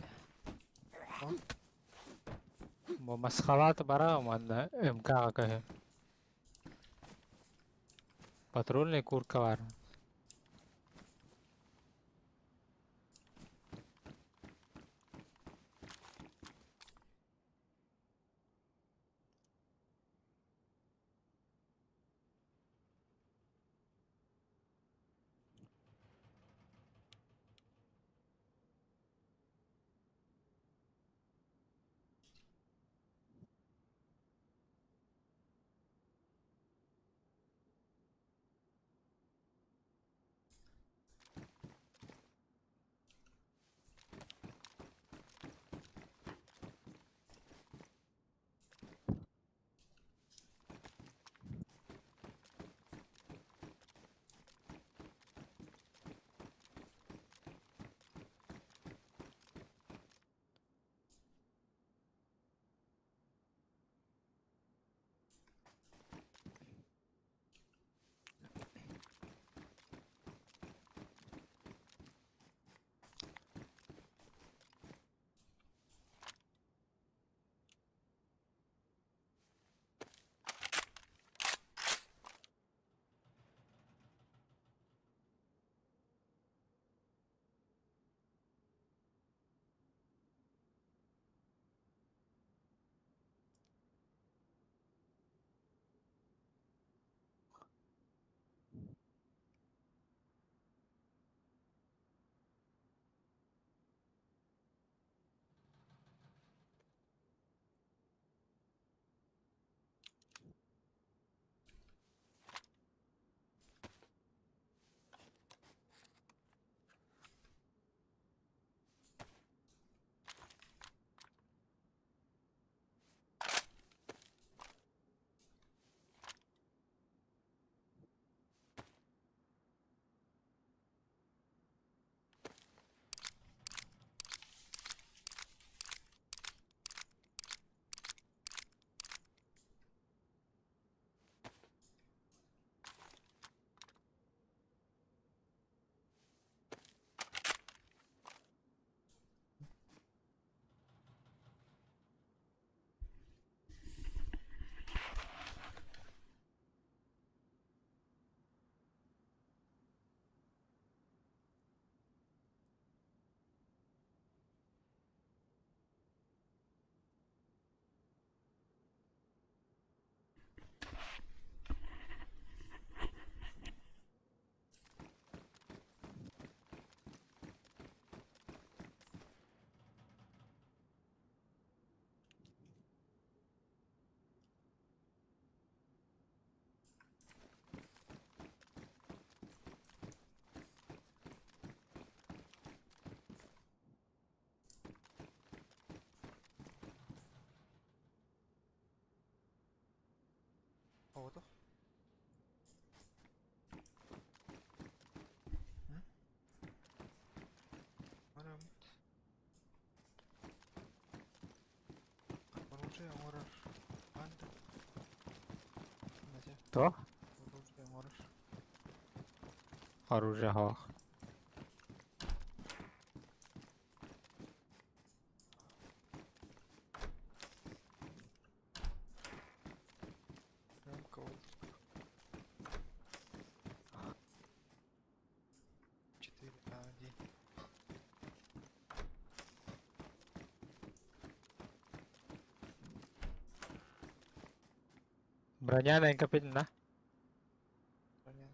Бу масхалаат бараҕым уонна МК-ҕа көһүм. Патрульный куртка баар. Оҕотох. Бараммыт. Оружие оҥорор. Банда. Туох? Оружие оҥорор. Оружие суох. Рамка ол. 4 на 1. Броня на НКП на. Броня.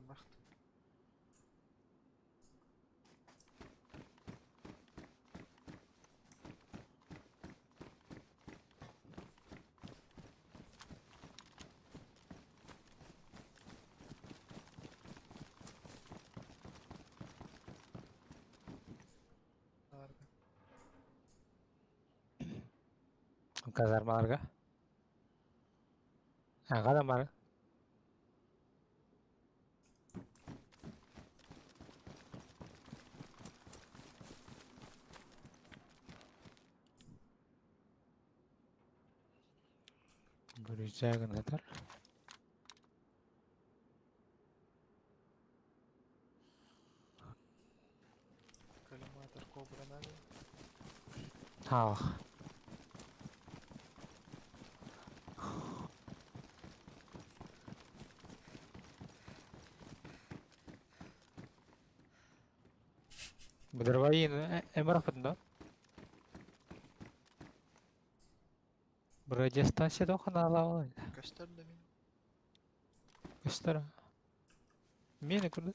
Махт. Казармаларга. Аҕа да мар. Бүрүсээгин сытар. Коллиматор кобра надо. Таах. Быдырбайын эмрапын да? Вроде станция тоқын Көстөр да мин. Көстөр. Мені көрді.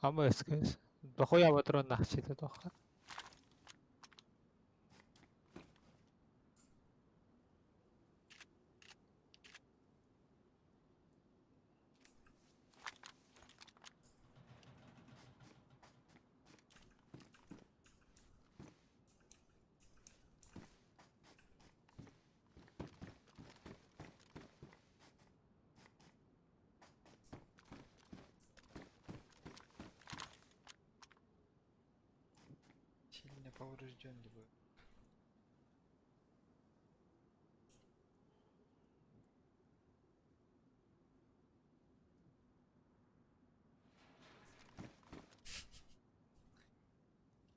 Ама СКС. Дохуя патрон нахчита тоха. Сильно поврежден либо.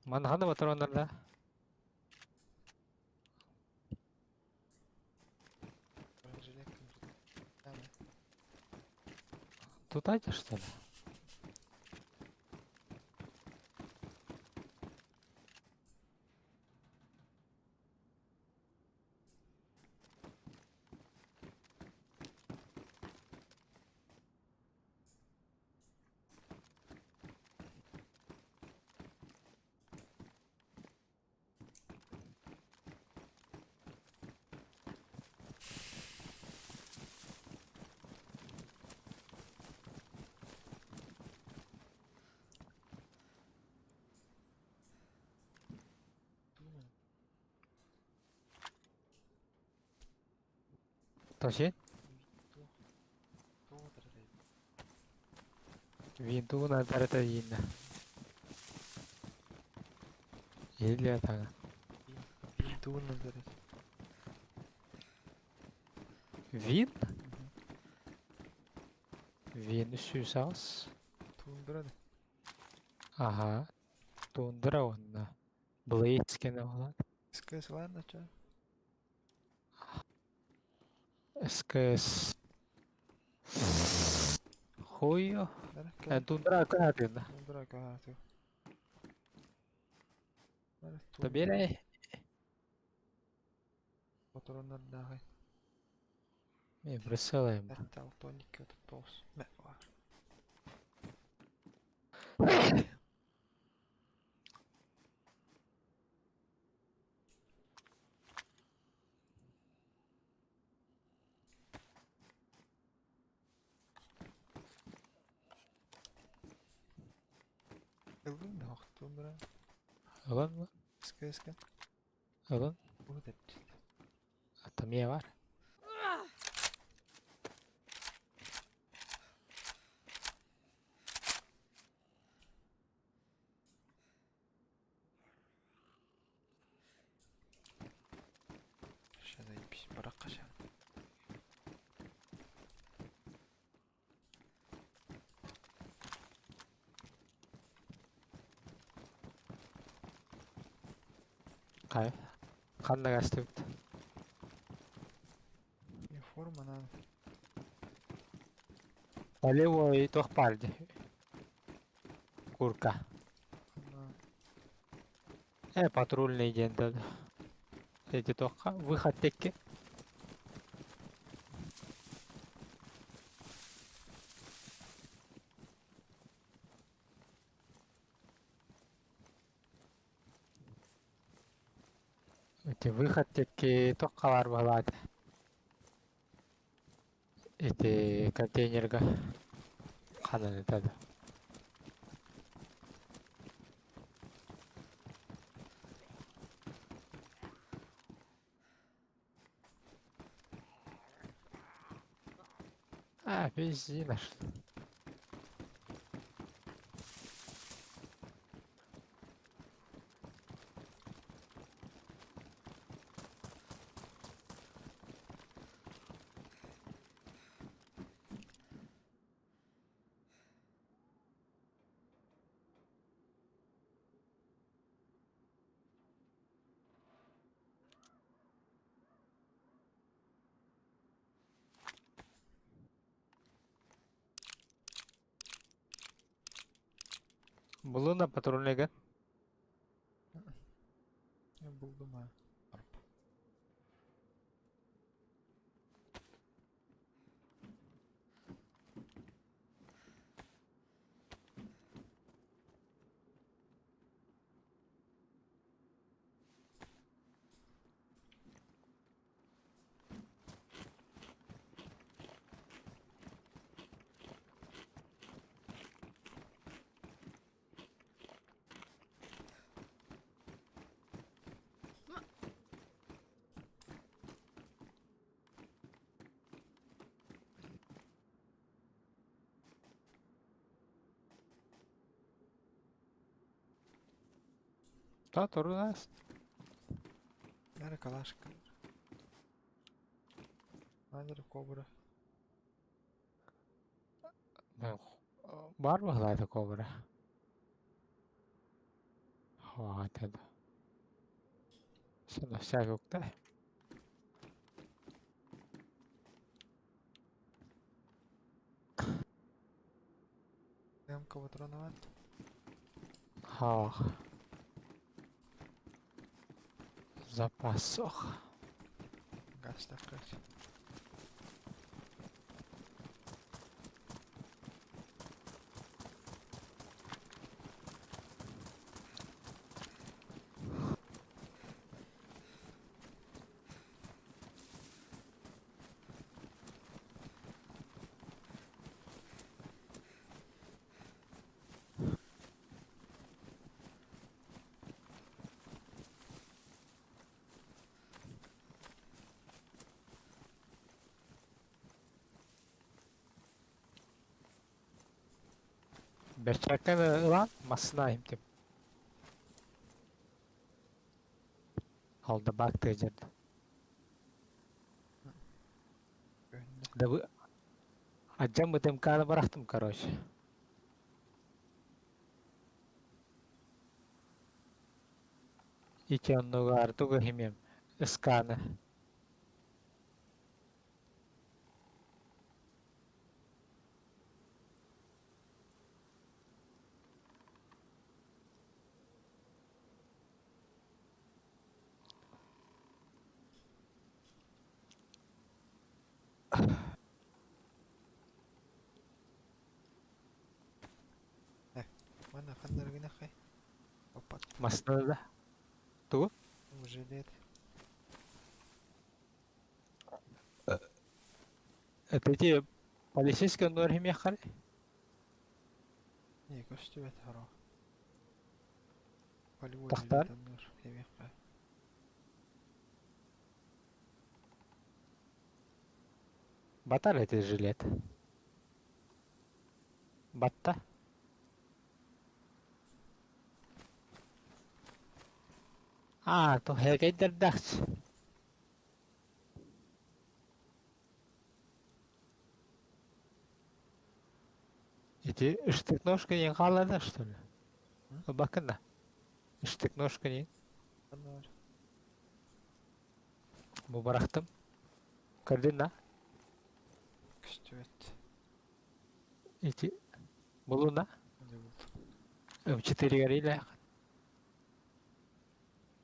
Манханы патроннарда. Бронежилет Тут эти, что ли? Точи? Винту на таратаина. Или так. Винту на Вин? Вин сюсас. Тундра. Ага. Тундра онна. Блейдскин ола. СКС ладно, чё? СКС. Хуйо. Тундра каатына. Тундра каату. Табеле. Патроннардаахай. Мен присылаем. Алтоник тоос. Ылын да тундра. Ылын СКС. Ылын. Будет. Атамия бар. Сейчас заебись, баракка Кай. Ханна кастыбыт. Мне форма надо. Полевой тохпальди. Курка. Патрульный день да. Эти тоққа выход текке. Ити выход диэки туохха баар быһалаата? Ити контейнерга ханан этэ да. А, бензин аж. Булуна патрульныйга. Булдум а. Да, турунас. Нары калашка. Надо кобра. Бар быһалаата кобра. Хватит. Сына всякукта. Эмка патронова. Ха. Запасох. Газ так. Бэрчээккэ ылан массына иһимтим. Алда бак тыадьырды. Да вы... Аджам БТМК-ны барахтым, короче. Ити оннугар тугу химиэм СК-ны. Манна ханнаргына хай. Опа. Массына да. Тугу? Жилет. Это эти полицейские оннугар химиэххэр? Не, көстүбэт хоро. Полевой Тахтар? жилет аннар химиэххэ. Батар эти жилет. Батта. А, то хэгайдердахч. Ити штык-ножка не халада, что ли? Бакына. Штык-ножка не. Аннар. Бу барахтым. Көрдүн Көстүбэт. Ити булуна. Не булду. М4 горилля.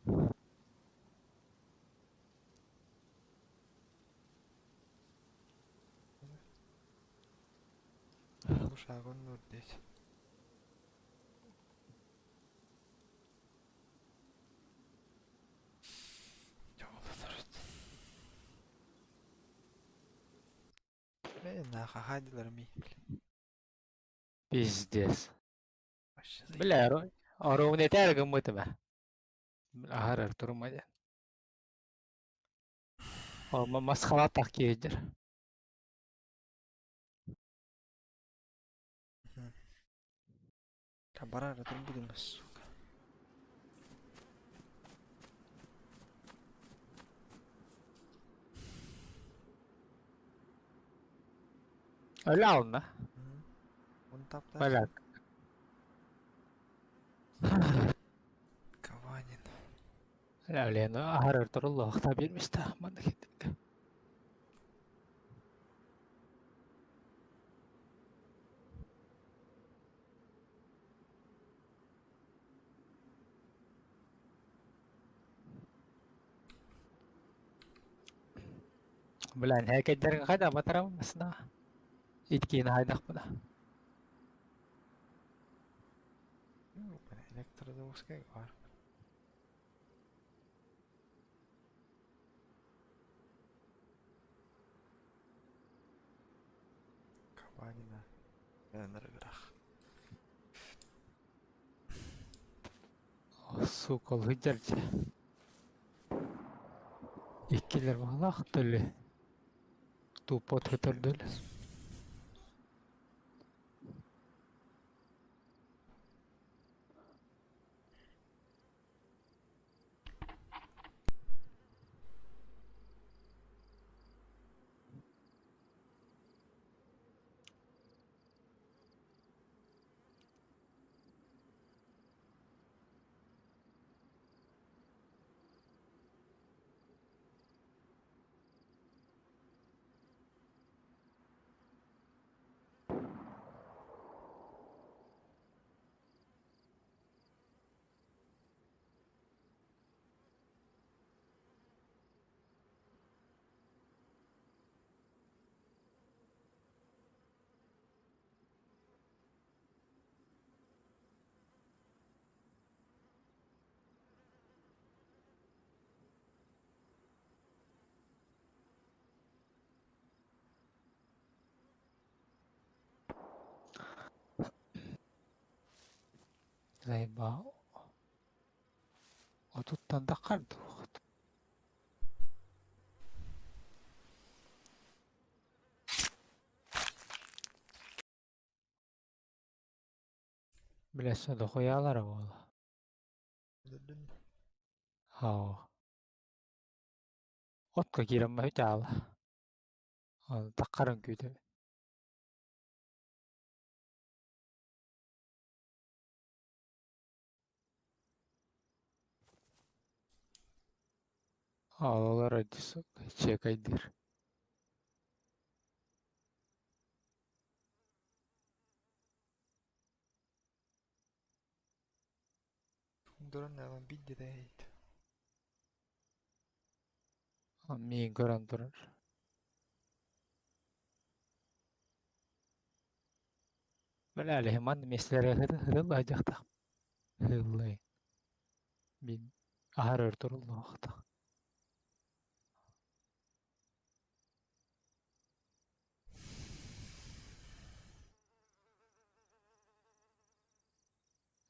Бу шагын нур дейт. Нахахадилар ми, бля. Пиздец. Вообще Бля, оруунетээр гыммытым ээ. Аһарар турума диэн. Ол масхалаатах киһидэр. Барара турбудум, сука. Öyle alma. Он тапта. Бля. Каванин. Лена аһарар туруллуохта биэрмистэ манна киттик. Блин, һээкэйдэрин хайда батарам масна. Иткиин хайдахпына. Электрозаводская бар. Кабанина. Энерграх. Сука, лыдерче. Иккилер бағалақ түлі. Тупо төтөрдүл. Заебал. Отуттан да кардуохт. Бля, дохуялара буола. Хау. Отка киирэн маһы Таққарын күүтэ. Алалар чекайдыр. Дуран алан бидде дейт. Миин көрөн турар. Бля, алехиман меслере хырылла жакта. Хыллай. Бин ахар турулла вакта.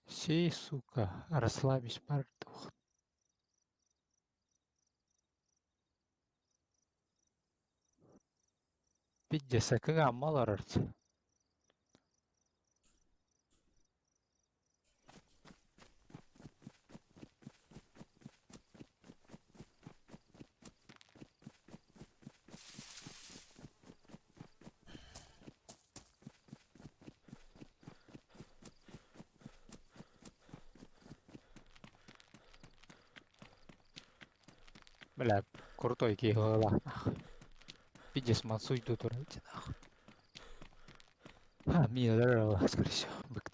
Сей, сука, расслабись, пардух. Пиздец, а кыга мало рарц. Бля, крутой киһи Пиздец, мансуй тут нахуй. А, мина, скорее всего, бык.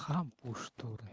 Хам пуштурый.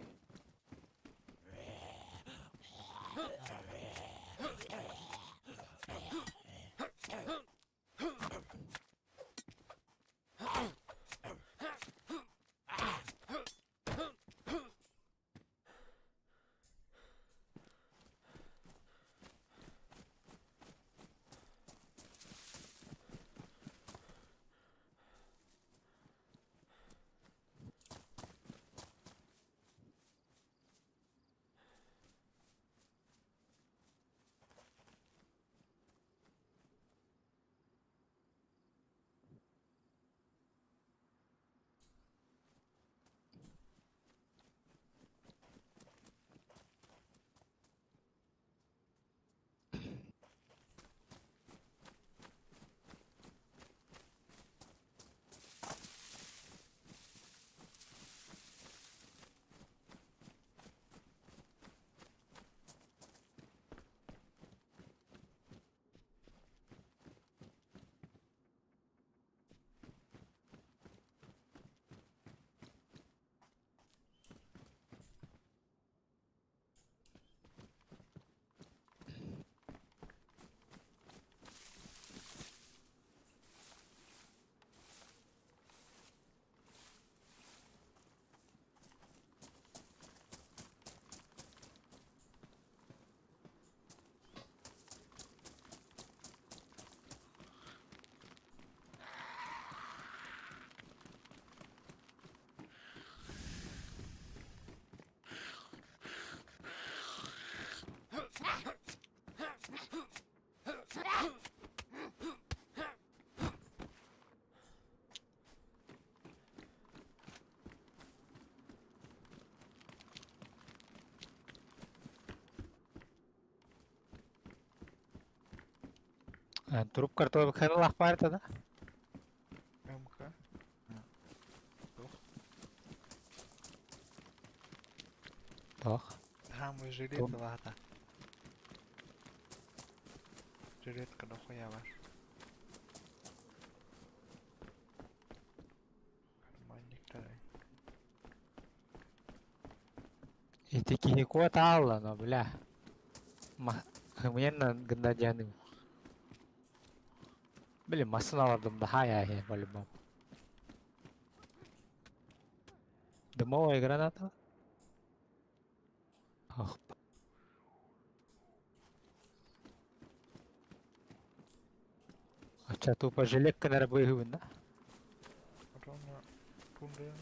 Труп картоп лах да? МК. Toch. Там и жилет лата. Жилетка дохуя ваш. Карманник второй. Ити киһи куот аалла, но бля. Хымыянна гында дьаным. Блин, массына алардым да хай ай по-любому. Дымовая граната? Ах. А тупо жилетка наверное быгыбын, да? Ровно пунда.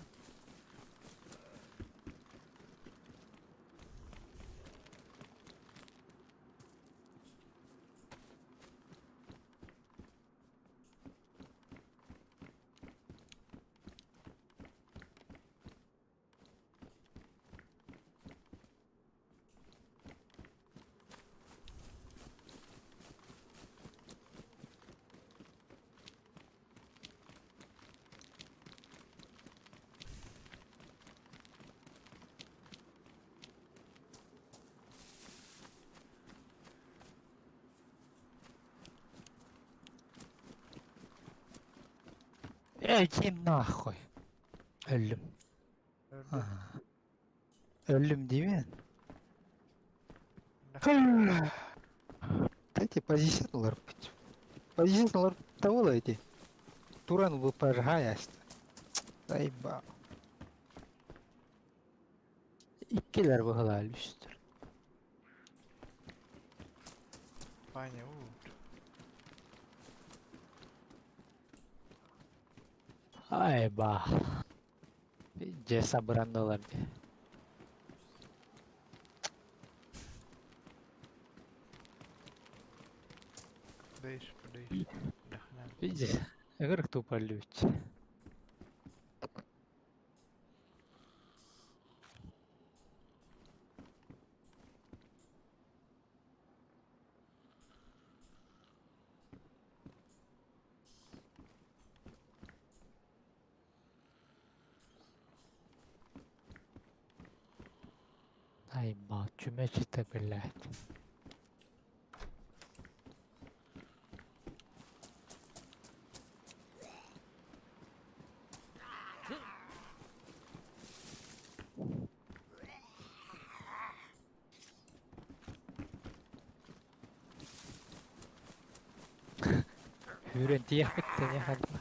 Эй, иди нахуй. Өллүм. Öldü. Өллүм деймин. Эти позиционалар. Позиционалар того эти. Туран был пожгаясь. Заебал. Иккилер быһылаал үстөр. Ваня, у. Ай ба. Же сабырандылар ди. Дейш, дейш. Дохнан. Види, эгэр тупо лють. Ай ба, чүмэчитэ блядь. Сүүрэн тиийэхпит тэниэ хаалла.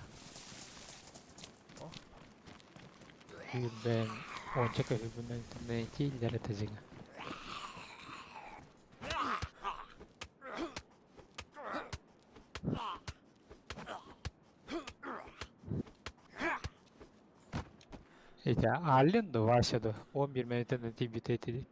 Сүүрбэн уонча көһүбүнэн тиийдэр этэ дьиҥэ. Ити Аллен да Вася да 11 мүнүүтэнэн тиийбитэ итирик.